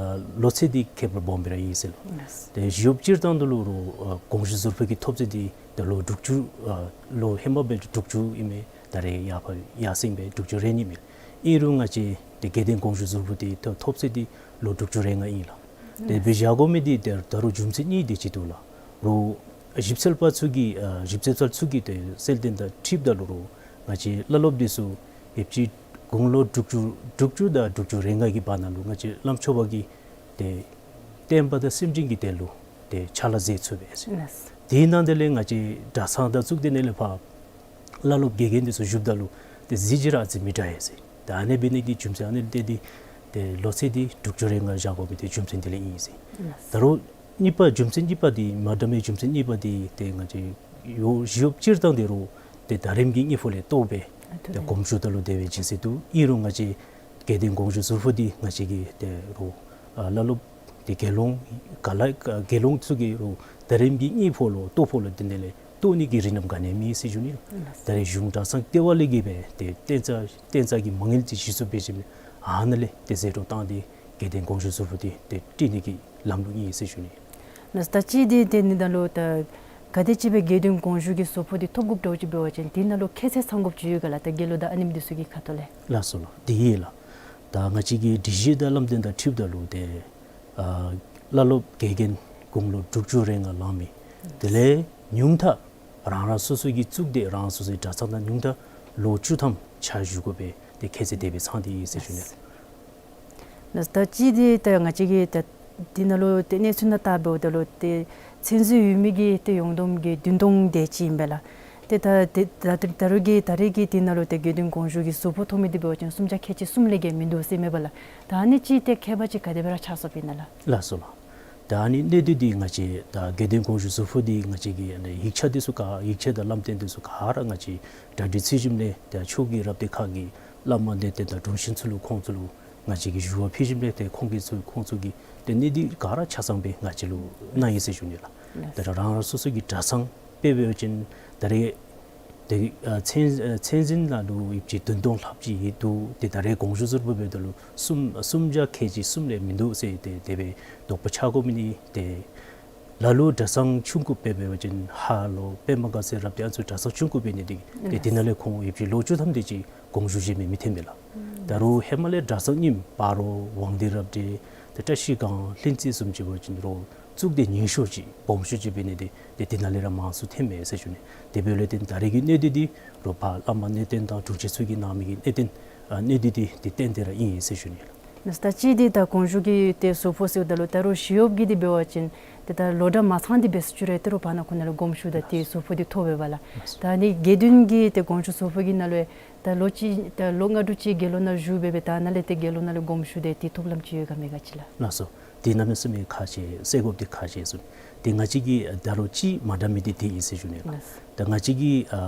ལོ་ཚད་འདི་ཁྱད་པར་སྦོམ་སྦེ་ར་ཡོད་ཟེར་ལགས། ལགས། ཏེ་ཞི་གཡོགཔ་སྤྱིར་བཏང་དུ་ལུ་རོགས་ཨ་དགོངས་ཞུ་ཟུར་ཕོགས་ཀྱི་ཐོབ་ཚད་འདི་ད་ལོ་དྲུག་ཅུ་ཨ་ལོ་ཧེ་མ་འབད་དྲུག་ཅུ་ཨིན་མས། ད་རེས་ཡར་ཕར་ཡར་སེང་སྦེ་དྲུག་ཅུ་རེ་གཉིས་མས། ཨིན་རུང་ང་བཅས་ཏེ་དགེ་འདུན་དགོངས་ཞུ་ཟུར་ཕོགས་འདི་ཐོབ་ཐོབ་ཚད་འདི་ལོ་དྲུག་ཅུ་རེ་ལྔ་ཨིན་ལགས། ཏེ་སྦེ་བཞག་དགོ་མི་འདི་ཏེ་ད་རུང་རྒྱུ་མཚན་གཉིས་དེ་ཅིག་འདུག་ལགས། རོགས་ཞིབ་འཚོལ་པ་ཚུ་གིས་ཨ་ཞིབ་འཚོལ་པ་ཚུ་གིས་ཏེ་གསལ་སྟོན་དང་འཁྲིལཝ་ད་ལུ་རོགས་ང་བཅས་བླ་སློབ་འདི་ཚུ་ཡོདཔ་ཅིག་དགུང་ལོ་དྲུག་ཅུ་དྲུག་ཅུ་དང་དྲུག་ཅུ་རེ་ལྔ་གི་བར་ན་ལུ་ང་བཅས་བླམ་ཆོསཔ་གིས་ཏེ་བསྟན་པ་དང་སེམས་ཅན་གྱི་དོན་ལུ་ཏེ་ཕྱག་ལཱ་མཛད་ཚུགས་པས་ཟེར། ལགས། དེའི་ནང་དེ་ལས་ང་བཅས་གྲྭ་ཚང་དང་བཙུགས་ཏེ་ནཱ་ལས་ཕར་བླ་སློབ་དགེ་རྒན་འདི་ཚུ་བཞུགསཔ་ད་ལུ་ཏེ་གཟི་བརྗིད་ར་ཨ་ཙི་མི་འདྲ་ཡི་ཟེར། ད་ཨ་ནི་འབད་ནི་འདི་རྒྱུ་མཚན་ཨ་ནི་འདི་འདི་ཏེ་ལོ་ཚད་འདི་དྲུག་ཅུ་རེ་ལྔ་བཞག་དགོ་མི་འདི་རྒྱུ་མཚན་འདི་ལས་ཨིན་ཟེར། ལགས། ད་རུང་གཉིས་པ་རྒྱུ་མཚན་གཉིས་པ་འདི་མ་འདྲ་མི་རྒྱུ་མཚན་གཉིས་པ་འདི་ཏེ་ང་བཅས་ཞི་གཡོགཔ་སྤྱིར་བཏང་འདི་རོགས་ཏེ་ཟླ་རིམ་གྱི་དངུལ་ཕོགས་ལས་བཏོག་སྦེ་ཨ་ཏེ་དགོངས་ཞུ་ད་ལུ་དེ་སྦེ་བྱིན་ཟེར་འདུག། ཨིན་རུང་ང་བཅས་དགེ་འདུན་དགོངས་ཞུ་ཟུར་ཕོགས་འདི་ང་བཅས་ཀྱི་ཏེ་རོགས་ཨ་བླ་སློབ་ཏེ་དགེ་སློང་ག་ལ་དགེ་སློང་ཚུ་གིས་རོགས་ཟླ་རིམ་གྱི་དངུལ་ཕོགས་ལུ་བཏོག་ཕོགས་ལུ་དེ་ནང་ལས་བཏོག་ནི་གི་རིགས་རྣམས་ག་ནི་ཡང་མེད་ཟེར་ཞུ་ནི། ད་རེས་གཞུང་གྲྭ་ཚང་ལྟེ་བ་ལས་ཀྱི་སྦེ་ཏེ་བསྟན་རྩ་བསྟན་རྩ་གི་མ་དངུལ་འདི་གཞི་བཙུགས་འབད་ཞིནམ་ལས་ཨ་ནཱ་ལས་ཏེ་ཟད་འགྲོ་བཏང་སྟེ་དགེ་འདུན་དགོངས་ཞུ་ཟུར་ཕོགས་འདི་ཏེ་སྤྲོད་ནི་གི་ལམ་ལུགས་ཨིན་ཟེར་ཞུ་ནི། ལགས། ད་ཅི་འདི་ཏེ་ནི་ད་ལུ་ད་ག་དེ་ཅིག་སྦེ་དགེ་འདུན་དགོངས་ཞུ་གི་ཟུར་ཕོགས་འདི་ཐོབ་དགོཔ་འདྲཝ་ཅིག་འབད་བ་ཅིན་དེ་ནང་ལུ་ཁྱད་ཚད་ཚང་དགོཔ་ཅིག་ཡོད་ག་ལགས། ད་དགེ་སློང་དང་ཨ་ནེམ་འདི་ཚུ་གི་ཁ་ཐུག་ལས། ལགས་སོ་ལགས། འདི་ཨིན་ལགས། ད་ང་བཅས་ཀྱི་སྒྲིག་གཞི་དང་ལམ་སྟོན་དང་འཁྲིལཝ་ད་ལུ་ཏེ་ཨ་བླ་སློབ་དགེ་རྒན་དགུང་ལོ་དྲུག་ཅུ་རེ་ལྔ་ལང་མི་དེ་ལས་ཉུང་མཐའ་རང་རང་སོ་སོ་གི་བཙུགས་ཏེ་རང་སོ་སོའི་གྲྭ་ཚང་དང་ཉུང་མཐའ་ལོ་བཅུ་ཐམ་ཕྱག་ཞུ་དགོ་པའི་ཏེ་ཁྱད་ཚད་དེ་སྦེ་ཚང་སྟེ་ཨིན་ཟེར་ཞུ་ནི། ལགས། ད་ཅི་འདི་ད་ང་བཅས་ཀྱི་ད་འདི་ནང་ལུ་ཏེ་གནས་ཚུལ་ནང་ལྟ་འབདཝ་ད་ལུ་ཏེ་མཚན་གཞི་ཡོད་མི་གི་ཏེ་ཡོངས་བསྡོམས་ཀྱི་བདུན་སྟོང་དེ་ཅིག་ཨིན་པས་ལགས། ཏེ་ད་ཏེ་ད་ད་རུང་གི་ད་རེས་ཀྱི་འདི་ནང་ལུ་ཏེ་དགེ་འདུན་དགོངས་ཞུ་གི་ཟུར་ཕོགས་ཐོབ་མི་འདི་འབད་བ་ཅིན་སུམ་བརྒྱ་ཁལ་གཅིག་གསུམ་ལས་བརྒལ་མིན་འདུག་ཟེར་མས་པ་ལགས། ད་ཨ་ནི་ཅིག་ཏེ་ཁྱད་པར་ཅིག་ག་དེ་སྦེ་ར་ཆགས་སོཔ་ཨིན་ན་ལགས། ལགས་སོ་ལགས། ད་ཨ་ནི་གནད་དོན་འདི་ང་བཅས་ད་དགེ་འདུན་དགོངས་ཞུ་ཟུར་ཕོགས་འདི་ང་བཅས་ཀྱི་ཨ་ནི་ཡིག་ཆ་འདི་ཚུ་ག་ཡིག་ཆ་དང་ལམ་སྟོན་འདི་ཚུ་ག་ར་ང་བཅས་གྲ་སྒྲིག་ཚུལ་བཞིན་ལས་ད་ཕྱོགས་ཀྱི་རབ་སྡེ་ཁག་གི་བླ་མ་གནས་བརྟན་དང་དྲུང་ཆེན་ཚུ་ལུ་ཁོང་ཚུ་ལུ་ང་བཅས་ཀྱིས་ཞུ་བ་ཕུལ་ཞིནམ་ལས་ཏེ་ཁོང་གིས་ཚུ་ཁོང་ཚུ་གིས་ཏེ་གནད་དོན་ག་ར་ཆ་ཚང་སྦེ་ང་བཅས་ལུ་གནང་ཡི་ཟེར་ཞུ་ནི་ལགས། ད་རང་རང་སོ་སོ་གི་གྲྭ་ཚང་དཔེ་འབད་བ་ཅིན་ད་རེས་ཏེ་ཨ་ཚད་ཨ་ཚད་འཛིན་ནང་ལུ་ཡོདཔ་ཅིག་བདུན་སྟོང་ལྷགཔ་ཅིག་ཡོད་འདུག། ཏེ་ད་རེས་དགོངས་ཞུ་ཟུར་ཕོགས་འབདཝ་ད་ལུ་སུམ་སུམ་བརྒྱ་ཁལ་གཅིག་གསུམ་ལས་མིན་འདུག་ཟེར་ཏེ་དེ་སྦེ་དོགས་པ་ཆགས་དགོ་མི་འདི་ཏེ་ལ་ལུ་གྲྭ་ཚང་ཆུང་ཀུ་དཔེ་འབད་བ་ཅིན་ཧཱ་ལུ་པདྨ་དགའ་ཚལ་རབ་སྡེ་ཨ་ནི་ཚུ་གྲྭ་ཚང་ཆུང་ཀུ་འབད་ནི་འདི་ཏེ་དེ་ནང་ལས་ཁོང་ཡོདཔ་ཅིག་ལོ་བཅུ་ཐམ་དེ་ཅིག་དགོངས་ཞུ་བཞེས་མི་མི་ཐོན་པས་ལགས། ད་རུང་ཧེ་མ་ལས་གྲྭ་ཚང་རྙིངམ་སྤ་རོ་དབང་འདུས་རབ་སྡེ་ཏེ་བཀྲ་ཤིས་སྒང་ལྷུན་རྩེ་བཟུམ་ཅིག་འབད་བ་ཅིན་རོགས་བཙུགས་ཏེ་ཉུང་ཤོས་ཅིག་སྦོམ་ཤོས་ཅིག་འབད་ནི་འདི་ཏེ་དེ་ནང་ལས་ར་མང་སུ་ཐོན་མས་ཟེར་ཞུ་ནི། དེ་འབདཝ་ལས་ཏེ་ད་རེས་ཀྱི་གནད་དོན་འདི་རོགས་ཕར་བླ་མ་གནས་བརྟན་དང་དྲུང་ཆེན་ཚུ་གིས་གནང་མི་གི་གནད་དོན་ཨ་གནད་དོན་འདི་ཏེ་ཏན་ཏན་ར་ཨིན་ཟེར་ཞུ་ནི་ལགས། ལགས། ད་ཅི་འདི་ད་དགོངས་ཞུ་གི་ཏེ་ཟུར་ཕོགས་ཟེརཝ་ད་ལུ་ད་རུང་ཞི་གཡོགཔ་གི་འདི་འབད་བ་ཅིན་ཏེ་ད་ལོ་གྲངས་མ་ཚང་སྟེ་འབད་ས་ཅིག་རུང་ཏེ་རོགས་བར་ན་ཁོང་ནང་ལས་དགོངས་ཞུ་དང་ཏེ་ཟུར་ཕོགས་འདི་ཐོབ་པས་པ་ལགས། ད་ཨ་ནི་དགེ་འདུན་གྱི་ཏེ་དགོངས་ཞུ་ཟུར་ཕོགས་ཀྱི་ནང་ལུ་ད་ལོ་གཅིག་ད་ལོ་ལྔ་དྲུག་ཅིག་དགེ་སློང་ནང་བཞུགས་སྦེ་སྦེ་ད་ནཱ་ལས་ཏེ་དགེ་སློང་ནང་ལས་དགོངས་ཞུ་དེ་ཏེ་ཐོབ་ལམ་ཅིག་ཡོད་ག་མེད་ག་ཅིག་ལགས། ལགས་སོ། ཏེ་གནམ་མེད་ས་མེད་ཁག་ཆེ་ཟེར་དགོཔ་འདི་ཁག་ཆེ་ཟེར། ཏེ་ང་བཅས་ཀྱི་ད་རུང་ཅིག་མ་འདྲ་མི་འདི་དེ་ཨིན་ཟེར་ཞུ་ནི་ལགས། ལགས། ད་ང་བཅས་ཀྱི་ཨ་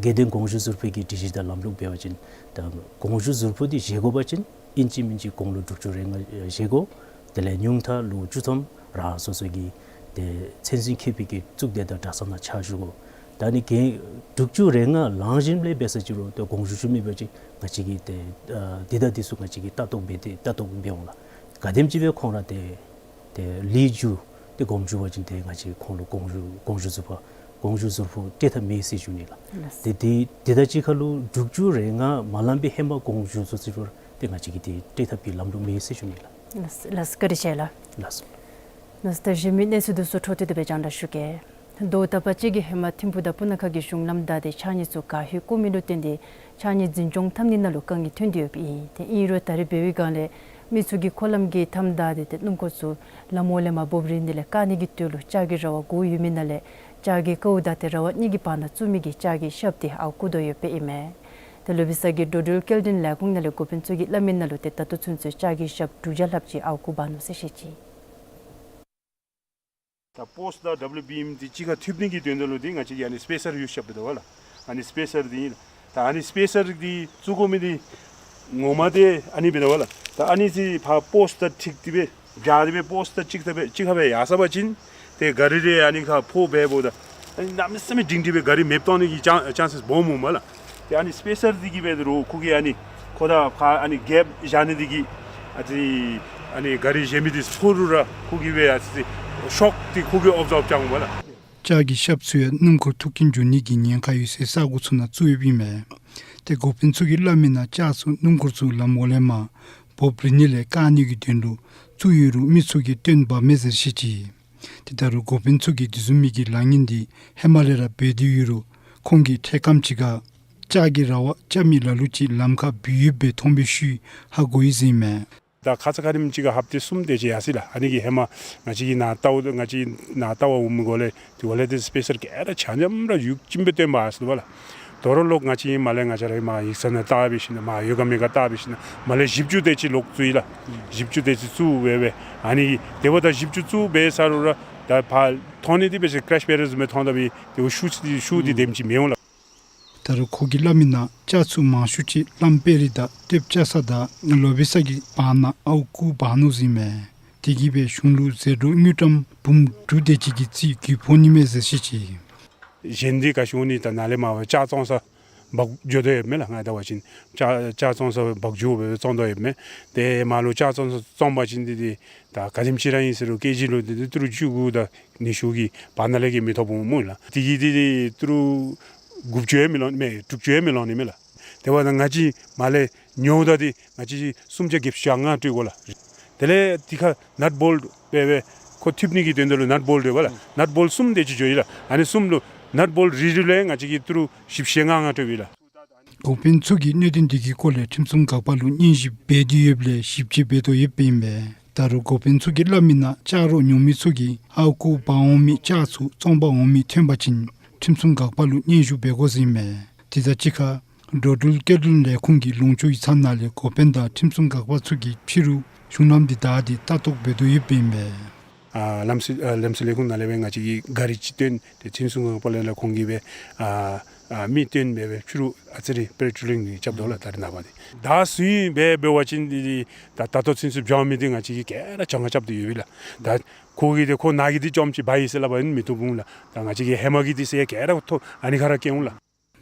དགེ་འདུན་དགོངས་ཞུ་ཟུར་ཕོགས་ཀྱི་སྒྲིག་གཞི་དང་ལམ་ལུགས་འབད་བ་ཅིན་ད་དགོངས་ཞུ་ཟུར་ཕོགས་འདི་བཞེས་དགོ་པ་ཅིན་ཨིན་ཅི་མིན་ཅི་དགུང་ལོ་དྲུག་ཅུ་རེ་ལྔ་བཞེས་དགོ། དེ་ལས་ཉུང་མཐའ་ལོ་བཅུ་ཐམ་རང་སོ་སོ་གི་ཏེ་མཚན་འཛིན་མཁས་པའི་གི་གཙུག་སྡེ་དང་གྲྭ་ཚང་ནང་ཕྱག་ཞུ་དགོ། ད་ཨ་ནི་གི་དྲུག་ཅུ་རེ་ལྔ་ལང་ཞིནམ་ལས་འབད་ས་ཅིག་རུང་ཏེ་དགོངས་ཞུ་ཞུ་མི་འབད་བ་ཅིན་ང་བཅས་ཀྱིས་ཏེ་ཨ་འདི་དང་འདི་ཚུ་ང་བཅས་ཀྱིས་ལྟ་རྟོག་འབད་དེ་ལྟ་རྟོག་འབད་འོང་ལགས། ག་དེམ་ཅིག་སྦེ་ཁོང་ར་ཏེ་ཏེ་ལེགས་བཅོས་ཏེ་དགོངས་ཞུ་བ་ཅིན་ཏེ་ང་བཅས་ཁོང་ལུ་དགོངས་ཞུ་དགོངས་ཞུ་ཟུར་ཕོགས་དགོངས་ཞུ་ཟུར་ཕོགས་སྤྲོད་ཐབས་མེད་ཟེར་ཞུ་ནི་ལགས། ལགས། ཏེ་ཏེ་དེ་དང་གཅིག་ཁར་ལུ་དྲུག་ཅུ་རེ་ལྔ་མ་ལང་པའི་ཧེ་མ་དགོངས་ཞུ་ཚུ་ཚུ་ཏེ་ང་བཅས་ཀྱིས་ཏེ་སྤྲོད་ཐབས་ཀྱི་ལམ་ལུགས་མེད་ཟེར་ཞུ་ནི་ལགས། ལགས་ལགས་བཀའ་དྲིན་ཆེ་ལགས། ལགས་སོ། ལགས་ད་གཞན་མི་གནས་ཚུལ་འདི་ཚུ་འཕྲོ་མཐུད་དེ་སྦེ་རྒྱང་བསྒྲགས་ཞུ་གེ། ཟླཝ་དག་པ་ཅིག་གི་ཧེ་མ་ཐིམ་ཕུག་དང་སྤུ་ན་ཁ་གི་གཞུང་ལམ་བདའ་སྟེ་ཕྱགས་སྙིགས་ཚུ་ག་ཧུད་བཀོ་མི་ལུ་བརྟེན་ཏེ་ཕྱགས་སྙིགས་འཛིན་སྐྱོང་འཐབ་ནི་ནང་ལུ་དཀའ་ངལ་ཐོན་ཏེ་ཡོདཔ་ཨིན། ཏེ་ཨིན་རུང་ད་རེས་འབད་བའི་སྒང་ལས་མི་ཚུ་གིས་འཁོར་ལམ་གྱི་མཐའམ་བདའ་སྟེ་ཏེ་སྣུམ་འཁོར་ཚུ་ལམ་འོག་ལས་མར་འབོ་རན་ནི་དེ་ལས་བཀག་ནི་གི་དོན་ལུ་ལྕགས་ཀྱི་ར་བ་དགུ་ཡོད་མི་ནང་ལས་ལྕགས་ཀྱི་ཀཝ་དང་ཏེ་ར་བ་གཉིས་ཀྱི་བར་ན་བཙུགས་མི་གི་ལྕགས་ཀྱི་ཤབ་དེ་ཨརཝ་བརྐུ་དོ་ཡོདཔ་ཨིན་མས། ཏེ་ལུ་སྦི་ས་གི་འགྲོ་འགྲུལ་སྐྱེལ་འདྲེན་ལས་ཁུངས་ནང་ལས་འགོ་དཔོན་ཚུ་གིས་སླབ་མི་ནང་ལུ་ཏེ་ད་ལྟོ་ཚུན་ཚོད་ལྕགས་ཀྱི་ཤབ་དྲུག་བརྒྱ་ལྷགཔ་ཅིག་ཨརཝ་བརྐུ་འབག་ནུག་ཟེར་བཤད་ཅི། ད་ ད་པོསཊ་དང་ཌབ་ལུ་བི་ཨེམ་འདི་གཅིག་ཁར་མཐུད་ནི་གི་དོན་དག་ལུ་འདི་ང་བཅས་ཀྱིས་ཨ་ནི་སི་པེ་སར་ཡུསི་རྐྱབ་སྦེ་འདུག་པ་ལགས། ཨ་ནི་སི་པེ་སར་འདི་ཨིན་ལགས། ད་ཨ་ནི་སི་པེ་སར་འདི་བཙུགས་དགོ་མི་འདི་ངོ་མ་འདི་ཨ་ནི་སྦེ་འདུག་པ་ལགས། ད་ཨ་ནི་འདི་ཕར་པོསཊ་དང་འཁྲིལ་ཏེ་སྦེ་སྦྱར་ཏེ་སྦེ་པོསཊ་དང་གཅིག་ཁར་སྦེ་གཅིག་ཁར་སྦེ་ཡར་སོང་པ་ཅིན་ཏེ་ག་རི་རེ་ཨ་ནི་ཁར་ཕོག་སྦེ་འབདཝ་ད་ཨ་ནི་གནམ་མེད་ས་མེད་སྒྲིང་སྒྲི་སྦེ་ག་རི་མེདཔ་བཏང་ནི་གི་ཅན་ཅན་སེས་སྦོམ་འོང་པ་ལགས། ཏེ་ཨ་ནི་སི་པེ་སར་འདི་གིས་འབད་རུང་ཁོ་གིས་ཨ་ནི་ཁོ་དང་ཕར་ཨ་ནི་གེབ་བཞག་ནི་འདི་གིས་ཨ་ཙི་ཨ་ནི་ག་རི་གཞན་མི་འདི་ཕོག་རུང་ར་ཁོ་གིས་སྦེ་ཨ་ཙི་ཤོག་འདི་ཁོ་གིས་ཨོབ་ཛོརབ་རྐྱབ་འོང་པ་ལགས། ལྕགས་ཀྱི་ཤབ་ཚུ་ཡང་སྣུམ་འཁོར་ཐུག་རྐྱེན་འབྱུང་ནི་གི་ཉེན་ཁ་ཡོད་སའི་ས་གོ་ཚུ་ནང་བཙུགས་ཡོདཔ་ཨིན་མས། ཏེ་འགོ་དཔོན་ཚུ་གིས་སླབ་མི་ནང་ལྕགས་ཚུ་སྣུམ་འཁོར་ཚུ་ལམ་འོག་ལས་མར་འབོ་བརྡུང་ནི་ལས་བཀག་ནི་གི་དོན་ལུ་བཙུགས་ཡོད་རུང་མི་ཚུ་གིས་བཏོན་འབག་མས་ཟེར་བཤད་ཅི། ཏེ་ད་རུང་འགོ་དཔོན་ཚུ་གིས་དེ་བཟུམ་མའི་གི་ལཱ་ངན་འདི་ཧེ་མ་ལས་ར་འབད་དེ་ཡོད་རུང་ཁོང་གིས་འཕྲལ་ཁམས་ཅིག་ཁར་ལྕགས་ཀྱི་ར་བ་རྐྱབ་མི་ལ་ལུ་ཅིག་ལམ་ཁར་བུད་ཡོདཔ་སྦེ་མཐོང་བའི་ཤུལ་ཧ་གོ་ཡི་ཟེར་ཨིན་མས། ད་ཁ་ཙ་ཁ་ཉིནམ་ཅིག་ཁར་ཧབ་ཏ་གསུམ་དེ་ཅིག་ཡར་སོ་ཡི་ལགས། ཨ་ནི་གི་ཧེ་མ་ང་བཅས་ཀྱིས་ནཱ་བལྟཝ་ད་ང་བཅས་ནཱ་བལྟ་བར་འོང་མི་གོ་ལས་དེ་འོག་ལས་ཏེ་སི་པེ་སར་ག་ར་ཆ་མཉམ་ར་ཡུག་བཅིངས་སྦེ་བཏོན་འབག་ཡར་སོ་ནུག་པ་ལགས། དོ་རུང་ལོག་ང་བཅས་མར་ལས་ང་བཅས་ར་མར་ཡིག་ཚང་ནང་བལྟ་སྦེ་ཞིནམ་ལས་མར་ཡོད་ག་མེད་ག་བལྟ་སྦེ་ཞིནམ་ལས་མར་ལས་ཞིབ་འཚོལ་དེ་ཅིག་ལོག་བཙུགས་ཡི་ལགས། ཞིབ་འཚོལ་དེ་ཅིག་བཙུགས་སྦེ་སྦེ་ཨ་ནི་དེ་འབདཝ་ད་ཞིབ་འཚོལ་བཙུགས་སྦེ་ས་རུང་ར་ད་ཕར་མཐོང་ནི་འདི་དཔེ་ཅིག་ཀེ་རེཤ་བེ་རི་བཟུམ་སྦེ་མཐོང་ད་སྦེ་དེ་ཤུགས་ཤུགས་འདི་དེམ་ཅིག་མི་འོང་ལགས། ད་རུང་ཁོ་གིས་སླབ་མི་ནང་ལྕགས་ཚུ་མང་ཤོས་ཅིག་གླམ་དཔལ་རི་དང་སྟོདཔ་ལྕགས་ས་དང་ལོ་བེ་ས་གི་བར་ན་ཨརཝ་རྐུ་འབག་ནུག་ཟེར་ཨིན་མས། དེ་གིས་སྦེ་གཞུང་ལུ་ཟད་འགྲོ་དངུལ་ཀྲམ་འབུམ་དྲུག་དེ་ཅིག་གི་རྩིས་རྒུད་ཕོག་ནི་མས་ཟེར་བཤད་ཅི། གཞན་འདི་ག་ཅི་འོང་ནི་ད་ནཱ་ལས་མར་ལྕགས་བཙོང་ས་འབག་འགྱོ་དོ་ཡོདཔ་མས་ལགས། ང་བལྟ་བ་ཅིན་ལྕགས་ལྕགས་བཙོང་ས་འབག་འགྱོ་སྦེ་བཙོང་དོ་ཡོདཔ་མས། ཏེ་མར་ལུ་ལྕགས་བཙོང་ས་བཙོང་པ་ཅིན་འདི་འདི་ད་ག་དེམ་ཅིག་ར་ཨིན་ཟེར་རུང་ཀེ་ཇི་ལུ་འདི་འདི་ཏི་རུ་བཅུ་དགུ་དང་ཉི་ཤུ་གི་བར་ན་ལས་བརྒལ་མི་ཐོབ་འོང་སྨོ་ལགས། དེ་གིས་འདི་འདི་ཏི་རུ་དགུ་བཅུ་ཡང་མི་ལོང་ནི་མས། དྲུག་ཅུ་ཡང་མི་ལོང་ནི་མས་ལགས། དེ་འབདཝ་ད་ང་བཅས་མར་ལས་ཉོཝ་ད་འདི་ང་བཅས་སུམ་བརྒྱ་བརྒྱད་ཅུ་གྱ་ལྔ་སྤྲོད་དགོ་ལགས། དེ་ལས་འདི་ཁར་ནཊ་བོལཊ་འབད་སྦེ་ཁོ་མཐུད་ནི་གི་དོན་དག་ལུ་ནཊ་བོལཊ་འབདཝ་ལགས། ནཊ་བོལཊ་གསུམ་དེ་ཅིག་འགྱོ་ཡི་ལགས། ཨ་ནི་གསུམ་ལུ་ནཊ་བོལཊ་རེ་རེ་ལུ་ཡང་ང་བཅས་ཀྱིས་ཏི་རུ་བཞི་བཅུ་ཞེ་ལྔ་ལྔ་སྤྲོད་ཡི་ལགས། འགོ་དཔོན་ཚུ་གིས་གནད་དོན་འདི་གི་སྐོར་ལས་ཁྲིམས་སྲུང་འགག་པ་ལུ་སྙན་ཞུ་འབད་དེ་ཡོདཔ་ལས་ཞིབ་དཔྱད་འབད་དོ་ཡོདཔ་ཨིན་མས། ད་རུང་འགོ་དཔོན་ཚུ་གིས་སླབ་མི་ནང་ལྕགས་རོ་ཉོ་མི་ཚུ་གིས་ཨརཝ་རྐུ་འབག་འོང་མི་ལྕགས་ཚུ་བཙོང་འབག་འོང་མི་ཐོན་པ་ཅིན་ཁྲིམས་སྲུང་འགག་པ་ལུ་སྙན་ཞུ་འབད་དགོ་ཟེར་ཨིན་མས། དེ་དང་གཅིག་ཁར་འགྲོ་འགྲུལ་སྐྱེལ་འདྲེན་ལས་ཁུངས་ཀྱི་ལོངས་སྤྱོད་ཡིག་ཚང་ནང་ལས་འགོ་དཔོན་དང་ཁྲིམས་སྲུང་འགག་པ་ཚུ་གིས་ཕྱི་རུ་གཞུང་ལམ་འདི་བདའ་སྟེ་ལྟ་རྟོག་འབད་དོ་ཡོདཔ་ཨིན་མས། ཨ་ལམ་སྲོལ་ཨ་ལམ་སྲོལ་ལས་ཁུངས་ནང་ལས་སྦེ་ང་བཅས་ཀྱིས་ག་རི་ཅིག་བཏོན་ཏེ་ཁྲིམས་སྲུང་འགག་པ་ལས་ལས་ཁོང་གིས་སྦེ་ཨ་ཨ་མི་བཏོན་སྦེ་སྦེ་ཕྱི་རུ་ཨ་ཙི་རེ་པེ་ཊོ་ལིང་རྐྱབ་དོ་ལགས། ད་རེས་ནངས་པ་འདི་ད་སུ་ཨིན་སྦེ་འབད་བ་ཅིན་འདི་འདི་ད་ད་ལྟོ་ཚུན་ཚོད་འབྱོན་མི་འདི་ང་བཅས་ཀྱིས་ག་ར་བྱང་ཁ་རྐྱབ་སྟེ་ཡོད་པས་ལགས། ད་ཁོ་གིས་འདི་ཁོ་ནཱ་གི་འདི་བཅོམ་ཅིག་འབག་ཡི་ཟེར་སླབ་པ་ཨིན་མི་བཏུབ་འོང་ལགས། ད་ང་བཅས་ཀྱིས་ཧེ་མ་གི་འདི་ཟེར་ག་ར་ཐོ་ཨ་ནི་ཁར་ར་བཀལ་འོང་ལགས།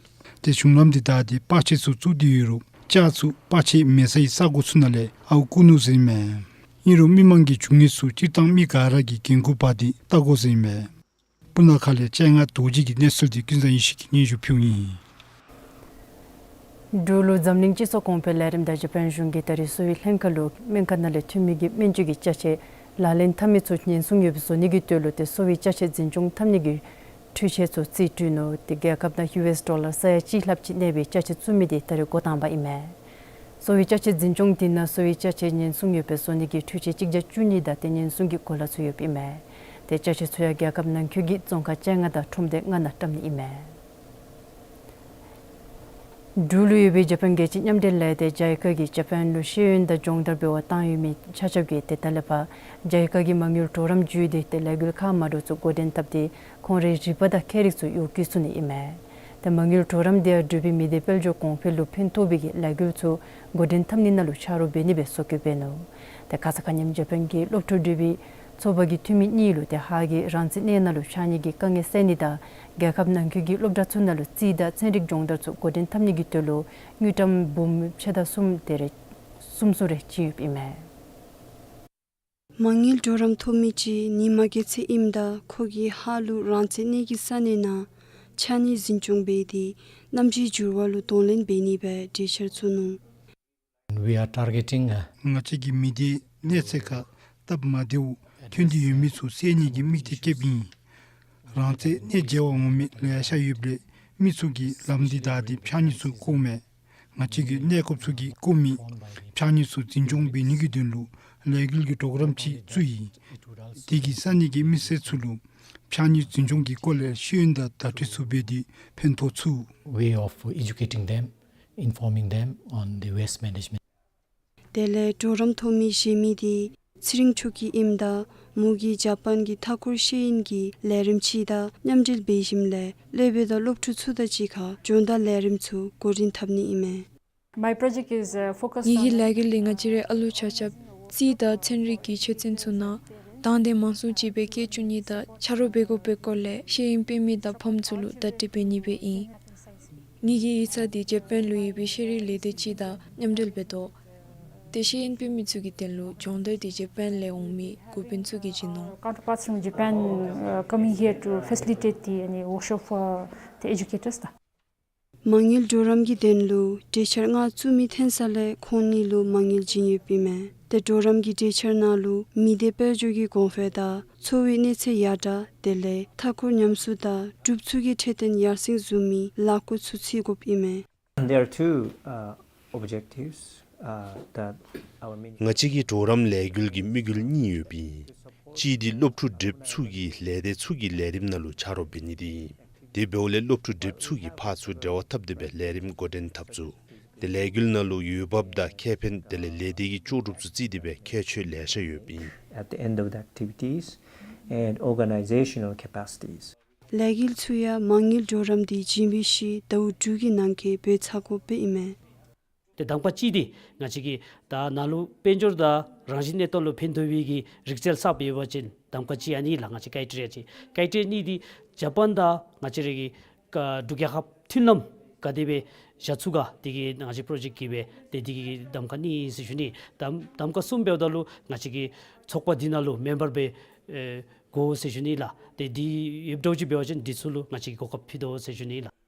ཏེ་གཞུང་ལམ་འདི་བདའ་སྟེ་པར་ཆས་ཚུ་བཙུགས་ཏེ་ཡོད་རུང་ལྕགས་ཚུ་པར་ཆས་མེད་སའི་ས་གོ་ཚུ་ནང་ལས་ཨརཝ་རྐུ་ནུག་ཟེར་ཨིན་མས། ཨིན་རུང་མི་མང་གི་འབྱུང་ངེས་ཚུ་སྤྱིར་བཏང་མི་ག་ར་གིས་འགན་ཁུར་འབག་སྟེ་བལྟ་དགོ་ཟེར་ཨིན་མས། སྤུ་ན་ཁ་ལས་སྤྱན་སྔ་རྡོ་རྗེ་གི་གནས་ཚུལ་འདི་ཀུན་བཟང་ཡེ་ཤེས་ཀྱིས་སྙན་ཞུ་ཕུལཝ་ཨིན། འབྲུག་ལུ་འཛམ་གླིང་སྤྱི་ཚོགས་གོང་འཕེལ་ལས་རིམ་དང་ཇ་པཱན་གཞུང་གིས་ད་རེས་གསོ་བའི་ལྷན་ཁག་ལུ་སྨན་ཁང་ནང་ལས་ཐོན་མི་གི་སྨན་བཅོས་ཀྱི་ཅ་ཆས་ལག་ལེན་འཐབ་མི་ཚུ་ཉེན་སྲུང་ཡོདཔ་བཟོ་ནི་གི་དོན་ལུ་ཏེ་གསོ་བའི་ཅ་ཆས་འཛིན་སྐྱོང་འཐབ་ནི་གི་འཕྲུལ་ཆས་ཚུ་རྩིས་སྤྲོད་ནུག། ཏེ་རྒྱལ་ཁབ་ནང་ཡུ་ཨེསི་ཌོ་ལར་ས་ཡ་གཅིག་ལྷགཔ་ཅིག་གནས་པའི་ཅ་ཆས་བཙུགས་མི་འདི་ད་རེས་འགོ་དང་པ་ཨིན་མས། གསོ་བའི་ཅ་ཆས་འཛིན་སྐྱོང་འདི་ནང་གསོ་བའི་ཅ་ཆས་ཉེན་སྲུང་ཡོདཔ་སྦེ་བཟོ་ནི་གི་འཕྲུལ་ཆས་གཅིག་བརྒྱ་བཅུ་གཉིས་དང་ཏེ་ཉེན་སྲུང་གི་གོ་ལ་ཚུ་ཡོདཔ་ཨིན་མས། ཏེ་ཅ་ཆས་ཚུ་ཡང་རྒྱལ་ཁབ་ནང་འཁོད་ཀྱི་རྫོང་ཁག་བཅོ་ལྔ་དང་ཁྲོམ་སྡེ་ལྔ་ནང་བཀྲམ་ནི་ཨིན་མས། འབྲུག་ལུ་ཡོད་པའི་ཇ་པཱན་རྒྱལ་སྤྱིའི་མཉམ་འབྲེལ་ལས་སྡེ་ཇཱི་ཀ་གིས་ཇ་པཱན་ལུ་ཤེས་ཡོན་དང་སྦྱོང་བརྡར་འབད་བར་བཏང་ཡོད་མི་ཆ་ཁྱབ་ཀྱིས་ཏེ་ད་ལས་ཕར་ཇཱི་ཀ་གི་མ་དངུལ་གྲོགས་རམ་བརྒྱུད་དེ་ཏེ་ལས་འགུལ་ཁག་མ་འདྲཝ་ཚུ་འགོ་འདྲེན་འཐབ་སྟེ་ཁོང་རའི་རིག་པ་དང་ཁྱད་རིག་ཚུ་ཡར་སྐུལ་ཚུགས་ནི་ཨིན་མས། ཏེ་མ་དངུལ་གྲོགས་རམ་འདི་ཡང་འབྲུག་པའི་མི་སྡེ་དཔལ་འབྱོར་གོང་འཕེལ་ལུ་ཕན་ཐོགས་པའི་གི་ལས་འགུལ་ཚུ་འགོ་འདྲེན་འཐབ་ནི་ནང་ལུ་ཆ་རོགས་འབད་ནི་སྦེ་སྲོལ་བཀོད་འབད་ནུག། ཏེ་ཁ་ཙ་ཁ་ཉིནམ་ཇ་པཱན་གྱི་སློབ་ཕྲུག་འབྲུག་པའི་ཚོགས་པ་གི་འཐུས་མི་གཉིས་ལུ་ཏེ་ཧཱ་གི་རང་བཙན་གནས་ནང་ལུ་ཆགས་ནི་གི་དཀའ་ངལ་སེལ་ནི་དང་རྒྱལ་ཁབ་ནང་འཁོད་ཀྱི་སློབ་གྲྭ་ཚུ་ནང་ལུ་རྩིས་དང་ཚན་རིག་སྦྱོང་བརྡར་ཚུ་འགོ་འདྲེན་འཐབ་ནི་གི་དོན་ལུ་དངུལ་ཀྲམ་འབུམ་ཕྱེད་དང་གསུམ་དེ་རེ་གསུམ་གསུམ་རེ་བྱིན་ཡོདཔ་ཨིན་མས། མ་དངུལ་གྲོགས་རམ་ཐོབ་མི་ཅིག་ཉི་མ་རྒྱལ་མཚན་ཨིནམ་ད་ཁོ་གིས་ཧཱ་ལུ་རང་བཙན་གནས་ཀྱི་ས་གནས་ནང་ཕྱགས་སྙིགས་འཛིན་སྐྱོང་འབད་དེ་གནམ་གཤིས་འགྱུར་བ་ལུ་གདོང་ལེན་འབད་ནི་སྦེ་གྲོས་འཆར་བཙུགས་ནུག། We are targeting, uh, ང་བཅས་ཀྱིས་མི་སྡེའི་གནས་ཚད་ཁར་སྟབས་མ་བདེཝ་ཐོན་ཏེ་ཡོད་མི་ཚུ་སེལ་ནི་གི་དམིགས་གཏད་བསྐྱེདཔ་ཨིན། རང་བཙན་གནས་མཇལ་བར་འོང་མི་ལེ་ཤ་ཡོདཔ་ལས་མི་ཚུ་གིས་ལམ་འདི་བདའ་སྟེ་ཕྱགས་སྙིགས་ཚུ་བཀོཝ་མས། ང་བཅས་ཀྱིས་གནས་སྐབས་ཚུ་གི་བཀོ་མི་ཕྱགས་སྙིགས་ཚུ་འཛིན་སྐྱོང་འབད་ནི་གི་དོན་ལུ་ལས་འགུལ་གྱི་གྲོགས་རམ་ཅིག་བཙུགས་ཡི། དེ་གིས་ས་གནས་ཀྱི་མི་སེར་ཚུ་ལུ་ཕྱགས་སྙིགས་འཛིན་སྐྱོང་གི་སྐོར་ལས་ཤེས་ཡོན་དང་བརྡ་སྤྲོད་ཚུ་འབད་དེ་ཕན་ཐོགས་ཚུགས། Way of educating them, informing them on the waste management. དེ་ལས་གྲོགས་རམ་ཐོབ་མི་གཞན་མི་འདི་ཚེ་རིང་ཆོས་སྐྱིད་ཨིནམ་ད་ མོ་གིས་ཇ་པཱན་གྱི་མཐའ་འཁོར་ཤེས་ཡོན་གྱི་ལས་རིམ་ཅིག་དང་མཉམ་འབྲེལ་འབད་ཞིནམ་ལས་སློབ་དཔོན་དང་སློབ་ཕྲུག་ཚུ་དང་གཅིག་ཁར་སྦྱོང་བརྡར་ལས་རིམ་ཚུ་འགོ་འདྲེན་འཐབ་ནི་ཨིན་མས། My project is, uh, focused ངེ་གི་on ལས་འགུལ་འདི་ང་བཅས་རའི་ཨ་ལུ་ཆ་ཁྱབ་རྩིས་དང་ཚན་རིག་གི་ཆོས་ཚན་ཚུ་ནང་དང་འདོད་མང་སུ་ཅིག་སྦེ་སྐད་རྐྱབ་ནི་དང་ཆ་རོགས་འབད་དགོ་པའི་སྐོར་ལས་ཤེས་ཡོན་དཔེ་མི་དང་ཕམ་ཚུ་ལུ་བརྡ་སྤྲོད་འབད་ནི་སྦེ་ཨིན། ངེ་གི་ཡིག་ཚང་འདི་ཇ་པཱན་ལུ་ཡོད་པའི་ཤེས་རིག་ལས་སྡེ་ཅིག་དང་མཉམ་འབྲེལ་འབད་དོ། ཏེ་ཤེས་ཡོན་དཔེ་མི་ཚུ་གི་དོན་ལུ་སྦྱོང་བརྡར་འདི་ཇ་པཱན་ལས་འོང་མི་འགོ་དཔོན་ཚུ་གིས་བྱིན་ནུག། Counterparts from Japan, uh, coming here to facilitate the, uh, workshop for the educators. མ་དངུལ་གྲོགས་རམ་གྱི་དོན་ལུ་གྲོས་འཆར་ལྔ་བཙུགས་མི་ཐོན་ས་ལས་ཁོང་གཉིས་ལུ་མ་དངུལ་བྱིན་ཡོདཔ་ཨིན་མས། ཏེ་གྲོགས་རམ་གྱི་གྲོས་འཆར་ནང་ལུ་མི་སྡེ་དཔལ་འབྱོར་གྱི་གོང་འཕེལ་དང་འཚོ་བའི་གནས་ཚད་ཡར་དྲག་དེ་ལས་མཐའ་འཁོར་ཉམས་གསོ་དང་འབྲུགཔ་ཚུ་གི་འཕྲོད་བསྟེན་ཡར་སེང་བཟོ་མི་ལས་འགུལ་ཚུ་བརྩི་དགོཔ་ཨིན་མས། There are two, uh, objectives, uh, that our ministry ང་བཅས་ཀྱི་གྲོགས་རམ་ལས་འགུལ་གྱི་དམིགས་ཡུལ་གཉིས་ཡོདཔ་ཨིན། གཅིག་འདི་སློབ་ཕྲུག་འབྲུགཔ་ཚུ་གིས་ལས་སྡེ་ཚུ་གི་ལས་རིམ་ནང་ལུ་ཆ་རོགས་འབད་ནི་འདི་ཨིན། དེ་འབདཝ་ལས་སློབ་ཕྲུག་འབྲུགཔ་ཚུ་གིས་ཕར་ཚུར་འབྲེལ་བ་འཐབ་སྟེ་སྦེ་ལས་རིམ་འགོ་འདྲེན་འཐབ་ཚུགས། ཏེ་ལས་འགུལ་ནང་ལུ་འོས་འབབ་དང་ཁེ་ཕན་དེ་ལས་ལས་སྡེ་གི་ལྕོགས་གྲུབ་ཚུ་བརྩིས་ཏེ་སྦེ་ཁྱད་ཆོས་ལེ་ཤ་ཡོདཔ་ཨིན། At the end of the activities and organizational capacities. ལས་འགུལ་ཚུ་ཡང་མ་དངུལ་གྲོགས་རམ་འདི་བྱིན་པའི་ཤུལ་ཟླཝ་དྲུག་གི་ནང་འཁོད་འབད་ཚར་དགོཔ་ཨིན་མས། ཏེ་གདམ་ཁ་གཅིག་འདི་ང་བཅས་ཀྱིས་ད་ནཱ་ལུ་དཔལ་འབྱོར་དང་རང་བཞིན་གནས་སྟངས་ལུ་ཕན་ཐོགས་པའི་གི་རིག་རྩལ་གསརཔ་ཡོད་པ་ཅིན་གདམ་ཁ་གཅིག་ཨ་ནི་ལགས། ང་བཅས་ཀྲའི་ཊི་རི་ཡ་ཅིག། ཀྲའི་ཊི་རི་ཡ་གཉིས་འདི་ཇ་པཱན་དང་ང་བཅས་རའི་གི་ཀ་འབྲུག་རྒྱལ་ཁབ་མཐུན་ལམ་ག་དེ་སྦེ་བཞག་ཚུགས་ག་དེ་གིས་ང་བཅས་པྲོ་ཇེཀཊ་གིས་སྦེ་ཏེ་དེ་གི་གདམ་ཁ་གཉིས་ཟེར་ཞུ་ནི། གདམ་གདམ་ཁ་གསུམ་འབདཝ་ད་ལུ་ང་བཅས་ཀྱི་ཚོགས་པ་འདི་ནང་ལུ་མེམ་བར་སྦེ་ཨེ་དགོ་ཟེར་ཞུ་ནི་ལགས། ཏེ་འདི་ཡོདཔ་འདྲཝ་ཅིག་འབད་བ་ཅིན་འདི་ཚུ་ལུ་ང་བཅས་ཀྱིས་གོ་སྐབས་ཕུལ་དོ་ཟེར་ཞུ་ནི་ལགས།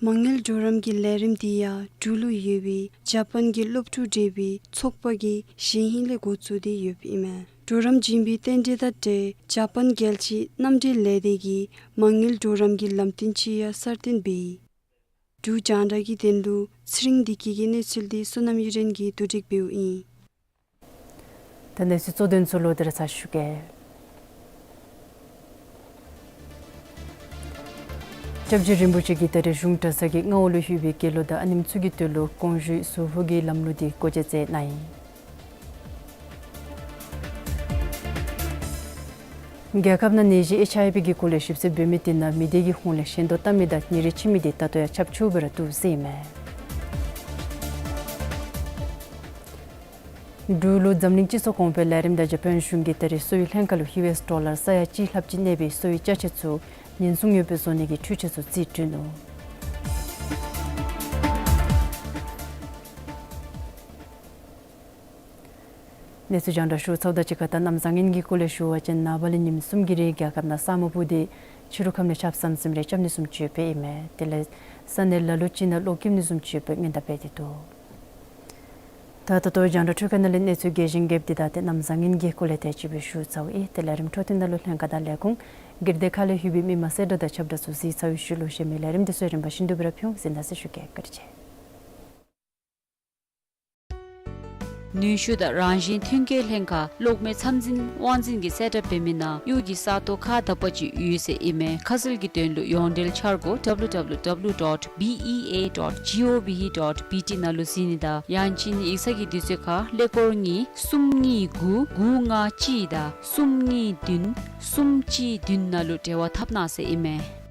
མ་དངུལ་གྲོགས་རམ་གྱི་ལས་རིམ་འདི་ཡང་འབྲུག་ལུ་ཡོད་པའི་ཇ་པཱན་གྱི་སློབ་ཕྲུག་འབྲེལ་བའི་ཚོགས་པ་གིས་གཞེས་ཧིང་ལས་འགོ་བཙུགས་ཏེ་ཡོདཔ་ཨིན་མས། གྲོགས་རམ་བྱིན་པའི་རྟེན་འབྲེལ་དང་འབྲེལ་ཇ་པཱན་རྒྱལ་སྤྱིའི་མཉམ་འབྲེལ་ལས་སྡེ་གིས་མ་དངུལ་གྲོགས་རམ་གྱི་ལམ་སྟོན་ཅིག་ཡང་གསར་བཏོན་འབད་ཡི། འབྲུག་རྒྱང་བསྒྲགས་ཀྱི་དོན་ལུ་ཚེ་རིང་བདེ་སྐྱིད་ཀྱི་གནས་ཚུལ་འདི་བསོད་ནམས་གཡུ་སྒྲོན་གྱིས་བསྡུ་སྒྲིག་འབདཝ་ཨིན། ད་གནས་ཚུལ་གཙོ་དོན་ཚུ་ལོག་སྟེ་ར་ཚར་ཞུ་གེ། སྐྱབས་རྗེ་རིན་པོ་ཆེ་གིས་ད་རེས་གཞུང་གྲྭ་ཚང་གི་མངའ་འོག་ལུ་ཡོད་པའི་དགེ་སློང་དང་ཨ་ནེམོ་ཚུ་གི་དོན་ལུ་དགོངས་ཞུའི་ཟུར་ཕོགས་ཀྱི་ལམ་ལུགས་འདི་སྒོ་འབྱེད་མཛད་གནང་ཡི། རྒྱལ་ཁབ་ནང་ནད་གཞི་ཨེཆ་ཨའི་ཝི་གི་སྐོར་ལས་ཞིབ་འཚོལ་འབད་མི་དེ་ནང་མི་སྡེ་གི་ཧོངས་ལས་ཞེན་ལྡོག་བལྟ་མི་དང་ཉིན་རེ་འཆི་མི་དེ་ད་ལྟོ་ཡང་ཁྱབ་ཆེཝ་སྦེ་ར་འདུག་ཟེར་ཨིན་མས། འབྲུག་ལུ་འཛམ་གླིང་སྤྱི་ཚོགས་གོང་འཕེལ་ལས་རིམ་དང་ཇ་པཱན་གཞུང་གིས་ད་རེས་གསོ་བའི་ལྷན་ཁག་ལུ་ཡུ་ཨེསི་ཌོ་ལར་ས་ཡ་གཅིག་ལྷགཔ་ཅིག་གནས་པའི་གསོ་བའི་ཅ་ཆས་ཚུ་ཉེན་སྲུང་ཡོདཔ་སྦེ་བཟོ་ནི་གི་འཕྲུལ་ཆས་ཚུ་རྩིས་སྤྲོད་ནུག། གནས་ཚུལ་རྒྱང་བསྒྲགས་ཞུ་ཚརཝ་དང་གཅིག་ཁར་ད་གནམ་བཟང་ངན་གྱི་སྐོར་ལས་ཞུ་བ་ཅིན་ནངས་པ་ལས་ཉིནམ་གསུམ་གྱི་རིང་རྒྱལ་ཁབ་ནང་ས་སྨུག་སྤུབས་ཏེ་ཕྱི་རུ་ཁམས་ལས་ཆརཔ་ཟམ་ཟིམ་རེ་རྐྱབ་ནི་བཟུམ་ཅིག་ཡོདཔ་ཨིན་མས། དེ་ལས་ས་གནས་ལ་ལུ་ཅིག་ནང་གློག་འཁྱུག་ནི་བཟུམ་ཅིག་ཡོདཔ་སྔོན་བརྡ་འབད་དེ་འདུག། ད་ད་ལྟོ་རྒྱང་བསྒྲགས་འཕྲུལ་ཁང་ནང་ལས་གནས་ཚུལ་རྒྱས་ཤིང་རྒྱསཔ་འདི་དང་ཏེ་གནམ་བཟང་ངན་གྱི་སྐོར་ལས་དེ་ཅིག་སྦེ་ཞུ་ཚརཝ་ཨིན། དེ་ལས་རིམ་འཕྲོ་མཐུད་ནང་ལུ་ལྷན་ཁག་དང་ལས་ཁུངས་སྒེར་སྡེ་ཁག་ལས་ཡོད་པའི་མི་མང་གསལ་བསྒྲགས་དང་ཁྱབ་བསྒྲགས་ཚུ་གཟིགས་ཚར་བའི་ཤུལ་ལུ་གཞན་མི་ལས་རིམ་དེ་ཚུ་རིམ་པ་བཞིན་དུ་སྦེ་ར་ཕུལ་འོང་གཟིགས་གནང་ཟེར་ཞུ་གེ། བཀའ་དྲིན་ཆེ། ནུས་ཤུགས་དང་རང་བཞིན་ཐོན་སྐྱེད་ལྷན་ཁག་གློག་མེ་ཚབ་འཛིན་དབང་འཛིན་གྱི་གསལ་བསྒྲགས་འབད་མི་ནང་གཡུས་ཀྱི་ས་སྟོང་ཁག་དག་པ་ཅིག་ཡོད་ཟེར་ཨིན་མས། ཁ་གསལ་གྱི་དོན་ལུ་ཡོངས་འབྲེལ་འཆར་སྒོ་W W W dot B E A dot gov dot B T ནང་ལུ་གཟིགས་ནི་དང་ཡང་ཅིན་ཡིག་ཚང་གི་དུས་ཚོད་ཁར་ཀླད་ཀོར་གཉིས་གསུམ་གཉིས་དགུ་དགུ་ལྔ་གཅིག་དང་གསུམ་གཉིས་བདུན་གསུམ་གཅིག་བདུན་ནང་ལུ་འབྲེལ་བ་འཐབ་གནང་ཟེར་ཨིན་མས།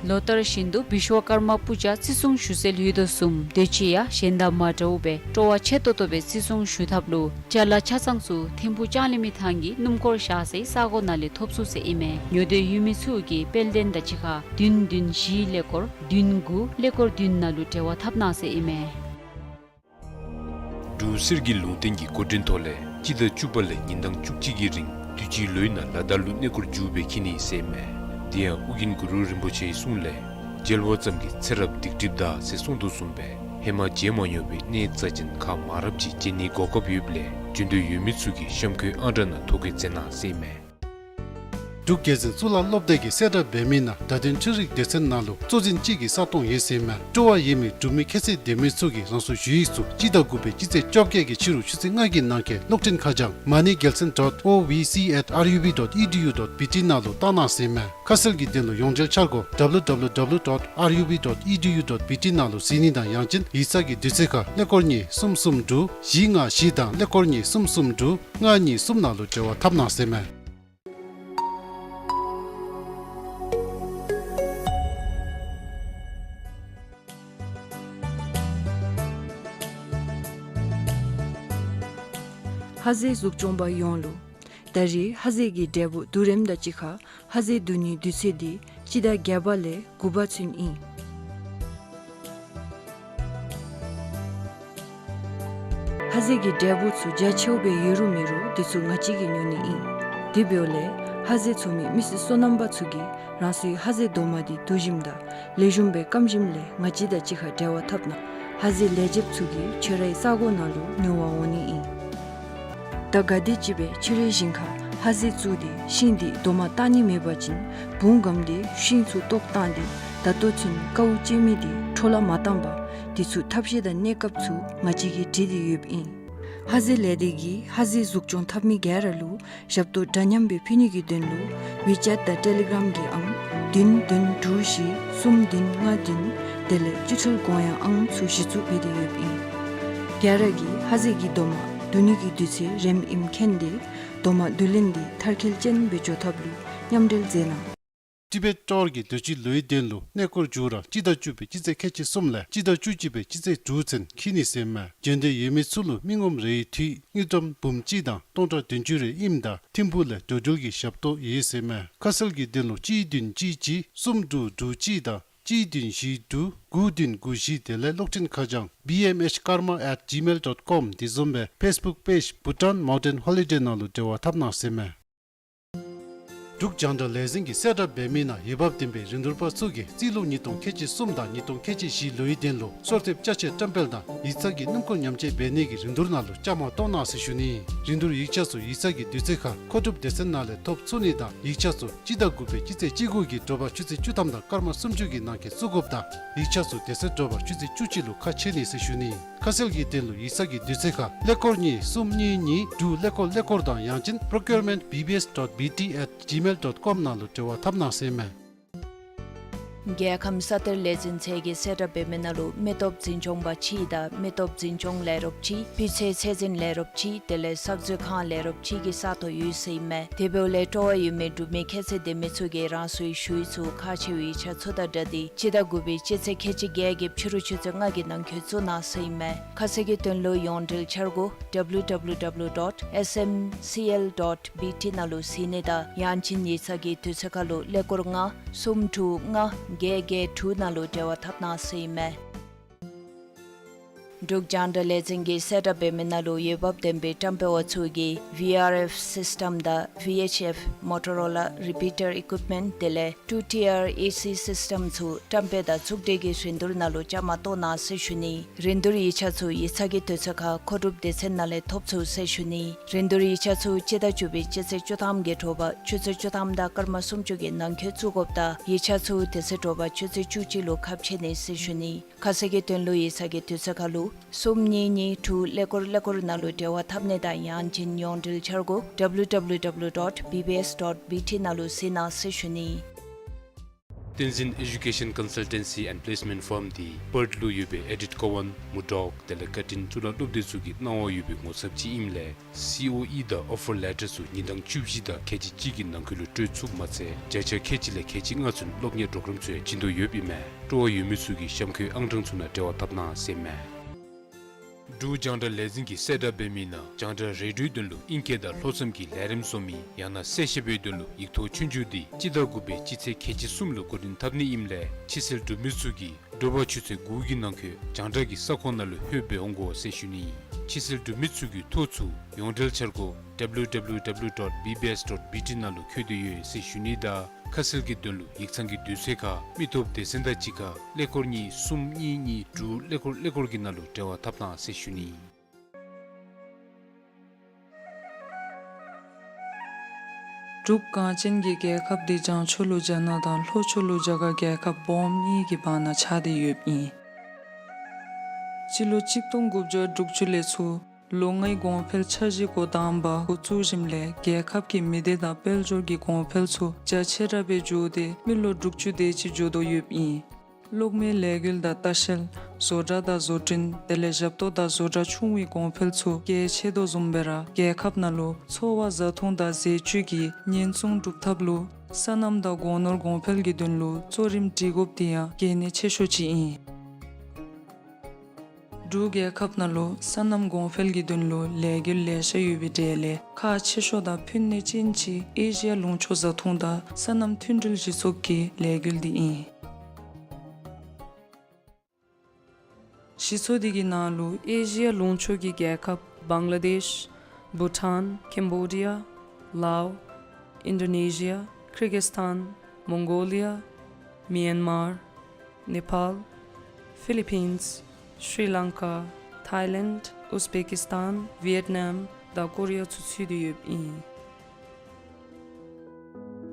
ལོ་ལྟར་བཞིན་དུ་བི་ཤྭ་ཀརྨ་པུ་ཇ་བརྩི་སྲུང་ཞུ་སྲོལ་ཡོད་དོ་བཟུམ་དུས་ཅི་ཡང་གཞན་དང་མ་འདྲཝ་སྦེ་སྤྲོ་བ་ཆེ་ཏོག་ཏོ་སྦེ་བརྩི་སྲུང་ཞུ་ཐབས་ལུ་ཅ་ལ་ཆ་ཚང་ཚུ་ཐིམ་ཕུག་ལྕང་གླིང་མི་ཐང་གི་སྣུམ་འཁོར་བཞག་སའི་ས་གོ་ནང་ལས་ཐོབ་ཚུགས་ཟེར་ཨིན་མས། ཉོ་འདོད་ཡོད་མི་ཚུ་གིས་དཔལ་ལྡན་དང་གཅིག་ཁར་བདུན་བདུན་བཞི་ཀླད་ཀོར་བདུན་དགུ་ཀླད་ཀོར་བདུན་ནང་ལུ་འབྲེལ་བ་འཐབ་གནང་ཟེར་ཨིན་མས། འབྲུག་གསེར་གྱི་ལུང་བསྟན་གྱི་བཀོད་འདྲིའི་ཐོག་ལས་སྤྱི་ཟླ་བཅུ་པ་ལས་ཉིན་གྲངས་བཅུ་གཅིག་གི་རིང་དུས་ཅི་ལོའི་ནང་ལ་དྭགས་ལུ་གནས་སྐོར་མཇུག་སྦེ་འཁྱིད་ནི་ཟེར་ཨིན་མས། དེ་ཡང་ཨོ་རྒྱན་གུ་རུ་རིན་པོ་ཆེའི་གསུང་ལས་མཇལ་བ་ཙམ་གྱིས་ཚེ་རབས་སྡིག་སྒྲིབ་འདག་ཟེར་གསུངས་དོ་བཟུམ་སྦེ་ཧེ་མ་མཇལ་མ་མྱོང་བའི་གནས་རྩ་ཅན་ཁག་མང་རབས་ཅིག་མཇལ་ནིའི་གོ་སྐབས་ཡོདཔ་ལས་འབྱོན་འདོད་ཡོད་མི་ཚུ་གིས་གཤམ་འཁོད་ཨང་གྲངས་ནང་ཐོ་བཀོད་མཛད་གནང་ཟེར་ཨིན་མས། འབྲུག་རྒྱལ་འཛིན་གཙུག་ལག་སློབ་སྡེ་གིས་གསལ་བསྒྲགས་འབད་མི་ནང་བརྡ་དོན་འཕྲུལ་རིག་སྡེ་ཚན་ནང་ལུ་གཙོ་འཛིན་ཅིག་གི་ས་སྟོང་ཡོད་ཟེར་མས། སྤྲོ་བ་ཡོད་མི་འབྲུག་མི་ཁྱད་ཚད་ལྡན་མི་ཚུ་གིས་རང་སོའི་ཞུ་ཡིག་ཚུ་སྤྱི་ཟླ་དགུ་པའི་སྤྱི་ཚེས་བཅོ་བརྒྱད་ཀྱི་ཕྱི་རུ་ཆུ་ཚོད་ལྔ་གི་ནང་འཁོད་གློག་འཕྲིན་ཁ་བྱང་མ་ཎི་རྒྱལ་མཚན་dot O V C at R U B dot E D U dot B T ནང་ལུ་བཏང་གནང་ཟེར་མས། ཁ་གསལ་གྱི་དོན་ལུ་ཡོངས་འབྲེལ་འཆར་སྒོ་W W W dot R U B dot E D U dot B T ནང་ལུ་གཟིགས་ནི་དང་ཡང་ཅིན་ཡིག་ཚང་གི་དུས་ཚོད་ཁར་ཀླད་ཀོར་གཉིས་གསུམ་གསུམ་དྲུག་བཞི་ལྔ་བཞི་དང་ཀླད་ཀོར་གཉིས་གསུམ་གསུམ་དྲུག་ལྔ་གཉིས་གསུམ་ནང་ལུ་འབྲེལ་བ་འཐབ་གནང་ཟེར་མས། ཧ་ཟེ་གཟུགས་སྐྱོང་པ་ཡོངས་ལུ། ད་རེས་ཧ་ཟེ་གི་འབྲས་བུ་བསྡུ་རིམ་དང་གཅིག་ཁར་ཧ་ཟེ་བསྡུ་ནིའི་དུས་ཚོད་འདི་སྤྱི་ཟླ་བརྒྱད་པ་ལས་དགུ་པ་ཚུན་ཨིན། ཧ་ཟེ་གི་འབྲས་བུ་ཚུ་རྒྱ་ཆེཝ་སྦེ་ཡོད་རུང་མེད་རུང་འདི་ཚུ་ང་བཅས་ཀྱིས་ཉོ་ནི་ཨིན། དེ་འབདཝ་ལས་ཧ་ཟེ་འཚོ་མི་མི་སེར་སོ་ནམ་པ་ཚུ་གིས་རང་སོའི་ཧ་ཟེ་རྡོག་མ་འདི་བསྡུ་ཞིནམ་དང་ལེགས་ཤོམ་སྦེ་སྐམ་ཞིནམ་ལས་ང་བཅས་དང་གཅིག་ཁར་འབྲེལ་བ་འཐབ་གནང་། ཧ་ཟེ་ལེགས་འཇེབ་ཚུ་གིས་ཁྱོད་རའི་ས་གོ་ནང་ལུ་ཉོ་བར་འོང་ནི་ཨིན། ད་ག་དེམ་ཅིག་སྦེ་ཁྱོད་རའི་ཞིང་ཁར་ཧ་ཟེ་བཙུགས་ཏེ་ཤིང་འདི་རྡོག་མ་བཏགས་ནི་མེད་པ་ཅིན་བུང་སྒམ་སྟེ་ཤིང་ཚུ་བཏོག་བཏང་སྟེ་ད་ལྟོ་ཚུན་དཀའཝ་སྤྱད་མི་འདི་འཕྲོ་བརླག་མ་བཏང་པར་འདི་ཚུ་ཐབས་ཤེས་དང་གནས་སྐབས་ཚུ་ང་བཅས་ཀྱིས་བྲིས་ཏེ་ཡོདཔ་ཨིན། ཧ་ཟེ་ལས་སྡེ་གིས་ཧ་ཟེ་གཟུགས་སྐྱོང་འཐབ་མི་ག་ར་ལུ་ཞབས་ཏོག་འདྲ་མཉམ་སྦེ་ཕུལ་ནི་གི་དོན་ལུ་ཝི་ཅེཊ་དང་ཊེ་ལི་གརམ་གྱི་ཨང་བདུན་བདུན་དྲུག་བཞི་གསུམ་བདུན་ལྔ་བདུན་དེ་ལས་སྤྱི་ཚུལ་དགོངས་ཡངས་ཨང་ཚུ་གཞི་བཙུགས་འབད་དེ་ཡོདཔ་ཨིན། ག་ར་གིས་ཧ་ཟེ་གི་རྡོག་མ་བསྡུ་ནི་གི་དུས་ཚོད་རནམ་ཨིནམ་མཁྱེན་ཏེ་རྡོག་མ་བསྡུ་ལེན་འདི་མཐར་འཁྱོལ་ཅན་སྦེ་འགྱོ་ཐབས་ལུ་མཉམ་འབྲེལ་མཛད་གནང་། ཊི་བེཊ་ཊོར་གྱིས་དུས་ཅི་ལོའི་དོན་ལུ་གནས་སྐོར་མཇུག་ར་སྤྱི་ཟླ་བཅུ་པའི་སྤྱི་ཚེས་ཁལ་གཅིག་གསུམ་ལས་སྤྱི་ཟླ་བཅུ་གཅིག་པའི་སྤྱི་ཚེས་དྲུག་ཚུན་འཁྱིལ་ནི་ཟེར་མས། འབྱོན་འདོད་ཡོད་མི་ཚུ་ལུ་མི་ངོམ་རེའི་འཐུས་དངུལ་ཀྲམ་འབུམ་གཅིག་དང་སྟོང་ཕྲག་བདུན་ཅུ་རེ་ཨིནམ་ད་ཐིམ་ཕུག་ལས་འགྲོ་འགྲུལ་གྱི་ཞབས་ཏོག་ཡོད་ཟེར་མས། ཁ་གསལ་གྱི་དོན་ལུ་གཅིག་བདུན་གཅིག་གཅིག་གསུམ་དྲུག་དྲུག་གཅིག་དང་གཅིག་བདུན་བཞི་དྲུག་དགུ་བདུན་དགུ་བཞི་དེ་ལས་གློག་འཕྲིན་ཁ་བྱང་B M H karma at gmail dot com དེ་བཟུམ་སྦེ་ཕེསི་བུཀ་པེཇ་Bhutan Mountain Holiday ནང་ལུ་འབྲེལ་བ་འཐབ་གནང་ཟེར་མས། འབྲུག་རྒྱང་བསྒྲགས་ལས་འཛིན་གྱིས་གསལ་བསྒྲགས་འབད་མི་ནང་འོས་འབབ་ལྡན་པའི་རིན་བསྡུར་པ་ཚུ་གིས་རྩིས་ལོ་ཉིས་སྟོང་ཁལ་གཅིག་གསུམ་དང་ཉིས་སྟོང་ཁལ་གཅིག་བཞི་ལོའི་དོན་ལུ་གསོལ་འདེབས་ཅ་ཆས་བཀྲམ་སྤེལ་དང་ཡིག་ཚང་གི་སྣུམ་འཁོར་ཉམས་བཅོས་འབད་ནི་གི་རིན་བསྡུར་ནང་ལུ་བཅའ་མར་གཏོགས་གནང་ཟེར་ཞུ་ནི། རིན་བསྡུར་ཡིག་ཆ་ཚུ་ཡིག་ཚང་གི་དུས་ཚོད་ཁར་མཁོ་སྒྲུབ་སྡེ་ཚན་ནང་ལས་ཐོབ་ཚུགས་ནི་དང་ཡིག་ཆ་ཚུ་སྤྱི་ཟླ་དགུ་པའི་སྤྱི་ཚེས་བཅུ་དགུ་གི་དྲོ་པ་ཆུ་ཚོད་བཅུ་ཐམ་དང་སྐར་མ་སུམ་ཅུ་གི་ནང་འཁོད་བཙུགས་དགོཔ་དང་ཡིག་ཆ་ཚུ་དེ་ཚེ་དྲོ་པ་ཆུ་ཚོད་བཅུ་གཅིག་ལུ་ཁ་ཕྱེ་ནི་ཟེར་ཞུ་ནི། ཁ་གསལ་གྱི་དོན་ལུ་ཡིག་ཚང་གི་དུས་ཚོད་ཁར་ཀླད་ཀོར་གཉིས་གསུམ་གཉིས་གཉིས་དྲུག་ཀླད་ཀོར་ཀླད་ཀོར་དང་ཡང་ཅིན་procurement B B S dot B T at gmail dot com ནང་ལུ་འབྲེལ་བ་འཐབ་གནང་ཟེར་མས། རྒྱལ་ཁམས་ས་གཏེར་ལས་འཛིན་ཚད་ཀྱིས་གསལ་བསྒྲགས་འབད་མི་ནང་ལུ་མི་སྟོབས་འཛིན་སྐྱོང་པ་གཅིག་དང་མི་སྟོབས་འཛིན་སྐྱོང་ལས་རོགསཔ་གཅིག་སྤུས་ཚད་ཚད་འཛིན་ལས་རོགསཔ་གཅིག་དེ་ལས་གསར་མཛོད་ཁང་ལས་རོགསཔ་གཅིག་གི་ས་སྟོང་ཡོད་ཟེར་ཨིན་མས། དེ་འབདཝ་ལས་སྤྲོ་བ་ཡོད་མི་འབྲུག་མི་ཁྱད་ཚད་ལྡན་མི་ཚུ་གིས་རང་སོའི་ཞུ་ཡིག་ཚུ་ཁག་ཆེ་བའི་ཡིག་ཆ་ཚུ་དང་སྦྲགས་ཏེ་སྤྱི་ཟླ་དགུ་པའི་སྤྱི་ཚེས་ཁལ་གཅིག་བརྒྱད་ཀྱི་ཕྱི་རུ་ཆུ་ཚོད་ལྔ་གི་ནང་འཁོད་བཙུགས་གནང་ཟེར་ཨིན་མས། ཁ་གསལ་གྱི་དོན་ལུ་ཡོངས་འབྲེལ་འཆར་སྒོ་W W W dot S M C L dot B T ནང་ལུ་གཟིགས་ནི་དང་ཡང་ཅིན་ཡིག་ཚང་གི་དུས་ཚོད་ཁར་ལུ་ཀླད་ཀོར་ལྔ་གསུམ་དྲུག་ལྔ་བརྒྱད་བརྒྱད་དྲུག་ནང་ལུ་འབྲེལ་བ་འཐབ་གནང་ཟེར་ཨིན་མས། འབྲུག་རྒྱང་བསྒྲགས་ལས་འཛིན་གྱིས་གསལ་བསྒྲགས་འབད་མི་ནང་ལུ་འོས་འབབ་ལྡན་པའི་བཀྲམ་སྤེལ་བ་ཚུ་གིས་V R F system དང་V H F Motorola repeater equipment དེ་ལས་two tier A C system ཚུ་བཀྲམ་སྤེལ་དང་བཙུགས་སྒྲིག་གི་རིན་བསྡུར་ནང་ལུ་བཅའ་མར་གཏོགས་གནང་ཟེར་ཞུ་ནི། རིན་བསྡུར་ཡིག་ཆ་ཚུ་ཡིག་ཚང་གི་དུས་ཚོད་ཁར་མཁོ་སྒྲུབ་སྡེ་ཚན་ནང་ལས་ཐོབ་ཚུགས་ཟེར་ཞུ་ནི། རིན་བསྡུར་ཡིག་ཆ་ཚུ་སྤྱི་ཟླ་བཅུ་པའི་སྤྱི་ཚེས་བཅུ་ཐམ་གྱི་དྲོ་པ་ཆུ་ཚོད་བཅུ་ཐམ་དང་སྐར་མ་སུམ་ཅུ་གི་ནང་འཁོད་བཙུགས་དགོཔ་དང་ཡིག་ཆ་ཚུ་དེ་ཚེ་དྲོ་པ་ཆུ་ཚོད་བཅུ་གཅིག་ལུ་ཁ་ཕྱེ་ནི་ཟེར་ཞུ་ནི། ཁ་གསལ་གྱི་དོན་ལུ་ཡིག་ཚང་གི་དུས་ཚོད་ཁར་ལུ་གསུམ་གཉིས་གཉིས་དྲུག་ཀླད་ཀོར་ཀླད་ཀོར་ནང་ལུ་འབྲེལ་བ་འཐབ་ནི་དང་ཡང་ཅིན་ཡོངས་འབྲེལ་འཆར་སྒོ་W W W dot B B S dot B T ནང་ལུ་གཟིགས་གནང་ཟེར་ཞུ་ནི། བསྟན་འཛིན་Education Consultancy and Placement Firm འདི་པརཐ་ལུ་ཡོད་པའི་ཨེ་ཌིཐ་ཀོ་ཝན་མུར་ཌོག་དེ་ལས་ཀར་ཊིན་གཙུག་ལག་སློབ་སྡེ་ཚུ་གི་གནང་བ་ཡོད་པའི་ངོ་ཚབ་ཅིག་ཨིནམ་ལས་C O E དང་ཨོ་ཕར་ལེ་ཊར་ཚུ་ཉིན་གྲངས་བཅུ་བཞི་དང་ཁལ་གཅིག་གཅིག་གི་ནང་འཁོད་ལུ་སྤྲོད་ཚུགསཔ་མ་ཚད་བརྒྱ་ཆ་ཁལ་གཅིག་ལས་ཁལ་གཅིག་ལྔ་ཚུན་སློབ་གཉེར་པོརོ་གརམ་ཚུ་ཡང་བྱིན་དོ་ཡོདཔ་ཨིན་མས། སྤྲོ་བ་ཡོད་མི་ཚུ་གིས་གཤམ་འཁོད་ཨང་གྲངས་ཚུ་ནང་འབྲེལ་བ་འཐབ་གནང་ཟེར་མས། འབྲུག་རྒྱང་བསྒྲགས་ལས་འཛིན་གྱིས་གསལ་བསྒྲགས་འབད་མི་ནང་རྒྱང་བསྒྲགས་རེ་ཌིའོའི་དོན་ལུ་ཨིང་སྐད་དང་ལྷོ་མཚམས་ཀྱི་ལས་རིམ་བཟོ་མི་ཡང་ན་གསལ་བཤད་པའི་དོན་ལུ་ཡིག་ཐོག་ཆོས་རྒྱུགས་འདི་སྤྱི་ཟླ་དགུ་པའི་སྤྱི་ཚེས་ཁལ་གཅིག་གསུམ་ལུ་འགོ་འདྲེན་འཐབ་ནི་ཨིནམ་ལས་ཕྱི་སེལ་འབྲུག་མི་ཚུ་གིས་དྲོ་པ་ཆུ་ཚོད་དགུ་གི་ནང་འཁོད་རྒྱང་བསྒྲགས་ཀྱི་ས་ཁོངས་ནང་ལུ་ལྷོད་སྦེ་འོང་དགོ་ཟེར་ཞུ་ནི། ཕྱི་སེལ་འབྲུག་མི་ཚུ་གི་ཐོ་ཚུ་ཡོངས་འབྲེལ་འཆར་སྒོ་W W W dot B B S dot B T ནང་ལུ་འཁོད་དེ་ཡོད་ཟེར་ཞུ་ནི་དང་ཁ་གསལ་གྱི་དོན་ལུ་ཡིག་ཚང་གི་དུས་ཚོད་ཁར་མི་སྟོབས་སྡེ་ཚན་དང་གཅིག་ཁར་ཀླད་ཀོར་གཉིས་གསུམ་གཉིས་གཉིས་དྲུག་ཀླད་ཀོར་ཀླད་ཀོར་གྱི་ནང་ལུ་འབྲེལ་བ་འཐབ་གནང་ཟེར་ཞུ་ནི། འབྲུག་གངས་ཅན་གྱི་རྒྱལ་ཁབ་འདི་བྱང་ཕྱོགས་ལུ་རྒྱ་ནག་དང་ལྷོ་ཕྱོགས་ལུ་རྒྱ་གར་རྒྱལ་ཁབ་སྦོམ་གཉིས་ཀྱི་བར་ན་ཆགས་ཏེ་ཡོདཔ་ཨིན། སྤྱི་ལོ་གཅིག་སྟོང་དགུ་བརྒྱ་དྲུག་ཅུ་ལས་ཚུར་ལོ་ལྔའི་གོང་འཕེལ་འཆར་གཞི་འགོ་དང་པ་འགོ་བཙུགས་ཞིནམ་ལས་རྒྱལ་ཁབ་ཀྱི་མི་སྡེ་དང་དཔལ་འབྱོར་གྱི་གོང་འཕེལ་ཚུ་རྒྱ་ཆེ་དྲགས་སྦེ་འགྱོ་སྟེ་མི་ལོ་དྲུག་ཅུ་དེ་ཅིག་འགྱོ་དོ་ཡོདཔ་ཨིན། གློག་མེའི་ལས་འགུལ་དང་ལྟ་བཤལ། བཟོ་གྲྭ་དང་བཟོ་སྐྲུན་དེ་ལས་ཞབས་ཏོག་དང་བཟོ་གྲྭ་ཆུང་བའི་གོང་འཕེལ་ཚུ་རྒྱ་ཆེ་དོ་བཟུམ་སྦེ་ར་རྒྱལ་ཁབ་ནང་ལུ་འཚོ་བ་བཟའ་འཐུང་དང་ཟས་བཅུད་ཀྱི་ཉེན་སྲུང་སྒྲུབ་ཐབས་ལུ་སོ་ནམ་དང་སྒོ་ནོར་གོང་འཕེལ་གྱི་དོན་ལུ་གཙོ་རིམ་སྒྲིག་དགོཔ་འདི་ཡང་གལ་གནད་ཆེ་ཤོས་ཅིག་ཨིན། འབྲུག་རྒྱལ་ཁབ་ནང་ལུ་སོ་ནམ་གོང་འཕེལ་གྱི་དོན་ལུ་ལས་འགུལ་ལེ་ཤ་ཡོད་པའི་གྲས་ལས་ཁག་ཆེ་ཤོས་དང་ཕན་ནུས་ཅན་ཅིག་ཨེ་ཤི་ཡ་ལུང་ཕྱོགས་བཟའ་འཐུང་དང་སོ་ནམ་མཐུན་སྒྲིལ་གཞི་ཚོགས་ཀྱི་ལས་འགུལ་འདི་ཨིན། གཞི་ཚོགས་འདི་གི་ནང་ལུ་ཨེ་ཤི་ཡ་ལུང་ཕྱོགས་ཀྱི་རྒྱལ་ཁབ་བང་ལ་དེཤ། བྷུ་ཊཱན། ཀེམ་བོ་ཌི་ཡ། ལའོ། ཨིན་ཌོ་ནེ་ཤི་ཡ། ཀིར་གིས་སི་ཐཱན། མོང་གོ་ལི་ཡ། མི་ཡན་མར། ནེ་པཱལ། ཕི་ལི་པིནས། ཤྲི་ལང་ཀ། ཐཱའི་ལེནཌ། ཨུཛ་བེ་ཀིས་ཐཱན། ཝི་ཡེཊ་ནམ་དང་ཀོ་རི་ཡ་ཚུ་ཚུད་དེ་ཡོདཔ་ཨིན།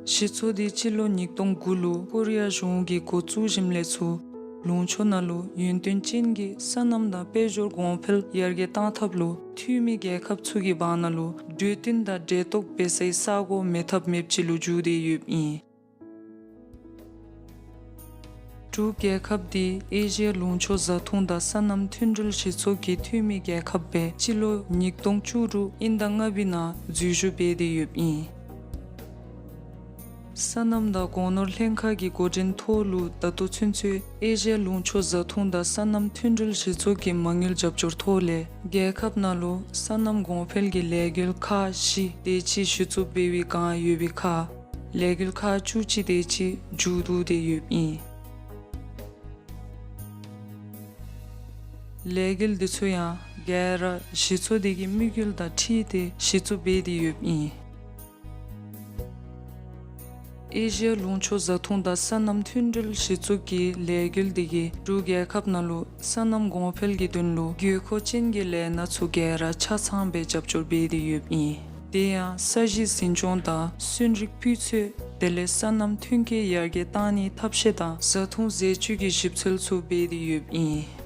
གཞི་ཚོགས་འདི་སྤྱི་ལོ་ཉིས་སྟོང་དགུ་ལུ་ཀོ་རི་ཡ་གཞུང་གིས་འགོ་བཙུགས་ཞིནམ་ལས་ཚུར་ལུང་ཕྱོགས་ནང་ལུ་ཡུན་བརྟན་ཅན་གྱི་སོ་ནམ་དང་དཔལ་འབྱོར་གོང་འཕེལ་ཡར་རྒྱས་གཏང་ཐབས་ལུ་འཐུས་མི་རྒྱལ་ཁབ་ཚུ་གི་བར་ན་ལུ་གྲོས་བསྟུན་དང་འབྲེལ་གཏོགས་འབད་སའི་ས་གོ་མེད་ཐབས་མེདཔ་ཅིག་ལུ་འགྱུར་ཏེ་ཡོདཔ་ཨིན། འབྲུག་རྒྱལ་ཁབ་འདི་ཨེ་ཤི་ཡ་ལུང་ཕྱོགས་བཟའ་འཐུང་དང་སོ་ནམ་མཐུན་སྒྲིལ་གཞི་ཚོགས་ཀྱི་འཐུས་མི་རྒྱལ་ཁབ་སྦེ་སྤྱི་ལོ་ཉིས་སྟོང་བཅུ་དྲུག་དབྱིན་ཟླ་ལྔ་པའི་ནང་འཛུལ་ཞུགས་འབད་དེ་ཡོདཔ་ཨིན། སོ་ནམ་དང་སྒོ་ནོར་ལྷན་ཁག་གི་འགོ་འདྲེན་ཐོག་ལུ་ད་ལྟོ་ཚུན་ཚོད་ཨེ་ཤི་ཡ་ལུང་ཕྱོགས་བཟའ་འཐུང་དང་སོ་ནམ་མཐུན་སྒྲིལ་གཞི་ཚོགས་ཀྱི་མ་དངུལ་རྒྱབ་སྐྱོར་ཐོག་ལས་རྒྱལ་ཁབ་ནང་ལུ་སོ་ནམ་གོང་འཕེལ་གྱི་ལས་འགུལ་ཁག་བཞི་དེ་ཅིག་གཞི་བཙུགས་འབད་བའི་བསྒང་ཡོད་པའི་ཁར་ལས་འགུལ་ཁག་བཅུ་གཅིག་དེ་ཅིག་མཇུག་བསྡུ་སྟེ་ཡོདཔ་ཨིན། ལས་འགུལ་འདི་ཚུ་ཡང་ག་ར་གཞི་ཚོགས་འདི་གི་དམིགས་ཡུལ་དང་འཁྲིལ་ཏེ་གཞི་བཙུགས་འབད་དེ་ཡོདཔ་ཨིན། ཨེ་ཤི་ཡ་ལུང་ཕྱོགས་བཟའ་འཐུང་དང་སོ་ནམ་མཐུན་སྒྲིལ་གཞི་ཚོགས་ཀྱི་ལས་འགུལ་འདི་གིས་འབྲུག་རྒྱལ་ཁབ་ནང་ལུ་སོ་ནམ་གོང་འཕེལ་གྱི་དོན་ལུ་དགོས་མཁོ་ཅན་གྱི་ལས་སྣ་ཚུ་ག་ར་ཆ་ཚང་སྦེ་རྒྱབ་སྐྱོར་འབད་དེ་ཡོདཔ་ཨིན། དེ་ཡང་ས་གཞི་འཛིན་སྐྱོང་དང་གསོན་རིག་སྤུས་ཚད་དེ་ལས་སོ་ནམ་ཐོན་སྐྱེད་ཡར་རྒྱས་གཏང་ནིའི་ཐབས་ཤེས་དང་བཟའ་འཐུང་ཟས་བཅུད་ཀྱི་ཞིབ་འཚོལ་ཚུ་འབད་དེ་ཡོདཔ་ཨིན།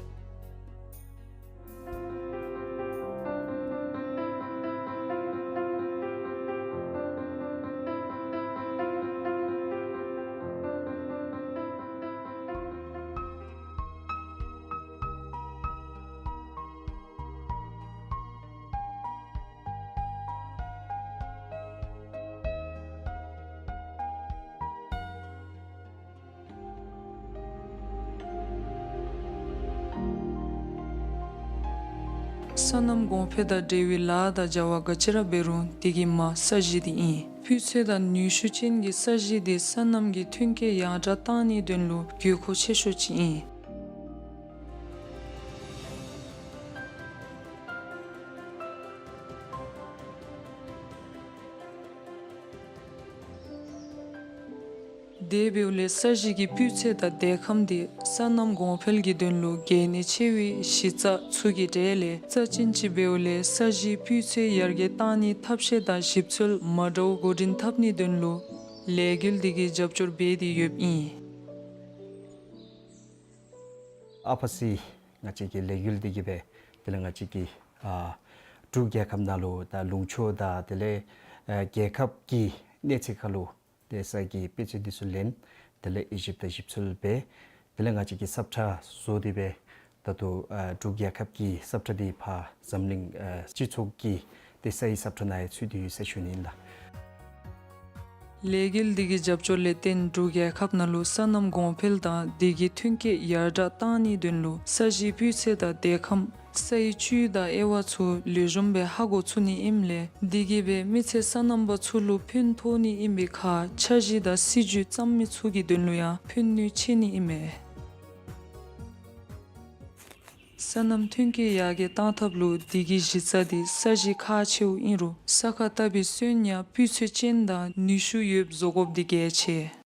སོ་ནམ་གོང་འཕེལ་དང་འབྲེལ་བའི་ལཱ་དང་བྱ་བ་ག་ཅི་ར་འབད་རུང་དེ་གི་མ་ས་གཞི་འདི་ཨིན། སྤུས་ཚད་དང་ནུས་ཤུགས་ཅན་གྱི་ས་གཞི་འདི་སོ་ནམ་གྱི་ཐོན་སྐྱེད་ཡང་དྲག་གཏང་ནིའི་དོན་ལུ་དགོས་མཁོ་ཆེ་ཤོས་ཅིག་ཨིན། དེ་འབདཝ་ལས་ས་གཞི་གི་སྤུས་ཚད་དང་འདེགས་ཁམས་འདི་སོ་ནམ་གོང་འཕེལ་གྱི་དོན་ལུ་གལ་གནད་ཆེ་བའི་གཞི་རྩ་ཚུ་གི་གྲས་ལས་རྩ་ཅན་ཅིག་འབདཝ་ལས་ས་གཞིའི་སྤུས་ཚད་ཡར་རྒྱས་གཏང་ནིའི་ཐབས་ཤེས་དང་ཞིབ་འཚོལ་མ་འདྲཝ་འགོ་འདྲེན་འཐབ་ནིའི་དོན་ལུ་ལས་འགུལ་འདི་གིས་རྒྱབ་སྐྱོར་འབད་དེ་ཡོདཔ་ཨིན། ཨ་ཕ་སི་ང་བཅས་ཀྱི་ལས་འགུལ་འདི་གིས་སྦེ་དེ་ལས་ང་བཅས་ཀྱི་ཨ་འབྲུག་རྒྱལ་ཁབ་ནང་ལུ་ད་ལུང་ཕྱོགས་དང་དེ་ལས་ཨ་རྒྱལ་ཁབ་ཀྱི་གནས་ཚད་ཁར་ལུ་ཏེ་ས་གི་དཔེ་ཆ་འདི་ཚུ་ལེན། དེ་ལས་ཨི་ཇིབ་ཏེ་ཞིབ་འཚོལ་འབད། དེ་ལས་ང་བཅས་ཀྱིས་ས་ཁྲ་བཟོ་སྟེ་སྦེ་ད་ལྟོ་ཨ་འབྲུག་རྒྱལ་ཁབ་ཀྱི་ས་ཁྲ་འདི་ཕར་འཛམ་གླིང་ཨ་སྤྱི་ཚོགས་ཀྱི་ཏེ་སའི་ས་ཁྲ་ནང་ཡང་ཚུད་དེ་ཡོད་ཟེར་ཞུ་ནི་ཨིན་ལགས། ལས་འགུལ་འདི་གི་རྒྱབ་སྐྱོར་ལས་བརྟེན་འབྲུག་རྒྱལ་ཁབ་ནང་ལུ་སོ་ནམ་གོང་འཕེལ་དང་དེ་གི་ཐོན་སྐྱེད་ཡར་དྲག་གཏང་ནིའི་དོན་ལུ་ས་གཞིའི་སྤུས་ཚད་དང་འདེགས་ཁམས་སའི་བཅུད་དང་དབྱེ་བ་ཚུ་ལེགས་ཤོམ་སྦེ་ཧ་གོ་ཚུགས་ནི་ཨིནམ་ལས་དེ་གིས་སྦེ་མི་ཚེ་སོ་ནམ་པ་ཚུ་ལུ་ཕན་ཐོགས་ནི་ཨིན་པའི་ཁར་འཆར་གཞི་དང་སྲིད་ཇུས་བརྩམ་མི་ཚུ་གི་དོན་ལུ་ཡང་ཕན་ནུས་ཆེ་ནི་ཨིན་མས། སོ་ནམ་ཐོན་སྐྱེད་ཡར་རྒྱས་གཏང་ཐབས་ལུ་དེ་གི་གཞི་རྩ་འདི་ས་གཞི་ཁག་ཆེཝ་ཨིན་རུང་ས་ཁར་བཏབ་པའི་སོན་ཡང་སྤུས་ཚད་ཅན་དང་ནུས་ཤུགས་ཡོདཔ་བཟོ་དགོཔ་འདི་གལ་ཆེ།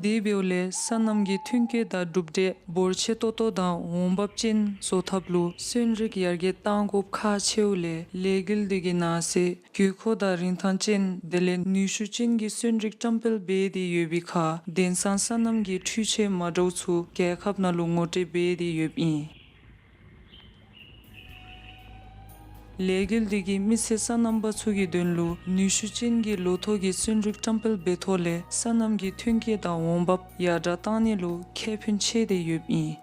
དེ་འབདཝ་ལས་སོ་ནམ་གྱི་ཐོན་སྐྱེད་དང་གྲུབ་འབྲས་འབོར་ཆེ་ཏོག་ཏོ་དང་འོང་འབབ་ཅན་བཟོ་ཐབས་ལུ་སོན་རིགས་ཡར་རྒྱས་གཏང་དགོཔ་ཁག་ཆེཝ་ལས་ལས་འགུལ་འདི་གི་ནང་གསེས་དགོས་མཁོ་དང་རིན་ཐང་ཅན་དེ་ལས་ནུས་ཤུགས་ཅན་གྱི་སོན་རིགས་བཀྲམ་སྤེལ་འབད་དེ་ཡོད་པའི་ཁར་དེང་སང་སོ་ནམ་གྱི་འཕྲུལ་ཆས་མ་འདྲཝ་ཚུ་རྒྱལ་ཁབ་ནང་ལུ་ངོ་སྤྲོད་འབད་དེ་ཡོདཔ་ཨིན། ལས་འགུལ་འདི་གིས་མི་སེར་སོ་ནམ་པ་ཚུ་གི་དོན་ལུ་ནུས་ཤུགས་ཅན་གྱི་ལོ་ཐོག་གི་སོན་རིགས་བཀྲམ་སྤེལ་འབད་ཐོག་ལས་སོ་ནམ་གྱི་ཐོན་སྐྱེད་དང་འོང་འབབ་ཡར་དྲག་གཏང་ནི་ལུ་ཁེ་ཕན་ཆེ་སྟེ་ཡོདཔ་ཨིན།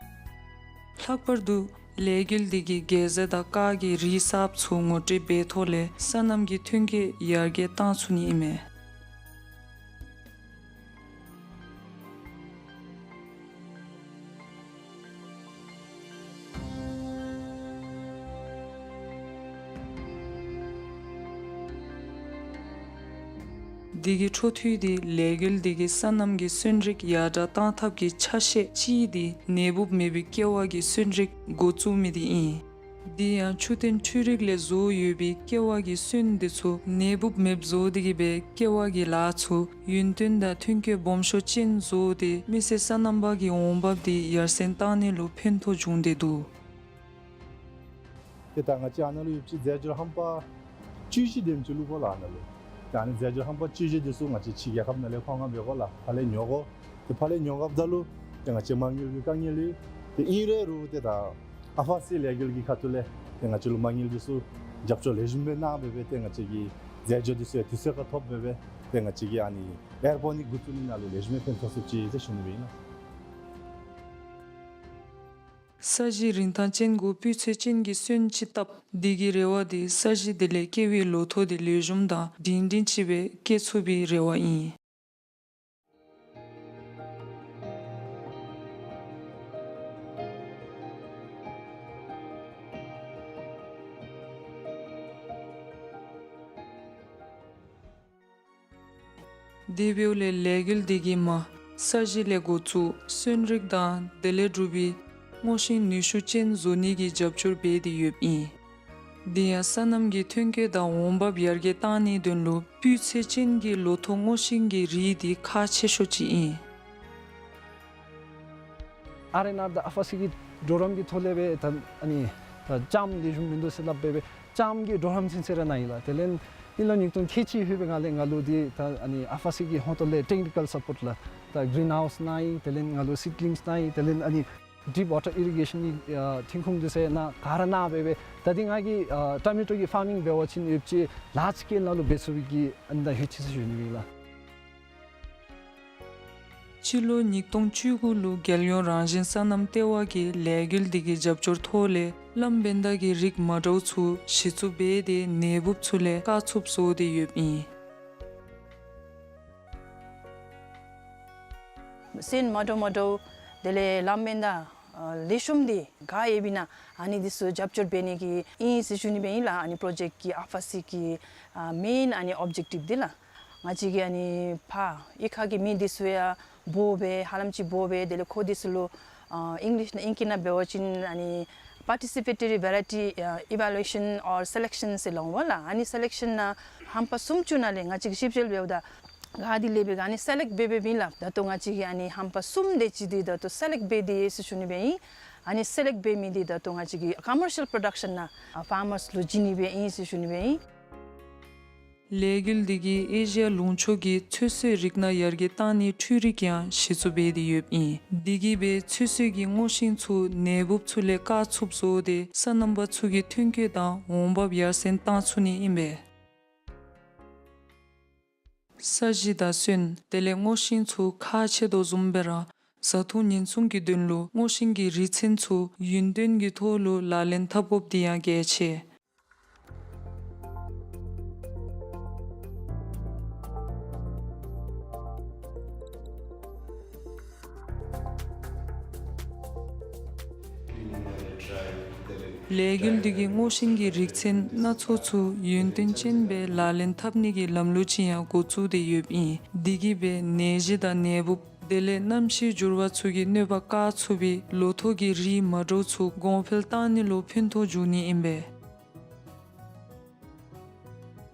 ལྷག་པར་དུ་ལས་འགུལ་འདི་གིས་གྱལ་ཟས་དང་ཀར་གྱི་རིགས་གསརཔ་ཚུ་ངོ་སྤྲོད་འབད་ཐོག་ལས་སོ་ནམ་གྱི་ཐོན་སྐྱེད་ཡར་རྒྱས་གཏང་ཚུགས་ནི་ཨིན་མས། འདི་གི་འཕྲོ་མཐུད་དེ་ལས་འགུལ་འདི་གིས་སོ་ནམ་གྱི་སོན་རིགས་ཡར་དྲག་གཏང་ཐབས་ཀྱི་ཆ་ཤས་ཅིག་འདི་ནད་འབུཔ་མེད་པའི་ཀེ་བ་གི་སོན་རིགས་འགོ་བཙུགས་མི་འདི་ཨིན། དེ་ཡང་ཆུ་ཐོན་འཕྲུལ་རིག་ལས་བཟོ་ཡོད་པའི་ཀེ་བ་གི་སོན་འདི་ཚུ་ནད་འབུཔ་མེདཔ་བཟོ་སྟེ་གིས་སྦེ་ཀེ་བ་གི་ལཱ་ཚུ་ཡུན་བརྟན་དང་ཐོན་སྐྱེད་སྦོམ་ཤོས་ཅན་བཟོ་སྟེ་མི་སེར་སོ་ནམ་པ་གི་འོང་འབབ་འདི་ཡར་སེང་གཏང་ནི་ལུ་ཕན་ཐོགས་འབྱུང་སྟེ་འདུག། ཏེ་ད་ང་བཅས་ཨ་ནཱ་ལུ་ཡོདཔ་ཅིག་རྫས་སྦྱོར་རྣམ་པ་བཅུ་བཞི་དེམ་ཅིག་བླུག་དགོ་ལགས་ཨ་ནཱ་ལུ། ཏེ་ཨ་ནི་རྫས་སྦྱོར་རྣམ་པ་བཅུ་བཞི་འདི་ཚུ་ང་བཅས་ཕྱི་རྒྱལ་ཁབ་ནང་ལས་མཁོ་མངགས་འབད་དགོ་ལགས། ཕར་ལས་ཉོ་དགོ། ཏེ་ཕར་ལས་ཉོ་དགོཔ་ད་ལུ་ཏེ་ང་བཅས་མ་དངུལ་གྱི་དཀའ་ངལ་ཡོད། ཏེ་ཨིན་རུང་ཏེ་ད་ཨ་ཕ་སི་ལས་འགུལ་གྱི་ཁ་ཐུག་ལས་ཏེ་ང་བཅས་ལུ་མ་དངུལ་འདི་ཚུ་རྒྱབ་སྐྱོར་ལེགས་ཤོམ་སྦེ་གནང་སྦེ་སྦེ་ཏེ་ང་བཅས་ཀྱི་རྫས་སྦྱོར་འདི་ཚུ་ཡང་དུས་ཚོད་ཁར་ཐོབ་སྦེ་སྦེ་ཏེ་ང་བཅས་ཀྱི་ཨ་ནི་ཨེར་པོ་ནིག་འགོ་བཙུགས་ནི་ནང་ལུ་ལེགས་ཤོམ་སྦེ་ཕན་ཐོགས་ཚུགསཔ་ཅིག་ཟེར་ཞུ་ནི་སྦེ་ཨིན་ལགས། ས་གཞི་རིན་ཐང་ཅན་གུ་སྤུས་ཚད་ཅན་གྱི་སོན་ཅིག་བཏབ། འདི་གི་རེ་བ་འདི་ས་གཞི་དེ་ལས་སྐྱེ་བའི་ལོ་ཐོག་འདི་ལེགས་ཤོམ་དང་སྒྲིང་སྒྲིང་ཅིག་སྦེ་སྐྱེ་ཚུགས་པའི་རེ་བ་ཨིན། དེ་འབདཝ་ལས་ལས་འགུལ་འདི་གིས་མ་ས་གཞི་ལས་འགོ་བཙུགས་སོན་རིགས་དང་དེ་ལས་གྲུབ་པའི་སྔོ་ཤིང་ནུས་ཤུགས་ཅན་བཟོ་ནི་གི་རྒྱབ་སྐྱོར་འབད་དེ་ཡོདཔ་ཨིན། དེ་ཡང་སོ་ནམ་གྱི་ཐོན་སྐྱེད་དང་འོང་འབབ་ཡར་རྒྱས་གཏང་ནིའི་དོན་ལུ་སྤུས་ཚད་ཅན་གྱི་ལོ་ཐོག་སྔོ་ཤིང་གི་རིགས་འདི་ཁག་ཆེ་ཤོས་ཅིག་ཨིན། ཨར་ཨེན་ཨར་དང་ཨ་ཕ་སི་གི་གྲོགས་རམ་གྱི་ཐོག་ལས་སྦེ་ད་ཨ་ནི་ད་ལྕངམ་ལེགས་ཤོམ་མིན་འདུག་ཟེར་སླབ་སྦེ་སྦེ་ལྕངམ་གྱི་གྲོགས་རམ་ཚུན་ཚོད་ར་གནང་ཡི་ལགས། དེ་ལས་ཨིན་ལོ་ཉིས་སྟོང་ཁལ་གཅིག་ལྷོད་པའི་སྒང་ལས་ང་ལུ་འདི་ད་ཨ་ནི་ཨ་ཕ་སི་གི་ཧོངས་ཏོ་ལས་ཊེཀ་ནི་ཀཱལ་སཔོརཊ་ལགས། ད་གྲིན་ཧའུསི་གནང་ཡི། དེ་ལས་ང་ལུ་སིཌ་ལིངསི་གནང་ཡི། དེ་ལས་ཨ་ནི་ཌིཔ་ཝ་ཊར་ཨི་རི་གེ་ཤཱན་གྱི་ཨ་ཐོན་ཁུངས་འདི་ཚུ་ཡང་གནང་ག་ར་གནང་སྦེ་སྦེ་ད་འདི་ང་གིས་ཨ་ཊོ་མེ་ཊོ་གི་ཕཱར་མིང་འབད་བ་ཅིན་ཡོདཔ་ཅིག་ལཱརཇ་སི་ཀེལ་ནང་ལུ་འབད་ཚུགས་པའི་གི་ཨ་ནི་ད་ཧེ་ཅི་ཟེར་ཞུ་ནི་ཨིན་ལགས། སྤྱི་ལོ་ཉིས་སྟོང་བཅུ་དགུ་ལུ་རྒྱལ་ཡོངས་རང་བཞིན་སོ་ནམ་ལྟེ་བ་གིས་ལས་འགུལ་འདི་གི་རྒྱབ་སྐྱོར་ཐོག་ལས་གླང་བན་དྷ་གི་རིགས་མ་འདྲཝ་ཚུ་གཞི་བཙུགས་འབད་དེ་ནད་འབུཔ་ཚུ་ལས་བཀག་ཚུགསཔ་བཟོ་སྟེ་ཡོདཔ་ཨིན། སོན་མ་འདྲཝ་མ་འདྲཝ་དེ་ལས་གླང་བན་དྷ་ཨ་ལེགས་ཤོམ་འདི་ག་ཡོདཔ་ཨིན་ན་ཨ་ནི་འདི་ཚུ་རྒྱབ་སྐྱོར་འབད་ནི་གི་ཨིན་ཟེར་ཞུ་ནི་སྦེ་ཨིན་ལགས། ཨ་ནི་པྲོ་ཇེཀཊ་གི་ཨ་ཕ་སི་གི་ཨ་མེན་ཨ་ནི་ཨོབ་ཇེཀ་ཊིབ་འདི་ལགས། ང་བཅས་ཀྱི་ཨ་ནི་ཕར་གཡུས་ཁ་གི་མི་འདི་ཚུ་ཡང་འབོ་སྦེ་ཧ་ལམ་ཅིག་འབོ་སྦེ་དེ་ལས་ཁོང་འདི་ཚུ་ལུ་ཨ་ཨིང་ལིཤ་ནང་ཨིང་སྐད་ནང་འབད་བ་ཅིན་ཨ་ནི་པར་ཊི་སི་པེ་ཊོ་རི་ཝེ་རའི་ཊི་ཨ་ཨི་ཝེ་ལུ་ཨེ་ཤཱན་ཨོར་སེ་ལེཀ་ཤཱན་ཟེར་སླབ་འོང་ལགས། ཨ་ནི་སེ་ལེཀ་ཤཱན་ནང་ཧམ་པ་སུམ་ཅུ་ནང་ལས་ང་བཅས་ཀྱིས་ཞིབ་དཔྱད་འབདཝ་ད་ག་དེ་ལས་སྦེ་ག་ཨ་ནི་སེ་ལེཀཊ་འབད་འབདཝ་ཨིན་ལགས། ད་ལྟོ་ང་བཅས་ཀྱིས་ཨ་ནི་ཧམ་པ་གསུམ་དེ་ཅིག་འདི་ད་ལྟོ་སེ་ལེཀཊ་འབད་དེ་ཡོད་ཟེར་ཞུ་ནི་སྦེ་ཨིན། ཨ་ནི་སེ་ལེཀཊ་འབད་མི་འདི་ད་ལྟོ་ང་བཅས་ཀྱིས་ཀོ་མར་ཤལ་པྲོ་ཌག་ཤཱན་ནང་ཨ་ཕཱར་མརསི་ལུ་བྱིན་ནི་སྦེ་ཨིན་ཟེར་ཞུ་ནི་སྦེ་ཨིན། ལས་འགུལ་འདི་གིས་ཨེ་ཤི་ཡ་ལུང་ཕྱོགས་ཀྱི་ཚོད་བསྲེ་རིགས་སྣ་ཡར་རྒྱས་གཏང་ནིའི་འཕྲུལ་རིག་ཡང་གཞི་བཙུགས་འབད་དེ་ཡོདཔ་ཨིན། འདི་གིས་སྦེ་ཚོད་བསྲེ་གི་སྔོ་ཤིང་ཚུ་ནད་འབུཔ་ཚུ་ལས་བཀག་ཚུགསཔ་བཟོ་སྟེ་སོ་ནམ་པ་ཚུ་གི་ཐོན་སྐྱེད་དང་འོང་འབབ་ཡར་སེང་གཏང་ཚུགས་ནི་ཨིན་པས། ས་གཞི་དང་སོན་དེ་ལས་སྔོ་ཤིང་ཚུ་ཁག་ཆེ་དོ་བཟུམ་སྦེ་ར་བཟའ་འཐུང་ཉེན་སྲུང་གི་དོན་ལུ་སྔོ་ཤིང་གི་རིགས་ཚན་ཚུ་ཡུན་བརྟན་གྱི་ཐོག་ལུ་ལག་ལེན་འཐབ་དགོཔ་འདི་ཡང་གལ་ཆེ། ལས་འགུལ་འདི་གིས་སྔོ་ཤིང་གི་རིགས་ཚན་སྣ་ཚོགས་ཚུ་ཡུན་བརྟན་ཅན་སྦེ་ལག་ལེན་འཐབ་ནི་གི་ལམ་ལུགས་ཅིག་ཡང་འགོ་བཙུགས་ཏེ་ཡོདཔ་ཨིན། འདི་གིས་སྦེ་ནད་གཞི་དང་ནད་འབུཔ་དེ་ལས་གནམ་གཤིས་འགྱུར་བ་ཚུ་གི་གནོད་པ་བཀག་ཚུགས་པའི་ལོ་ཐོག་གི་རིགས་མ་འདྲཝ་ཚུ་གོང་འཕེལ་གཏང་ནི་ལུ་ཕན་ཐོགས་འབྱུང་ནི་ཨིན་པས།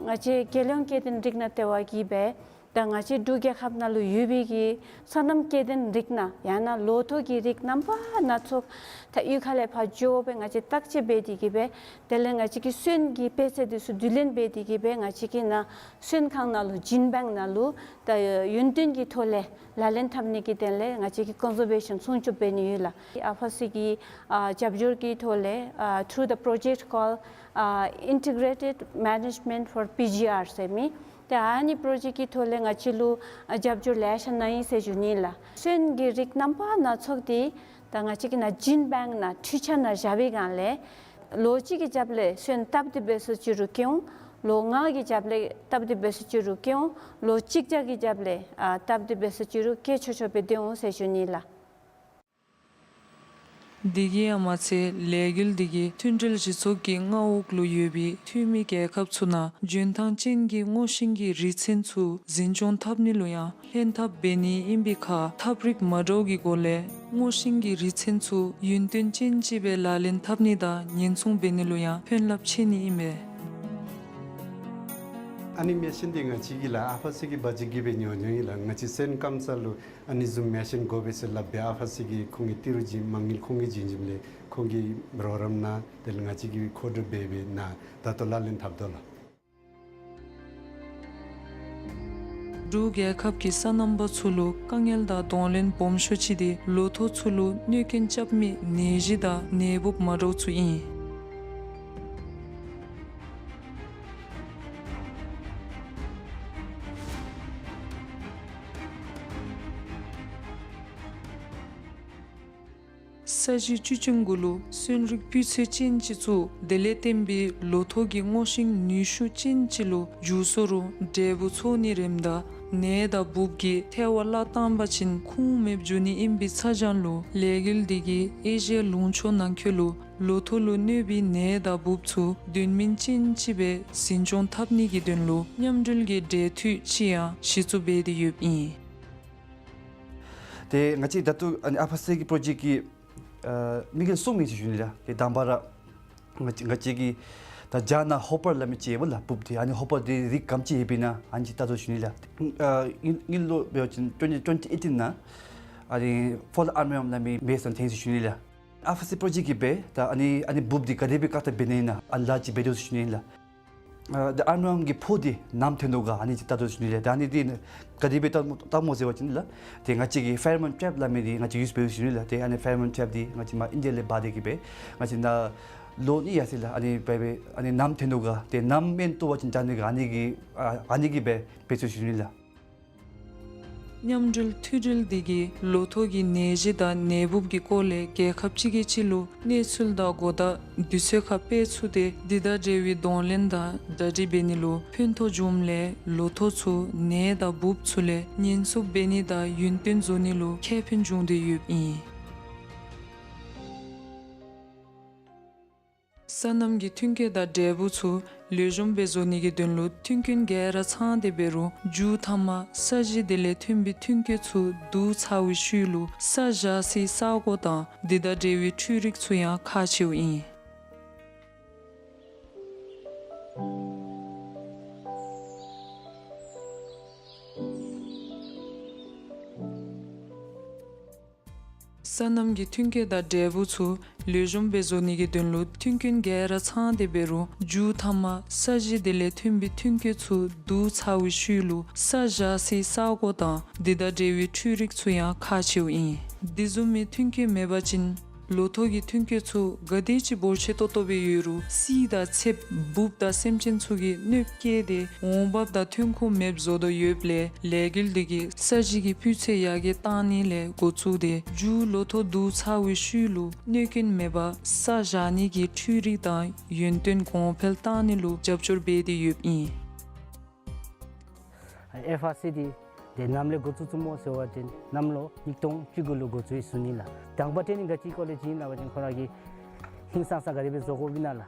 ང་བཅས་རྒྱལ་ཡོངས་སྐྱེ་ལྡན་རིགས་སྣ་ལྟེ་བ་གིས་སྦེ་ ད་ང་བཅས་འབྲུག་རྒྱལ་ཁབ་ནང་ལུ་ཡོད་པའི་གི་སོ་ནམ་སྐྱེ་ལྡན་རིགས་སྣ་ཡང་ན་ལོ་ཐོག་གི་རིགས་རྣམ་པ་སྣ་ཚོགས་ད་གཡུས་ཁ་ལས་ཕར་འགྱོ་སྦེ་ང་བཅས་བརྟག་དཔྱད་འབད་དེ་གི་སྦེ་དེ་ལས་ང་བཅས་ཀྱི་སོན་གྱི་དཔེ་ཚད་འདི་ཚུ་བསྡུ་ལེན་འབད་དེ་གི་སྦེ་ང་བཅས་ཀྱི་ནཱ་སོན་ཁང་ནང་ལུ་gene bank ནང་ལུ་ད་ཡུན་བརྟན་གྱི་ཐོག་ལས་ལག་ལེན་འཐབ་ནི་གི་དོན་ལས་ང་བཅས་ཀྱིས་ཀོན་ཟར་བེ་ཤཱན་སྲུང་སྐྱོབ་འབད་ནི་ཡོད་ལགས། ཨ་ཕ་སི་གི་ཨ་རྒྱབ་སྐྱོར་གྱི་ཐོག་ལས་ཨ་through the project called ཨ་Integrated Management for P G R ཟེར་མི་ཏེ་ཨ་ནི་པྲོ་ཇེཀཊ་ཀྱི་ཐོག་ལས་ང་བཅས་ལུ་ཨ་རྒྱབ་སྐྱོར་ལེ་ཤ་གནང་ཡི་ཟེར་ཞུ་ནི་ལགས། སོན་གྱི་རིགས་རྣམ་པ་སྣ་ཚོགས་འདི་ད་ང་བཅས་ཀྱི་ནཱ་gene bank ནང་འཕྲུལ་ཆས་ནང་བཞག་པའི་སྒང་ལས་ལོ་གཅིག་གི་རྒྱབ་ལས་སོན་སྟབས་བདེ་སྦེ་སུ་ཅིག་རུང་སྐྱེ་འོང་། ལོ་ལྔ་གི་རྒྱབ་ལས་སྟབས་བདེ་སྦེ་སུ་ཅིག་རུང་སྐྱེ་འོང་། ལོ་གཅིག་བརྒྱ་གི་རྒྱབ་ལས་ཨ་སྟབས་བདེ་སྦེ་སུ་ཅིག་རུང་སྐྱེ་ཆོག་ཆོག་སྦེ་སྡོད་འོང་ཟེར་ཞུ་ནི་ལགས། དེ་གིས་ཡང་མ་ཚད་ལས་འགུལ་འདི་གིས་མཐུན་འབྲེལ་གཞི་ཚོགས་ཀྱི་མངའ་འོག་ལུ་ཡོད་པའི་འཐུས་མི་རྒྱལ་ཁབ་ཚུ་ནང་འཇོན་ཐང་ཅན་གྱི་སྔོ་ཤིང་གི་རིགས་ཚན་ཚུ་འཛིན་སྐྱོང་འཐབ་ནི་ལུ་ཡང་ལྷན་ཐབས་འབད་ནི་ཨིན་པའི་ཁར་ཐབས་རིག་མ་འདྲཝ་གི་སྒོ་ལས་སྔོ་ཤིང་གི་རིགས་ཚན་ཚུ་ཡུན་བརྟན་ཅན་ཅིག་སྦེ་ལག་ལེན་འཐབ་ནི་དང་ཉེན་སྲུང་འབད་ནི་ལུ་ཡང་ཕན་རླབས་ཆེ་ནི་ཨིན་པས། ཨ་ནི་མེ་ཤིན་འདི་ང་བཅས་ཀྱིས་ལགས་ཨ་ཕ་སི་གི་བ་ཇི་གིས་སྦེ་ཉོ་ཉོཝ་ཨིན་ལགས། ང་བཅས་སོན་སྐམ་ས་ལུ་ཨ་ནི་བཟུམ་མེ་ཤིན་དགོ་པས་ཟེར་སླབ་སྦེ་ཨ་ཕ་སི་གི་ཁོང་གི་ཏི་རུ་བྱིན་མ་དངུལ་ཁོང་གིས་བྱིན་བྱིནམ་ལས་ཁོང་གི་རོགས་རམ་ནང་དེ་ལས་ང་བཅས་ཀྱིས་མཁོ་སྒྲུབ་འབད་འབད་ནཱ་ད་ལྟོ་ལག་ལེན་འཐབ་དོ་ལགས། འབྲུག་རྒྱལ་ཁབ་ཀྱི་སོ་ནམ་པ་ཚུ་ལུ་དཀའ་ངལ་དང་གདོང་ལེན་སྦོམ་ཤོས་ཅིག་འདི་ལོ་ཐོག་ཚུ་ལུ་གནོད་རྐྱེན་རྐྱབ་མི་ནད་གཞི་དང་ནད་འབུབ་མ་འདྲཝ་ཚུ་ཨིན། ས་གཞི་བཅུད་ཅན་གུ་ལུ་སོན་རིགས་སྤུས་ཚད་ཅན་ཅིག་བཙུགས། དེ་ལས་བརྟེན་པའི་ལོ་ཐོག་གི་སྔོ་ཤིང་ནུས་ཤུགས་ཅན་ཅིག་ལུ་འགྱུར་སོ་རུང་འབྲས་བུ་ཚོགས་ནི་རནམ་ད་ནད་དང་འབུབ་ཀྱིས་ཐལ་བ་བརླག་བཏང་པ་ཅིན་ཁུངས་མེདཔ་འགྱོ་ནི་ཨིན་པའི་ཚ་གྱང་ལུ་ལས་འགུལ་འདི་གིས་ཨེ་ཤི་ཡ་ལུང་ཕྱོགས་ནང་འཁོད་ལུ་ལོ་ཐོག་ལུ་གནོད་པའི་ནད་དང་འབུབ་ཚུ་དོན་སྨིན་ཅན་ཅིག་སྦེ་འཛིན་སྐྱོང་འཐབ་ནི་གི་དོན་ལུ་མཉམ་འབྲེལ་གྱི་འབྲེལ་མཐུད་ཅིག་ཡང་གཞི་བཙུགས་འབད་དེ་ཡོདཔ་ཨིན། ཏེ་ང་བཅས་ད་ལྟོ་ཨ་ནི་ཨ་ཕ་སི་གི་པྲོ་ཇེཀཊ་ཀྱི་ཨ་དམིགས་ཡུལ་གསུམ་ཨིན་ཟེར་ཞུ་ནི་ལགས། ཏེ་དང་པ་ར་ང་བཅས་ང་བཅས་ཀྱིས་ད་རྒྱ་ནང་ཧོ་པར་སླབ་མི་ཅིག་ཡོདཔ་ལགས། འབུབ་འདི་ཨ་ནི་ཧོ་པར་འདི་རིགས་ག་དེམ་ཅིག་ཡོདཔ་ཨིན་ན་ཨ་ནི་ཅིག་བལྟ་དོ་ཞུ་ནི་ལགས། ཨ་དངུལ་དངུལ་ལོ་འབད་བ་ཅིན་twenty twenty eighteen ནང་ཨ་ནི་ཕོལ་ཨརམ་ཝོརམ་སླབ་མི་མེ་ཤིན་ཐོན་ཟེར་ཞུ་ནི་ལགས། ཨ་ཕ་སི་པྲོ་ཇེཀཊ་ཀྱིས་སྦེ་ད་ཨ་ནི་ཨ་ནི་འབུབ་འདི་ག་དེ་སྦེ་བཀག་ཐབས་འབད་ནི་ཨིན་ན་ཨ་ལཱ་ཅིག་འབད་དོ་ཞུ་ནི་ལགས། ཨ་ད་ཨརམ་ཝོརམ་གྱི་ཕོ་འདི་ནམ་ཐོན་དོ་ག་ཨ་ནི་ཅིག་བལྟ་དོ་ཞུ་ནི་ལགས། ད་ཨ་ནི་འདི་ག་དེ་སྦེ་བལྟ་བལྟ་སྨོ་ཟེར་བ་ཅིན་ལགས། ཏེ་ང་བཅས་ཀྱིས་ཕེ་རོ་མོན་ཊྲེབ་སླབ་མི་འདི་ང་བཅས་ཡུསི་འབད་དོ་ཞུ་ནི་ལགས། ཏེ་ཨ་ནི་ཕེ་རོ་མོན་ཊྲེབ་འདི་ང་བཅས་མར་ཨིན་ཌི་ཡ་ལས་འབག་སྟེ་གི་སྦེ་ང་བཅས་ནཱ་ལོ་གཉིས་ཡར་སོང་ལགས། ཨ་ནི་འབད་སྦེ་ཨ་ནི་ནམ་ཐོན་དོ་ག་ཏེ་ནམ་སྨན་བཏོག་པ་ཅིན་དྲག་ནི་ག་ཨ་ནི་གི་ཨ་ཨ་ནི་གི་སྦེ་འབད་དོ་ཞུ་ནི་ལགས། མཉམ་འབྲེལ་མཐུད་འབྲེལ་འདི་གིས་ལོ་ཐོག་གི་ནད་གཞི་དང་ནད་འབུབ་ཀྱི་སྐོར་ལས་རྒྱལ་ཁབ་གཅིག་གིས་གཅིག་ལུ་གནས་ཚུལ་དང་གོ་བརྡ་དུས་ཚོད་ཁར་སྤེལ་ཚུགས་ཏེ་འདི་དང་འབྲེལ་བའི་གདོང་ལེན་དང་གྲ་སྒྲིག་འབད་ནི་ལུ་ཕན་ཐོགས་འབྱུངམ་ལས་ལོ་ཐོག་ཚུ་ནད་དང་འབུབ་ཚུ་ལས་ཉེན་སྲུང་འབད་ནི་དང་ཡུན་བརྟན་བཟོ་ནི་ལུ་ཁེ་ཕན་འབྱུང་སྟེ་ཡོདཔ་ཨིན། སོ་ནམ་གྱི་ཐོན་སྐྱེད་དང་འབྲས་བུ་ཚུ་ལེགས་ཤོམ་སྦེ་བཟོ་ནི་གི་དོན་ལུ་མཐུན་རྐྱེན་ག་ར་ཚང་སྟེ་འབད་རུང་མཇུག་མཐའ་མ་ས་གཞི་དེ་ལས་ཐོན་པའི་ཐོན་སྐྱེད་ཚུ་བསྡུ་ཚར་བའི་ཤུལ་ལུ་ས་བཞག་སའི་ས་གོ་དང་འདི་དང་འབྲེལ་བའི་འཕྲུལ་རིག་ཚུ་ཡང་ཁག་ཆེཝ་ཨིན། སོ་ནམ་གྱི་ཐོན་སྐྱེད་དང་འབྲས་བུ་ཚུ་ལེགས་ཤོམ་སྦེ་བཟོ་ནི་གི་དོན་ལུ་མཐུན་རྐྱེན་ག་ར་ཚང་སྟེ་འབད་རུང་མཇུག་མཐའ་མ་ས་གཞི་དེ་ལས་ཐོན་པའི་ཐོན་སྐྱེད་ཚུ་བསྡུ་ཚར་བའི་ཤུལ་ལུ་ས་བཞག་སའི་ས་གོ་དང་འདི་དང་འབྲེལ་བའི་འཕྲུལ་རིག་ཚུ་ཡང་ཁག་ཆེཝ་ཨིན། འདི་བཟུམ་མའི་མཐུན་རྐྱེན་མེད་པ་ཅིན་ལོ་ཐོག་གི་ཐོན་སྐྱེད་ཚུ་ག་དེ་ཅིག་འབོར་ཆེ་ཏོག་ཏོ་སྦེ་ཡོད་རུང་བསིལ་དང་ཚདཔ་འབུབ་དང་སེམས་ཅན་ཚུ་གིས་གནོདཔ་བཀལ་ཏེ་འོང་འབབ་དང་ཐོན་ཁུངས་མེདཔ་བཟོ་དོ་ཡོདཔ་ལས་ལས་འགུལ་འདི་གིས་ས་གཞི་གི་སྤུས་ཚད་ཡར་རྒྱས་བཏང་ནི་ལས་འགོ་བཙུགས་ཏེ་མཇུག་ལོ་ཐོག་བསྡུ་ཚར་བའི་ཤུལ་ལུ་གནོད་རྐྱེན་མེད་པར་ས་བཞག་ནི་གི་འཕྲུལ་རིག་དང་ཡུན་བརྟན་གོང་འཕེལ་བཏང་ནི་ལུ་རྒྱབ་སྐྱོར་འབད་དེ་ཡོདཔ་ཨིན། ཨེ་ཕ་སི་འདི་ཏེ་ནམ་ལས་འགོ་བཙུགས་བཙུགསཔ་སྨོ་ཟེར་བ་ཅིན་གནམ་ལོ་ཉིས་སྟོང་བཅུ་དགུ་ལུ་འགོ་བཙུགས་ཡི་ཟེར་ཞུ་ནི་ལགས། དང་པ་ཊེ་ནིང་ག་ཅི་སྐོར་ལས་བྱིན་སླབ་པ་ཅིན་ཁོང་ར་གིས་ཧིང་སངས་ས་ག་དེ་སྦེ་བཟོ་དགོཔ་ཨིན་ན་ལགས།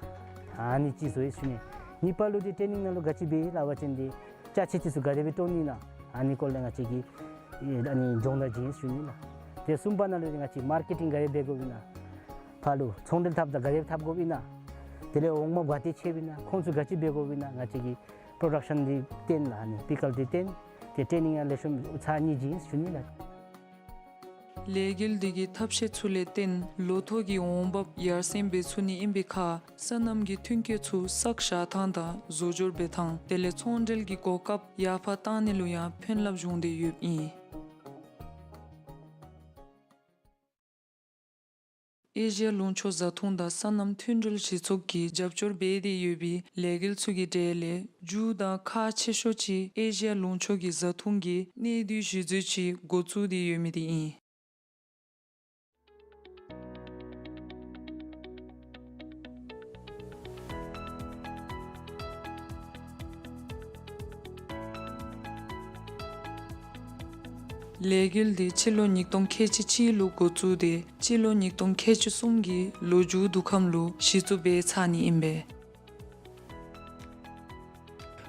ཨ་ནི་གཅིག་བཟོ་ཡི་ཟེར་ཞུ་ནི། གཉིས་པ་ལུ་ཏེ་ཊེ་ནིང་ནང་ལུ་ག་ཅི་འབད་ཡི་སླབ་པ་ཅིན་ཏེ་ཅ་ཆས་འདི་ཚུ་ག་དེ་སྦེ་བཏོན་ནི་ཨིན་ན་ཨ་ནི་སྐོར་ལས་ང་བཅས་ཀྱིས་ཨེ་ཨ་ནི་སྦྱོང་བརྡར་བྱིན་ཡི་ཟེར་ཞུ་ནི་ལགས། ཏེ་གསུམ་པ་ནང་ལུ་ཏེ་ང་བཅས་མར་ཀེ་ཊིང་ག་དེ་འབད་དགོཔ་ཨིན་ན། ཕར་ལུ་ཚོང་འབྲེལ་འཐབ་ད་ག་དེ་འཐབ་དགོཔ་ཨིན་ན། དེ་ལས་འོང་འབབ་ག་དེ་ཆེཝ་ཨིན་ན། ཁོང་ཚུ་ག་ཅི་འབད་དགོཔ་ཨིན་ན། ང་བཅས་ཀྱིས་པྲོ་ཌག་ཤཱན་འདི་བཏོན་ལགས། ཨ་ནི་པི་ཀལ་འདི་བཏོན། ཏེ་ཊེ་ནིང་ཡང་ལེགས་ཤོམ་ཚར་ནི་ཨིན་ཟེར་ཞུ་ནི་ལགས། ལས་འགུལ་འདི་གི་ཐབས་ཤེས་ཚུ་ལས་བརྟེན་ལོ་ཐོག་གི་འོང་འབབ་ཡར་སེང་འབད་ཚུགས་ནི་ཨིན་པའི་ཁར་སོ་ནམ་གྱི་མཐུན་རྐྱེན་ཚུ་བསགས་བཞག་ཐངས་དང་བཟོ་སྦྱོར་འབད་ཐངས་དེ་ལས་ཚོང་འབྲེལ་གྱི་གོ་སྐབས་ཡར་འཕར་གཏང་ནི་ལུ་ཡང་ཕན་རླབས་བྱུང་སྟེ་ཡོདཔ་ཨིན། ཨེ་ཤི་ཡ་ལུང་ཕྱོགས་བཟའ་འཐུང་དང་སོ་ནམ་མཐུན་འབྲེལ་སྤྱི་ཚོགས་ཀྱིས་རྒྱབ་སྐྱོར་འབད་དེ་ཡོད་པའི་ལས་འགུལ་ཚུ་གི་གྲས་ལས་མཇུག་དང་ཁག་ཆེ་ཤོས་ཅིག་ཨེ་ཤི་ཡ་ལུང་ཕྱོགས་ཀྱི་བཟའ་འཐུང་གི་གནས་སྡུད་གཞི་བཟོ་ཅིག་འགོ་བཙུགས་ཏེ་ཡོད་མི་དེ་ཨིན། ལས་འགུལ་འདི་སྤྱི་ལོ་ཉིས་སྟོང་ཁལ་གཅིག་གཅིག་ལུ་འགོ་བཙུགས་ཏེ་སྤྱི་ལོ་ཉིས་སྟོང་ཁལ་གཅིག་གསུམ་གྱི་ལོ་མཇུག་དུས་ཁམས་ལུ་གཞི་བཙུགས་འབད་ཚར་ནི་ཨིན་པས།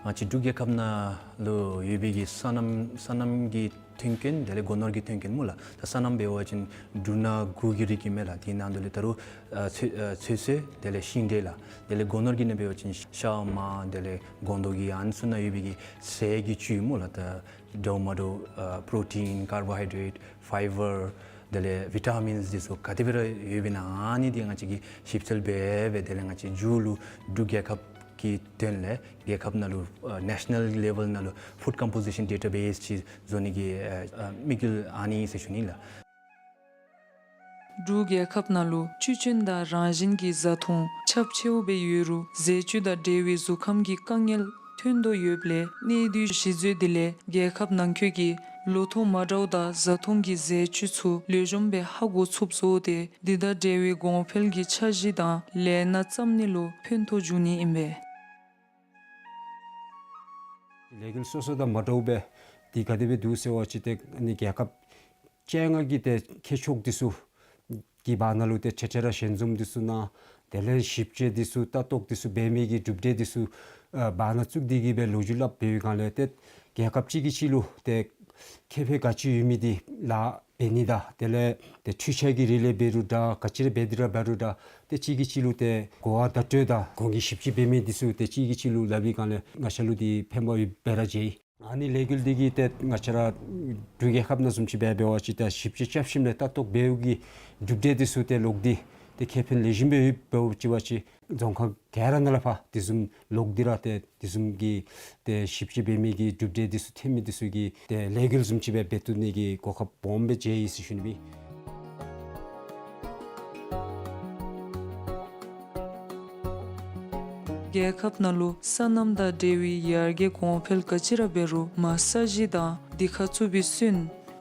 ང་བཅས་འབྲུག་རྒྱལ་ཁབ་ནང་ལུ་ཡོད་པའི་གི་སོ་ནམ་སོ་ནམ་གྱི་མཐུན་རྐྱེན་དེ་ལས་སྒོ་ནོར་གྱི་མཐུན་རྐྱེན་སྨོ་ལགས། ད་སོ་ནམ་འབད་བ་ཅིན་འབྲུ་སྣ་དགུ་གི་རིགས་ཨིན་མས་ལགས། དེ་ནང་དུ་ལས་ད་རུང་ཨ་ཚོད་ཨ་ཚོད་བསྲེ་དེ་ལས་ཤིང་འབྲས་ལགས། དེ་ལས་སྒོ་ནོར་གྱི་ནང་འབད་བ་ཅིན་ཤ་མར་དེ་ལས་སྒོང་རྡོག་གི་ཨ་ནི་ཚུ་ནང་ཡོད་པའི་གི་ཟས་ཀྱི་བཅུད་སྨོ་ལགས། ད་འདྲཝ་མ་འདྲཝ་ཨ་པྲོ་ཊིན་ཀར་བོ་ཧའི་ཌེཊ་ཕའི་བར་དེ་ལས་བི་ཊ་མིནསི་འདི་ཚུ་ག་དེ་སྦེ་ར་ཡོདཔ་ཨིན་ན་ཨ་ནི་འདི་ང་བཅས་ཀྱིས་ཞིབ་འཚོལ་འབད་འབད་དེ་ལས་ང་བཅས་མཇུག་ལུ་འབྲུག་རྒྱལ་ཁབ་ཀྱི་དོན་ལས་རྒྱལ་ཁབ་ནང་ལུ་ཨ་ནེ་ཤ་ནཱལ་ལེ་ཝེལ་ནང་ལུ་ཕུཌ་ཀམ་པོ་ཟི་ཤཱན་ཌེ་ཊ་བེསི་ཅིག་བཟོ་ནི་གི་ཨ་ཨ་དམིགས་ཡུལ་ཨ་ནི་ཨིན་ཟེར་ཞུ་ནི་ལགས། འབྲུག་རྒྱལ་ཁབ་ནང་ལུ་བཅུད་ཅན་དང་རང་བཞིན་གྱི་བཟའ་འཐུང་ཁྱབ་ཆེཝ་སྦེ་ཡོད་རུང་ཟས་བཅུད་དང་འབྲེལ་བའི་གཟུགས་ཁམས་ཀྱི་དཀའ་ངལ་ཐོན་དོ་ཡོདཔ་ལས་གནས་སྡུད་གཞི་བཟོ་འདི་ལས་རྒྱལ་ཁབ་ནང་འཁོད་ཀྱི་ལོ་ཐོག་མ་འདྲཝ་དང་བཟའ་འཐུང་གི་ཟས་བཅུད་ཚུ་ལེགས་ཤོམ་སྦེ་ཧ་གོ་ཚུགསཔ་བཟོ་སྟེ་འདི་དང་འབྲེལ་བའི་གོང་འཕེལ་གྱི་འཆར་གཞི་དང་ལས་སྣ་བརྩམ་ནི་ལུ་ཕན་ཐོགས་འབྱུང་ནི་ཨིན་པས། ལས་འགུལ་སོ་སོ་དང་མ་འདྲཝ་སྦེ་འདི་ག་དེ་སྦེ་འདུག་ཟེར་བ་ཅིན་ཏེ་ཨ་ནི་རྒྱལ་ཁབ་བཅོ་ལྔ་གི་ཏེ་མཁས་མཆོག་འདི་ཚུ་གི་བར་ན་ལུ་ཏེ་འཕྲལ་འཕྲལ་ར་ཞལ་འཛོམས་འདི་ཚུ་གནང་། དེ་ལས་ཞིབ་དཔྱད་འདི་ཚུ་ལྟ་རྟོག་འདི་ཚུ་འབད་མི་གི་གྲུབ་འབྲས་འདི་ཚུ་ཨ་བར་ན་བཙུགས་ཏེ་གི་སྦེ་ལོ་རྒྱུས་སླབ་འབད་བའི་སྒང་ལས་ཏེ་རྒྱལ་ཁབ་གཅིག་གིས་གཅིག་ལུ་ཏེ་ཁེ་ཕན་ག་ཅི་ཡོད་མི་འདི་ལཱ་འབད་ནི་དང་དེ་ལས་ཏེ་འཕྲུལ་ཆས་ཀྱི་རིགས་ལས་འབད་རུང་འདྲ་ག་ཅི་ར་འབད་དེ་ར་འབད་རུང་འདྲ་ཏེ་གཅིག་གིས་གཅིག་ལུ་ཏེ་གོ་བ་བརྡ་སྤྲོད་དང་གོང་གི་ཞིབ་དཔྱད་འབད་མི་འདི་ཚུ་ཏེ་གཅིག་གིས་གཅིག་ལུ་སླབ་པའི་སྒང་ལས་ང་བཅས་ལུ་འདི་ཕན་པ་ཡོདཔ་སྦེ་ར་མཇལ་ཡི། ཨ་ནི་ལས་འགུལ་འདི་གིས་ཏེ་ང་བཅས་ར་འབྲུག་རྒྱལ་ཁབ་ནང་བཟུམ་ཅིག་འབད་འབད་བ་ཅིན་ཏེ་ཞིབ་དཔྱད་རྐྱབ་ཞིནམ་ལས་ལྟ་རྟོག་འབདཝ་གི་གྲུབ་འབྲས་འདི་ཚུ་ཏེ་ལོག་སྟེ་ཏེ་ཁེ་ཕན་ལེགས་ཤོམ་སྦེ་ཡོདཔ་འབད་བ་ཅིན་ཏེ་རྫོང་ཁག་ག་ར་ནང་ལས་ཕར་དེ་བཟུམ་ལོག་སྟེ་ར་ཏེ་དེ་བཟུམ་གྱི་ཏེ་ཞིབ་དཔྱད་འབད་མི་གི་གྲུབ་འབྲས་འདི་ཚུ་ཐོན་མི་འདི་ཚུ་གི་ཏེ་ལས་འགུལ་བཟུམ་ཅིག་སྦེ་འབད་བཏུབ་ནི་གི་གོ་སྐབས་སྦོམ་སྦེ་མཇལ་ཡི་ཟེར་ཞུ་ནི་སྦེ། རྒྱལ་ཁབ་ནང་ལུ་སོ་ནམ་དང་འབྲེལ་བའི་ཡར་རྒྱས་གོང་འཕེལ་ག་ཅི་ར་འབད་རུང་མར་ས་གཞི་དང་འདི་ཁར་བཙུགས་པའི་སོན་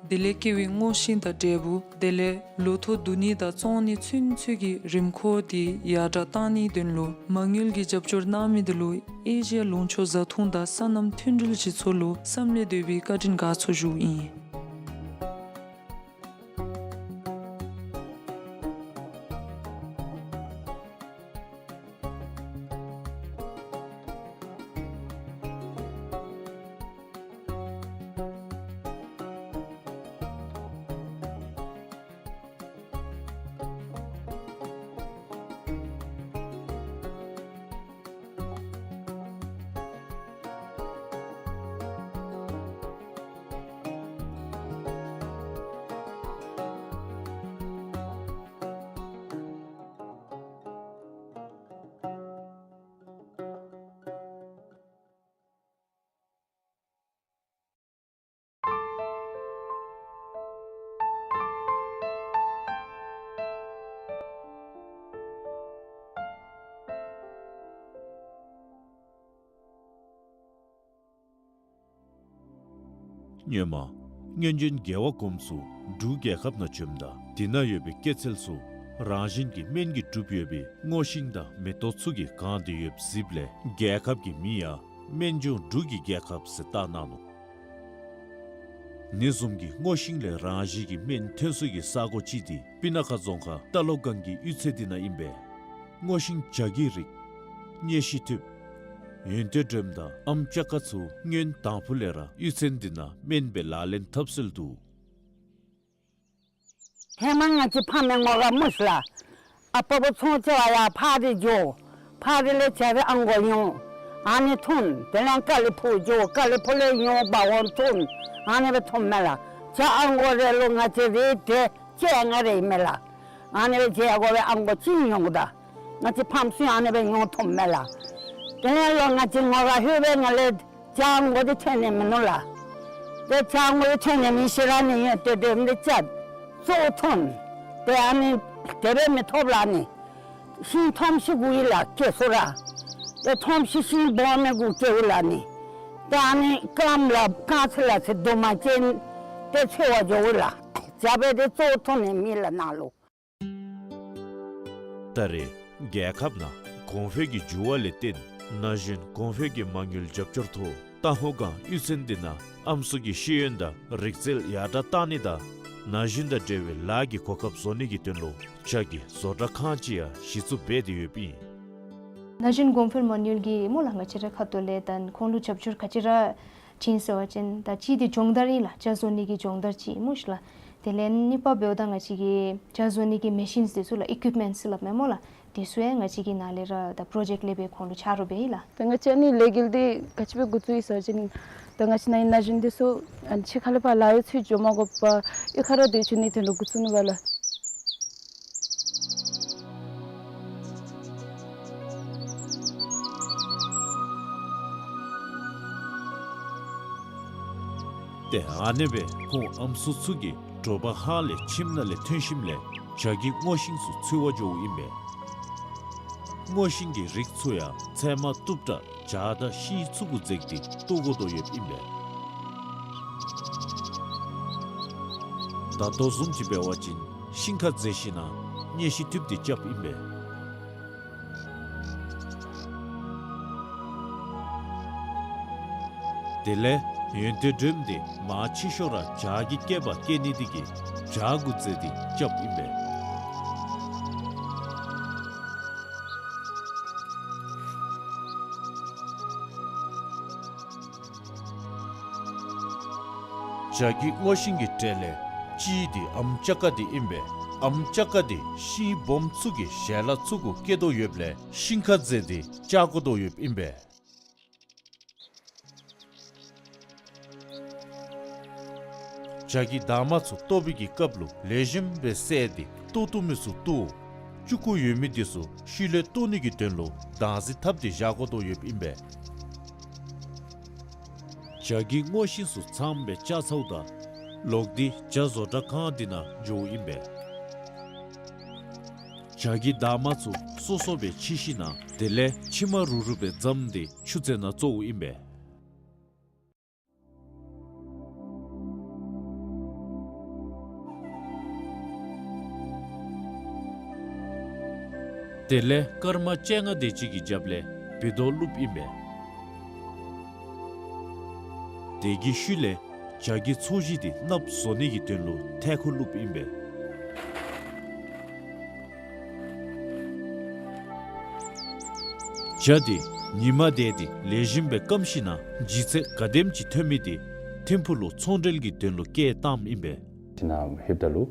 དེ་ལས་སྐྱེ་བའི་སྔོ་ཤིང་དང་འབྲས་བུ་དེ་ལས་ལོ་ཐོག་བསྡུ་ནི་དང་བཙོང་ནི་ཚུན་ཚོད་ཀྱི་རིམ་ཁོག་འདི་ཡར་དྲག་གཏང་ནིའི་དོན་ལུ་མ་དངུལ་གྱི་རྒྱབ་སྐྱོར་གནང་མི་འདི་ལུ་ཨེ་ཤི་ཡ་ལུང་ཕྱོགས་བཟའ་འཐུང་དང་སོ་ནམ་མཐུན་སྒྲིལ་སྤྱི་ཚོགས་ལུ་བསམ་ལས་འདས་པའི་བཀའ་དྲིན་དགའ་ཚོར་ཞུཝ་ཨིན། སྔོན་མ་སྔོན་བྱོན་རྒྱལ་བ་གོངམ་ཚུ་འབྲུག་རྒྱལ་ཁབ་ནང་བྱོནམ་ད་དེ་ནང་ཡོད་པའི་སྐྱེད་ཚལ་ཚུ་རང་བཞིན་གྱི་སྨན་གྱིས་གྲུབ་ཡོད་པའི་སྔོ་ཤིང་དང་མེ་ཏོག་ཚུ་གིས་གང་སྟེ་ཡོདཔ་གཟིགསཔ་ལས་རྒྱལ་ཁབ་ཀྱི་མིང་ཡང་སྨན་ལྗོངས་འབྲུག་གི་རྒྱལ་ཁབ་ཟེར་བཏགས་གནང་ནུག། ཨ་ནི་བཟུམ་གྱི་སྔོ་ཤིང་ལས་རང་བཞིན་གྱི་སྨན་ཐོན་ས་གི་ས་གོ་ཅིག་འདི་སྤུ་ན་ཁ་རྫོང་ཁག་རྟ་ལོ་སྒང་གི་གཡུས་ཚན་འདི་ནང་ཨིན་པས། སྔོ་ཤིང་བྱ་རྒོད་རིགས་གཉན་ཤིང་ཐུད་ཡོན་ཏན་སྒྲོལམ་དང་ཨམ་ཅ་ཀ་ཚུ་སྔོན་དང་ཕུ་ལས་ར་གཡུས་ཚན་འདི་ནང་སྨན་སྦེ་ལག་ལེན་འཐབ་སྲོལ་འདུག། ཧེ་མ་ང་བཅས་ཕ་མའི་ངོ་ག་མུ་ཤི་ལ། ཨ་པ་བུ་ཚོང་ཆེ་བ་ཡར་ཕར་རི་འགྱོ། ཕར་རི་ལས་བྱ་རི་ཨང་གོ་ཡོང་། ཨ་ནི་འཐུང་། དེ་ལས་ཀ་ལི་ཕུག་འགྱོ། ཀ་ལི་ཕུག་ལས་ཉོ་འབག་འོང་འཐུང་། ཨ་ནི་སྦེ་འཐུངམ་མས་ལགས། ཇ་ཨ་ནི་གུ་རེ་ལུ་ང་བཅས་རེ་ཏེ་ཅ་ལྔ་རེ་ཨིན་མས་ལགས། ཨ་ནི་སྦེ་ཇ་གུ་སྦེ་ཨ་ནི་གུ་ཅིག་ཉོཝ་ད་ང་བཅས་ཕམ་ཚུ་ཨ་ནི་སྦེ་ཉོ་འཐུངམ་མས་ལགས། དེ་ལས་ལོག་ང་བཅས་ངོ་ར་ལྷོད་པའི་ངང་ལས་ཇ་ཨ་ནི་གུ་འདི་ཐོན་ནི་མིན་ནུག་ལགས། ཏེ་ཇ་ཨ་ནི་གུ་འདི་ཐོན་ནི་མེད་ཤེས་ར་ནི་ཡོན་ཏན་འདི་ཅ་གཙོ་འཐུང་། ཏེ་ཨ་ནི་དེ་སྦེ་མི་ཐོབ་ལགས་ནི། ཤིང་ཐོམ་ཤིང་དགོ་ཡི་ལགས་སྐྱེ་སོང་ར། ཏེ་ཐོམ་ཤིང་ཤིང་སྦོམ་མི་དགོ་སྐྱེཝ་ལགས་ནི། ཏེ་ཨ་ནི་སྐམ་ལགས་སྐམ་ཚེ་ལགས་ཚེ་དུ་མ་ཅན་ཏེ་འཚོལ་བར་འགྱོཝ་ལགས། ཇ་སྦེ་ཏེ་གཙོ་འཐུང་ནི་མེད་ལགས་ནཱ་ལུ། ད་རེས་རྒྱལ་ཁབ་ནང་གོང་འཕེལ་གྱི་འགྱུར་བ་ལས་བརྟེན་ན་གཞོན་གོང་འཕེལ་གྱི་མ་དངུལ་རྒྱབ་སྐྱོར་ཐོག་རྟ་ཕོ་སྒང་གཡུས་ཚན་འདི་ནང་ཨམ་སྲུ་གི་ཤེས་ཡོན་དང་རིག་རྩལ་ཡར་དྲག་གཏང་ནི་དང་ན་གཞོན་དང་འབྲེལ་བའི་ལཱ་གི་གོ་སྐབས་བཟོ་ནི་གི་དོན་ལུ་ཇ་གི་བཟོ་གྲྭ་ཁང་ཅིག་ཡང་གཞི་བཙུགས་འབད་དེ་ཡོདཔ་ཨིན། ན་གཞོན་གོང་འཕེལ་མ་དངུལ་གྱིས་སྨོ་ལགས་ང་བཅས་རའི་ཁ་ཐུག་ལས་ད་ཁོང་ལུ་རྒྱབ་སྐྱོར་ག་ཅི་ར་བྱིན་ཟེར་བ་ཅིན་ད་གཅིག་འདི་སྦྱོང་བརྡར་ཨིན་ལགས། ཇ་བཟོ་ནི་གི་སྦྱོང་བརྡར་ཅིག་སྨོ་ཤིག་ལགས། དེ་ལས་གཉིས་པ་འབདཝ་ད་ང་བཅས་ཀྱི་ཇ་བཟོ་ནི་གི་མེ་ཤིནསི་འདི་ཚུ་ལགས། ཨི་ཀུའིཔ་མེནཊསི་སླབ་མས་སྨོ་ལགས། དེ་ཚུ་ཡང་ང་བཅས་ཀྱི་ནཱ་ལས་ར་ད་པྲོ་ཇེཀཊ་ལས་སྦེ་ཁོང་ལུ་ཆ་རོགས་འབད་ཡི་ལགས། ད་ང་བཅས་ཨ་ནི་ལས་འགུལ་འདི་ག་ཅི་སྦེ་འགོ་བཙུགས་ཡི་ཟེར་བ་ཅིན་ད་ང་བཅས་ནཱ་ན་གཞོན་འདི་ཚུ་ཨ་ནི་ཕྱི་ཁ་ལས་ཕར་ལཱ་གཡོག་འཚོལ་འགྱོ་མ་དགོ་པར་གཡུས་ཁར་ར་སྡོད་བཅུག་ནིའི་དོན་ལུ་འགོ་བཙུགས་ནུག་པ་ལགས། ཏེ་ཨ་ནི་སྦེ་ཁོང་ཨམ་སྲུ་ཚུ་གིས་དྲོ་པ་ཧཱ་ལས་ཁྱིམ་ནང་ལས་ཐོན་ཞིནམ་ལས་ཇ་གི་སྔོ་ཤིང་ཚུ་འཚོལ་བར་འགྱོཝ་ཨིན་པས། སྔོ་ཤིང་གི་རིགས་ཚུ་ཡང་ཚལ་མ་བཏུབ་དྲགས་ཇ་དང་ཤིང་ཚུ་གུ་འཛེགས་ཏེ་བཏོག་དགོ་དོ་ཡོདཔ་ཨིན་པས། ད་ལྟོ་བཟུམ་ཅིག་འབད་བ་ཅིན་ཤིང་ཁར་འཛེགས་ཞིན་ན་མཉེན་ཤིང་འཐུཔ་སྟེ་རྐྱབ་ཨིན་པས། དེ་ལས་ཡོན་ཏན་སྒྲོམ་འདི་མར་ཕྱི་ཤོག་ར་ཇ་གི་སྐེད་པ་བཀལ་ནི་འདི་གིས་ཇ་གུ་འཛེགས་ཏེ་རྐྱབ་ཨིན་པས། ཇ་གི་སྔོ་ཤིང་གི་གྲས་ལས་གཅིག་འདི་ཨམ་ལྕགས་ཀ་འདི་ཨིན་པས། ཨམ་ལྕགས་ཀ་འདི་ཤིང་སྦོམ་ཚུ་གི་ཞལ་ལག་ཚུ་གུ་བཀལ་དོ་ཡོདཔ་ལས་ཤིང་ཁར་འཛེགས་ཏེ་བཅག་དགོ་དོ་ཡོདཔ་ཨིན་པས། ཇ་གི་འདབ་མ་ཚུ་བཏོག་པའི་གི་སྐབས་ལུ་ལེགས་ཤོམ་སྦེ་བསལ་ཏེ་བཏོག་བཏུབ་མི་ཚུ་བཏོག། ལྕུག་གུ་ཡོད་མི་འདི་ཚུ་ཤུལ་ལས་བཏོག་ནི་གི་དོན་ལུ་དྭངས་ཟིང་འཐབ་སྟེ་བཞག་དགོ་དོ་ཡོདཔ་ཨིན་པས། ཇ་གི་སྔོ་ཤིང་ཚུ་ཚངམ་སྦེ་བཅག་ཚརཝ་ད་ལོག་སྟེ་ཇ་བཟོ་གྲྭ་ཁང་འདི་ནང་འགྱོཝ་ཨིན་པས། ཇ་གི་འདབ་མ་ཚུ་སོ་སོ་སྦེ་ཕྱེ་ཞིན་ན་དེ་ལས་ཕྱེ་མ་རུ་རུ་སྦེ་བརྫངམ་སྟེ་ཆུ་ཚན་ནང་བཙོཝ་ཨིན་པས། དེ་ལས་སྐར་མ་བཅོ་ལྔ་དེ་ཅིག་གི་རྒྱབ་ལས་བི་དོ་བླུགསཔ་ཨིན་པས། དེ་གི་ཤུལ་ལས་ཇ་གི་ཚོས་གཞི་འདི་གནགཔོ་བཟོ་ནི་གི་དོན་ལུ་ཐལ་ཁུ་བླུགསཔ་ཨིན་པས། ཇ་འདི་ཉིན་མ་དེ་འདི་ལེགས་ཤོམ་སྦེ་སྐམ་ཞིན་ན་ལྗིད་ཚད་ག་དེམ་ཅིག་ཐོན་མི་འདི་ཐིམ་ཕུག་ལུ་ཚོང་འབྲེལ་གྱི་དོན་ལུ་སྐྱེལ་བཏངམ་ཨིན་པས། ཅིག་ནང་ལྷོདཔ་ད་ལུ་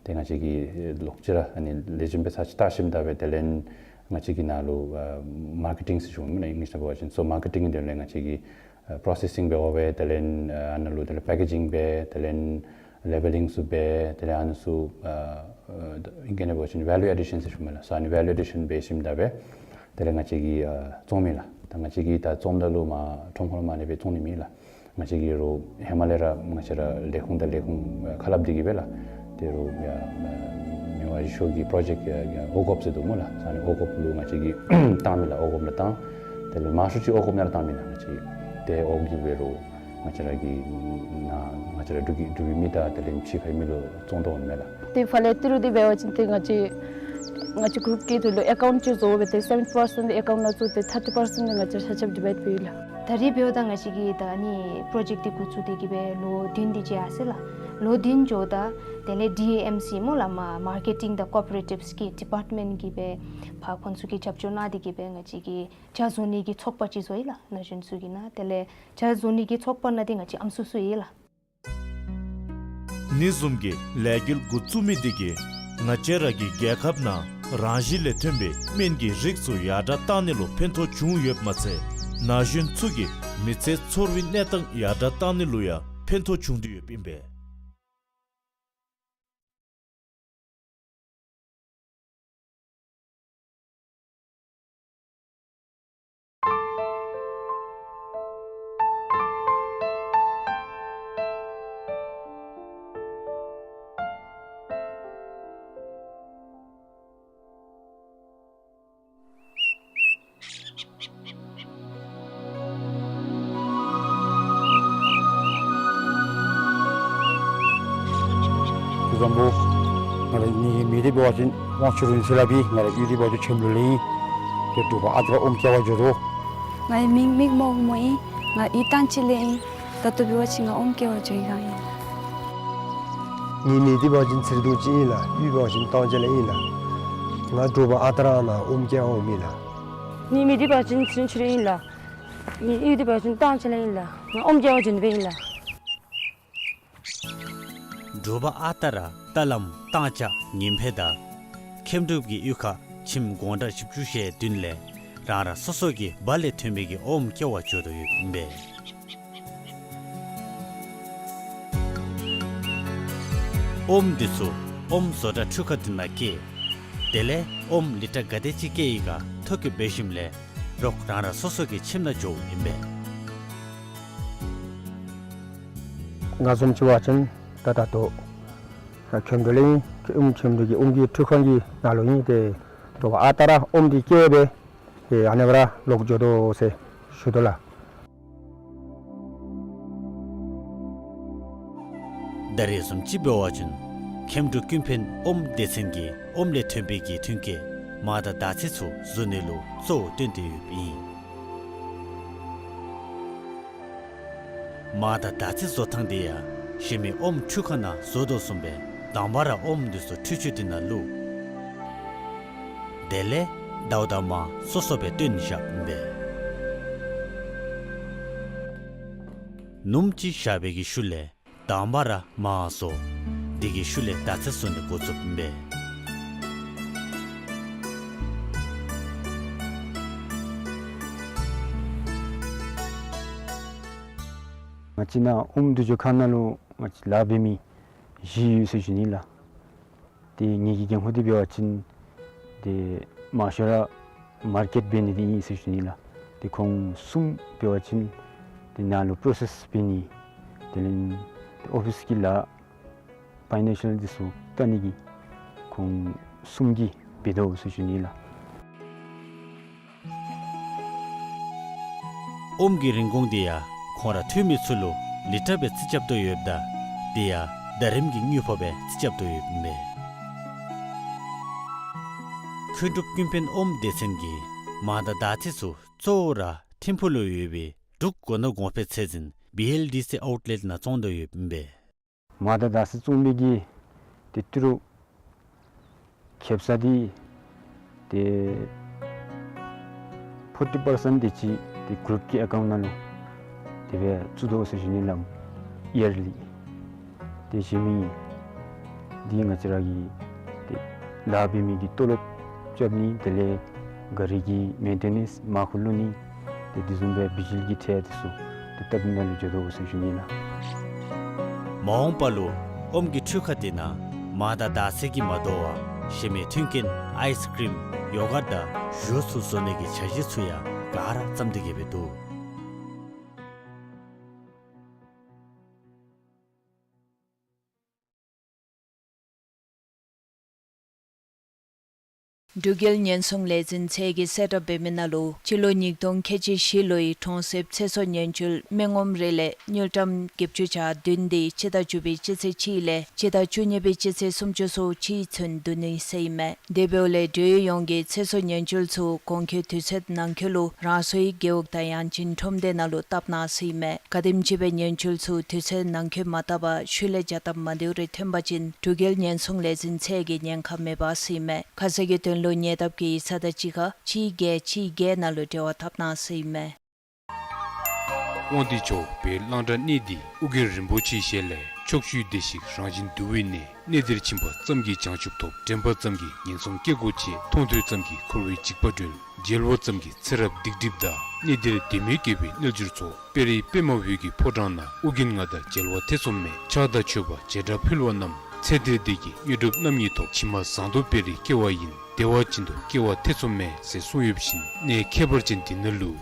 ཏེ་ང་བཅས་ཀྱིས་ལོག་ཅི་ར་ཨ་ནི་ལེགས་ཤོམ་སྦེ་ཚར་ཅིག་བལྟ་ཞིནམ་ད་སྦེ་དེ་ལས་ང་བཅས་ཀྱིས་ནཱ་ལུ་ཨ་མར་ཀེ་ཊིང་ཟེར་ཞུཝ་མས་ན་ཨིང་ལིཤ་ནང་འབད་བ་ཅིན། སོ་མར་ཀེ་ཊིང་གི་དོན་ལས་ང་བཅས་ཀྱིས་ཨ་པྲོ་སེ་སིང་འབད་འོང་སྦེ་དེ་ལས་ཨ་ནཱ་ལུ་དེ་ལས་པེ་ཀེ་ཇིང་འབད་དེ་ལས་ལེ་བེ་ལིང་ཚུ་འབད་དེ་ལས་ཨ་ནི་ཚུ་ཨ་ཨ་ཨིང་སྐད་ནང་འབད་བ་ཅིན་ཝེ་ལུ་ཨེ་ཌི་ཤཱན་ཟེར་ཞུཝ་མས་ལགས། སོ་ཨ་ནི་ཝེ་ལུ་ཨེ་ཌི་ཤཱན་འབད་ཞིནམ་ད་སྦེ་དེ་ལས་ང་བཅས་ཀྱིས་ཨ་བཙོང་མི་ལགས། ད་ང་བཅས་ཀྱིས་ད་བཙོངམ་ད་ལུ་མར་ཁྲོམ་ཁར་མར་ཨ་ནི་སྦེ་བཙོང་ནི་མེད་ལགས། ང་བཅས་ཀྱིས་རོགས་ཧེ་མ་ལས་ར་ང་བཅས་ར་ལས་ཁུངས་དང་ལས་ཁུངས་ཁ་སླབ་སྟེ་གིས་སྦེ་ལགས། ཏེ་རོགས་ཡ་མི་དབང་རི་ཤོ་གི་པྲོ་ཇེཀཊ་ཨོ་གོབ་ཟེར་འདུག་སྨོ་ལགས། སོ་ཨ་ནི་ཨོ་གོབ་ལུ་ང་བཅས་ཀྱིས་བཏང་མི་ལགས། ཨོ་གོབ་ནང་བཏང་། དེ་ལས་མང་ཤོས་ཅིག་ཨོ་གོབ་ནང་ར་བཏང་མི་ལགས། ང་བཅས་ཏེ་ཨོ་གོབ་འབད་རུང་ང་བཅས་ར་གི་ནང་ང་བཅས་ར་འབྲུག་གི་འབྲུག་པའི་མི་དང་དེ་ལས་ཕྱི་ཁའི་མི་ལུ་བཙོང་དོ་འོང་མས་ལགས། ཏེ་ཕར་ལས་ཏི་རུ་འདི་འབད་བ་ཅིན་ཏེ་ང་བཅས་ང་བཅས་གུ་རུབ་ཀྱི་དོན་ལུ་ཨེ་ཀའུནཊ་ཅིག་བཟོ་སྦེ་ཏེ་སེ་བེན་ཊི་པར་སེནཊ་ཨེ་ཀའུནཊ་ནང་བཙུགས་ཏེ་ཐར་ཊི་པར་སེནཊ་འདི་ང་བཅས་ཆ་ཁྱབ་ཌི་བའིཌ་འབད་ཡི་ལགས། ད་རེས་འབདཝ་ད་ང་བཅས་ཀྱིས་ད་ཨ་ནི་པྲོ་ཇེཀཊ་འདི་འགོ་བཙུགས་ཏེ་གིས་སྦེ་ལོ་བདུན་དེ་ཅིག་ཡར་སོ་ཡི་ལགས། ལོ་བདུན་འགྱོཝ་ད་དེ་ལས་ཌི་ཨེ་ཨེམ་སི་སྨོ་ལགས། མ་མར་ཀེ་ཊིང་དང་ཀོ་པ་རེ་ཊིབས་ཀྱི་ཌི་པརཊ་མེནཊ་གིས་སྦེ་ཕར་ཁོང་ཚུ་གིས་རྒྱབ་སྐྱོར་གནང་སྟེ་གིས་སྦེ་ང་བཅས་ཀྱིས་ཇ་བཟོ་ནི་གི་ཚོགས་པ་ཅིག་བཟོ་ཡི་ལགས། ན་གཞོན་ཚུ་གི་ནང་། དེ་ལས་ཇ་བཟོ་ནི་གི་ཚོགས་པ་ནང་འདི་ང་བཅས་ཨམ་སྲུ་ཚུ་ཡོད་ལགས། ཨ་ནི་བཟུམ་གྱི་ལས་འགུལ་འགོ་བཙུགས་མི་འདི་གིས་ང་བཅས་ར་གི་རྒྱལ་ཁབ་ནང་རང་བཞིན་ལས་ཐོན་པའི་སྨན་གྱི་རིགས་ཚུ་ཡར་དྲགས་གཏང་ནི་ལུ་ཕན་ཐོགས་བྱུང་ཡོདཔ་མ་ཚད་ ན་གཞོན་ཚུ་གིས་མི་ཚེ་འཚོ་བའི་གནས་སྟངས་ཡར་དྲག་བཏང་ནི་ལུ་ཡང་ཕན་ཐོགས་བྱུང་དོ་ཡོདཔ་ཨིན་པས། བཟང་པོ། ང་རའི་མིང་འདི་འབད་བ་ཅིན་དབང་ཕྱུག་རིང་བསྲེལ་ལགས་པས། ང་རའི་གཡུས་འདི་འབད་བ་ཅིན་ཁྱེམ་རུ་ལས་ཨིན། ཏེ་དྲོ་པ་ཨ་རྟག་ར་ཨོམ་བཀལ་བར་འགྱོ་དོ། ངའི་མིང་མིག་རྨོག་མོ་ཨིན། ང་གཡུས་ཏང་ཅིག་ལས་ཨིན། ད་ལྟོ་འབད་བ་ཅིན་ང་ཨོམ་བཀལ་བར་འགྱོ་ཡི་ག་ཨིན། ངེའི་མིང་འདི་འབད་བ་ཅིན་ཚེ་རིང་རྡོ་རྗེ་ཨིན་ལགས། གཡུས་འབད་བ་ཅིན་ཏང་ཅིག་ལས་ཨིན་ལགས། ང་དྲོ་པ་ཨ་རྟག་ར་ནཱ་ཨོམ་བཀལ་འོངམ་ཨིན་ལགས། ངེའི་མིང་འདི་འབད་བ་ཅིན་ཚེ་རིང་ཆོས་སྒྲོན་ཨིན་ལགས། ངེའི་གཡུས་འདི་འབད་བ་ཅིན་ཏང་ཅིག་ལས་ཨིན་ལགས། ང་ཨོམ་བཀལ་བར་འགྱོ་ནི་སྦེ་ཨིན་ལགས། དྲོ་པ་ཨ་རྟག་ར་རྟ་ལམ་ཏང་ཅིག་ཉིམ་ཕུད་དང་ཁྱེམ་འདྲུབ་ཀྱི་གཡུས་ཁར་ཁྱིམ་སྒོ་འགྲམ་བཞི་བཅུ་ཞེ་བདུན་ལས་རང་རང་སོ་སོ་གི་སྦ་ལས་ཐོན་པའི་གི་ཨོམ་བཀལ་བར་འགྱོ་དོ་ཡོདཔ་ཨིན་པས། ཨོམ་འདི་ཚུ་ཨོམ་བཟོ་གྲྭ་འཕྲུལ་ཁང་འདི་ནང་བསྐྱལ། དེ་ལས་ཨོམ་ལི་ཊར་ག་དེ་ཅིག་བསྐྱལ་ཡི་ག་ཐོ་བཀོད་འབད་ཞིནམ་ལས་རོགས་རང་རང་སོ་སོ་གི་ཁྱིམ་ནང་འགྱོཝ་ཨིན་པས། ང་བཟུམ་ཅིག་འབད་བ་ཅིན་ད་ད་ལྟོ་ཁྱེམ་འདྲུབ་ལས་ཨིན། ཨོམ་ཁྱེམ་འདྲུབ་ཀྱི་ཨོམ་གྱི་འཕྲུལ་ཁང་གི་ནང་ལུ་ཨིན། ཏེ་དྲོ་པ་ཨ་རྟག་ར་ཨོམ་འདི་བཀལ་སྦེ་ཏེ་ཨ་ནི་སྦེ་ར་ལོག་འགྱོ་དོ་ཟེར་ཞུ་དོ་ལགས། ད་རེས་བཟུམ་ཅིག་འབད་བ་ཅིན་ཁྱེམ་འདྲུབ་ཀུན་ཕན་ཨོམ་སྡེ་ཚན་གྱིས་ཨོམ་ལས་ཐོན་པའི་གི་ཐོན་སྐྱེད་མར་དང་དར་ཚིལ་ཚུ་བཟོ་ནི་ལུ་གཙོ་བོ་བཏོན་ཏེ་ཡོདཔ་ཨིན། མར་དང་དར་ཚིལ་བཟོ་ཐངས་འདི་ཡང་གཞན་མི་ཨོམ་འཕྲུལ་ཁང་ནང་བཟོ་དོ་བཟུམ་སྦེ་དང་པ་ར་ཨོམ་འདི་ཚུ་འཕྲུལ་ཆུ་འདི་ནང་བླུག། དེ་ལས་ཟླཝ་དང་མར་སོ་སོ་སྦེ་བཏོན་བཞགཔ་ཨིན་པས། ནུམ་ཅིག་བཞག་པའི་གི་ཤུལ་ལས་དང་པ་ར་མར་བཟོ། དེ་གི་ཤུལ་ལས་དར་ཚིལ་བཟོ་ནི་འགོ་བཙུགསཔ་ཨིན་པས། ང་བཅས་ནཱ་ཨོམ་འདུ་འཇོ་ཁང་ནང་ལུ་ང་བཅས་ལཱ་འབད་མི་བཞི་ཡོད་ཟེར་ཞུ་ནི་ལགས། ཏེ་ངེ་གི་འགན་ཁུར་འདི་འབད་བ་ཅིན་ཏེ་མང་ཤོས་ར་མར་ཀེཊ་འབད་ནི་འདི་ཨིན་ཟེར་ཞུ་ནི་ལགས། ཏེ་ཁོང་གསུམ་འབད་བ་ཅིན་ཏེ་ནཱ་ལུ་པོརོ་སེསི་འབད་ནི་དེ་ལས་ཏེ་ཨོ་ཕིསི་གི་ལཱ་ཕའི་ནཱན་ཤཱལ་འདི་ཚུ་བལྟ་ནི་གི་ཁོང་གསུམ་གྱིས་འབད་དོ་ཟེར་ཞུ་ནི་ལགས། ཨོམ་གྱི་རིན་གོང་འདི་ཡང་ཁོང་ར་འཐུ་མི་ཚུ་ལུ་ལི་ཊར་སྦེ་རྩིས་རྐྱབ་དོ་ཡོདཔ་ད་དེ་ཡང་ཟླ་རིམ་གྱི་དངུལ་ཕོགས་སྦེ་རྩིས་རྐྱབ་དོ་ཡོདཔ་མས། ཁྱེམ་འདྲུབ་ཀུན་ཕན་ཨོམ་སྡེ་ཚན་གྱིས་མར་དང་དར་ཚིལ་ཚུ་གཙོ་བོ་ར་ཐིམ་ཕུག་ལུ་ཡོད་པའི་འབྲུག་སྒོ་ནོར་གོང་འཕེལ་ཚད་འཛིན་བི་ཨེལ་ཌི་སི་ཨའུཊ་ལེཊ་ནང་བཙོང་དོ་ཡོདཔ་མས། མར་དང་དར་ཚིལ་བཙོང་མི་གི་ཏེ་ཏི་རུ་ཁེབ་ས་འདི་ཏེ་ཕོར་ཊི་པར་སེནཊ་དེ་ཅིག་ཏེ་གུ་རུཔ་ཀྱི་ཨེ་ཀའུནཊ་ནང་ལུ་དེ་སྦེ་བཙུགས་དོ་ཟེར་ཞུ་ནི་ལགས། ཡར་ལི་ཏེ་གཞན་མི་འདི་ང་བཅས་ར་གི་ཏེ་ལཱ་འབད་མི་གི་ཏོ་ལོབ་རྐྱབ་ནི་དེ་ལས་ག་རི་གི་མེན་ཊེ་ནེནསི་མར་ཁུ་བླུག་ནི་ཏེ་དེ་བཟུམ་སྦེ་བི་ཇི་ལི་གི་ཁྲལ་འདི་ཚུ་ཏེ་བཏབ་ནི་ནང་ལུ་འགྱོ་དོ་ཟེར་ཞུ་ནི་ལགས། མ་འོངས་པ་ལུ་ཨོམ་གྱི་འཕྲུལ་ཁང་འདི་ནང་མར་དང་དར་ཚིལ་གྱིས་མ་དོ་བར་གཞན་མི་མཐུན་རྐྱེན་ཨའིསི་ཀྲིམ་ཡོ་གརཊ་དང་ཞུ་ཚུ་བཟོ་ནི་གི་བྱ་གཞི་ཚུ་ཡང་ག་ར་བརྩམས་ཏེ་གི་སྦེ་འདུག། འབྲུག་རྒྱལ་ཉེན་སྲུང་ལས་འཛིན་ཚད་ཀྱིས་གསལ་བསྒྲགས་འབད་མི་ནང་ལུ་སྤྱི་ལོ་ཉིས་སྟོང་ཁལ་གཅིག་བཞི་ལོའི་གྲོང་གསེབ་ཚེ་སྲོག་ཉེན་བཅོལ་མི་ངོམ་རེ་ལས་དངུལ་ཀྲམ་བརྒྱད་ཅུ་གྱ་བདུན་དེ་སྤྱི་ཟླ་བཅུ་པའི་སྤྱི་ཚེས་གཅིག་ལས་སྤྱི་ཟླ་བཅུ་གཉིས་པའི་སྤྱི་ཚེས་སུམ་ཅུ་སོ་གཅིག་ཚུན་བསྡུ་ནི་ཟེར་ཨིན་མས། དེ་འབདཝ་ལས་འབྲེལ་ཡོད་ཡོངས་ཀྱིས་ཚེ་སྲོག་ཉེན་བཅོལ་ཚུ་གོང་འཁོད་དུས་ཚོད་ནང་འཁོད་ལུ་རང་སོའི་རྒེད་འོག་དང་ཡང་ཅིན་ཁྲོམ་སྡེ་ནང་ལུ་བཏབ་གནང་ཟེར་ཨིན་མས། ག་དེམ་ཅིག་སྦེ་ཉེན་བཅོལ་ཚུ་དུས་ཚོད་ནང་འཁོད་མ་བཏབ་པར་ཤུལ་ལས་བྱ་སྟབས་མ་བདེཝ་རེ་ཐོན་པ་ཅིན་འབྲུག་རྒྱལ་ཉེན་སྲུང་ལས་འཛིན་ཚད་ཀྱིས་ཉེན་ཁ་མེད་པ་ཟེར་ཨིན་མས། ཁ་གསལ་གྱི་དོན་ལུ་ཉེ་འདབས་ཀྱི་ཡིག་ཚང་དང་གཅིག་ཁར་གཅིག་བརྒྱད་གཅིག་བརྒྱད་ནང་ལུ་འབྲེལ་བ་འཐབ་གནང་ཟེར་ཨིན་མས། དབང་འདུས་ཕྱོགས་བོད་གླང་བྲག་གནས་འདི་ཨོ་རྒྱན་རིན་པོ་ཆེའི་ཞལ་ལས་ཕྱོགས་བཅུའི་བདེ་གཤེགས་རང་བཞིན་འདུ་བའི་གནས། གནས་འདིར་ཕྱིན་པ་ཙམ་གྱིས་བྱང་ཆུབ་ཐོབ། དྲན་པ་ཙམ་གྱིས་ངན་སོང་སྐྱེ་སྒོ་བཅད། མཐོང་ཐོས་ཙམ་གྱིས་འཁོར་བའི་འཇིགས་པ་སྒྲོལ། མཇལ་བ་ཙམ་གྱིས་ཚེ་རབས་སྡིག་སྒྲིབ་དག། གནས་འདིར་དད་མོས་བསྐྱེད་པའི་རྣལ་འབྱོར་ཚོགས། དཔལ་རི་པདྨ་འོད་ཀྱི་ཕོ་བྲང་ན། ཨོ་རྒྱན་མངའ་བདག་མཇལ་བར་ཐེ་ཚོམ་མེད། ཕྱག་དང་མཆོད་པ་བྱེ་བྲག་ཕུལ་བ་རྣམས། ཚེ་འདིར་བདེ་སྐྱིད་དངོས་གྲུབ་རྣམ་གཉིས་ཐོབ། ཕྱི་མ་ཟངས་མདོག་དཔལ་རི་སྐྱེ་བ་ཡིན། བདེ་བ་ཅན་དུ་སྐྱེ་བར་ཐེ་ཚོམ་མེད། ཟེར་གསུངས་ཡོད་པ་བཞིན་གནས་ཁྱད་པར་ཅན་འདི་ནང་ལུ་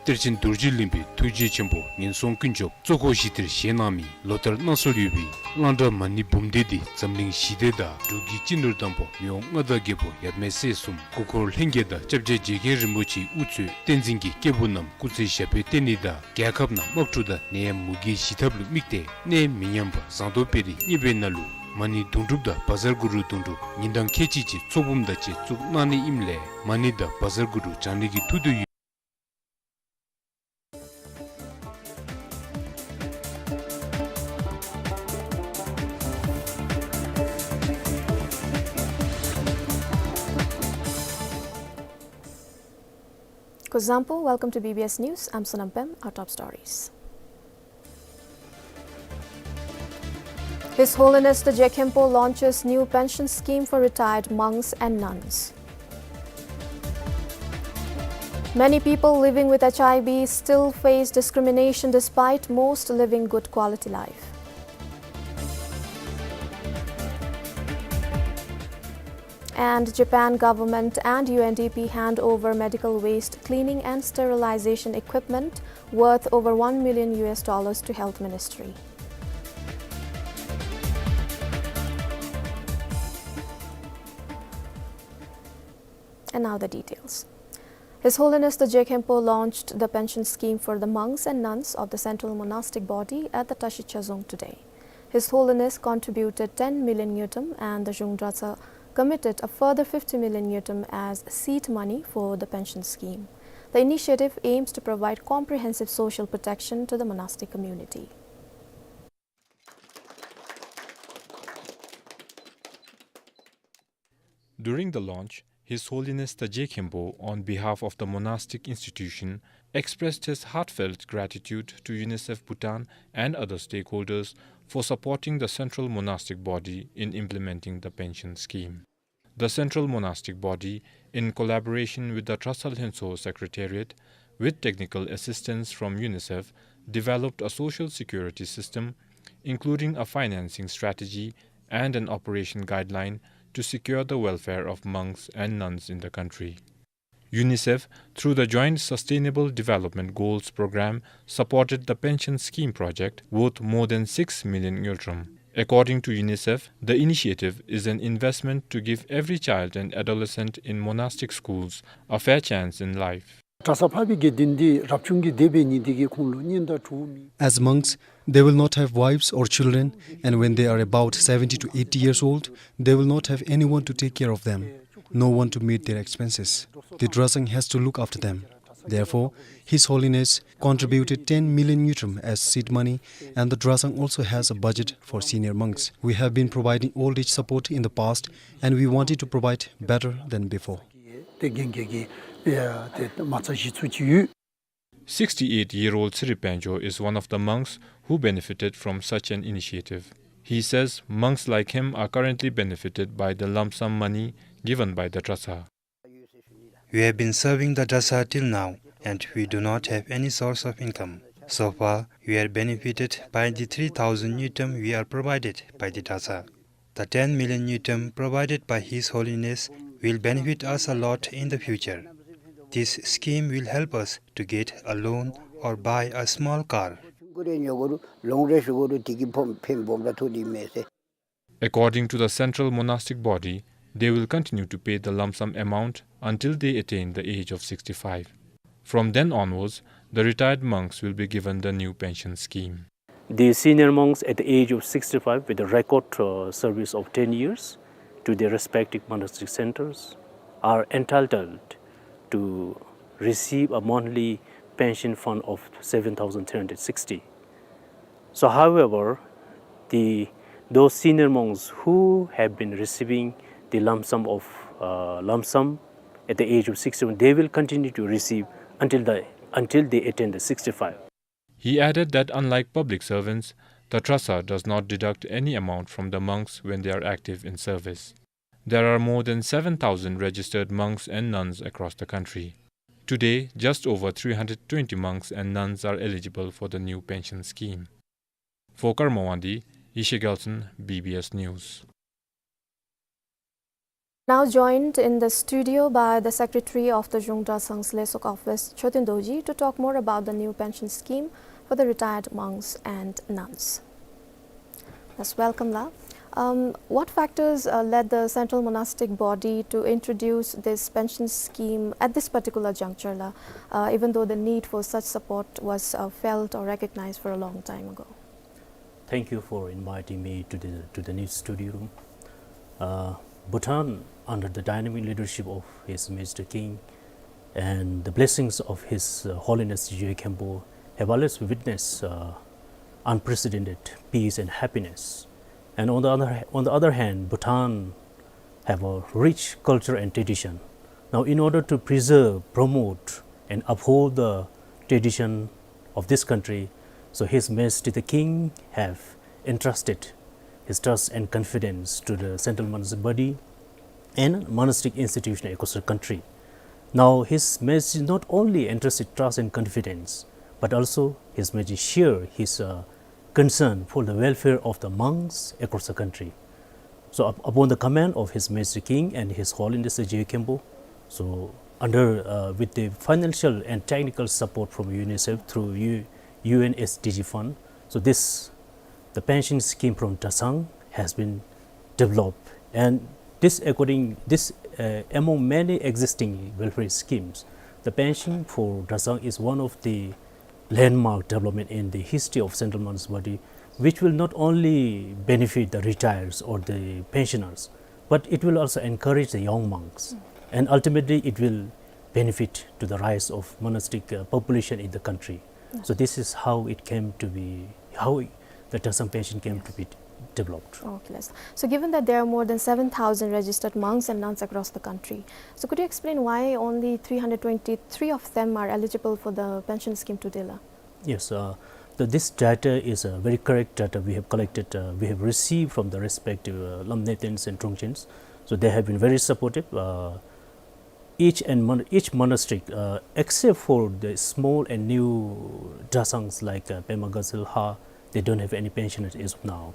གཏེར་ཆེན་རྡོ་རྗེ་གླིང་པའི་ཐུགས་རྗེ་ཆེན་པོ་ངན་སོང་ཀུན་སྐྱོབ་གཙོ་འཁོར་ཞི་བདེར་བཞེངས་གནང་མི་ལོ་ལྟར་གནང་སྲོལ་ཡོད་པའི་གླང་བྲག་མ་ཎི་འབུམ་སྡེ་འདི་འཛམ་གླིང་ཞི་བདེ་དང་འབྲུག་གི་སྤྱི་ནོར་དམ་པ་མི་དབང་མངའ་བདག་རྒྱལ་པོ་ཡབ་མེས་སྲས་གསུམ་སྐུ་འཁོར་ལྷན་རྒྱས་དང་སྐྱབས་རྗེ་རྗེ་མཁན་རིན་པོ་ཆེའི་དབུ་གཙོས་བསྟན་འཛིན་གྱི་སྐྱེས་བུ་རྣམས་སྐུ་ཚེ་ཞབས་པད་བརྟན་ནི་དང་རྒྱལ་ཁབ་ནང་དམག་འཁྲུག་དང་ནད་ཡམས་མུ་གེའི་ཞི་ཐབས་ལུ་དམིགས་ཏེ་གནས་མི་ཉམས་པ་ཟངས་མདོག་དཔལ་རི་གཉེར་པའི་ནང་ལུ་མ་ཎི་དུང་སྒྲུབ་དང་བཛྲ་གུ་རུ་དུང་སྒྲུབ་ཉིན་གྲངས་ཁལ་གཅིག་ཅིག་ཚོགས་འབུམ་དང་བཅས་བཙུགས་གནང་ནི་ཨིནམ་ལས་མ་ཎི་དང་བཛྲ་གུ་རུ་བགྱང་ནི་གི་ཐུགས་འདོད་ཡོད། Kuzuzangpo, welcome to B B S News. I'm Sonam Pem. Our top stories. His Holiness the Je Khenpo launches new pension scheme for retired monks and nuns. Many people living with H I V still face discrimination despite most living good quality life. And Japan government and U N D P hand over medical waste cleaning and sterilization equipment worth over one million U S dollars to Health Ministry. And now the details. His Holiness the Je Khenpo launched the pension scheme for the monks and nuns of the Central Monastic Body at the Tashicha Dzong today. His Holiness contributed ten million ngultrum and the Zhung Dratshang committed a further fifty million ngultrum as seed money for the pension scheme. The initiative aims to provide comprehensive social protection to the monastic community. During the launch, His Holiness the Je Khenpo, on behalf of the monastic institution, expressed his heartfelt gratitude to UNICEF Bhutan and other stakeholders for supporting the Central Monastic Body in implementing the pension scheme. The Central Monastic Body, in collaboration with the Dratshang Lhentsho Secretariat, with technical assistance from UNICEF, developed a social security system, including a financing strategy and an operation guideline to secure the welfare of monks and nuns in the country. UNICEF, through the Joint Sustainable Development Goals program, supported the pension scheme project worth more than six million ngultrum. According to UNICEF, the initiative is an investment to give every child and adolescent in monastic schools a fair chance in life. གྲྭ་ས་ཕ་བི་དགེ་འདུན་འདི་རབ་བྱུང་གི་འདས་པའི་ཉིན་འདི་གི་ཁོང་ལུ་གཉེན་དང་གྲོགས་མེད། As monks, they will not have wives or children, and when they are about seventy to eighty years old, they will not have anyone to take care of them, no one to meet their expenses. The Dratshang has to look after them. Therefore, His Holiness contributed ten million ngultrum as seed money, and the Dratshang also has a budget for senior monks. We have been providing old age support in the past, and we wanted to provide better than before. ཏེ་གན་གི་གི་ཏེ་མ་རྩ་གཞི་བཙུགས་ཅི་ཡོད། Sixty-eight-year-old Tsirip Panjo is one of the monks who benefited from such an initiative. He says monks like him are currently benefited by the lump sum money given by the Dratshang. We have been serving the Dratshang till now, and we do not have any source of income. So far, we are benefited by the three thousand ngultrum we are provided by the Dratshang. The ten million ngultrum provided by His Holiness will benefit us a lot in the future. This scheme will help us to get a loan or buy a small car. According to the Central Monastic Body, they will continue to pay the lump sum amount until they attain the age of sixty-five. From then onwards, the retired monks will be given the new pension scheme. The senior monks at the age of sixty-five with a record, uh, service of ten years to their respective monastic centers are entitled to receive a monthly pension fund of seven thousand three hundred sixty. So, however, the, those senior monks who have been receiving the lump sum of, uh, lump sum at the age of sixty-one, they will continue to receive until the, until they attain the sixty-five. He added that unlike public servants, the Dratshang does not deduct any amount from the monks when they are active in service. There are more than seven thousand registered monks and nuns across the country. Today, just over three hundred twenty monks and nuns are eligible for the new pension scheme. For Karma Wangdi, Yeshe Gelson, B B S News. Now joined in the studio by the secretary of the Zhung Dratshang Lesok office, Choten Dorji, to talk more about the new pension scheme for the retired monks and nuns. Yes, welcome, La. Um, what factors, uh, led the Central Monastic Body to introduce this pension scheme at this particular juncture, La, uh, even though the need for such support was, uh, felt or recognized for a long time ago? Thank you for inviting me to the, to the new studio room. Uh, Bhutan, under the dynamic leadership of His Majesty King and the blessings of His, uh, Holiness Trijui Khenpo, have always witnessed, uh, unprecedented peace and happiness. And on the other, on the other hand, Bhutan have a rich culture and tradition. Now, in order to preserve, promote, and uphold the tradition of this country, so His Majesty the King have entrusted his trust and confidence to the Central Monastic Body and monastic institution across the country. Now, His Majesty not only entrusted trust and confidence, but also His Majesty share his, uh, concern for the welfare of the monks across the country. So up-, upon the command of His Majesty King and His Holiness the Trijui Khenpo, so under, uh, with the financial and technical support from UNICEF through U-, U N S D G fund, so this, the pension scheme from Dratshang has been developed, and this according, this, uh, among many existing welfare schemes, the pension for Dratshang is one of the landmark development in the history of Central Monastic Body, which will not only benefit the retirees or the pensioners, but it will also encourage the young monks, and ultimately it will benefit to the rise of monastic, uh, population in the country. So this is how it came to be, how the Dratshang pension came to be developed. Okay, yes. So given that there are more than seven thousand registered monks and nuns across the country, so could you explain why only three hundred twenty-three of them are eligible for the pension scheme today, La? Yes, uh, the, this data is, uh, very correct data we have collected, uh, we have received from the respective, uh, Lamnethens and Drongchens. So they have been very supportive. Uh, each and mon-, each monastery, uh, except for the small and new Dratshangs like, uh, Pema Gazel, Ha, they don't have any pensioners as of now.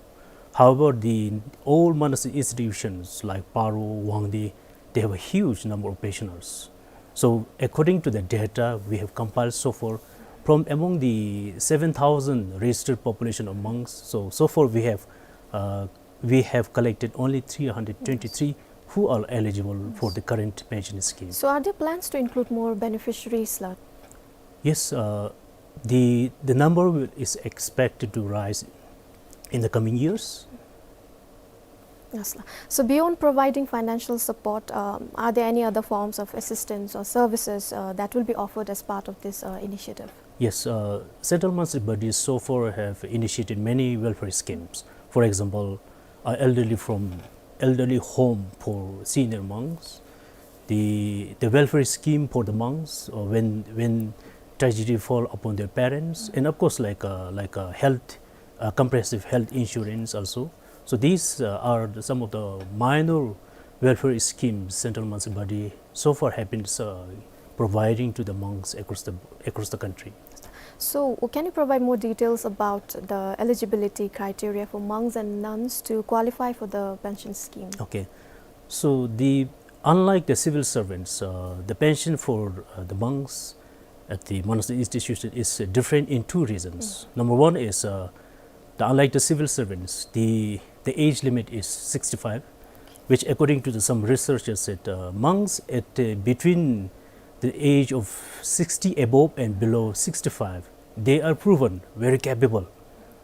However, the all monastery institutions like Paro, Wangdue, they have a huge number of pensioners. So according to the data we have compiled so far, from among the seven thousand registered population of monks, so, so far we have, uh, we have collected only three hundred twenty-three who are eligible for the current pension scheme. So are there plans to include more beneficiaries, La? Yes, uh, the, the number will, is expected to rise in the coming years. Yes, La. So beyond providing financial support, um, are there any other forms of assistance or services, uh, that will be offered as part of this, uh, initiative? Yes, uh, Central Monastic Bodies so far have initiated many welfare schemes. For example, uh, elderly from, elderly home for senior monks, the, the welfare scheme for the monks, uh, when, when tragedy fall upon their parents, and of course, like, uh, like, uh, health, uh, comprehensive health insurance also. So these, uh, are the, some of the minor welfare schemes Central Monastic Body so far have been, uh, providing to the monks across the, across the country. So, can you provide more details about the eligibility criteria for monks and nuns to qualify for the pension scheme? Okay. So the, unlike the civil servants, uh, the pension for, uh, the monks at the monastic institution is, uh, different in two reasons. Number one is, uh, the, unlike the civil servants, the, the age limit is sixty-five, which according to the, some researchers said, uh, monks at, uh, between the age of sixty above and below sixty-five, they are proven very capable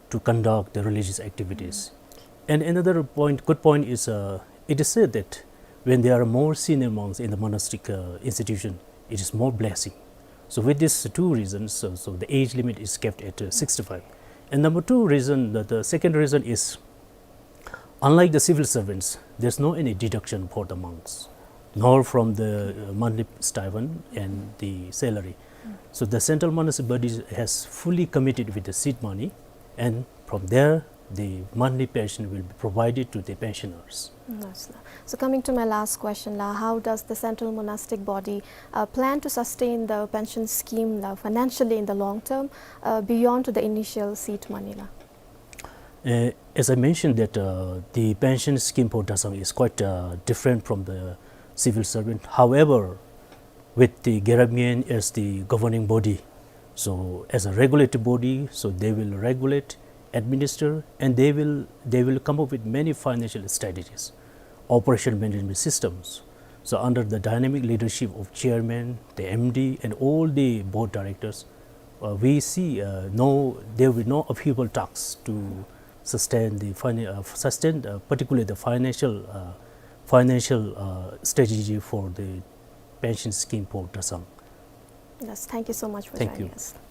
to conduct the religious activities. And another point, good point is, uh, it is said that when there are more senior monks in the monastic, uh, institution, it is more blessing. So with these two reasons, so, so the age limit is kept at, uh, sixty-five. And number two reason, the, the second reason is, unlike the civil servants, there's no any deduction for the monks, nor from the, uh, monthly stipend and the salary. So the Central Monastic Body has fully committed with the seed money, and from there, the monthly pension will be provided to the pensioners. Yes, sir. So coming to my last question, la, how does the Central Monastic Body, uh, plan to sustain the pension scheme, la, financially in the long term, uh, beyond to the initial seed money, la? Uh, as I mentioned that, uh, the pension scheme for Dazang is quite, uh, different from the civil servant. However, with the Gyarap Ngen as the governing body, so as a regulatory body, so they will regulate, administer, and they will, they will come up with many financial strategies, operation management systems. So under the dynamic leadership of chairman, the M D, and all the board directors, uh, we see, uh, no, there will be no upheaval talks to sustain the fina-, uh, sustain, uh, particularly the financial, uh, financial, uh, strategy for the pension scheme for Dazang. Yes, thank you so much for joining us. Thank you.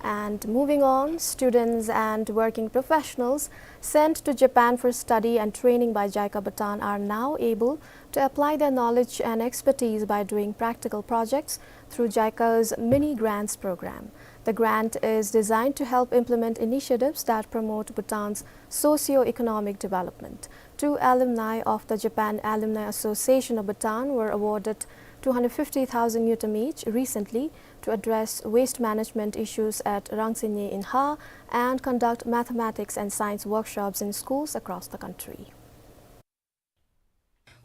And moving on, students and working professionals sent to Japan for study and training by JICA Bhutan are now able to apply their knowledge and expertise by doing practical projects through JICA's Mini Grants program. The grant is designed to help implement initiatives that promote Bhutan's socio-economic development. Two alumni of the Japan Alumni Association of Bhutan were awarded two hundred fifty thousand ngultrum each recently to address waste management issues at Rangtse Nye in Ha and conduct mathematics and science workshops in schools across the country.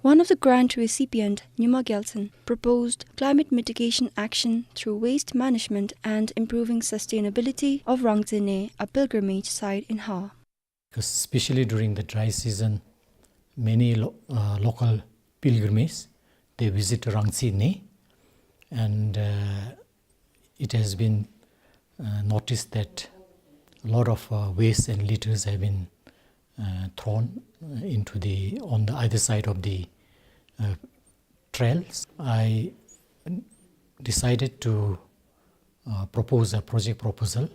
One of the grant recipient, Nyuma Gyaltsen, proposed climate mitigation action through waste management and improving sustainability of Rangtse Nye, a pilgrimage site in Ha. Especially during the dry season, many lo-, uh, local pilgrims, they visit Rangtse Nye, and, uh, it has been, uh, noticed that a lot of, uh, waste and litters have been, uh, thrown, uh, into the, on the either side of the, uh, trails. I decided to, uh, propose a project proposal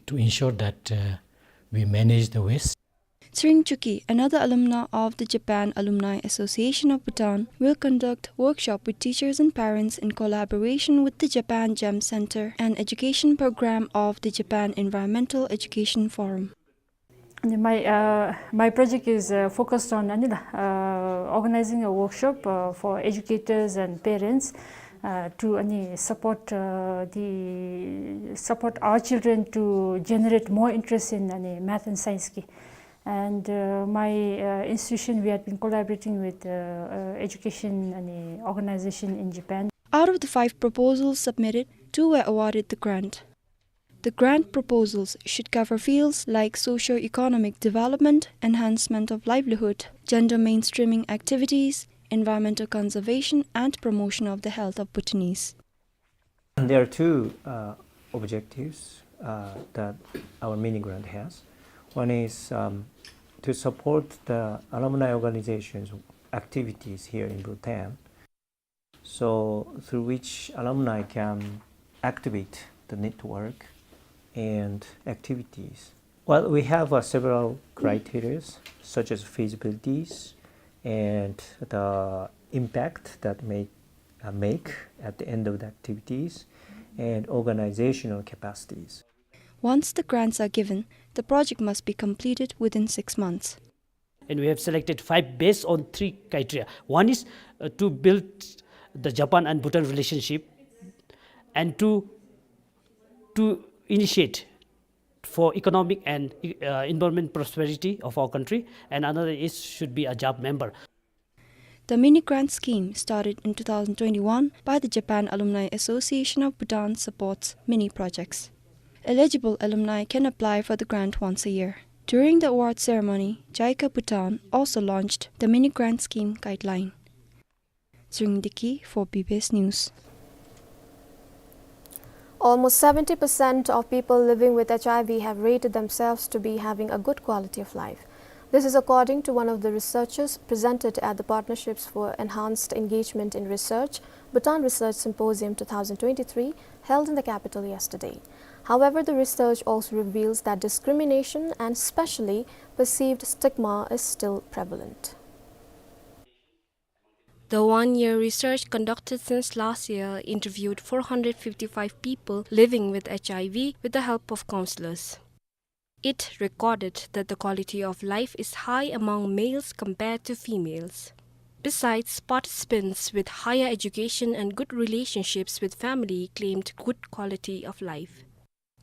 to ensure that, uh, we manage the waste. Tshering Chuki, another alumna of the Japan Alumni Association of Bhutan, will conduct workshop with teachers and parents in collaboration with the Japan GEM Center and education program of the Japan Environmental Education Forum. My, uh, my project is, uh, focused on, uh, organizing a workshop, uh, for educators and parents, uh, to, uh, support, uh, the, support our children to generate more interest in, uh, math and science ki. And, uh, my, uh, institution, we had been collaborating with, uh, uh, education, uh, organization in Japan. Out of the five proposals submitted, two were awarded the grant. The grant proposals should cover fields like socio-economic development, enhancement of livelihood, gender mainstreaming activities, environmental conservation, and promotion of the health of Bhutanese. There are two, uh, objectives, uh, that our mini grant has. One is, um, to support the alumni organizations' activities here in Bhutan. So, through which alumni can activate the network and activities. Well, we have, uh, several criteria, such as feasibilities and the impact that may, uh, make at the end of the activities, and organizational capacities. Once the grants are given, the project must be completed within six months. And we have selected five based on three criteria. One is, uh, to build the Japan and Bhutan relationship, and to, to initiate for economic and, uh, environment prosperity of our country, and another is should be a job member. The mini grant scheme started in two thousand twenty-one by the Japan Alumni Association of Bhutan supports mini projects. Eligible alumni can apply for the grant once a year. During the award ceremony, JICA Bhutan also launched the mini grant scheme guideline. Tshering Deki for B B S News. Almost seventy percent of people living with H I V have rated themselves to be having a good quality of life. This is according to one of the researchers presented at the Partnerships for Enhanced Engagement in Research, Bhutan Research Symposium two thousand twenty-three, held in the capital yesterday. However, the research also reveals that discrimination and especially perceived stigma is still prevalent. The one-year research conducted since last year interviewed four hundred fifty-five people living with H I V with the help of counselors. It recorded that the quality of life is high among males compared to females. Besides, participants with higher education and good relationships with family claimed good quality of life.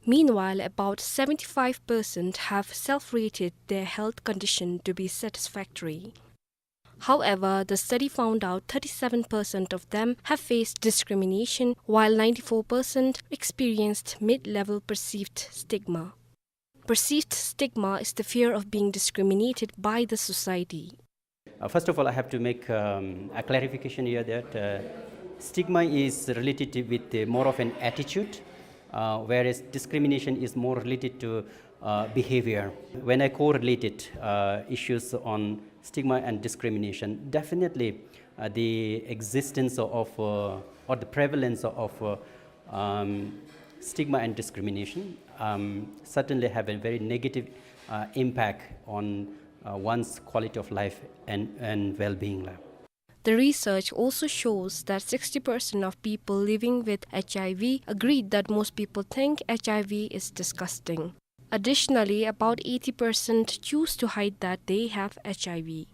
Meanwhile, about seventy-five percent have self-rated their health condition to be satisfactory. However, the study found out thirty-seven percent of them have faced discrimination, while ninety-four percent experienced mid-level perceived stigma. Perceived stigma is the fear of being discriminated by the society. Uh, first of all, I have to make, um, a clarification here that, uh, stigma is related to, with the more of an attitude, uh, whereas discrimination is more related to, uh, behavior. When I correlated, uh, issues on stigma and discrimination, definitely, uh, the existence of, uh, or the prevalence of, uh, um, stigma and discrimination, um, certainly have a very negative, uh, impact on, uh, one's quality of life and, and well-being. The research also shows that sixty percent of people living with H I V agreed that most people think H I V is disgusting. Additionally, about eighty percent choose to hide that they have H I V.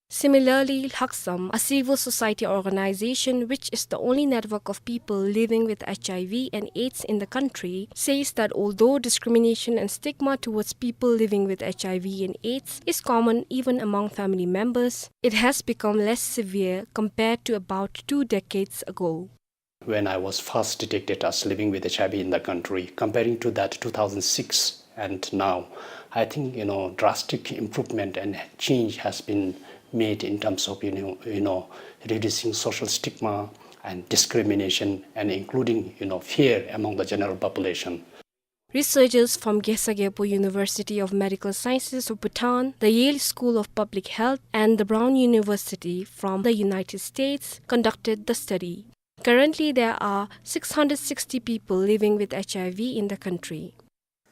Similarly, Lhaksam, a civil society organization which is the only network of people living with H I V and AIDS in the country, says that although discrimination and stigma towards people living with H I V and AIDS is common even among family members, it has become less severe compared to about two decades ago. When I was first detected as living with H I V in the country, comparing to that two thousand six and now, I think, you know, drastic improvement and change has been made in terms of, you know, you know, reducing social stigma and discrimination and including, you know, fear among the general population. Researchers from Gesa Gyalpo University of Medical Sciences of Bhutan, the Yale School of Public Health, and the Brown University from the United States conducted the study. Currently, there are six hundred sixty people living with H I V in the country.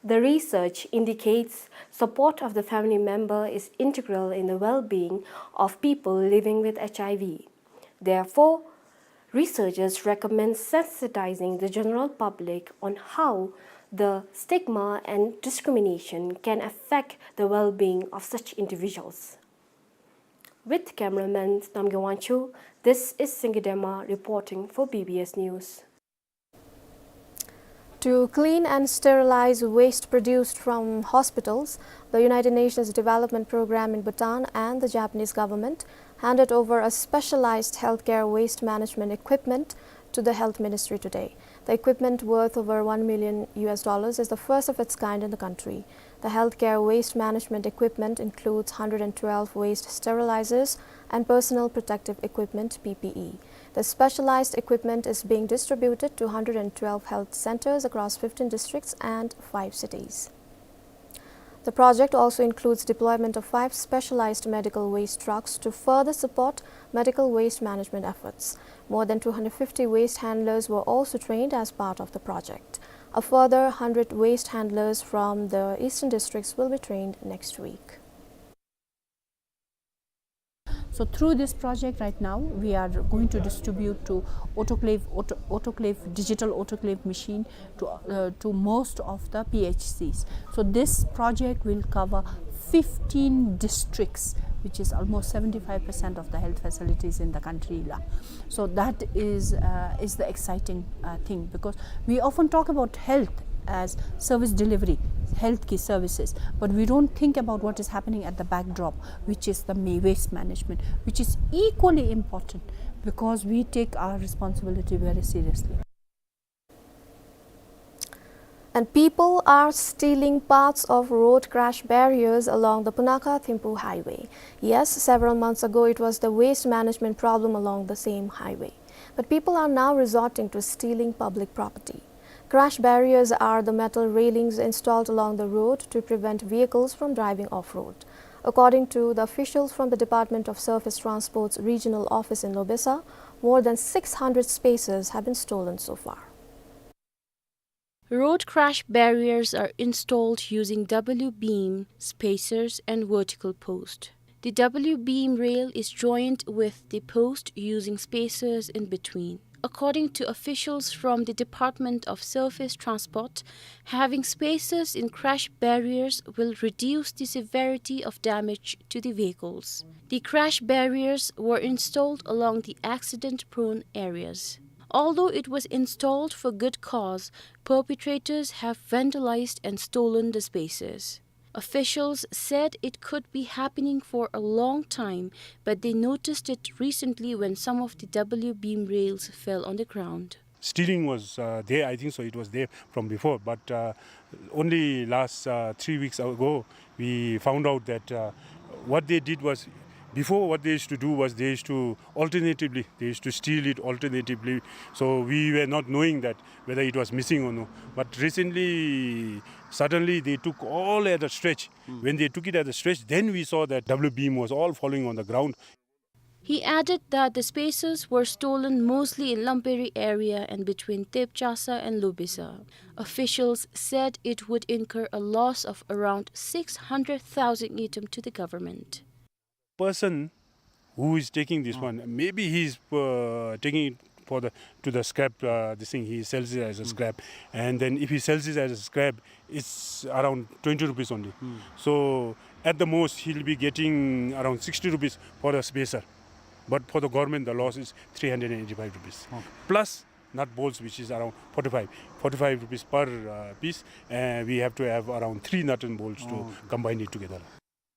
The research indicates support of the family member is integral in the well-being of people living with H I V. Therefore, researchers recommend sensitizing the general public on how the stigma and discrimination can affect the well-being of such individuals. With cameraman Namgay Wangchuk, this is Singye Dema reporting for B B S News. To clean and sterilize waste produced from hospitals, the United Nations Development Programme in Bhutan and the Japanese government handed over a specialized healthcare waste management equipment to the Health Ministry today. The equipment, worth over one million U S dollars, is the first of its kind in the country. The healthcare waste management equipment includes hundred and twelve waste sterilizers and personal protective equipment, P P E. The specialized equipment is being distributed to hundred and twelve health centers across fifteen districts and five cities. The project also includes deployment of five specialized medical waste trucks to further support medical waste management efforts. More than two hundred fifty waste handlers were also trained as part of the project. A further hundred waste handlers from the eastern districts will be trained next week. So through this project right now, we are going to distribute to autoclave, auto-, autoclave, digital autoclave machine to, uh, to most of the P H Cs. So this project will cover fifteen districts, which is almost seventy-five percent of the health facilities in the country la. So that is, uh, is the exciting, uh, thing, because we often talk about health as service delivery, health ki services, but we don't think about what is happening at the backdrop, which is the ma-, waste management, which is equally important because we take our responsibility very seriously. And people are stealing parts of road crash barriers along the Punakha-Thimphu highway. Yes, several months ago it was the waste management problem along the same highway. But people are now resorting to stealing public property. Crash barriers are the metal railings installed along the road to prevent vehicles from driving off-road. According to the officials from the Department of Surface Transport's regional office in Lobesa, more than six hundred spacers have been stolen so far. Road crash barriers are installed using W-beam spacers and vertical post. The W-beam rail is joined with the post using spacers in between. according to officials from the Department of Surface Transport, having spacers in crash barriers will reduce the severity of damage to the vehicles. The crash barriers were installed along the accident-prone areas. Although it was installed for good cause, perpetrators have vandalized and stolen the spacers. Officials said it could be happening for a long time, but they noticed it recently when some of the W beam rails fell on the ground. Stealing was, uh, there, I think so, it was there from before, but, uh, only last, uh, three weeks ago, we found out that, uh, what they did was, before what they used to do was they used to alternatively, they used to steal it alternatively. So we were not knowing that whether it was missing or no. But recently, suddenly they took all at a stretch. Hmm. When they took it at a stretch, then we saw that W beam was all falling on the ground. He added that the spacers were stolen mostly in Lamperi area and between Tepchasa and Lobisa. Officials said it would incur a loss of around six hundred thousand ngultrum to the government. Person who is taking this, hmm, one, maybe he's, uh, taking it for the, to the scrap, uh, this thing, he sells it as a, hmm, scrap. And then if he sells it as a scrap, it's around twenty rupees only. Hmm. So at the most, he'll be getting around sixty rupees for a spacer. But for the government, the loss is three hundred and eighty-five rupees. Okay. Plus nut bolts, which is around forty-five, forty-five rupees per, uh, piece. And we have to have around three nut and bolts to, okay, combine it together.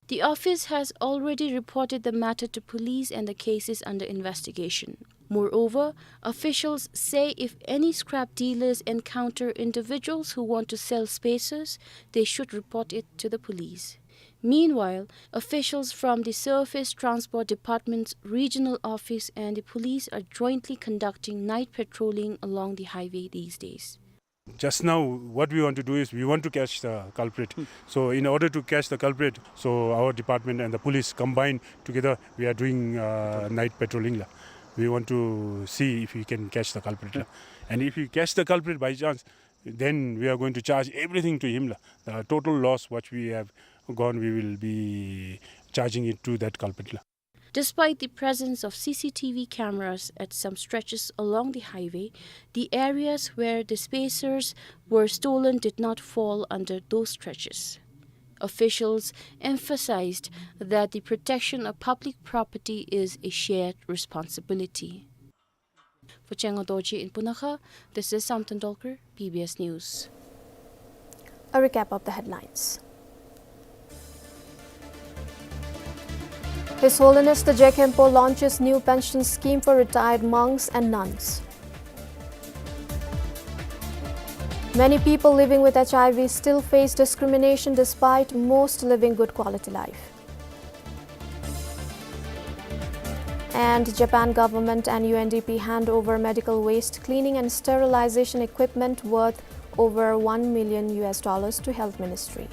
The office has already reported the matter to police and the case is under investigation. Moreover, officials say if any scrap dealers encounter individuals who want to sell spacers, they should report it to the police. Meanwhile, officials from the Surface Transport Department's regional office and the police are jointly conducting night patrolling along the highway these days. Just now, what we want to do is we want to catch the culprit. Hmm. So in order to catch the culprit, so our department and the police combined together, we are doing, uh, night patrolling la. We want to see if we can catch the culprit la. Hmm. And if we catch the culprit by chance, then we are going to charge everything to him la. The total loss what we have gone, we will be charging it to that culprit la. Despite the presence of C C T V cameras at some stretches along the highway, the areas where the spacers were stolen did not fall under those stretches. Officials emphasized that the protection of public property is a shared responsibility. For Chengo Dorji in Punakha, this is Samten Dolkar, B B S News. A recap of the headlines. His Holiness the Je Khenpo launches new pension scheme for retired monks and nuns. Many people living with H I V still face discrimination despite most living good quality life. And Japan government and U N D P hand over medical waste cleaning and sterilization equipment worth over one million U S dollars to Health Ministry.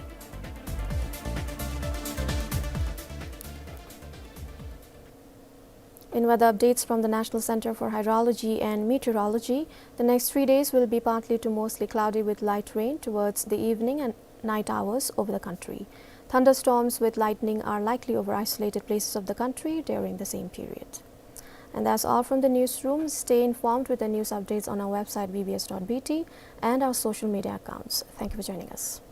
In weather updates from the National Center for Hydrology and Meteorology, the next three days will be partly to mostly cloudy with light rain towards the evening and night hours over the country. Thunderstorms with lightning are likely over isolated places of the country during the same period. And that's all from the newsroom. Stay informed with the news updates on our website B B S dot B T and our social media accounts. Thank you for joining us.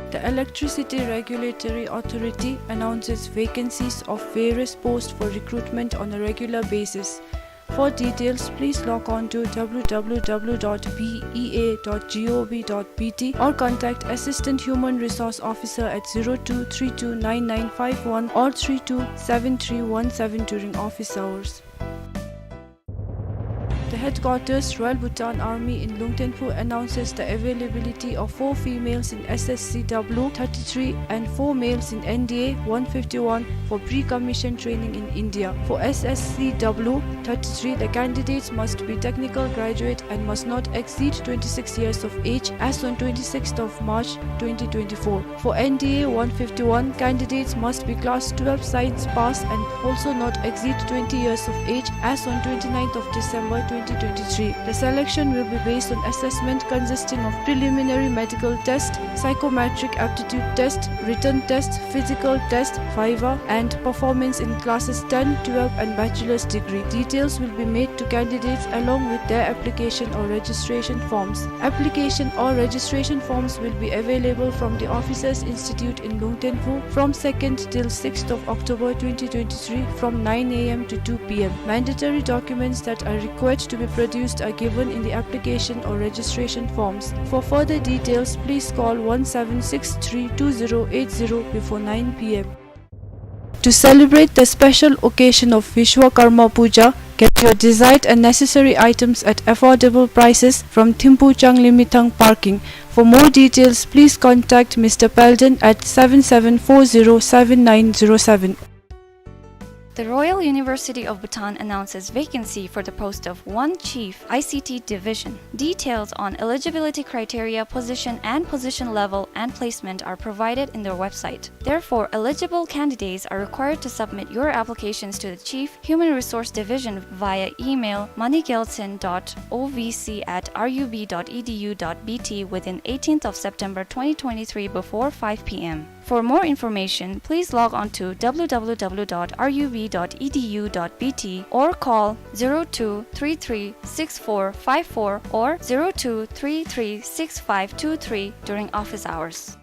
The Electricity Regulatory Authority announces vacancies of various posts for recruitment on a regular basis. For details, please log on to w w w dot b e a dot g o v dot b t or contact Assistant Human Resource Officer at zero two three two nine nine five one or three two seven three one seven during office hours. The headquarters, Royal Bhutan Army in Lungtenpu, announces the availability of four females in S S C W thirty-three and four males in N D A one fifty-one for pre-commission training in India. For S S C W thirty-three, the candidates must be technical graduate and must not exceed twenty-six years of age as on twenty-sixth of March twenty twenty-four. For N D A one fifty-one, candidates must be class twelve science pass and also not exceed twenty years of age as on twenty-ninth of December twenty twenty-three. The selection will be based on assessment consisting of preliminary medical test, psychometric aptitude test, written test, physical test, viva, and performance in classes ten, twelve, and bachelor's degree. Details will be made to candidates along with their application or registration forms. Application or registration forms will be available from the Officers Institute in Lungtenpu from second till sixth of October twenty twenty-three from nine a m to two p m. Mandatory documents that are required to be produced are given in the application or registration forms. For further details, please call one seven six three two zero eight zero before nine p m. To celebrate the special occasion of Vishwakarma Puja, get your desired and necessary items at affordable prices from Thimphu Changlimithang Parking. For more details, please contact Mister Palden at seven seven four zero seven nine zero seven. The Royal University of Bhutan announces vacancy for the post of one chief I C T division. Details on eligibility criteria, position and position level, and placement are provided in their website. Therefore, eligible candidates are required to submit your applications to the Chief Human Resource Division via email money gyaltshen dot o v c at r u b dot e d u dot b t within eighteenth of September twenty twenty-three before five p m. For more information, please log on to w w w dot r u b dot e d u dot b t or call zero two three three six four five four or zero two three three six five two three during office hours.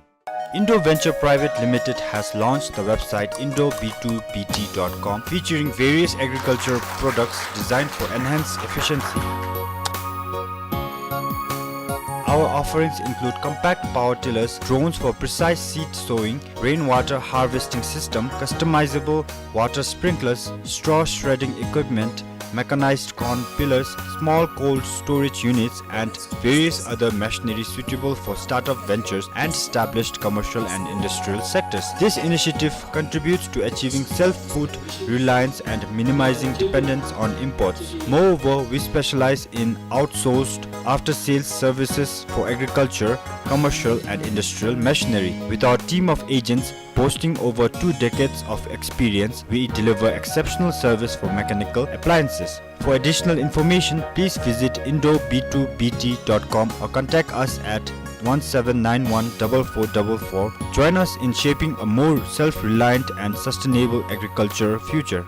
Indo Venture Private Limited has launched the website indo b two b t dot com, featuring various agricultural products designed for enhanced efficiency. Our offerings include compact power tillers, drones for precise seed sowing, rainwater harvesting system, customizable water sprinklers, straw shredding equipment, mechanized corn pillers, small cold storage units, and various other machinery suitable for startup ventures and established commercial and industrial sectors. This initiative contributes to achieving self-food reliance and minimizing dependence on imports. Moreover, we specialize in outsourced after-sales services for agriculture, commercial, and industrial machinery. With our team of agents boasting over two decades of experience, we deliver exceptional service for mechanical appliances. For additional information, please visit indo b two b t dot com or contact us at one seven nine one double four double four. Join us in shaping a more self-reliant and sustainable agriculture future.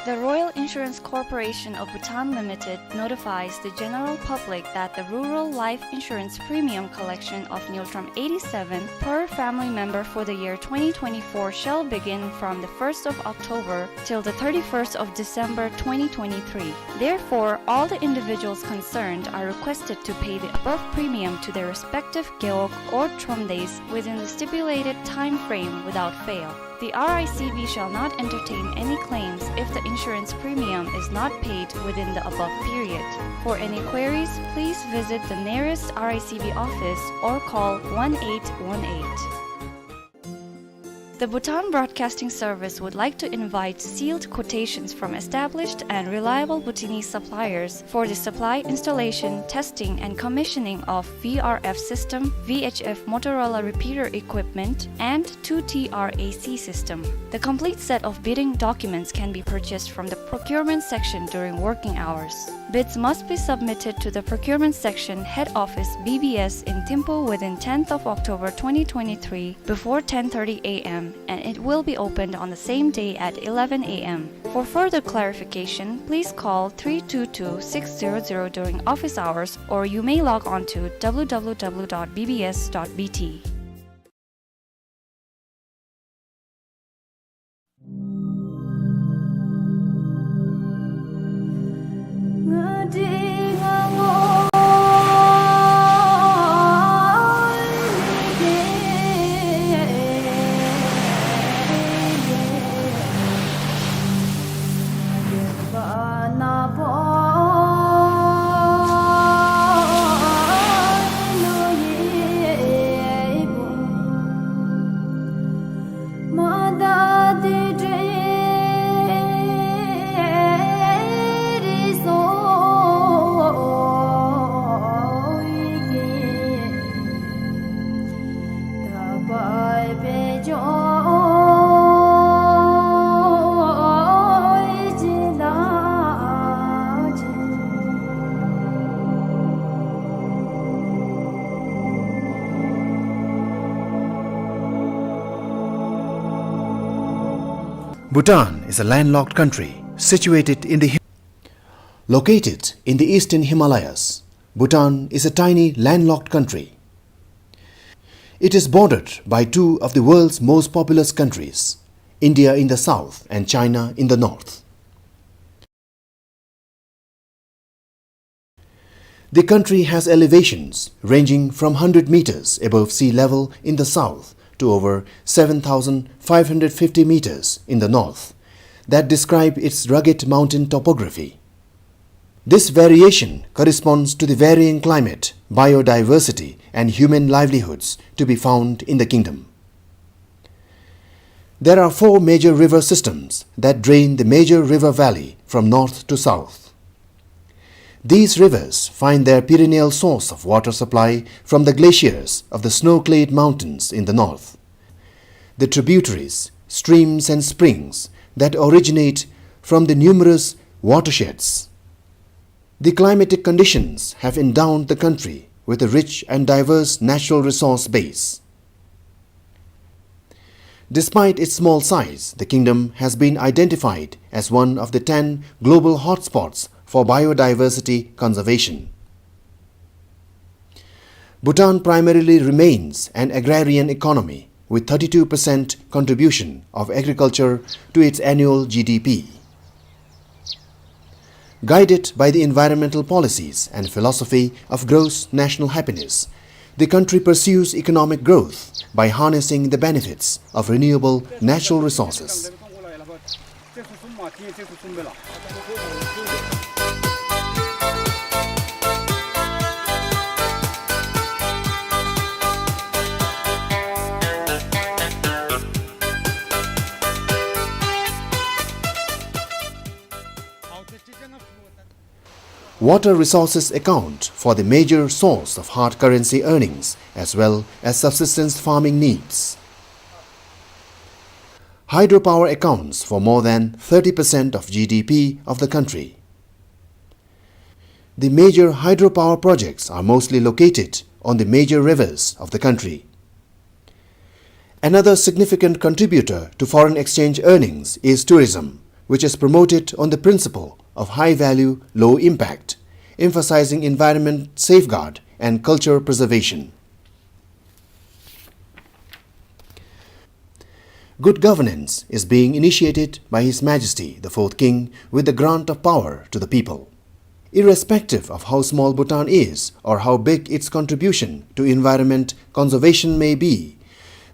The Royal Insurance Corporation of Bhutan Limited notifies the general public that the rural life insurance premium collection of Ngultrum eighty-seven per family member for the year twenty twenty-four shall begin from the first of October till the thirty-first of December twenty twenty-three. Therefore, all the individuals concerned are requested to pay the above premium to their respective gewog or thromdaes within the stipulated time frame without fail. The R I C B shall not entertain any claims if the insurance premium is not paid within the above period. For any queries, please visit the nearest R I C B office or call one eight one eight. The Bhutan Broadcasting Service would like to invite sealed quotations from established and reliable Bhutanese suppliers for the supply, installation, testing, and commissioning of V R F system, V H F Motorola repeater equipment, and two T R A C system. The complete set of bidding documents can be purchased from the procurement section during working hours. Bids must be submitted to the procurement section, head office, B B S in Thimphu within tenth of October twenty twenty-three before ten thirty A M, and it will be opened on the same day at eleven A M. For further clarification, please call three two two six zero zero during office hours, or you may log on to w w w dot b b s dot b t. Bhutan is a landlocked country situated in the Him-, located in the eastern Himalayas. Bhutan is a tiny landlocked country. It is bordered by two of the world's most populous countries, India in the south and China in the north. The country has elevations ranging from hundred meters above sea level in the south to over seven thousand five hundred fifty meters in the north that describe its rugged mountain topography. This variation corresponds to the varying climate, biodiversity, and human livelihoods to be found in the kingdom. There are four major river systems that drain the major river valley from north to south. These rivers find their perennial source of water supply from the glaciers of the snow-clad mountains in the north, the tributaries, streams and springs that originate from the numerous watersheds. The climatic conditions have endowed the country with a rich and diverse natural resource base. Despite its small size, the kingdom has been identified as one of the ten global hotspots for biodiversity conservation. Bhutan primarily remains an agrarian economy, with thirty-two percent contribution of agriculture to its annual G D P. Guided by the environmental policies and philosophy of gross national happiness, the country pursues economic growth by harnessing the benefits of renewable natural resources. Water resources account for the major source of hard currency earnings as well as subsistence farming needs. Hydropower accounts for more than thirty percent of G D P of the country. The major hydropower projects are mostly located on the major rivers of the country. Another significant contributor to foreign exchange earnings is tourism, which is promoted on the principle of high value, low impact, emphasizing environment safeguard and culture preservation. Good governance is being initiated by His Majesty the Fourth King with the grant of power to the people. Irrespective of how small Bhutan is or how big its contribution to environment conservation may be,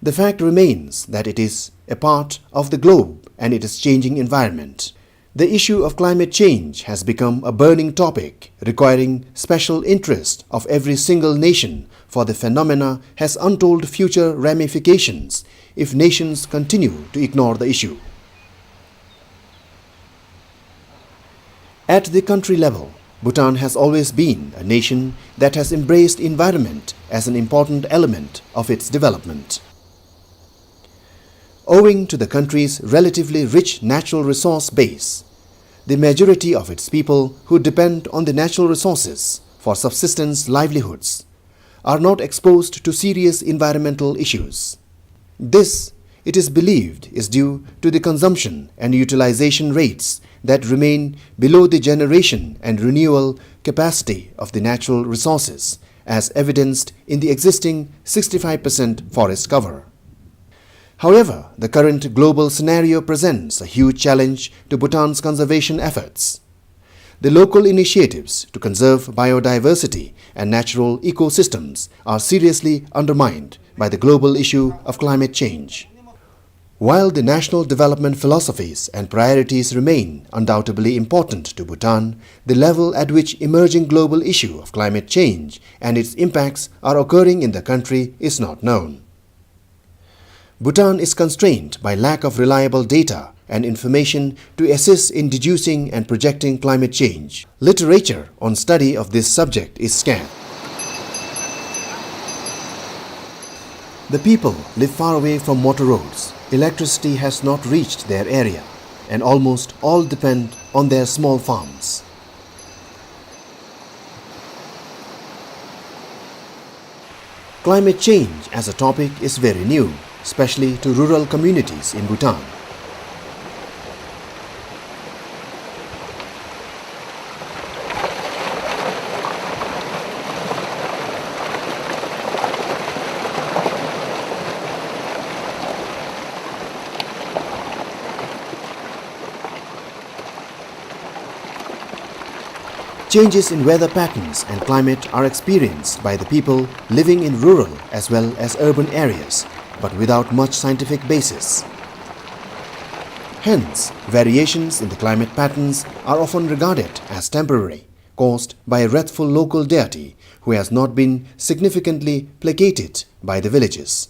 the fact remains that it is a part of the globe and its changing environment. The issue of climate change has become a burning topic requiring special interest of every single nation, for the phenomena has untold future ramifications if nations continue to ignore the issue. At the country level, Bhutan has always been a nation that has embraced environment as an important element of its development. Owing to the country's relatively rich natural resource base, the majority of its people who depend on the natural resources for subsistence livelihoods are not exposed to serious environmental issues. This, it is believed, is due to the consumption and utilization rates that remain below the generation and renewal capacity of the natural resources, as evidenced in the existing sixty-five percent forest cover. However, the current global scenario presents a huge challenge to Bhutan's conservation efforts. The local initiatives to conserve biodiversity and natural ecosystems are seriously undermined by the global issue of climate change. While the national development philosophies and priorities remain undoubtedly important to Bhutan, the level at which emerging global issue of climate change and its impacts are occurring in the country is not known. Bhutan is constrained by lack of reliable data and information to assist in deducing and projecting climate change. Literature on study of this subject is scant. The people live far away from motor roads. Electricity has not reached their area, and almost all depend on their small farms. Climate change as a topic is very new, especially to rural communities in Bhutan. Changes in weather patterns and climate are experienced by the people living in rural as well as urban areas, but without much scientific basis. Hence, variations in the climate patterns are often regarded as temporary, caused by a wrathful local deity who has not been significantly placated by the villagers.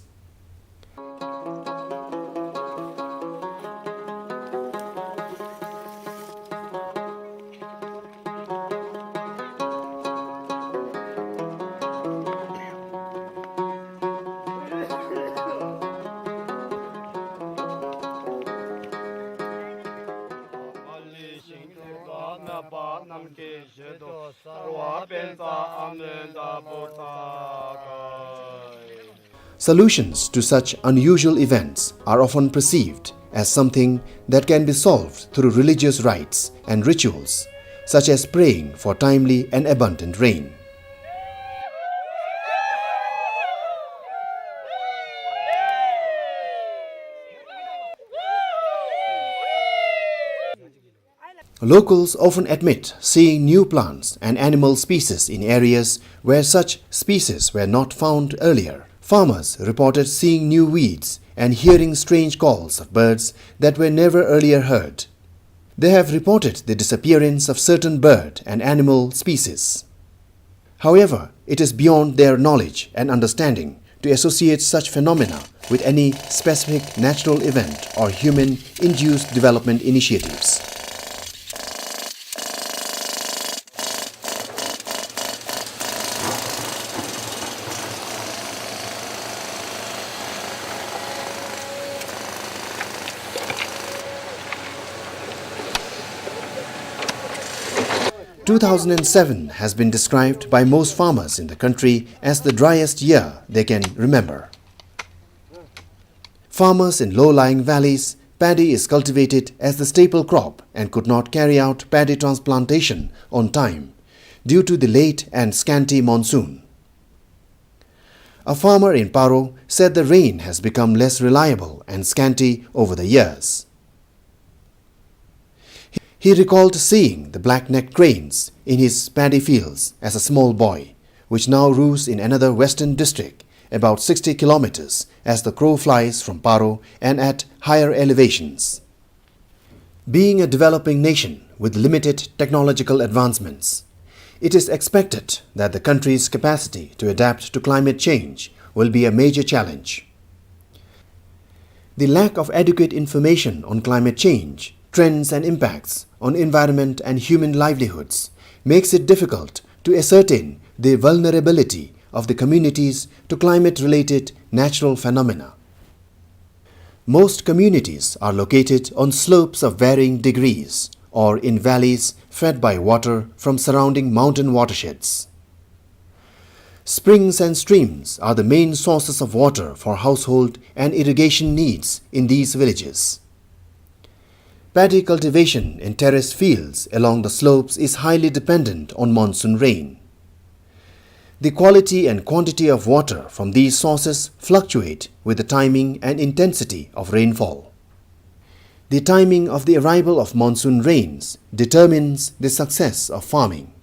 Solutions to such unusual events are often perceived as something that can be solved through religious rites and rituals, such as praying for timely and abundant rain. Locals often admit seeing new plants and animal species in areas where such species were not found earlier. Farmers reported seeing new weeds and hearing strange calls of birds that were never earlier heard. They have reported the disappearance of certain bird and animal species. However, it is beyond their knowledge and understanding to associate such phenomena with any specific natural event or human-induced development initiatives. Two thousand and seven has been described by most farmers in the country as the driest year they can remember. Farmers in low-lying valleys, paddy is cultivated as the staple crop and could not carry out paddy transplantation on time due to the late and scanty monsoon. A farmer in Paro said the rain has become less reliable and scanty over the years. He recalled seeing the black-necked cranes in his paddy fields as a small boy, which now roost in another western district, about sixty kilometers as the crow flies from Paro and at higher elevations. Being a developing nation with limited technological advancements, it is expected that the country's capacity to adapt to climate change will be a major challenge. The lack of adequate information on climate change, trends and impacts on environment and human livelihoods makes it difficult to ascertain the vulnerability of the communities to climate-related natural phenomena. Most communities are located on slopes of varying degrees or in valleys fed by water from surrounding mountain watersheds. Springs and streams are the main sources of water for household and irrigation needs in these villages. Paddy cultivation in terraced fields along the slopes is highly dependent on monsoon rain. The quality and quantity of water from these sources fluctuate with the timing and intensity of rainfall. The timing of the arrival of monsoon rains determines the success of farming.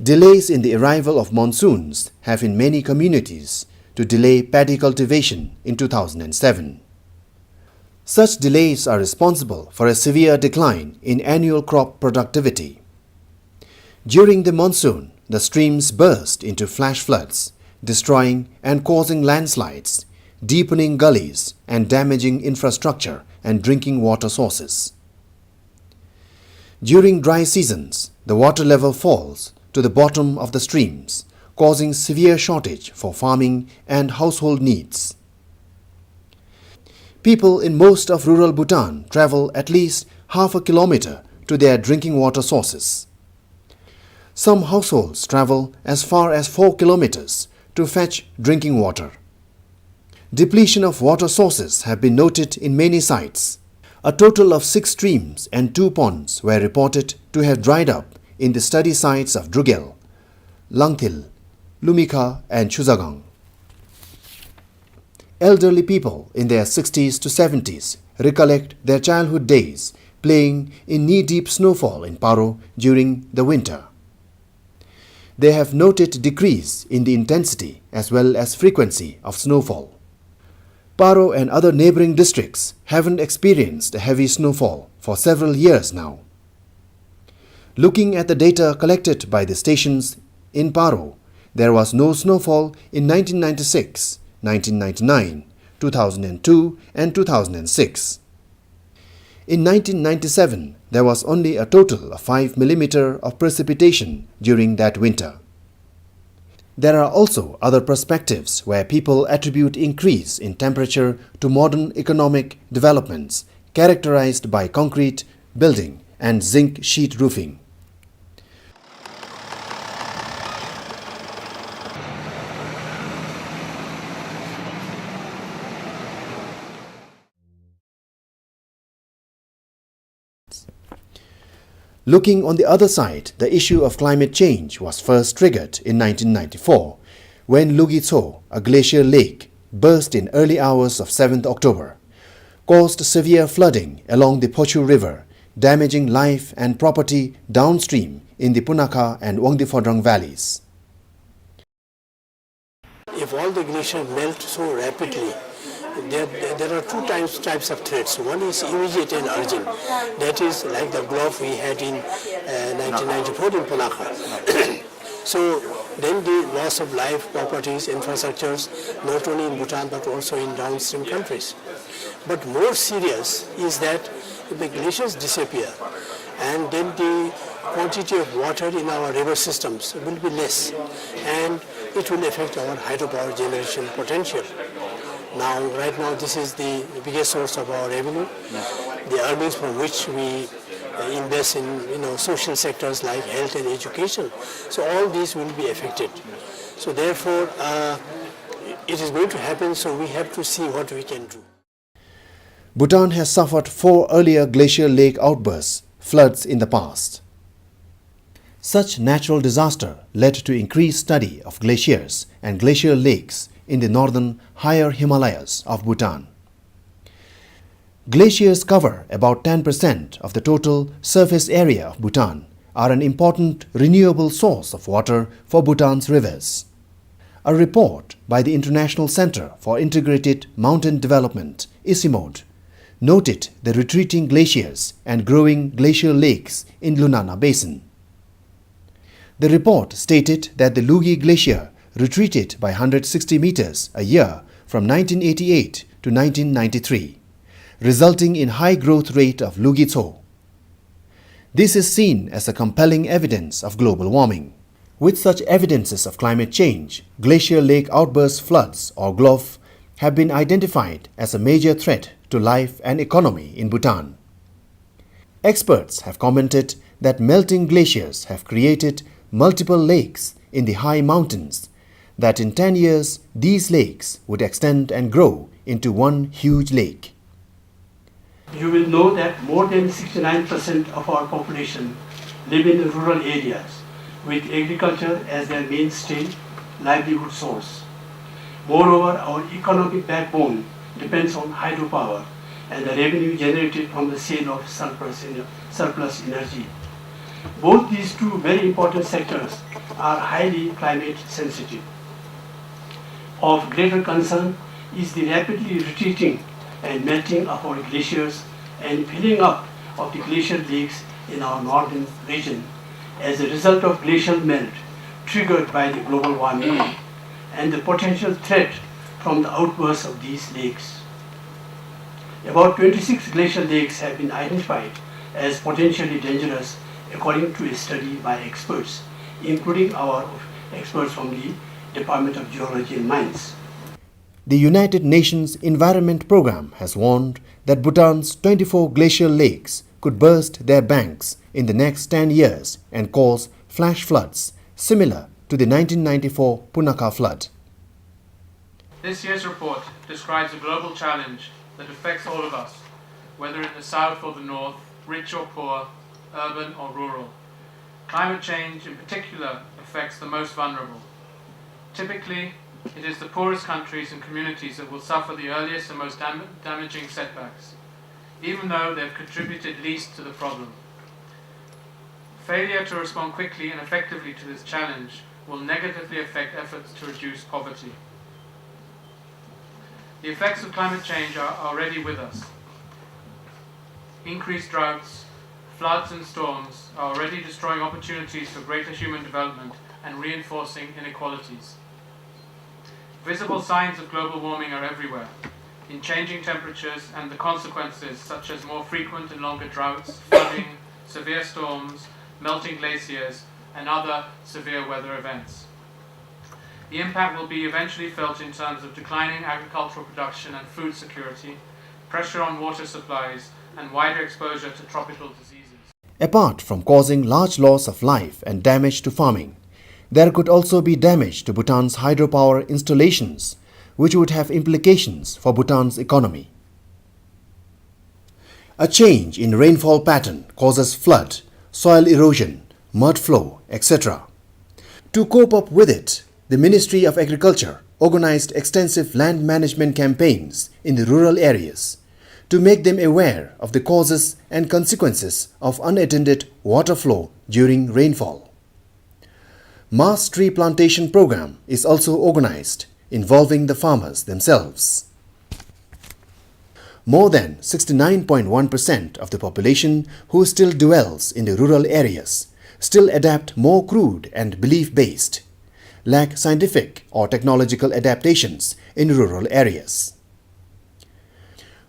Delays in the arrival of monsoons have in many communities to delay paddy cultivation in two thousand and seven. Such delays are responsible for a severe decline in annual crop productivity. During the monsoon, the streams burst into flash floods, destroying and causing landslides, deepening gullies, and damaging infrastructure and drinking water sources. During dry seasons, the water level falls to the bottom of the streams, causing severe shortage for farming and household needs. People in most of rural Bhutan travel at least half a kilometer to their drinking water sources. Some households travel as far as four kilometers to fetch drinking water. Depletion of water sources have been noted in many sites. A total of six streams and two ponds were reported to have dried up in the study sites of Drugel, Langthil, Lumikha and Chuzagang. Elderly people in their sixties to seventies recollect their childhood days playing in knee-deep snowfall in Paro during the winter. They have noted decrease in the intensity as well as frequency of snowfall. Paro and other neighboring districts haven't experienced a heavy snowfall for several years now. Looking at the data collected by the stations in Paro, there was no snowfall in nineteen ninety-six, nineteen ninety-nine, two thousand two, and two thousand six. In nineteen ninety-seven, there was only a total of five millimeter of precipitation during that winter. There are also other perspectives where people attribute increase in temperature to modern economic developments characterized by concrete building and zinc sheet roofing. Looking on the other side, the issue of climate change was first triggered in nineteen ninety-four, when Lugi Tso, a glacial lake, burst in early hours of seventh October, caused severe flooding along the Phochu River, damaging life and property downstream in the Punakha and Wangdi Phodrang valleys. If all the glacier melt so rapidly, there, there are two types, types of threats. One is immediate and urgent. That is like the Glof we had in, uh, nineteen ninety-four in Punakha. So then the loss of life, properties, infrastructures, not only in Bhutan but also in downstream countries. But more serious is that if the glaciers disappear, and then the quantity of water in our river systems will be less, and it will affect our hydropower generation potential. Now, right now, this is the biggest source of our revenue, the earnings from which we, uh, invest in, you know, social sectors like health and education. So all these will be affected. So therefore, uh, it is going to happen, so we have to see what we can do. Bhutan has suffered four earlier glacial lake outbursts, floods, in the past. Such natural disaster led to increased study of glaciers and glacial lakes in the northern higher Himalayas of Bhutan. Glaciers cover about ten percent of the total surface area of Bhutan, are an important renewable source of water for Bhutan's rivers. A report by the International Center for Integrated Mountain Development, ICIMOD, noted the retreating glaciers and growing glacial lakes in Lunana Basin. The report stated that the Lugi Glacier retreated by hundred sixty meters a year from nineteen eighty-eight to nineteen ninety-three, resulting in high growth rate of Lugi Tso. This is seen as a compelling evidence of global warming. With such evidences of climate change, glacial lake outburst floods, or Glof, have been identified as a major threat to life and economy in Bhutan. Experts have commented that melting glaciers have created multiple lakes in the high mountains, that in ten years these lakes would extend and grow into one huge lake. You will know that more than sixty-nine percent of our population live in rural areas, with agriculture as their mainstay livelihood source. Moreover, our economic backbone depends on hydropower and the revenue generated from the sale of surplus ener-, surplus energy. Both these two very important sectors are highly climate sensitive. Of greater concern is the rapidly retreating and melting of our glaciers and filling up of the glacial lakes in our northern region as a result of glacial melt triggered by the global warming and the potential threat from the outburst of these lakes. About twenty-six glacial lakes have been identified as potentially dangerous, according to a study by experts, including our experts from the Department of Geology and Mines. The United Nations Environment Programme has warned that Bhutan's twenty-four glacial lakes could burst their banks in the next ten years and cause flash floods similar to the nineteen ninety-four Punakha flood. This year's report describes a global challenge that affects all of us, whether in the south or the north, rich or poor, urban or rural. Climate change, in particular, affects the most vulnerable. Typically, it is the poorest countries and communities that will suffer the earliest and most dam-, damaging setbacks. even though they have contributed least to the problem. Failure to respond quickly and effectively to this challenge will negatively affect efforts to reduce poverty. The effects of climate change are already with us. Increased droughts, floods, and storms are already destroying opportunities for greater human development and reinforcing inequalities. Visible signs of global warming are everywhere, in changing temperatures and the consequences such as more frequent and longer droughts, flooding, severe storms, melting glaciers, and other severe weather events. The impact will be eventually felt in terms of declining agricultural production and food security, pressure on water supplies, and wider exposure to tropical diseases. Apart from causing large loss of life and damage to farming, there could also be damage to Bhutan's hydropower installations, which would have implications for Bhutan's economy. A change in rainfall pattern causes flood, soil erosion, mud flow, et cetera. To cope up with it, the Ministry of Agriculture organized extensive land management campaigns in the rural areas to make them aware of the causes and consequences of unattended water flow during rainfall. Mass tree plantation program is also organized, involving the farmers themselves. More than sixty-nine point one percent of the population who still dwells in the rural areas still adapt more crude and belief-based, lack scientific or technological adaptations in rural areas.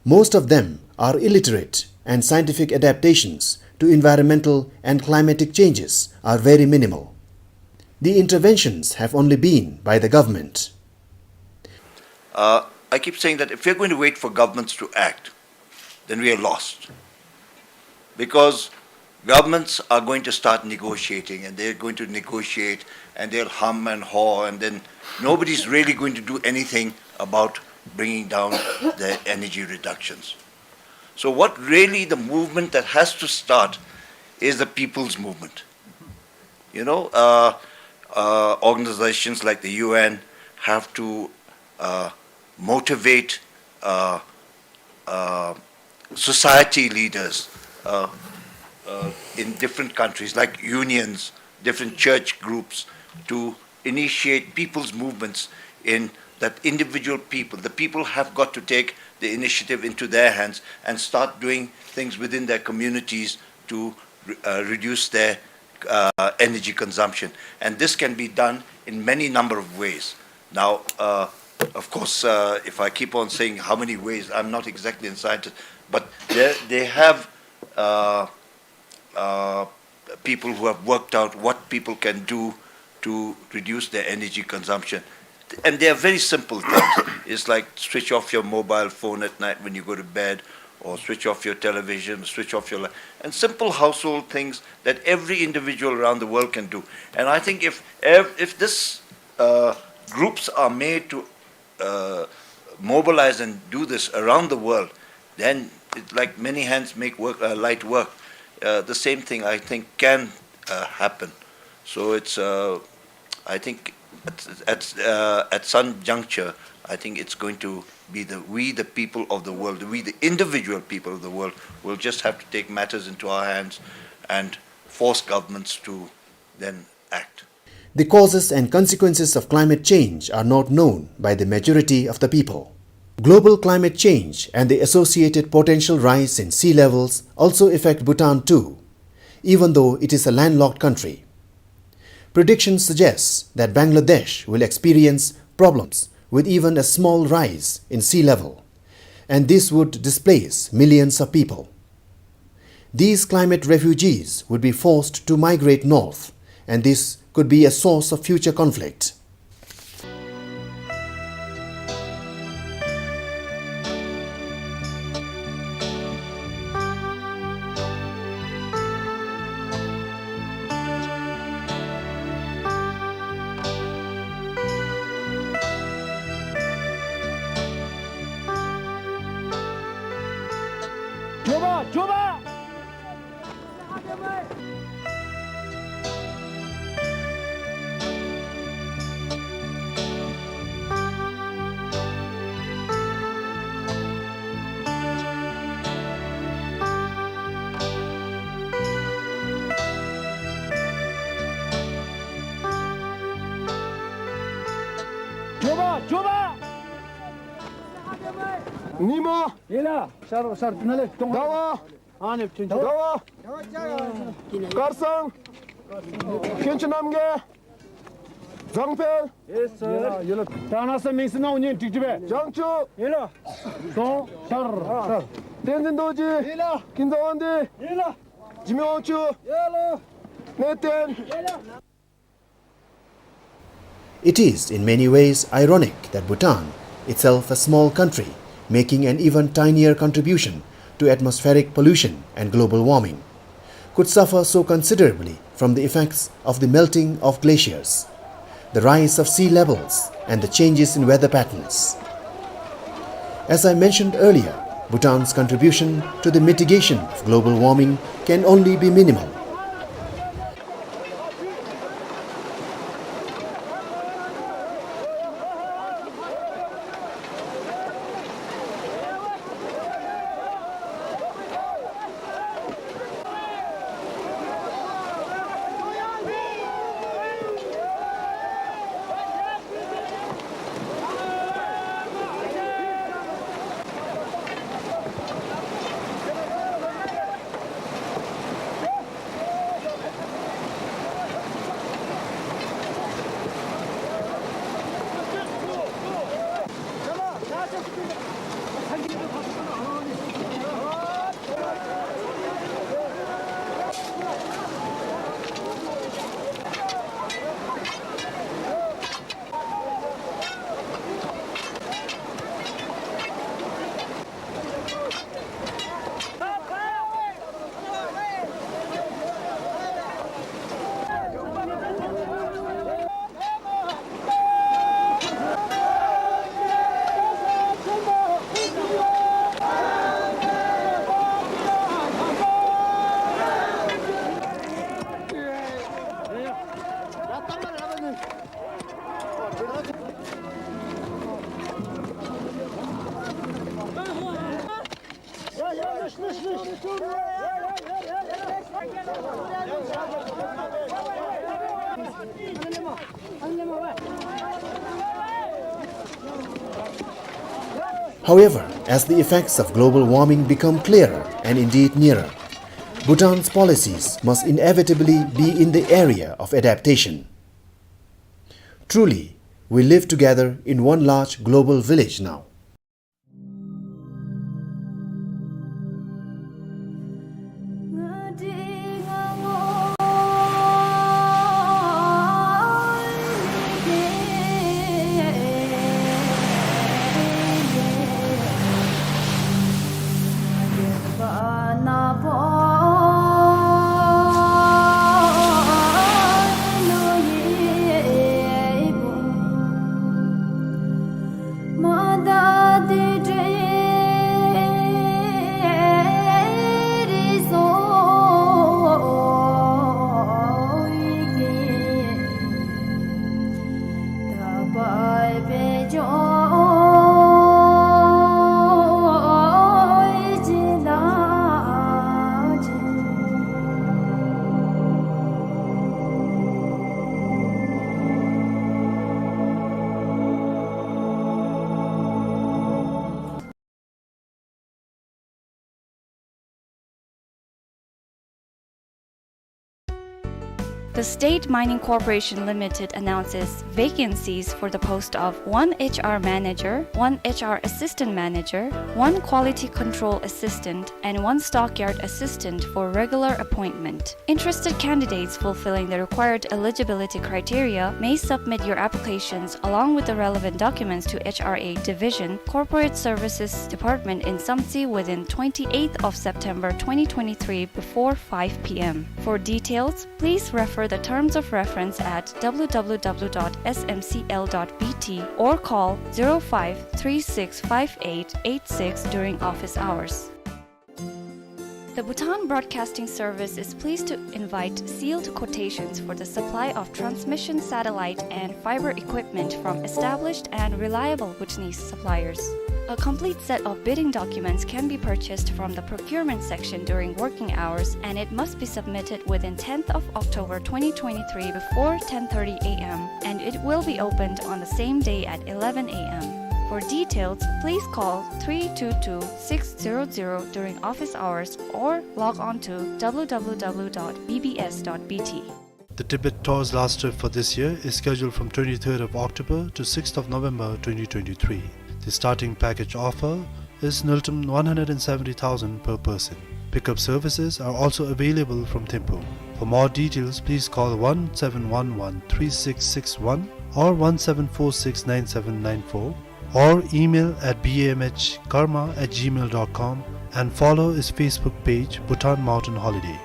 Most of them are illiterate, and scientific adaptations to environmental and climatic changes are very minimal. The interventions have only been by the government. Uh, I keep saying that if we're going to wait for governments to act, then we are lost. Because governments are going to start negotiating, and they're going to negotiate, and they'll hum and haw, and then nobody's really going to do anything about bringing down the energy reductions. So what really the movement that has to start is the people's movement. You know, uh, uh, organizations like the U N have to, uh, motivate, uh, uh, society leaders, uh, uh, in different countries, like unions, different church groups, to initiate people's movements in that individual people. The people have got to take the initiative into their hands and start doing things within their communities to re-, uh, reduce their, uh, energy consumption. And this can be done in many number of ways. Now, uh, of course, uh, if I keep on saying how many ways, I'm not exactly a scientist, but they, they have, uh, uh, people who have worked out what people can do to reduce their energy consumption. And they are very simple things. It's like switch off your mobile phone at night when you go to bed, or switch off your television, switch off your li-, and simple household things that every individual around the world can do. And I think if ev-, if this, uh, groups are made to, uh, mobilize and do this around the world, then it's like many hands make work, uh, light work. Uh, the same thing, I think, can, uh, happen. So it's, uh, I think at, at, uh, at some juncture, I think it's going to be the, we, the people of the world, we, the individual people of the world, will just have to take matters into our hands and force governments to then act. The causes and consequences of climate change are not known by the majority of the people. Global climate change and the associated potential rise in sea levels also affect Bhutan too, even though it is a landlocked country. Predictions suggest that Bangladesh will experience problems with even a small rise in sea level, and this would displace millions of people. These climate refugees would be forced to migrate north, and this could be a source of future conflict. ཉི་མ། ཡིན་ལགས། ཤར་ཤར་ན་ལེ་ཏོང་ཟླ་བ། ཨ་ནི་ཕྱིན་ཆད། ཟླ་བ། དཀར་གཙང་། དཀོན་མཆོག་རྣམ་རྒྱལ། བཟང་འཕེལ། ཡེས་སར། ཡིན་ལགས། ད་ན་ས་མིང་སི་ནང་ཉན་ཀྲིག་ཀྲི་བེ། བྱང་ཆུབ། ཡིན་ལགས། ཏོང་ཤར་ཤར། བསྟན་འཛིན་རྡོ་རྗེ། ཡིན་ལགས། ཀུན་བཟང་དབང་འདུས། ཡིན་ལགས། འཇིགས་མེད་དབང་ཕྱུག། ཡིན་ལགས། གནས་བརྟན། ཡིན་ལགས། It is in many ways ironic that Bhutan, itself a small country making an even tinier contribution to atmospheric pollution and global warming, could suffer so considerably from the effects of the melting of glaciers, the rise of sea levels, and the changes in weather patterns. As I mentioned earlier, Bhutan's contribution to the mitigation of global warming can only be minimal. However, as the effects of global warming become clearer and indeed nearer, Bhutan's policies must inevitably be in the area of adaptation. Truly, we live together in one large global village now. The State Mining Corporation Limited announces vacancies for the post of one H R manager, one H R assistant manager, one quality control assistant, and one stockyard assistant for regular appointment. Interested candidates fulfilling the required eligibility criteria may submit your applications along with the relevant documents to H R A Division, Corporate Services Department in Samtse within twenty-eighth of September twenty twenty-three before five P M. For details, please refer the terms of reference at W W W dot S M C L dot B T or call zero five three six five eight eight six during office hours. The Bhutan Broadcasting Service is pleased to invite sealed quotations for the supply of transmission satellite and fiber equipment from established and reliable Bhutanese suppliers. A complete set of bidding documents can be purchased from the procurement section during working hours, and it must be submitted within tenth of October twenty twenty-three before ten thirty A M, and it will be opened on the same day at eleven A M. For details, please call three two two six zero zero during office hours or log on to W W W dot B B S dot B T. The Tibet Tour's last trip for this year is scheduled from twenty-third of October to sixth of November twenty twenty-three. The starting package offer is Ngultrum one hundred and seventy thousand per person. Pickup services are also available from Thimphu. For more details, please call one seven one one three six six one or one seven four six nine seven nine four, or email at B M H karma at gmail dot com and follow its Facebook page, Bhutan Mountain Holiday.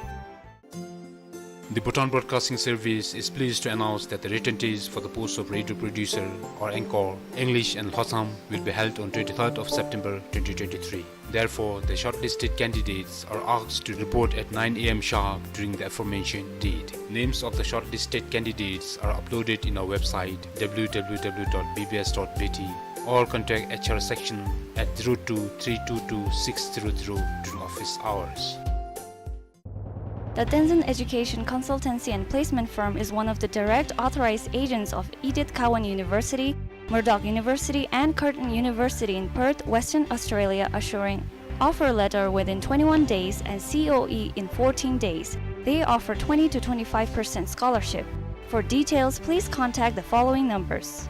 The Bhutan Broadcasting Service is pleased to announce that the written test for the post of radio producer or anchor, English and Lhotsam, will be held on twenty-third of September twenty twenty-three. Therefore, the shortlisted candidates are asked to report at nine A M sharp during the aforementioned date. Names of the shortlisted candidates are uploaded in our website, W W W dot B B S dot B T, or contact H R section at zero two three two two six zero zero during office hours. The Tenzin Education Consultancy and Placement Firm is one of the direct authorized agents of Edith Cowan University, Murdoch University, and Curtin University in Perth, Western Australia, assuring offer letter within twenty-one days and C O E in fourteen days. They offer twenty to twenty-five percent scholarship. For details, please contact the following numbers.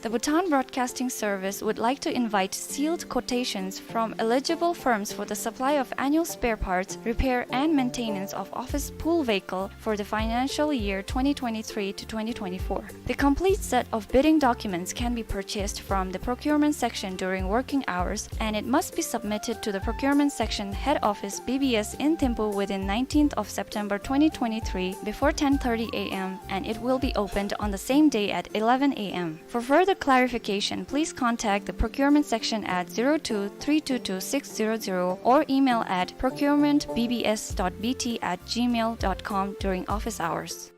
The Bhutan Broadcasting Service would like to invite sealed quotations from eligible firms for the supply of annual spare parts, repair and maintenance of office pool vehicle for the financial year twenty twenty-three to twenty twenty-four. The complete set of bidding documents can be purchased from the procurement section during working hours, and it must be submitted to the procurement section head office B B S in Thimphu within nineteenth of September twenty twenty-three before ten thirty A M, and it will be opened on the same day at eleven A M. For further clarification, please contact the procurement section at zero two three two two six zero zero or email at procurement B B S dot B T at gmail dot com during office hours.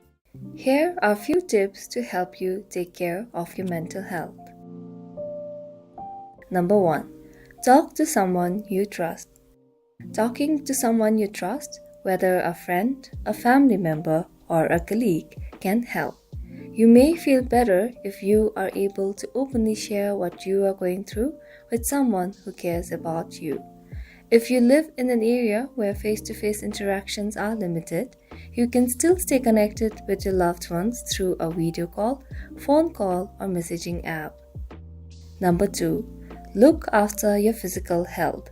Here are few tips to help you take care of your mental health. Number one, talk to someone you trust. Talking to someone you trust, whether a friend, a family member, or a colleague, can help. You may feel better if you are able to openly share what you are going through with someone who cares about you. If you live in an area where face-to-face interactions are limited, you can still stay connected with your loved ones through a video call, phone call, or messaging app. Number two, look after your physical health.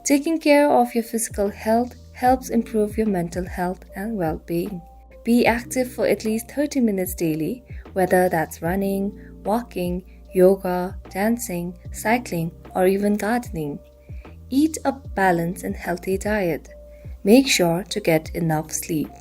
Taking care of your physical health helps improve your mental health and well-being. Be active for at least thirty minutes daily, whether that's running, walking, yoga, dancing, cycling, or even gardening. Eat a balanced and healthy diet. Make sure to get enough sleep.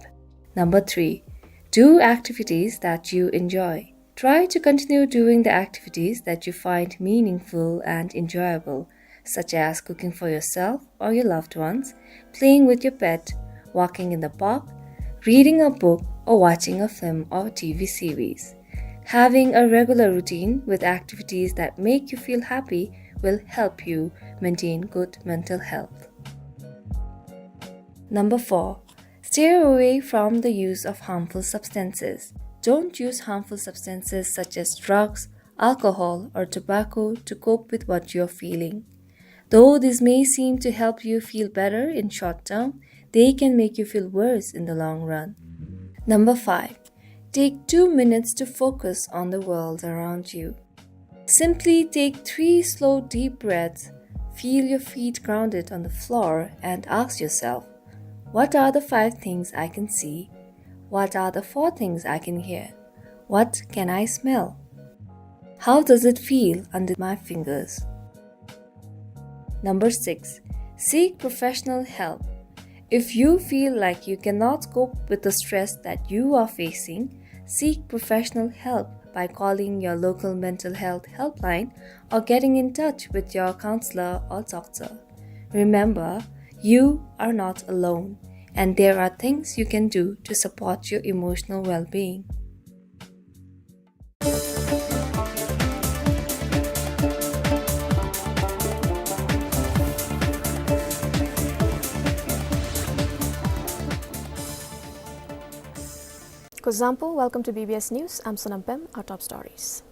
Number three, do activities that you enjoy. Try to continue doing the activities that you find meaningful and enjoyable, such as cooking for yourself or your loved ones, playing with your pet, walking in the park, reading a book, or watching a film or T V series. Having a regular routine with activities that make you feel happy will help you maintain good mental health. Number four, stay away from the use of harmful substances. Don't use harmful substances such as drugs, alcohol, or tobacco to cope with what you're feeling. Though this may seem to help you feel better in short term, they can make you feel worse in the long run. Number five, take two minutes to focus on the world around you. Simply take three slow, deep breaths, feel your feet grounded on the floor, and ask yourself, "What are the five things I can see? What are the four things I can hear? What can I smell? How does it feel under my fingers?" Number six, seek professional help. If you feel like you cannot cope with the stress that you are facing, seek professional help by calling your local mental health helpline or getting in touch with your counselor or doctor. Remember, you are not alone, and there are things you can do to support your emotional well-being. Kuzuzangpo, welcome to B B S News. I'm Sonam Pem. Our top stories.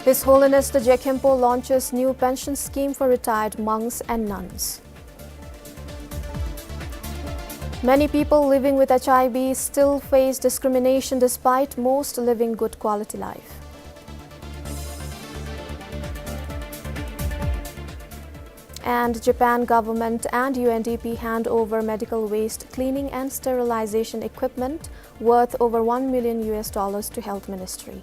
His Holiness the Je Khenpo launches new pension scheme for retired monks and nuns. Many people living with H I V still face discrimination despite most living good quality life. And Japan government and U N D P hand over medical waste cleaning and sterilization equipment worth over one million U S dollars to Health Ministry.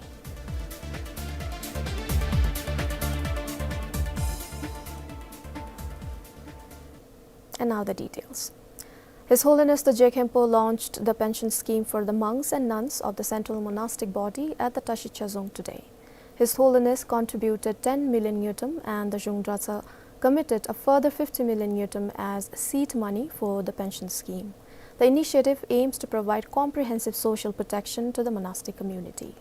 And now the details. His Holiness the Je Khenpo launched the pension scheme for the monks and nuns of the Central Monastic Body at the Tashicha Dzong today. His Holiness contributed ten million ngultrum and the Zhung Dratshang committed a further fifty million ngultrum as seed money for the pension scheme. The initiative aims to provide comprehensive social protection to the monastic community.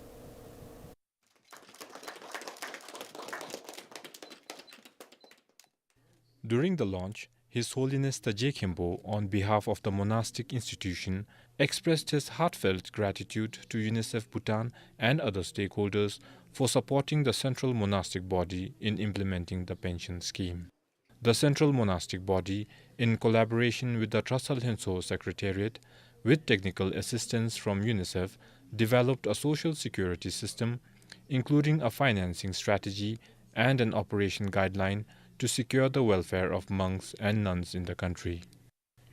During the launch, His Holiness the Je Khenpo, on behalf of the monastic institution, expressed his heartfelt gratitude to UNICEF Bhutan and other stakeholders for supporting the Central Monastic Body in implementing the pension scheme. The Central Monastic Body, in collaboration with the Dratshang Lhentsho Secretariat, with technical assistance from UNICEF, developed a social security system, including a financing strategy and an operation guideline to secure the welfare of monks and nuns in the country.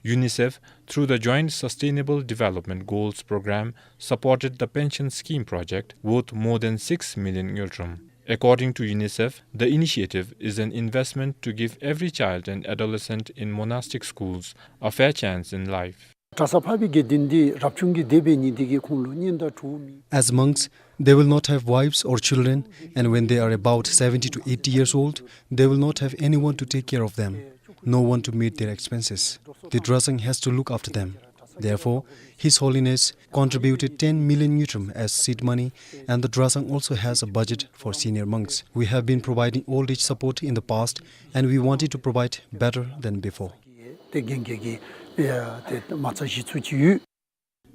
UNICEF, through the Joint Sustainable Development Goals Program, supported the pension scheme project worth more than six million ngultrum. According to UNICEF, the initiative is an investment to give every child and adolescent in monastic schools a fair chance in life. གྲྭ་ས་ཕ་བི་དགེ་འདུན་འདི་རབ་བྱུང་གི་སྡེ་པའི་ཉིན་འདི་གི་ཁོང་ལུ་གཉེན་དང་གྲོགས་མེད། As monks, they will not have wives or children, and when they are about seventy to eighty years old, they will not have anyone to take care of them, no one to meet their expenses. The Dratshang has to look after them. Therefore, His Holiness contributed ten million ngultrum as seed money, and the Dratshang also has a budget for senior monks. We have been providing old age support in the past, and we wanted to provide better than before. ཏེ་རྒན་གྱི་ཏེ་མ་རྩ་གཞི་བཙུགས་ཅི་ཡོད།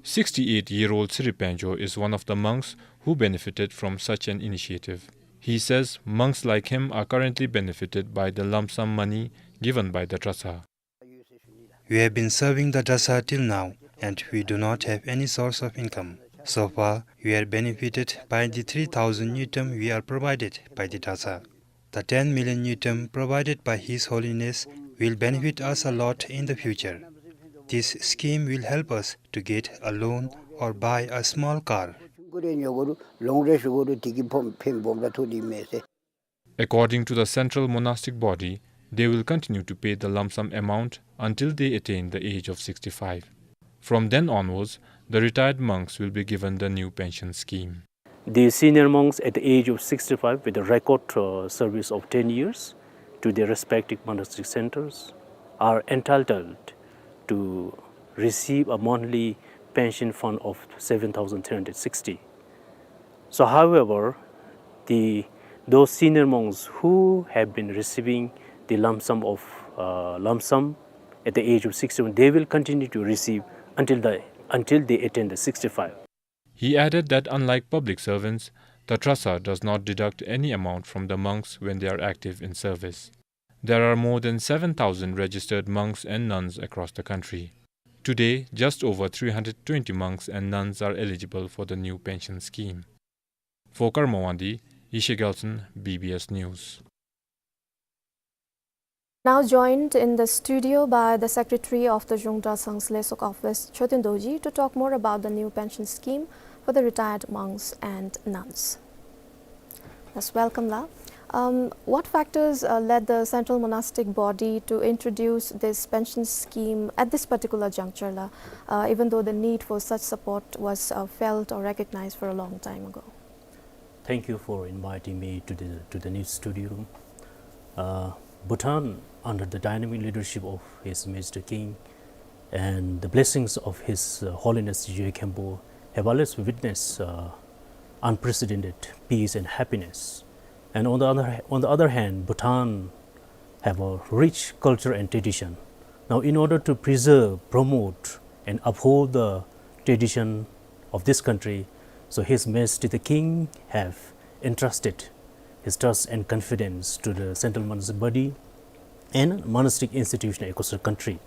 Sixty-eight-year-old Tsirip Panjo is one of the monks who benefited from such an initiative. He says monks like him are currently benefited by the lump sum money given by the Dratshang. We have been serving the Dratshang till now, and we do not have any source of income. So far, we are benefited by the three thousand ngultrum we are provided by the Dratshang. The ten million ngultrum provided by His Holiness will benefit us a lot in the future. This scheme will help us to get a loan or buy a small car. According to the Central Monastic Body, they will continue to pay the lump sum amount until they attain the age of sixty-five. From then onwards, the retired monks will be given the new pension scheme. The senior monks at the age of sixty-five with a record, uh, service of ten years to their respective monastic centers are entitled to receive a monthly pension fund of seven thousand three hundred sixty. So, however, the, those senior monks who have been receiving the lump sum of, uh, lump sum at the age of sixty-one, they will continue to receive until the, until they attain the sixty-five. He added that unlike public servants, the Dratshang does not deduct any amount from the monks when they are active in service. There are more than seven thousand registered monks and nuns across the country. Today, just over three hundred twenty monks and nuns are eligible for the new pension scheme. For Karma Wangdi, Yeshe Gyaltsen, B B S News. Now joined in the studio by the secretary of the Zhung Dratshang's Lesok office, Choten Dorji, to talk more about the new pension scheme for the retired monks and nuns. Yes, welcome, La. Um, what factors, uh, led the Central Monastic Body to introduce this pension scheme at this particular juncture, La, uh, even though the need for such support was, uh, felt or recognized for a long time ago? Thank you for inviting me to the, to the new studio room. Uh, Bhutan, under the dynamic leadership of His Majesty King and the blessings of His, uh, Holiness Tshogye Khenpo, have always witnessed, uh, unprecedented peace and happiness. And on the other, on the other hand, Bhutan have a rich culture and tradition. Now, in order to preserve, promote, and uphold the tradition of this country, so His Majesty the King have entrusted his trust and confidence to the central monastic body and monastic institution across the country.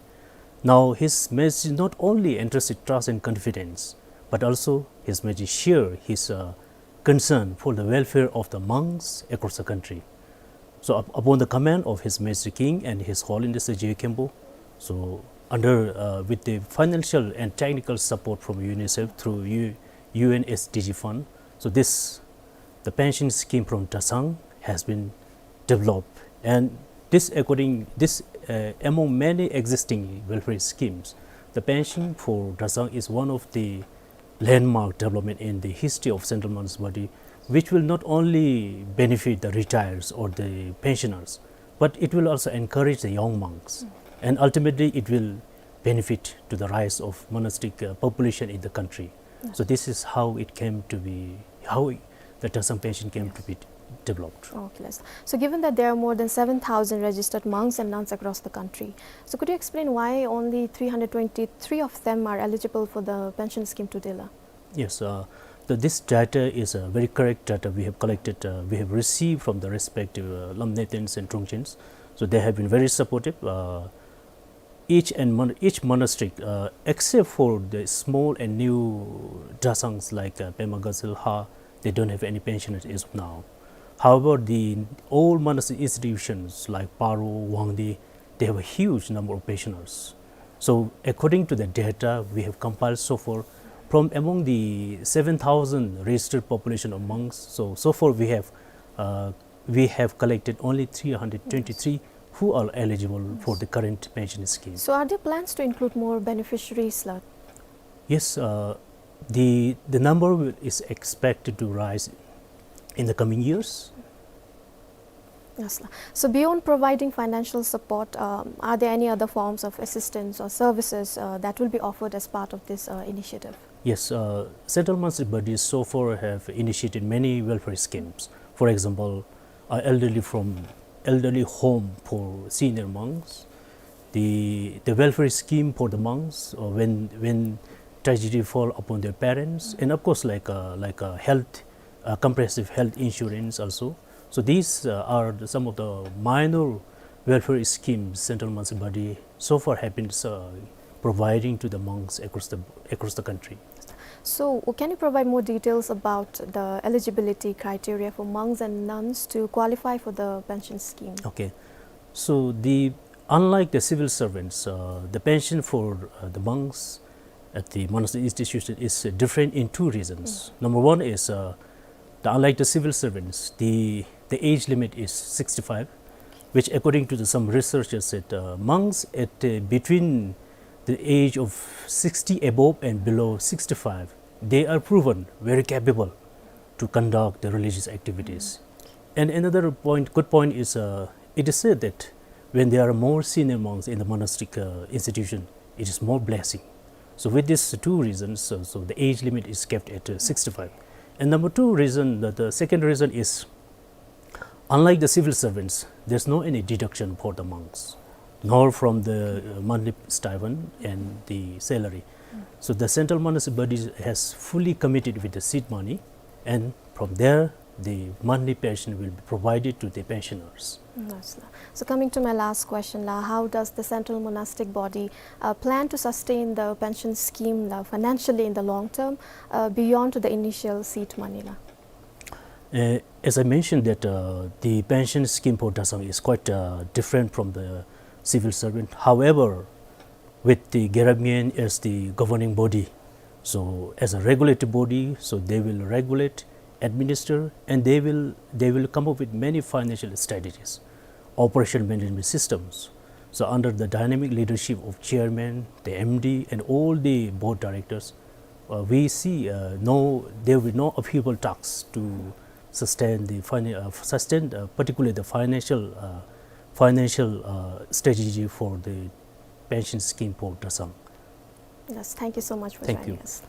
Now, His Majesty not only entrusted trust and confidence, but also His Majesty share his, uh, concern for the welfare of the monks across the country. So, up-, upon the command of His Majesty King and His Holiness the J W Khenpo, so under, uh, with the financial and technical support from UNICEF through U-, U N S D G fund, so this, the pension scheme from Dresang has been developed, and this, according, this, uh, among many existing welfare schemes, the pension for Dresang is one of the landmark development in the history of Central Monastic Body, which will not only benefit the retirees or the pensioners, but it will also encourage the young monks, and ultimately it will benefit to the rise of monastic, uh, population in the country. So this is how it came to be, how the Dresang pension came to be developed. Okay, yes. So given that there are more than seven thousand registered monks and nuns across the country, so could you explain why only three hundred twenty-three of them are eligible for the pension scheme today, la? Yes, uh, the, this data is, uh, very correct data we have collected, uh, we have received from the respective, uh, Lamnatans and Drongchans. So they have been very supportive. Uh, each and mon-, each monastery, uh, except for the small and new Dresangs like, uh, Pema Gazel, Ha, they don't have any pensioners as of now. However, the old monastic institutions like Paro, Wangdue, they have a huge number of pensioners. So, according to the data we have compiled so far, from among the seven thousand registered population of monks, so, so far we have, uh, we have collected only three hundred twenty-three who are eligible for the current pension scheme. So are there plans to include more beneficiaries, la? Yes, uh, the, the number will, is expected to rise in the coming years. Yes, la. So beyond providing financial support, um, are there any other forms of assistance or services, uh, that will be offered as part of this, uh, initiative? Yes, uh, Central Monastic Bodies so far have initiated many welfare schemes. For example, uh, elderly from, elderly home for senior monks, the, the welfare scheme for the monks, uh, when, when tragedy fall upon their parents, and of course, like, uh, like, uh, health, uh, comprehensive health insurance also. So these, uh, are the, some of the minor welfare schemes Central Monastic Body so far have been, uh, providing to the monks across the, across the country. So, uh, can you provide more details about the eligibility criteria for monks and nuns to qualify for the pension scheme? Okay. So the, unlike the civil servants, uh, the pension for, uh, the monks at the monastic institution is, uh, different in two reasons. Number one is, uh, the, unlike the civil servants, the, the age limit is sixty-five, which according to the, some researchers said, uh, monks at, uh, between the age of sixty above and below sixty-five, they are proven very capable to conduct the religious activities. And another point, good point is, uh, it is said that when there are more senior monks in the monastic, uh, institution, it is more blessing. So with these two reasons, so, so the age limit is kept at, uh, sixty-five. And number two reason, the, the second reason is, unlike the civil servants, there's no any deduction for the monks, nor from the, uh, monthly stipend and the salary. So the Central Monastic Body has fully committed with the seed money, and from there, the monthly pension will be provided to the pensioners. Yes, la. So coming to my last question, la, how does the Central Monastic Body, uh, plan to sustain the pension scheme, la, financially in the long term, uh, beyond to the initial seed money, la? Uh, as I mentioned that, uh, the pension scheme for Dresang is quite, uh, different from the civil servant. However, with the Gyarap Nguen as the governing body, so as a regulative body, so they will regulate, administer, and they will, they will come up with many financial strategies, operation management systems. So under the dynamic leadership of chairman, the M D, and all the board directors, uh, we see, uh, no, there will be no upheaval tax to sustain the fina-, uh, sustain, uh, particularly the financial, uh, financial, uh, strategy for the pension scheme for Dresang. Yes, thank you so much for joining us.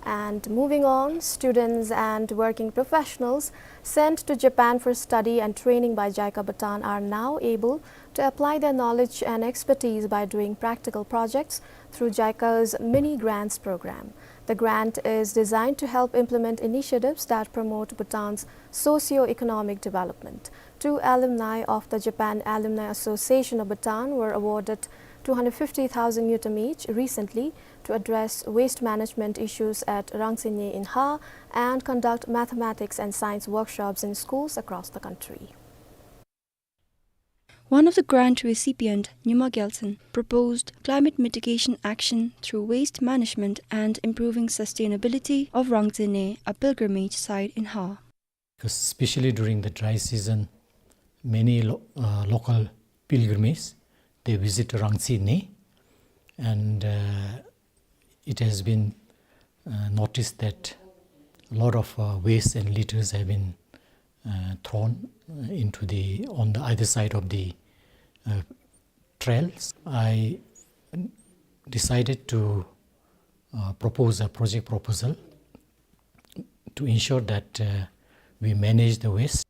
And moving on, students and working professionals sent to Japan for study and training by JICA Bhutan are now able to apply their knowledge and expertise by doing practical projects through JICA's mini grants program. The grant is designed to help implement initiatives that promote Bhutan's socio-economic development. Two alumni of the Japan Alumni Association of Bhutan were awarded two hundred fifty thousand ngultrum each recently to address waste management issues at Rangtse Nge in Ha and conduct mathematics and science workshops in schools across the country. One of the grant recipient, Nyuma Gyaltshen, proposed climate mitigation action through waste management and improving sustainability of Rangtse Nge, a pilgrimage site in Ha. Especially during the dry season, many lo-, uh, local pilgrims, they visit Rangtse Nge, and, uh, it has been, uh, noticed that a lot of, uh, waste and litters have been, uh, thrown, uh, into the, on the either side of the, uh, trails. I decided to, uh, propose a project proposal to ensure that, uh, we manage the waste.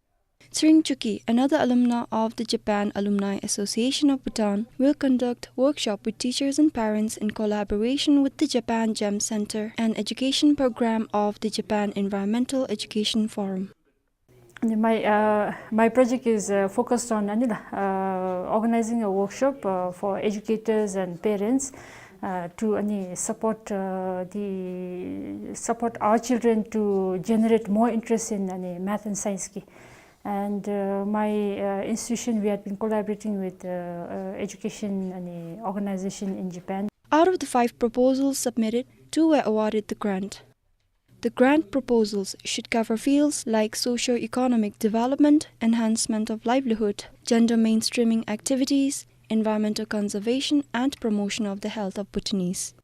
Tshering Chuki, another alumna of the Japan Alumni Association of Bhutan, will conduct workshop with teachers and parents in collaboration with the Japan GEM Center and education program of the Japan Environmental Education Forum. My, uh, my project is, uh, focused on, uh, organizing a workshop, uh, for educators and parents, uh, to, uh, support, uh, the, support our children to generate more interest in, uh, math and science ki. And, uh, my, uh, institution, we had been collaborating with, uh, uh, education and, uh, organization in Japan. Out of the five proposals submitted, two were awarded the grant. The grant proposals should cover fields like socio-economic development, enhancement of livelihood, gender mainstreaming activities, environmental conservation, and promotion of the health of Bhutanese.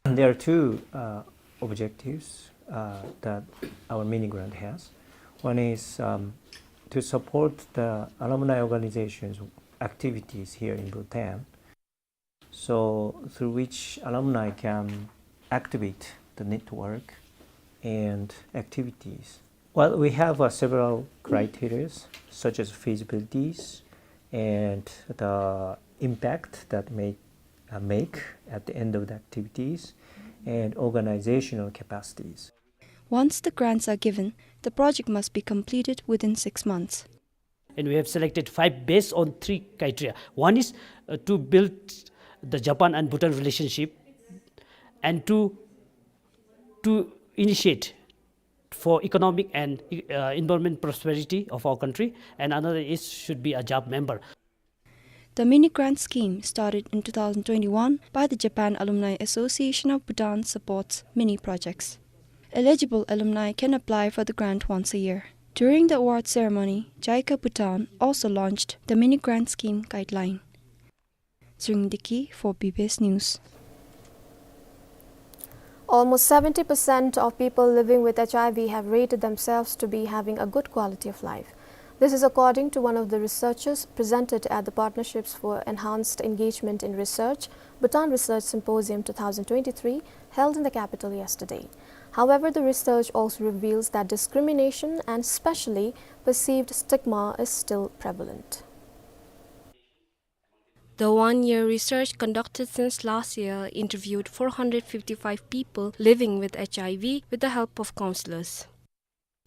There are two, uh, objectives, uh, that our mini grant has. One is, um, to support the alumni organization's activities here in Bhutan, so through which alumni can activate the network and activities. Well, we have, uh, several criteria, such as feasibilities and the impact that may, uh, make at the end of the activities, and organizational capacities. Once the grants are given, the project must be completed within six months. And we have selected five based on three criteria. One is, uh, to build the Japan and Bhutan relationship, and to, to initiate for economic and, uh, environment prosperity of our country, and another is should be a job member. The mini grant scheme, started in two thousand twenty-one by the Japan Alumni Association of Bhutan, supports mini projects. Eligible alumni can apply for the grant once a year. During the award ceremony, JICA Bhutan also launched the mini grant scheme guideline. Tshering Deki for B B S News. Almost seventy percent of people living with H I V have rated themselves to be having a good quality of life. This is according to one of the researchers presented at the Partnerships for Enhanced Engagement in Research, Bhutan Research Symposium two thousand twenty-three, held in the capital yesterday. However, the research also reveals that discrimination and especially perceived stigma is still prevalent. The one-year research conducted since last year interviewed four hundred fifty-five people living with H I V with the help of counselors.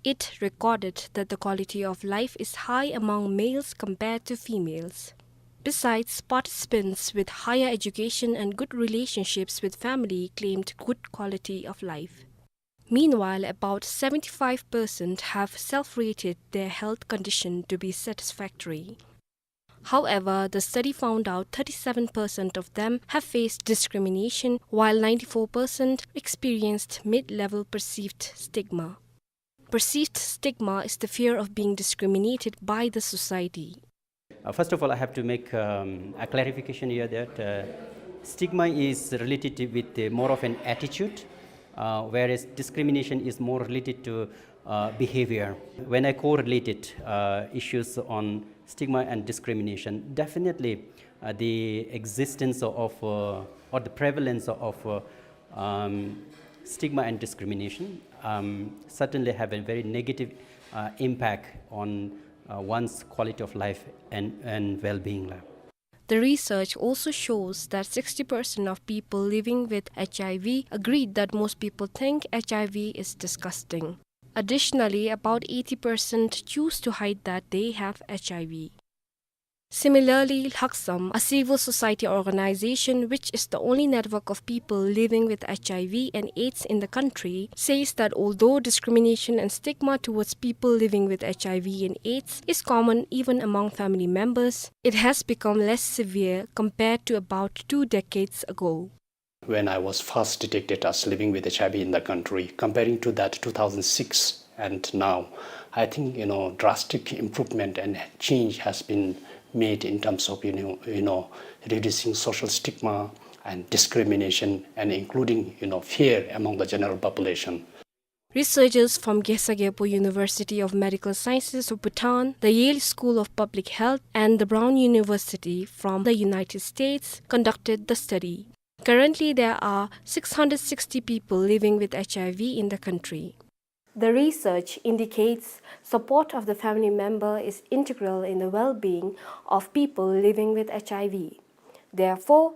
It recorded that the quality of life is high among males compared to females. Besides, participants with higher education and good relationships with family claimed good quality of life. Meanwhile, about seventy-five percent have self-rated their health condition to be satisfactory. However, the study found out thirty-seven percent of them have faced discrimination, while ninety-four percent experienced mid-level perceived stigma. Perceived stigma is the fear of being discriminated by the society. Uh, first of all, I have to make, um, a clarification here that, uh, stigma is related with, uh, more of an attitude, uh, whereas discrimination is more related to, uh, behavior. When I correlated, uh, issues on stigma and discrimination, definitely, uh, the existence of, uh, or the prevalence of, uh, um, stigma and discrimination, um, certainly have a very negative, uh, impact on, uh, one's quality of life and, and well-being. The research also shows that sixty percent of people living with H I V agreed that most people think H I V is disgusting. Additionally, about eighty percent choose to hide that they have H I V. Similarly, Lhaksam, a civil society organization which is the only network of people living with H I V and AIDS in the country, says that although discrimination and stigma towards people living with H I V and AIDS is common even among family members, it has become less severe compared to about two decades ago. When I was first detected as living with H I V in the country, comparing to that two thousand six and now, I think, you know, drastic improvement and change has been made in terms of, you know, you know, reducing social stigma and discrimination and including, you know, fear among the general population. Researchers from Gesageppo University of Medical Sciences of Bhutan, the Yale School of Public Health, and the Brown University from the United States conducted the study. Currently, there are six hundred sixty people living with H I V in the country. The research indicates support of the family member is integral in the well-being of people living with H I V. Therefore,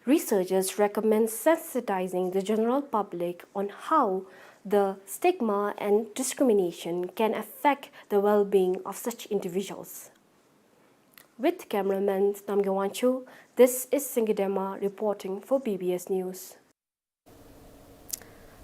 researchers recommend sensitizing the general public on how the stigma and discrimination can affect the well-being of such individuals. With cameraman Namgay Wangchuk, this is Singye Dema reporting for B B S News.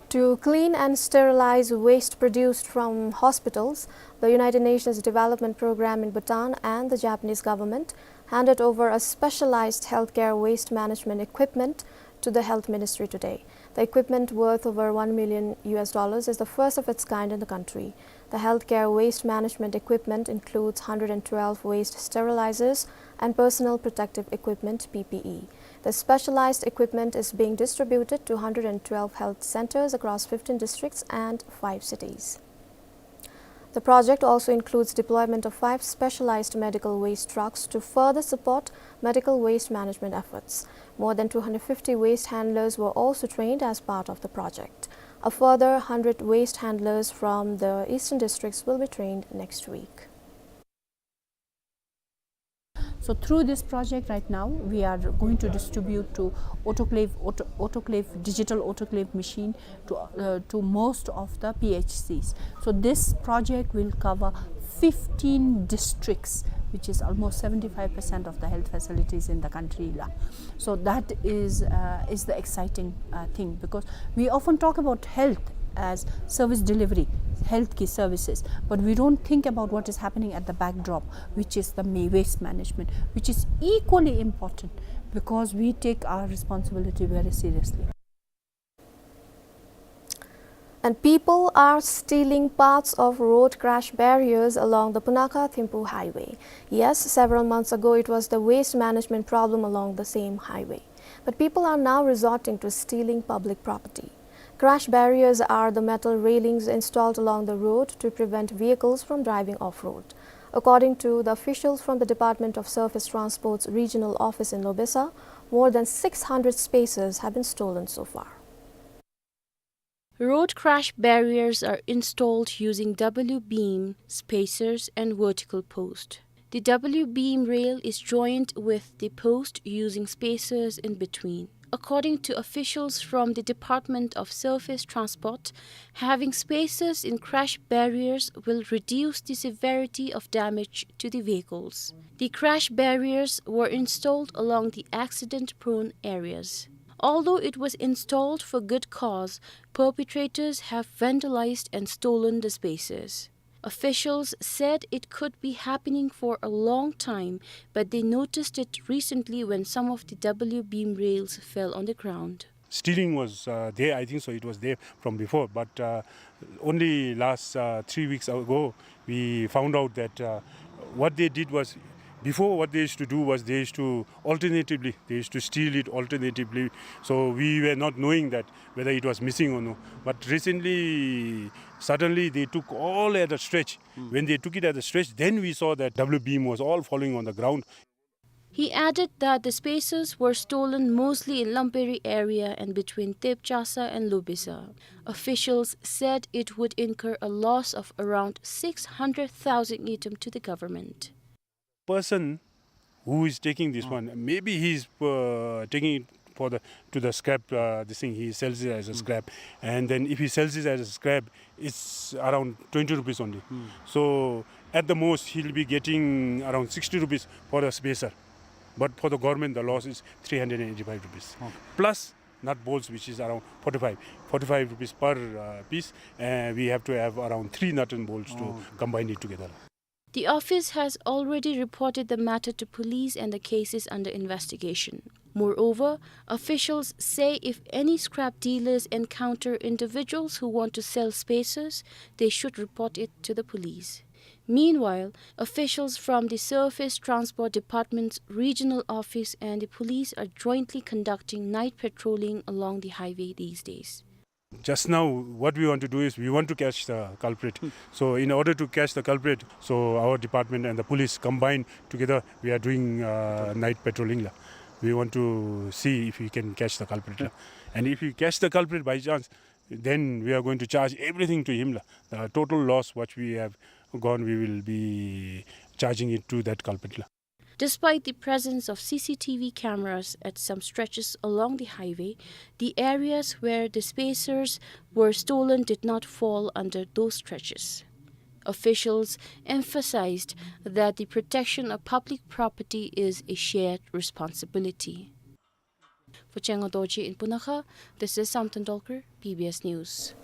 To clean and sterilize waste produced from hospitals, the United Nations Development Programme in Bhutan and the Japanese government handed over a specialized healthcare waste management equipment to the Health Ministry today. The equipment, worth over one million U S dollars, is the first of its kind in the country. The healthcare waste management equipment includes hundred and twelve waste sterilizers and personal protective equipment, P P E. The specialized equipment is being distributed to hundred and twelve health centers across fifteen districts and five cities. The project also includes deployment of five specialized medical waste trucks to further support medical waste management efforts. More than two hundred fifty waste handlers were also trained as part of the project. A further hundred waste handlers from the eastern districts will be trained next week. So through this project right now, we are going to distribute to autoclave, auto-, autoclave, digital autoclave machine to, uh, to most of the P H Cs. So this project will cover fifteen districts, which is almost seventy-five percent of the health facilities in the country la. So that is, uh, is the exciting, uh, thing, because we often talk about health as service delivery, health ki services, but we don't think about what is happening at the backdrop, which is the ma-, waste management, which is equally important because we take our responsibility very seriously. And people are stealing parts of road crash barriers along the Punakha-Thimphu highway. Yes, several months ago it was the waste management problem along the same highway. But people are now resorting to stealing public property. Crash barriers are the metal railings installed along the road to prevent vehicles from driving off-road. According to the officials from the Department of Surface Transport's regional office in Lobesa, more than six hundred spacers have been stolen so far. Road crash barriers are installed using W-beam, spacers, and vertical post. The W-beam rail is joined with the post using spacers in between. According to officials from the Department of Surface Transport, having spacers in crash barriers will reduce the severity of damage to the vehicles. The crash barriers were installed along the accident-prone areas. Although it was installed for good cause, perpetrators have vandalized and stolen the spacers. Officials said it could be happening for a long time, but they noticed it recently when some of the W-beam rails fell on the ground. Stealing was, uh, there, I think so, it was there from before, but, uh, only last, uh, three weeks ago, we found out that, uh, what they did was, before what they used to do was they used to alternatively, they used to steal it alternatively. So we were not knowing that whether it was missing or no. But recently, suddenly they took all at a stretch. Hmm. When they took it at a stretch, then we saw that W-beam was all falling on the ground. He added that the spacers were stolen mostly in Lamperi area and between Tepchasa and Lobesa. Officials said it would incur a loss of around six hundred thousand ngultrum to the government. Person Who is taking this one? Maybe he is, uh, taking it for the, to the scrap, uh, this thing, he sells it as a scrap. And then if he sells it as a scrap, it's around twenty rupees only. So at the most, he'll be getting around sixty rupees for a spacer. But for the government, the loss is three hundred and eighty-five rupees. Plus nut bolts, which is around forty-five, forty-five rupees per, uh, piece. And we have to have around three nut and bolts to combine it together. The office has already reported the matter to police and the case is under investigation. Moreover, officials say if any scrap dealers encounter individuals who want to sell spacers, they should report it to the police. Meanwhile, officials from the Surface Transport Department's regional office and the police are jointly conducting night patrolling along the highway these days. Just now, what we want to do is we want to catch the culprit. So in order to catch the culprit, so our department and the police combined together, we are doing, uh, night patrolling la. We want to see if we can catch the culprit la. And if we catch the culprit by chance, then we are going to charge everything to him la. The total loss what we have gone, we will be charging it to that culprit la. Despite the presence of C C T V cameras at some stretches along the highway, the areas where the spacers were stolen did not fall under those stretches. Officials emphasized that the protection of public property is a shared responsibility. For Chengo Dorji in Punakha, this is Samten Dolkar, B B S News.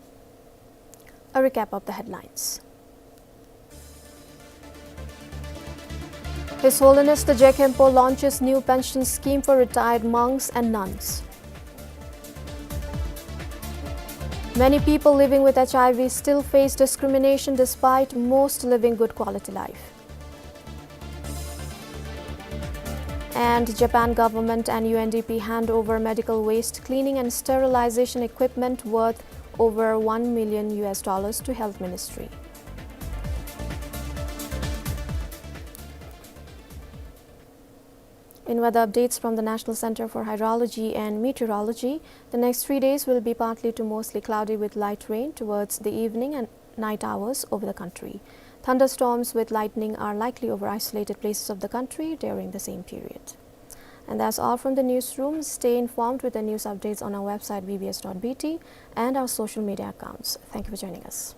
A recap of the headlines. His Holiness the Je Khenpo launches new pension scheme for retired monks and nuns. Many people living with H I V still face discrimination despite most living good quality life. And Japan government and U N D P hand over medical waste cleaning and sterilization equipment worth over one million U S dollars to Health Ministry. In weather updates from the National Center for Hydrology and Meteorology, the next three days will be partly to mostly cloudy with light rain towards the evening and night hours over the country. Thunderstorms with lightning are likely over isolated places of the country during the same period. And that's all from the newsroom. Stay informed with the news updates on our website B B S dot B T and our social media accounts. Thank you for joining us.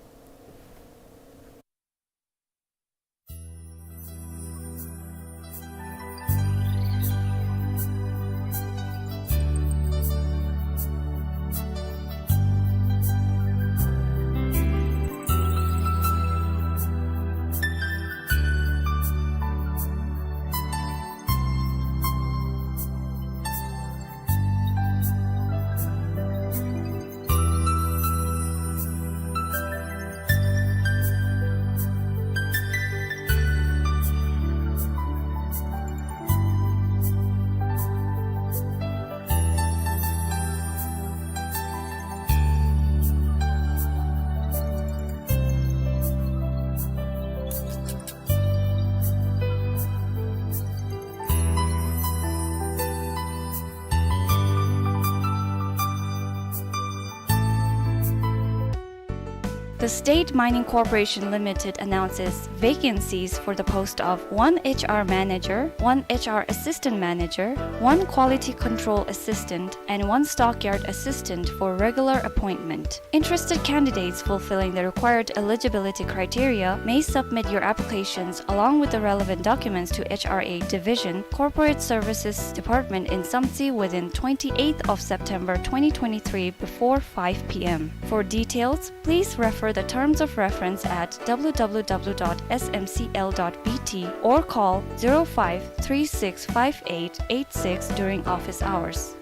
The State Mining Corporation Limited announces vacancies for the post of one H R manager, one H R assistant manager, one quality control assistant, and one stockyard assistant for regular appointment. Interested candidates fulfilling the required eligibility criteria may submit your applications along with the relevant documents to H R A Division, Corporate Services Department in Samtse within twenty-eighth of September twenty twenty-three before five P M. For details, please refer the terms of reference at W W W dot S M C L dot B T or call zero five three six five eight eight six during office hours.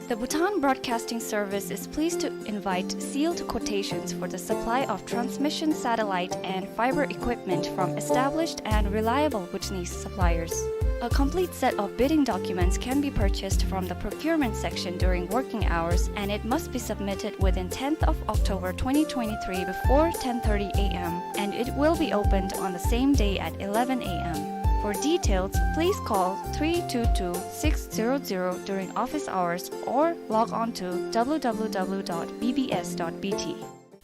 The Bhutan Broadcasting Service is pleased to invite sealed quotations for the supply of transmission satellite and fiber equipment from established and reliable Bhutanese suppliers. A complete set of bidding documents can be purchased from the procurement section during working hours, and it must be submitted within tenth of October twenty twenty-three before ten thirty A M, and it will be opened on the same day at eleven A M. For details, please call three two two six zero zero during office hours or log on to W W W dot B B S dot B T.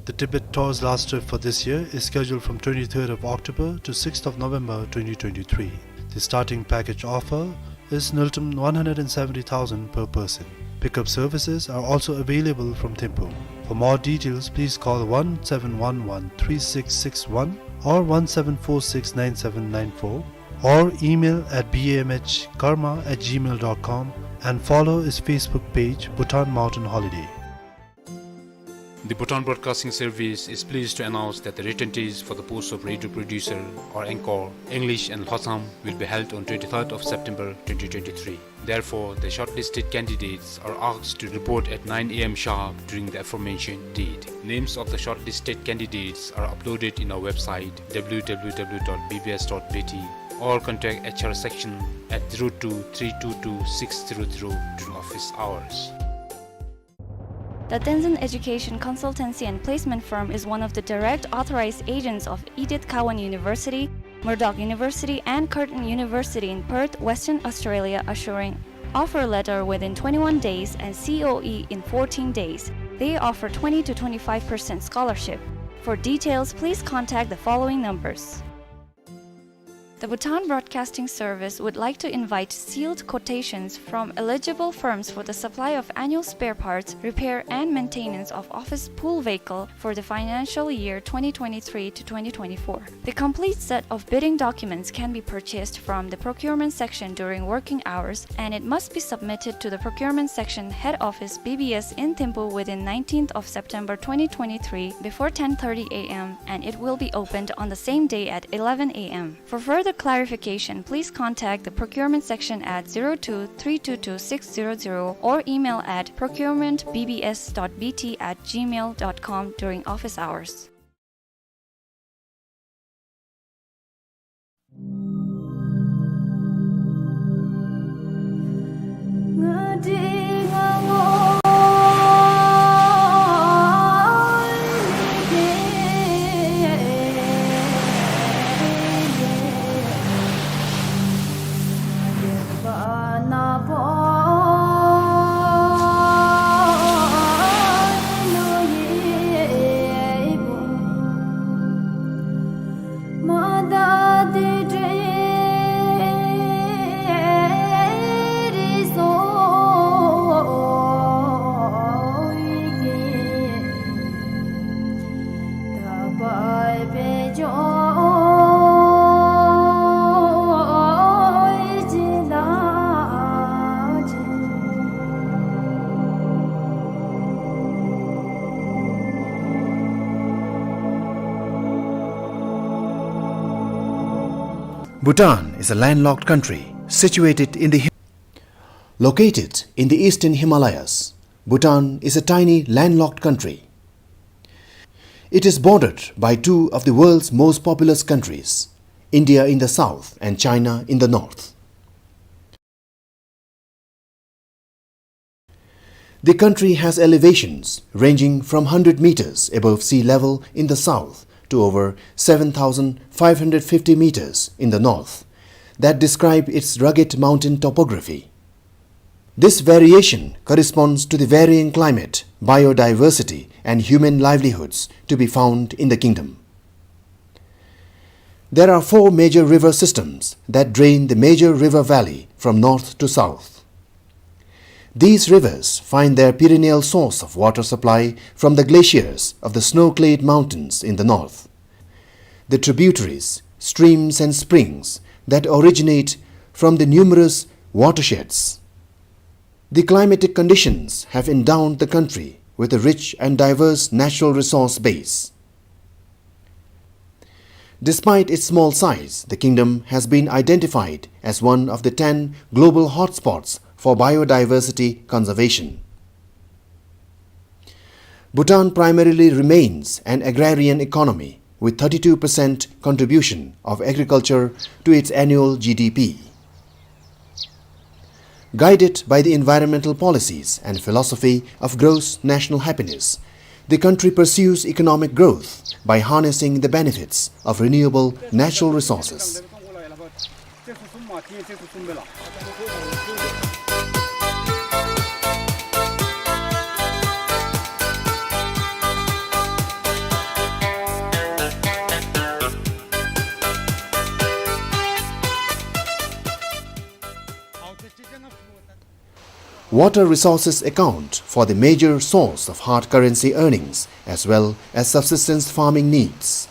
The Tibet Tours Last Trip for this year is scheduled from twenty-third of October to sixth of November twenty twenty-three. The starting package offer is Ngultrum one hundred and seventy thousand per person. Pickup services are also available from Thimphu. For more details, please call one seven one one three six six one or one seven four six nine seven nine four, or email at B A M H karma at gmail dot com and follow his Facebook page, Bhutan Mountain Holiday. The Bhutan Broadcasting Service is pleased to announce that the written test for the post of radio producer or anchor, English and Lhotsam, will be held on twenty-third of September twenty twenty-three. Therefore, the shortlisted candidates are asked to report at nine A M sharp during the aforementioned date. Names of the shortlisted candidates are uploaded in our website, W W W dot B B S dot B T, or contact H R section at zero two three two two six zero zero during office hours. The Tenzin Education Consultancy and Placement Firm is one of the direct authorized agents of Edith Cowan University, Murdoch University, and Curtin University in Perth, Western Australia, assuring offer letter within twenty-one days and C O E in fourteen days. They offer twenty to twenty-five percent scholarship. For details, please contact the following numbers. The Bhutan Broadcasting Service would like to invite sealed quotations from eligible firms for the supply of annual spare parts, repair and maintenance of office pool vehicle for the financial year twenty twenty-three to twenty twenty-four. The complete set of bidding documents can be purchased from the procurement section during working hours, and it must be submitted to the procurement section head office B B S in Thimphu within nineteenth of September twenty twenty-three before ten thirty A M, and it will be opened on the same day at eleven A M. For further clarification, please contact the procurement section at zero two three two two six zero zero or email at procurement B B S dot B T at gmail dot com during office hours. Bhutan is a landlocked country situated in the Him-, located in the eastern Himalayas. Bhutan is a tiny landlocked country. It is bordered by two of the world's most populous countries, India in the south and China in the north. The country has elevations ranging from hundred meters above sea level in the south to over seven thousand five hundred fifty meters in the north that describe its rugged mountain topography. This variation corresponds to the varying climate, biodiversity, and human livelihoods to be found in the kingdom. There are four major river systems that drain the major river valley from north to south. These rivers find their perennial source of water supply from the glaciers of the snow-clad mountains in the north, the tributaries, streams and springs that originate from the numerous watersheds. The climatic conditions have endowed the country with a rich and diverse natural resource base. Despite its small size, the kingdom has been identified as one of the ten global hotspots for biodiversity conservation. Bhutan primarily remains an agrarian economy, with thirty-two percent contribution of agriculture to its annual G D P. Guided by the environmental policies and philosophy of gross national happiness, the country pursues economic growth by harnessing the benefits of renewable natural resources. Water resources account for the major source of hard currency earnings as well as subsistence farming needs.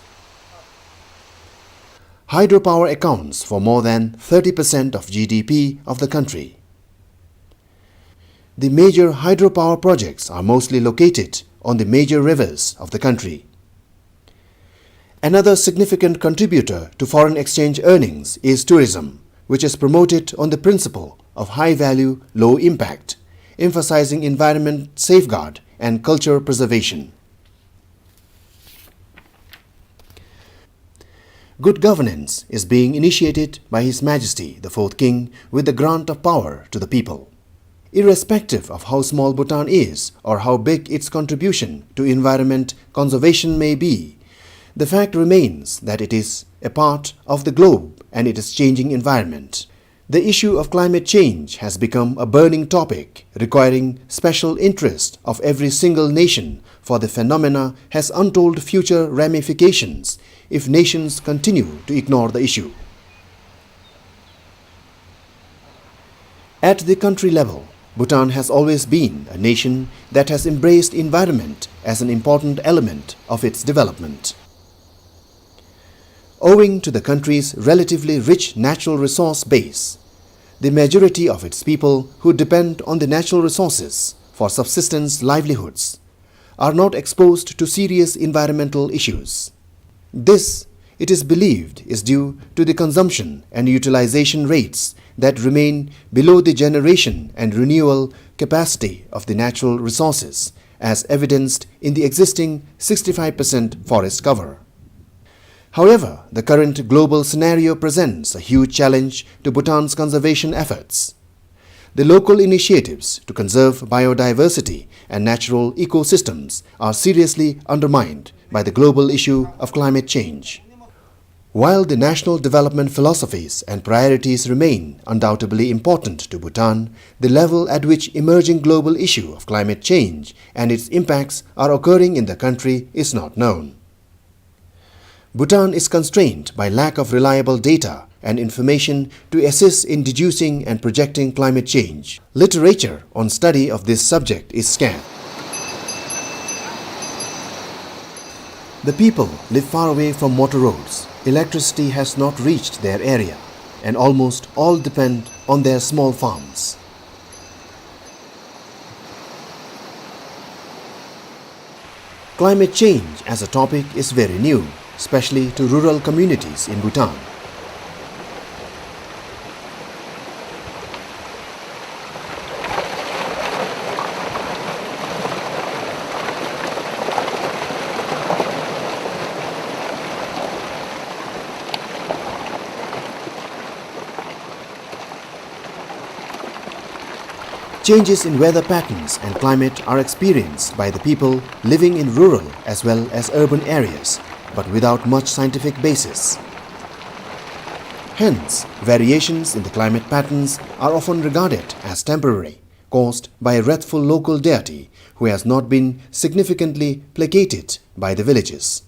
Hydropower accounts for more than thirty percent of G D P of the country. The major hydropower projects are mostly located on the major rivers of the country. Another significant contributor to foreign exchange earnings is tourism, which is promoted on the principle of high value, low impact, emphasizing environment safeguard and culture preservation. Good governance is being initiated by His Majesty the Fourth King with the grant of power to the people. Irrespective of how small Bhutan is or how big its contribution to environment conservation may be, the fact remains that it is a part of the globe and its changing environment. The issue of climate change has become a burning topic requiring special interest of every single nation, for the phenomena has untold future ramifications if nations continue to ignore the issue. At the country level, Bhutan has always been a nation that has embraced environment as an important element of its development. Owing to the country's relatively rich natural resource base, the majority of its people who depend on the natural resources for subsistence livelihoods are not exposed to serious environmental issues. This, it is believed, is due to the consumption and utilization rates that remain below the generation and renewal capacity of the natural resources, as evidenced in the existing sixty-five percent forest cover. However, the current global scenario presents a huge challenge to Bhutan's conservation efforts. The local initiatives to conserve biodiversity and natural ecosystems are seriously undermined by the global issue of climate change. While the national development philosophies and priorities remain undoubtedly important to Bhutan, the level at which emerging global issue of climate change and its impacts are occurring in the country is not known. Bhutan is constrained by lack of reliable data and information to assist in deducing and projecting climate change. Literature on study of this subject is scant. The people live far away from motor roads. Electricity has not reached their area, and almost all depend on their small farms. Climate change as a topic is very new, especially to rural communities in Bhutan. Changes in weather patterns and climate are experienced by the people living in rural as well as urban areas, but without much scientific basis. Hence, variations in the climate patterns are often regarded as temporary, caused by a wrathful local deity who has not been significantly placated by the villagers.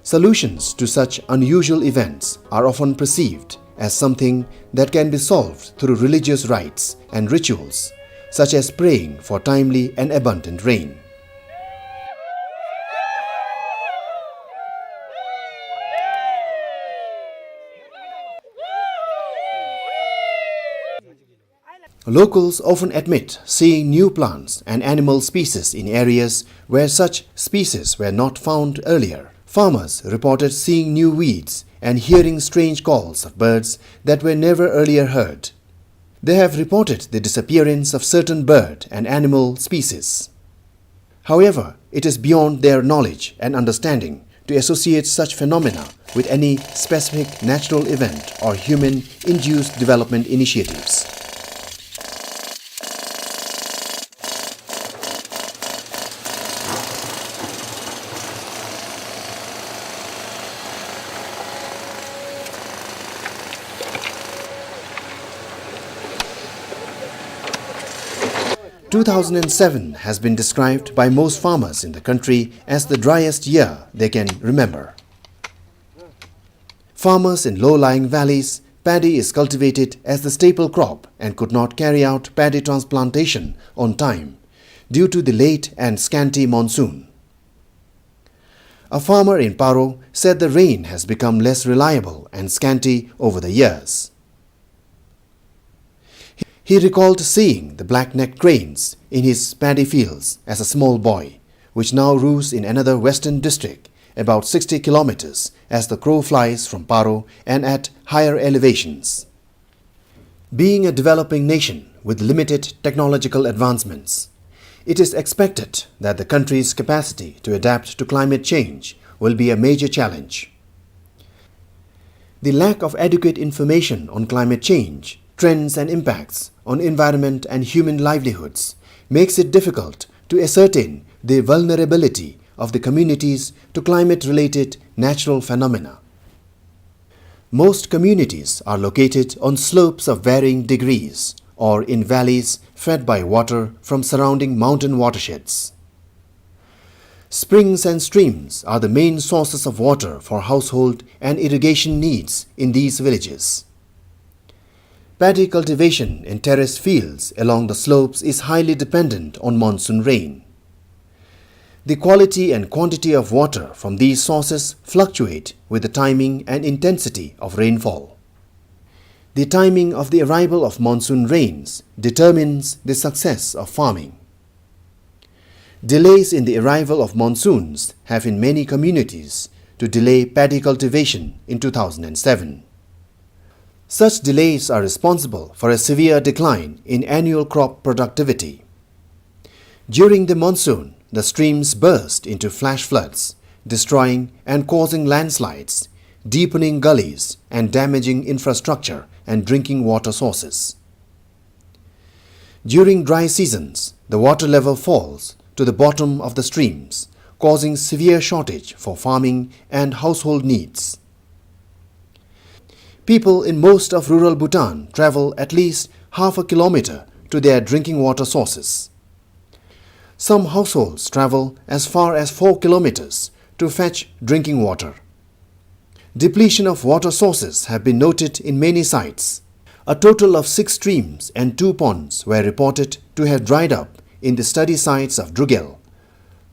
Solutions to such unusual events are often perceived as something that can be solved through religious rites and rituals, such as praying for timely and abundant rain. Locals often admit seeing new plants and animal species in areas where such species were not found earlier. Farmers reported seeing new weeds and hearing strange calls of birds that were never earlier heard. They have reported the disappearance of certain bird and animal species. However, it is beyond their knowledge and understanding to associate such phenomena with any specific natural event or human-induced development initiatives. Two thousand and seven has been described by most farmers in the country as the driest year they can remember. Farmers in low-lying valleys, paddy is cultivated as the staple crop and could not carry out paddy transplantation on time due to the late and scanty monsoon. A farmer in Paro said the rain has become less reliable and scanty over the years. He recalled seeing the black-necked cranes in his paddy fields as a small boy, which now roost in another western district, about sixty kilometers as the crow flies from Paro and at higher elevations. Being a developing nation with limited technological advancements, it is expected that the country's capacity to adapt to climate change will be a major challenge. The lack of adequate information on climate change, trends and impacts on environment and human livelihoods makes it difficult to ascertain the vulnerability of the communities to climate-related natural phenomena. Most communities are located on slopes of varying degrees or in valleys fed by water from surrounding mountain watersheds. Springs and streams are the main sources of water for household and irrigation needs in these villages. Paddy cultivation in terraced fields along the slopes is highly dependent on monsoon rain. The quality and quantity of water from these sources fluctuate with the timing and intensity of rainfall. The timing of the arrival of monsoon rains determines the success of farming. Delays in the arrival of monsoons have in many communities to delay paddy cultivation in two thousand and seven. Such delays are responsible for a severe decline in annual crop productivity. During the monsoon, the streams burst into flash floods, destroying and causing landslides, deepening gullies, and damaging infrastructure and drinking water sources. During dry seasons, the water level falls to the bottom of the streams, causing severe shortage for farming and household needs. People in most of rural Bhutan travel at least half a kilometer to their drinking water sources. Some households travel as far as four kilometers to fetch drinking water. Depletion of water sources have been noted in many sites. A total of six streams and two ponds were reported to have dried up in the study sites of Drugel,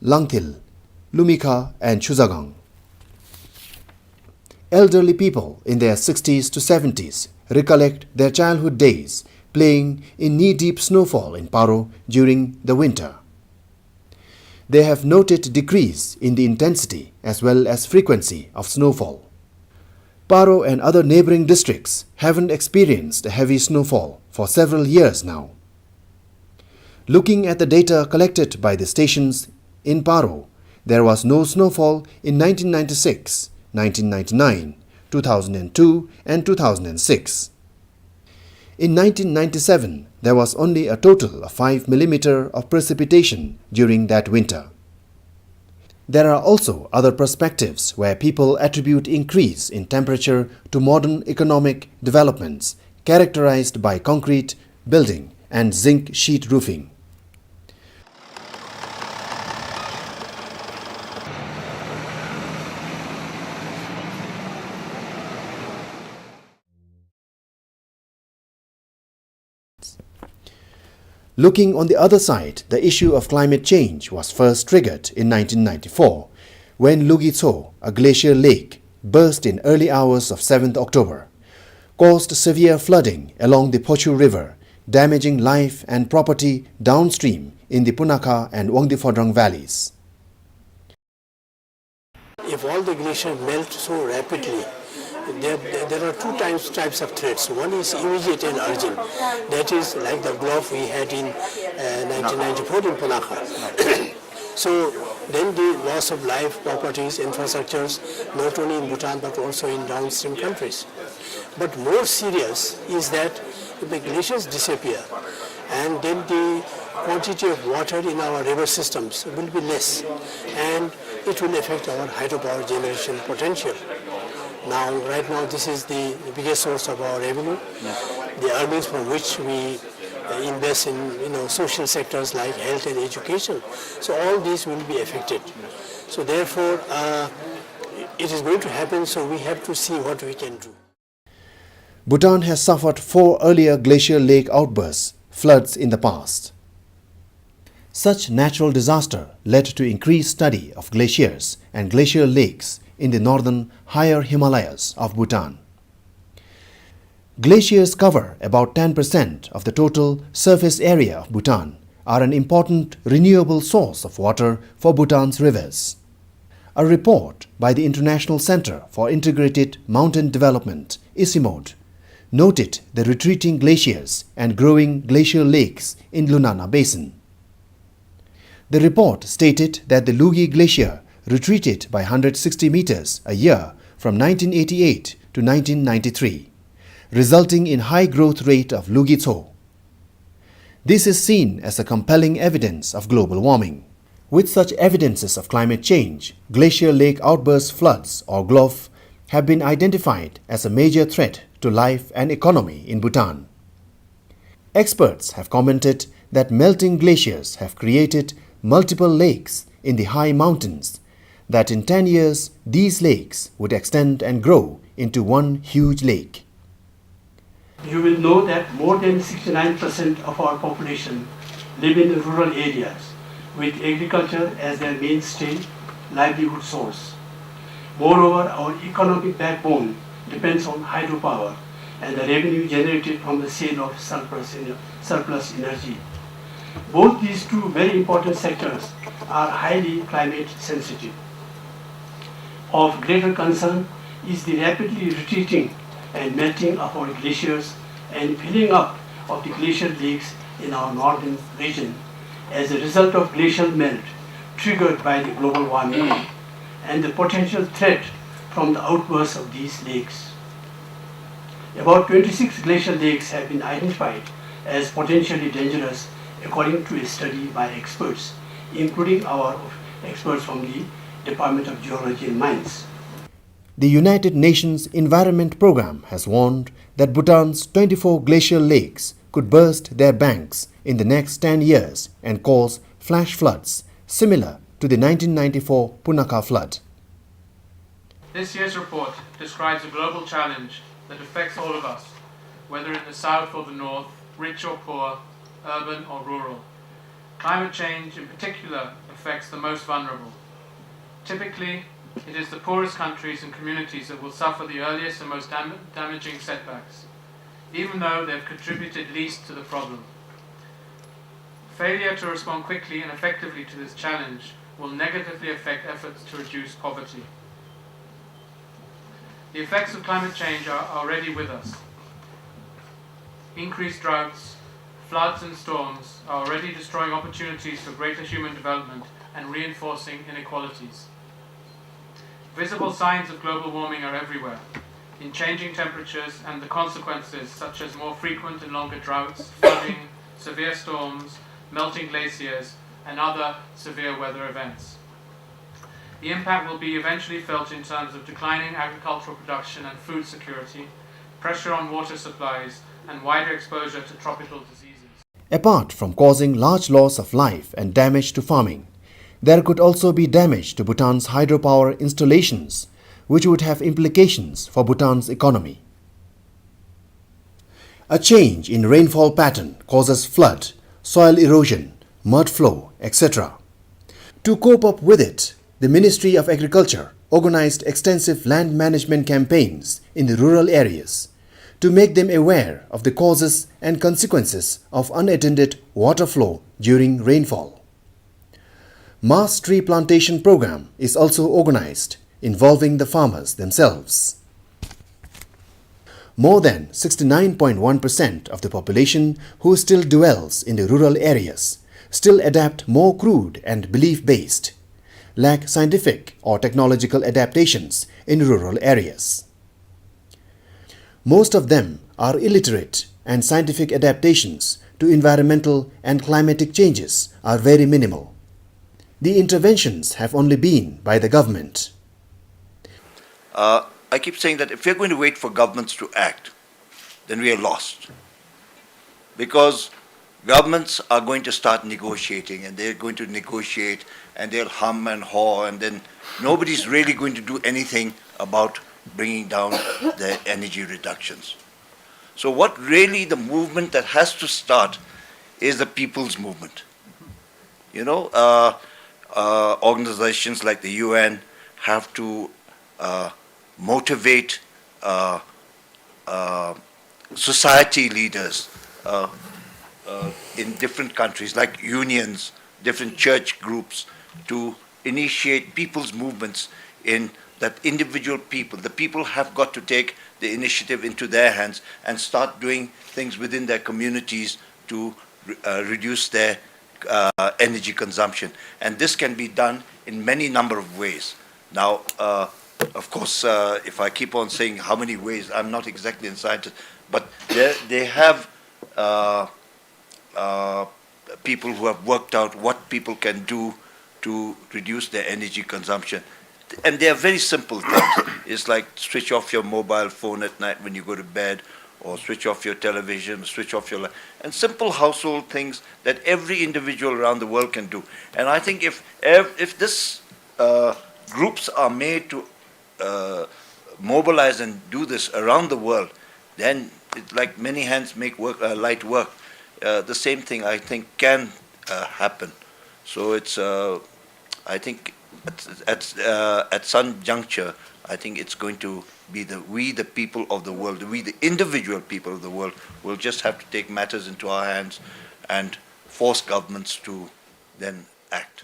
Langthil, Lumikha and Chuzagang. Elderly people in their sixties to seventies recollect their childhood days playing in knee-deep snowfall in Paro during the winter. They have noted decrease in the intensity as well as frequency of snowfall. Paro and other neighboring districts haven't experienced a heavy snowfall for several years now. Looking at the data collected by the stations in Paro, there was no snowfall in nineteen ninety-six, nineteen ninety-nine, two thousand and two and two thousand and six. In nineteen ninety-seven, there was only a total of five millimeter of precipitation during that winter. There are also other perspectives where people attribute increase in temperature to modern economic developments characterized by concrete building and zinc sheet roofing. Looking on the other side, the issue of climate change was first triggered in nineteen ninety-four, when Lugitso, a glacial lake, burst in early hours of seventh October, caused severe flooding along the Phochu River, damaging life and property downstream in the Punakha and Wangdue Phodrang valleys. If all the glaciers melt so rapidly, there, there are two types, types of threats. One is immediate and urgent. That is like the Gulf we had in, uh, nineteen ninety-four in Punakha. So then the loss of life, properties, infrastructures, not only in Bhutan but also in downstream countries. But more serious is that if the glaciers disappear, and then the quantity of water in our river systems will be less, and it will affect our hydropower generation potential. Now, right now, this is the, the biggest source of our revenue, the earnings from which we uh, invest in, you know, social sectors like health and education. So all these will be affected. So therefore, uh, it is going to happen, so we have to see what we can do. Bhutan has suffered four earlier glacial lake outbursts, floods, in the past. Such natural disaster led to increased study of glaciers and glacial lakes in the northern higher Himalayas of Bhutan. Glaciers cover about ten percent of the total surface area of Bhutan, are an important renewable source of water for Bhutan's rivers. A report by the International Center for Integrated Mountain Development, ICIMOD, noted the retreating glaciers and growing glacial lakes in Lunana Basin. The report stated that the Lugi Glacier retreated by hundred sixty meters a year from nineteen eighty-eight to nineteen ninety-three, resulting in high growth rate of Lugi Tso. This is seen as a compelling evidence of global warming. With such evidences of climate change, glacial lake outburst floods, or GLOF, have been identified as a major threat to life and economy in Bhutan. Experts have commented that melting glaciers have created multiple lakes in the high mountains, that in ten years these lakes would extend and grow into one huge lake. You will know that more than sixty-nine percent of our population live in the rural areas, with agriculture as their mainstay livelihood source. Moreover, our economic backbone depends on hydropower and the revenue generated from the sale of surplus, surplus energy. Both these two very important sectors are highly climate sensitive. Of greater concern is the rapidly retreating and melting of our glaciers and filling up of the glacial lakes in our northern region as a result of glacial melt triggered by the global warming and the potential threat from the outburst of these lakes. About twenty-six glacial lakes have been identified as potentially dangerous, according to a study by experts, including our experts from the Department of Geology and Mines. The United Nations Environment Programme has warned that Bhutan's twenty-four glacial lakes could burst their banks in the next ten years and cause flash floods similar to the nineteen ninety-four Punakha flood. This year's report describes a global challenge that affects all of us, whether in the south or the north, rich or poor, urban or rural. Climate change, in particular, affects the most vulnerable. Typically, it is the poorest countries and communities that will suffer the earliest and most dam-, damaging setbacks, even though they have contributed least to the problem. Failure to respond quickly and effectively to this challenge will negatively affect efforts to reduce poverty. The effects of climate change are already with us. Increased droughts, floods and storms are already destroying opportunities for greater human development and reinforcing inequalities. Visible signs of global warming are everywhere, in changing temperatures and the consequences such as more frequent and longer droughts, flooding, severe storms, melting glaciers, and other severe weather events. The impact will be eventually felt in terms of declining agricultural production and food security, pressure on water supplies, and wider exposure to tropical diseases. Apart from causing large loss of life and damage to farming, there could also be damage to Bhutan's hydropower installations, which would have implications for Bhutan's economy. A change in rainfall pattern causes flood, soil erosion, mud flow, et cetera. To cope up with it, the Ministry of Agriculture organized extensive land management campaigns in the rural areas to make them aware of the causes and consequences of unattended water flow during rainfall. Mass tree plantation program is also organized, involving the farmers themselves. More than sixty-nine point one percent of the population who still dwells in the rural areas still adapt more crude and belief-based, lack scientific or technological adaptations in rural areas. Most of them are illiterate, and scientific adaptations to environmental and climatic changes are very minimal. The interventions have only been by the government. Uh, I keep saying that if we're going to wait for governments to act, then we are lost. Because Governments are going to start negotiating, and they're going to negotiate, and they'll hum and haw, and then nobody's really going to do anything about bringing down the energy reductions. So what really the movement that has to start is the people's movement. You know, uh, uh, organizations like the U N have to, uh, motivate, uh, uh, society leaders, uh, uh, in different countries, like unions, different church groups, to initiate people's movements in that individual people. The people have got to take the initiative into their hands and start doing things within their communities to re-, uh, reduce their, uh, energy consumption. And this can be done in many number of ways. Now, uh, of course, uh, if I keep on saying how many ways, I'm not exactly a scientist, but they, they have, uh, uh, people who have worked out what people can do to reduce their energy consumption. And they are very simple things. It's like switch off your mobile phone at night when you go to bed, or switch off your television, switch off your li-, and simple household things that every individual around the world can do. And I think if ev-, if this, uh, groups are made to, uh, mobilize and do this around the world, then it, like many hands make work, uh, light work, uh, the same thing, I think, can, uh, happen. So it's, uh, I think at, at, uh, at some juncture, I think it's going to be the, we, the people of the world, we, the individual people of the world, will just have to take matters into our hands and force governments to then act.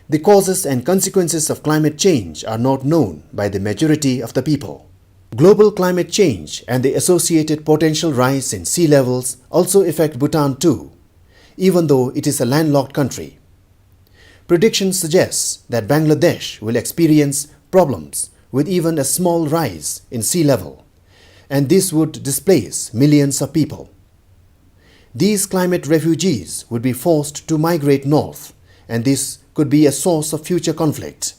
The causes and consequences of climate change are not known by the majority of the people. Global climate change and the associated potential rise in sea levels also affect Bhutan too, even though it is a landlocked country. Predictions suggest that Bangladesh will experience problems with even a small rise in sea level, and this would displace millions of people. These climate refugees would be forced to migrate north, and this could be a source of future conflict.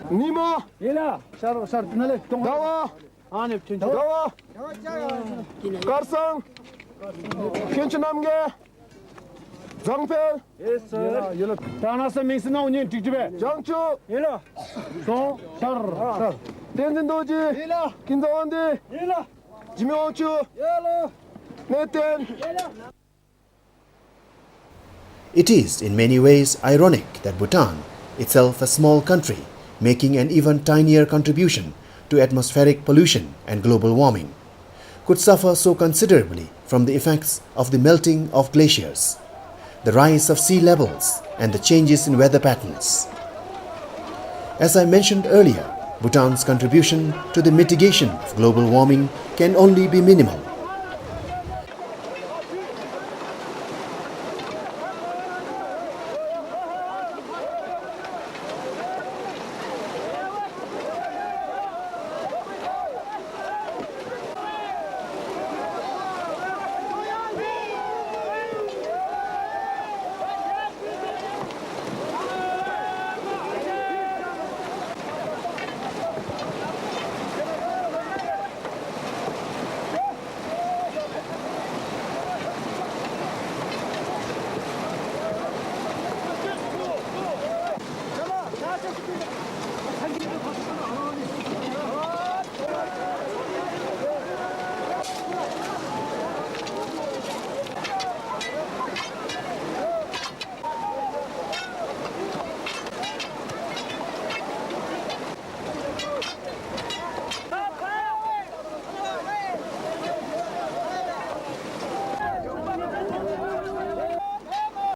ཉིན་མོ། ཟླ་བ། ཨ་ནི་ཕྱིན་ཆད། ཟླ་བ། དཀར་གཙང་། མཁན་ཆེན་རྣམ་རྒྱལ། བཟང་འཕེལ། ཡེས་སར། ཡེས་ལགས། ད་ན་ས་མིང་སྲིང་ནང་ཉན་ཀྲིག་ཀྲི་བས། བྱང་ཆུབ། ཡེས་ལགས། སོང་། ཤར་ཤར། བསྟན་འཛིན་རྡོ་རྗེ། ཡེས་ལགས། ཀུན་བཟང་དབང་འདུས། ཡེས་ལགས། འཇིགས་མེད་དབང་ཕྱུག། ཡེས་ལགས། གནས་བརྟན། ཡེས་ལགས། It is in many ways ironic that Bhutan, itself a small country making an even tinier contribution to atmospheric pollution and global warming, could suffer so considerably from the effects of the melting of glaciers, the rise of sea levels, and the changes in weather patterns. As I mentioned earlier, Bhutan's contribution to the mitigation of global warming can only be minimal,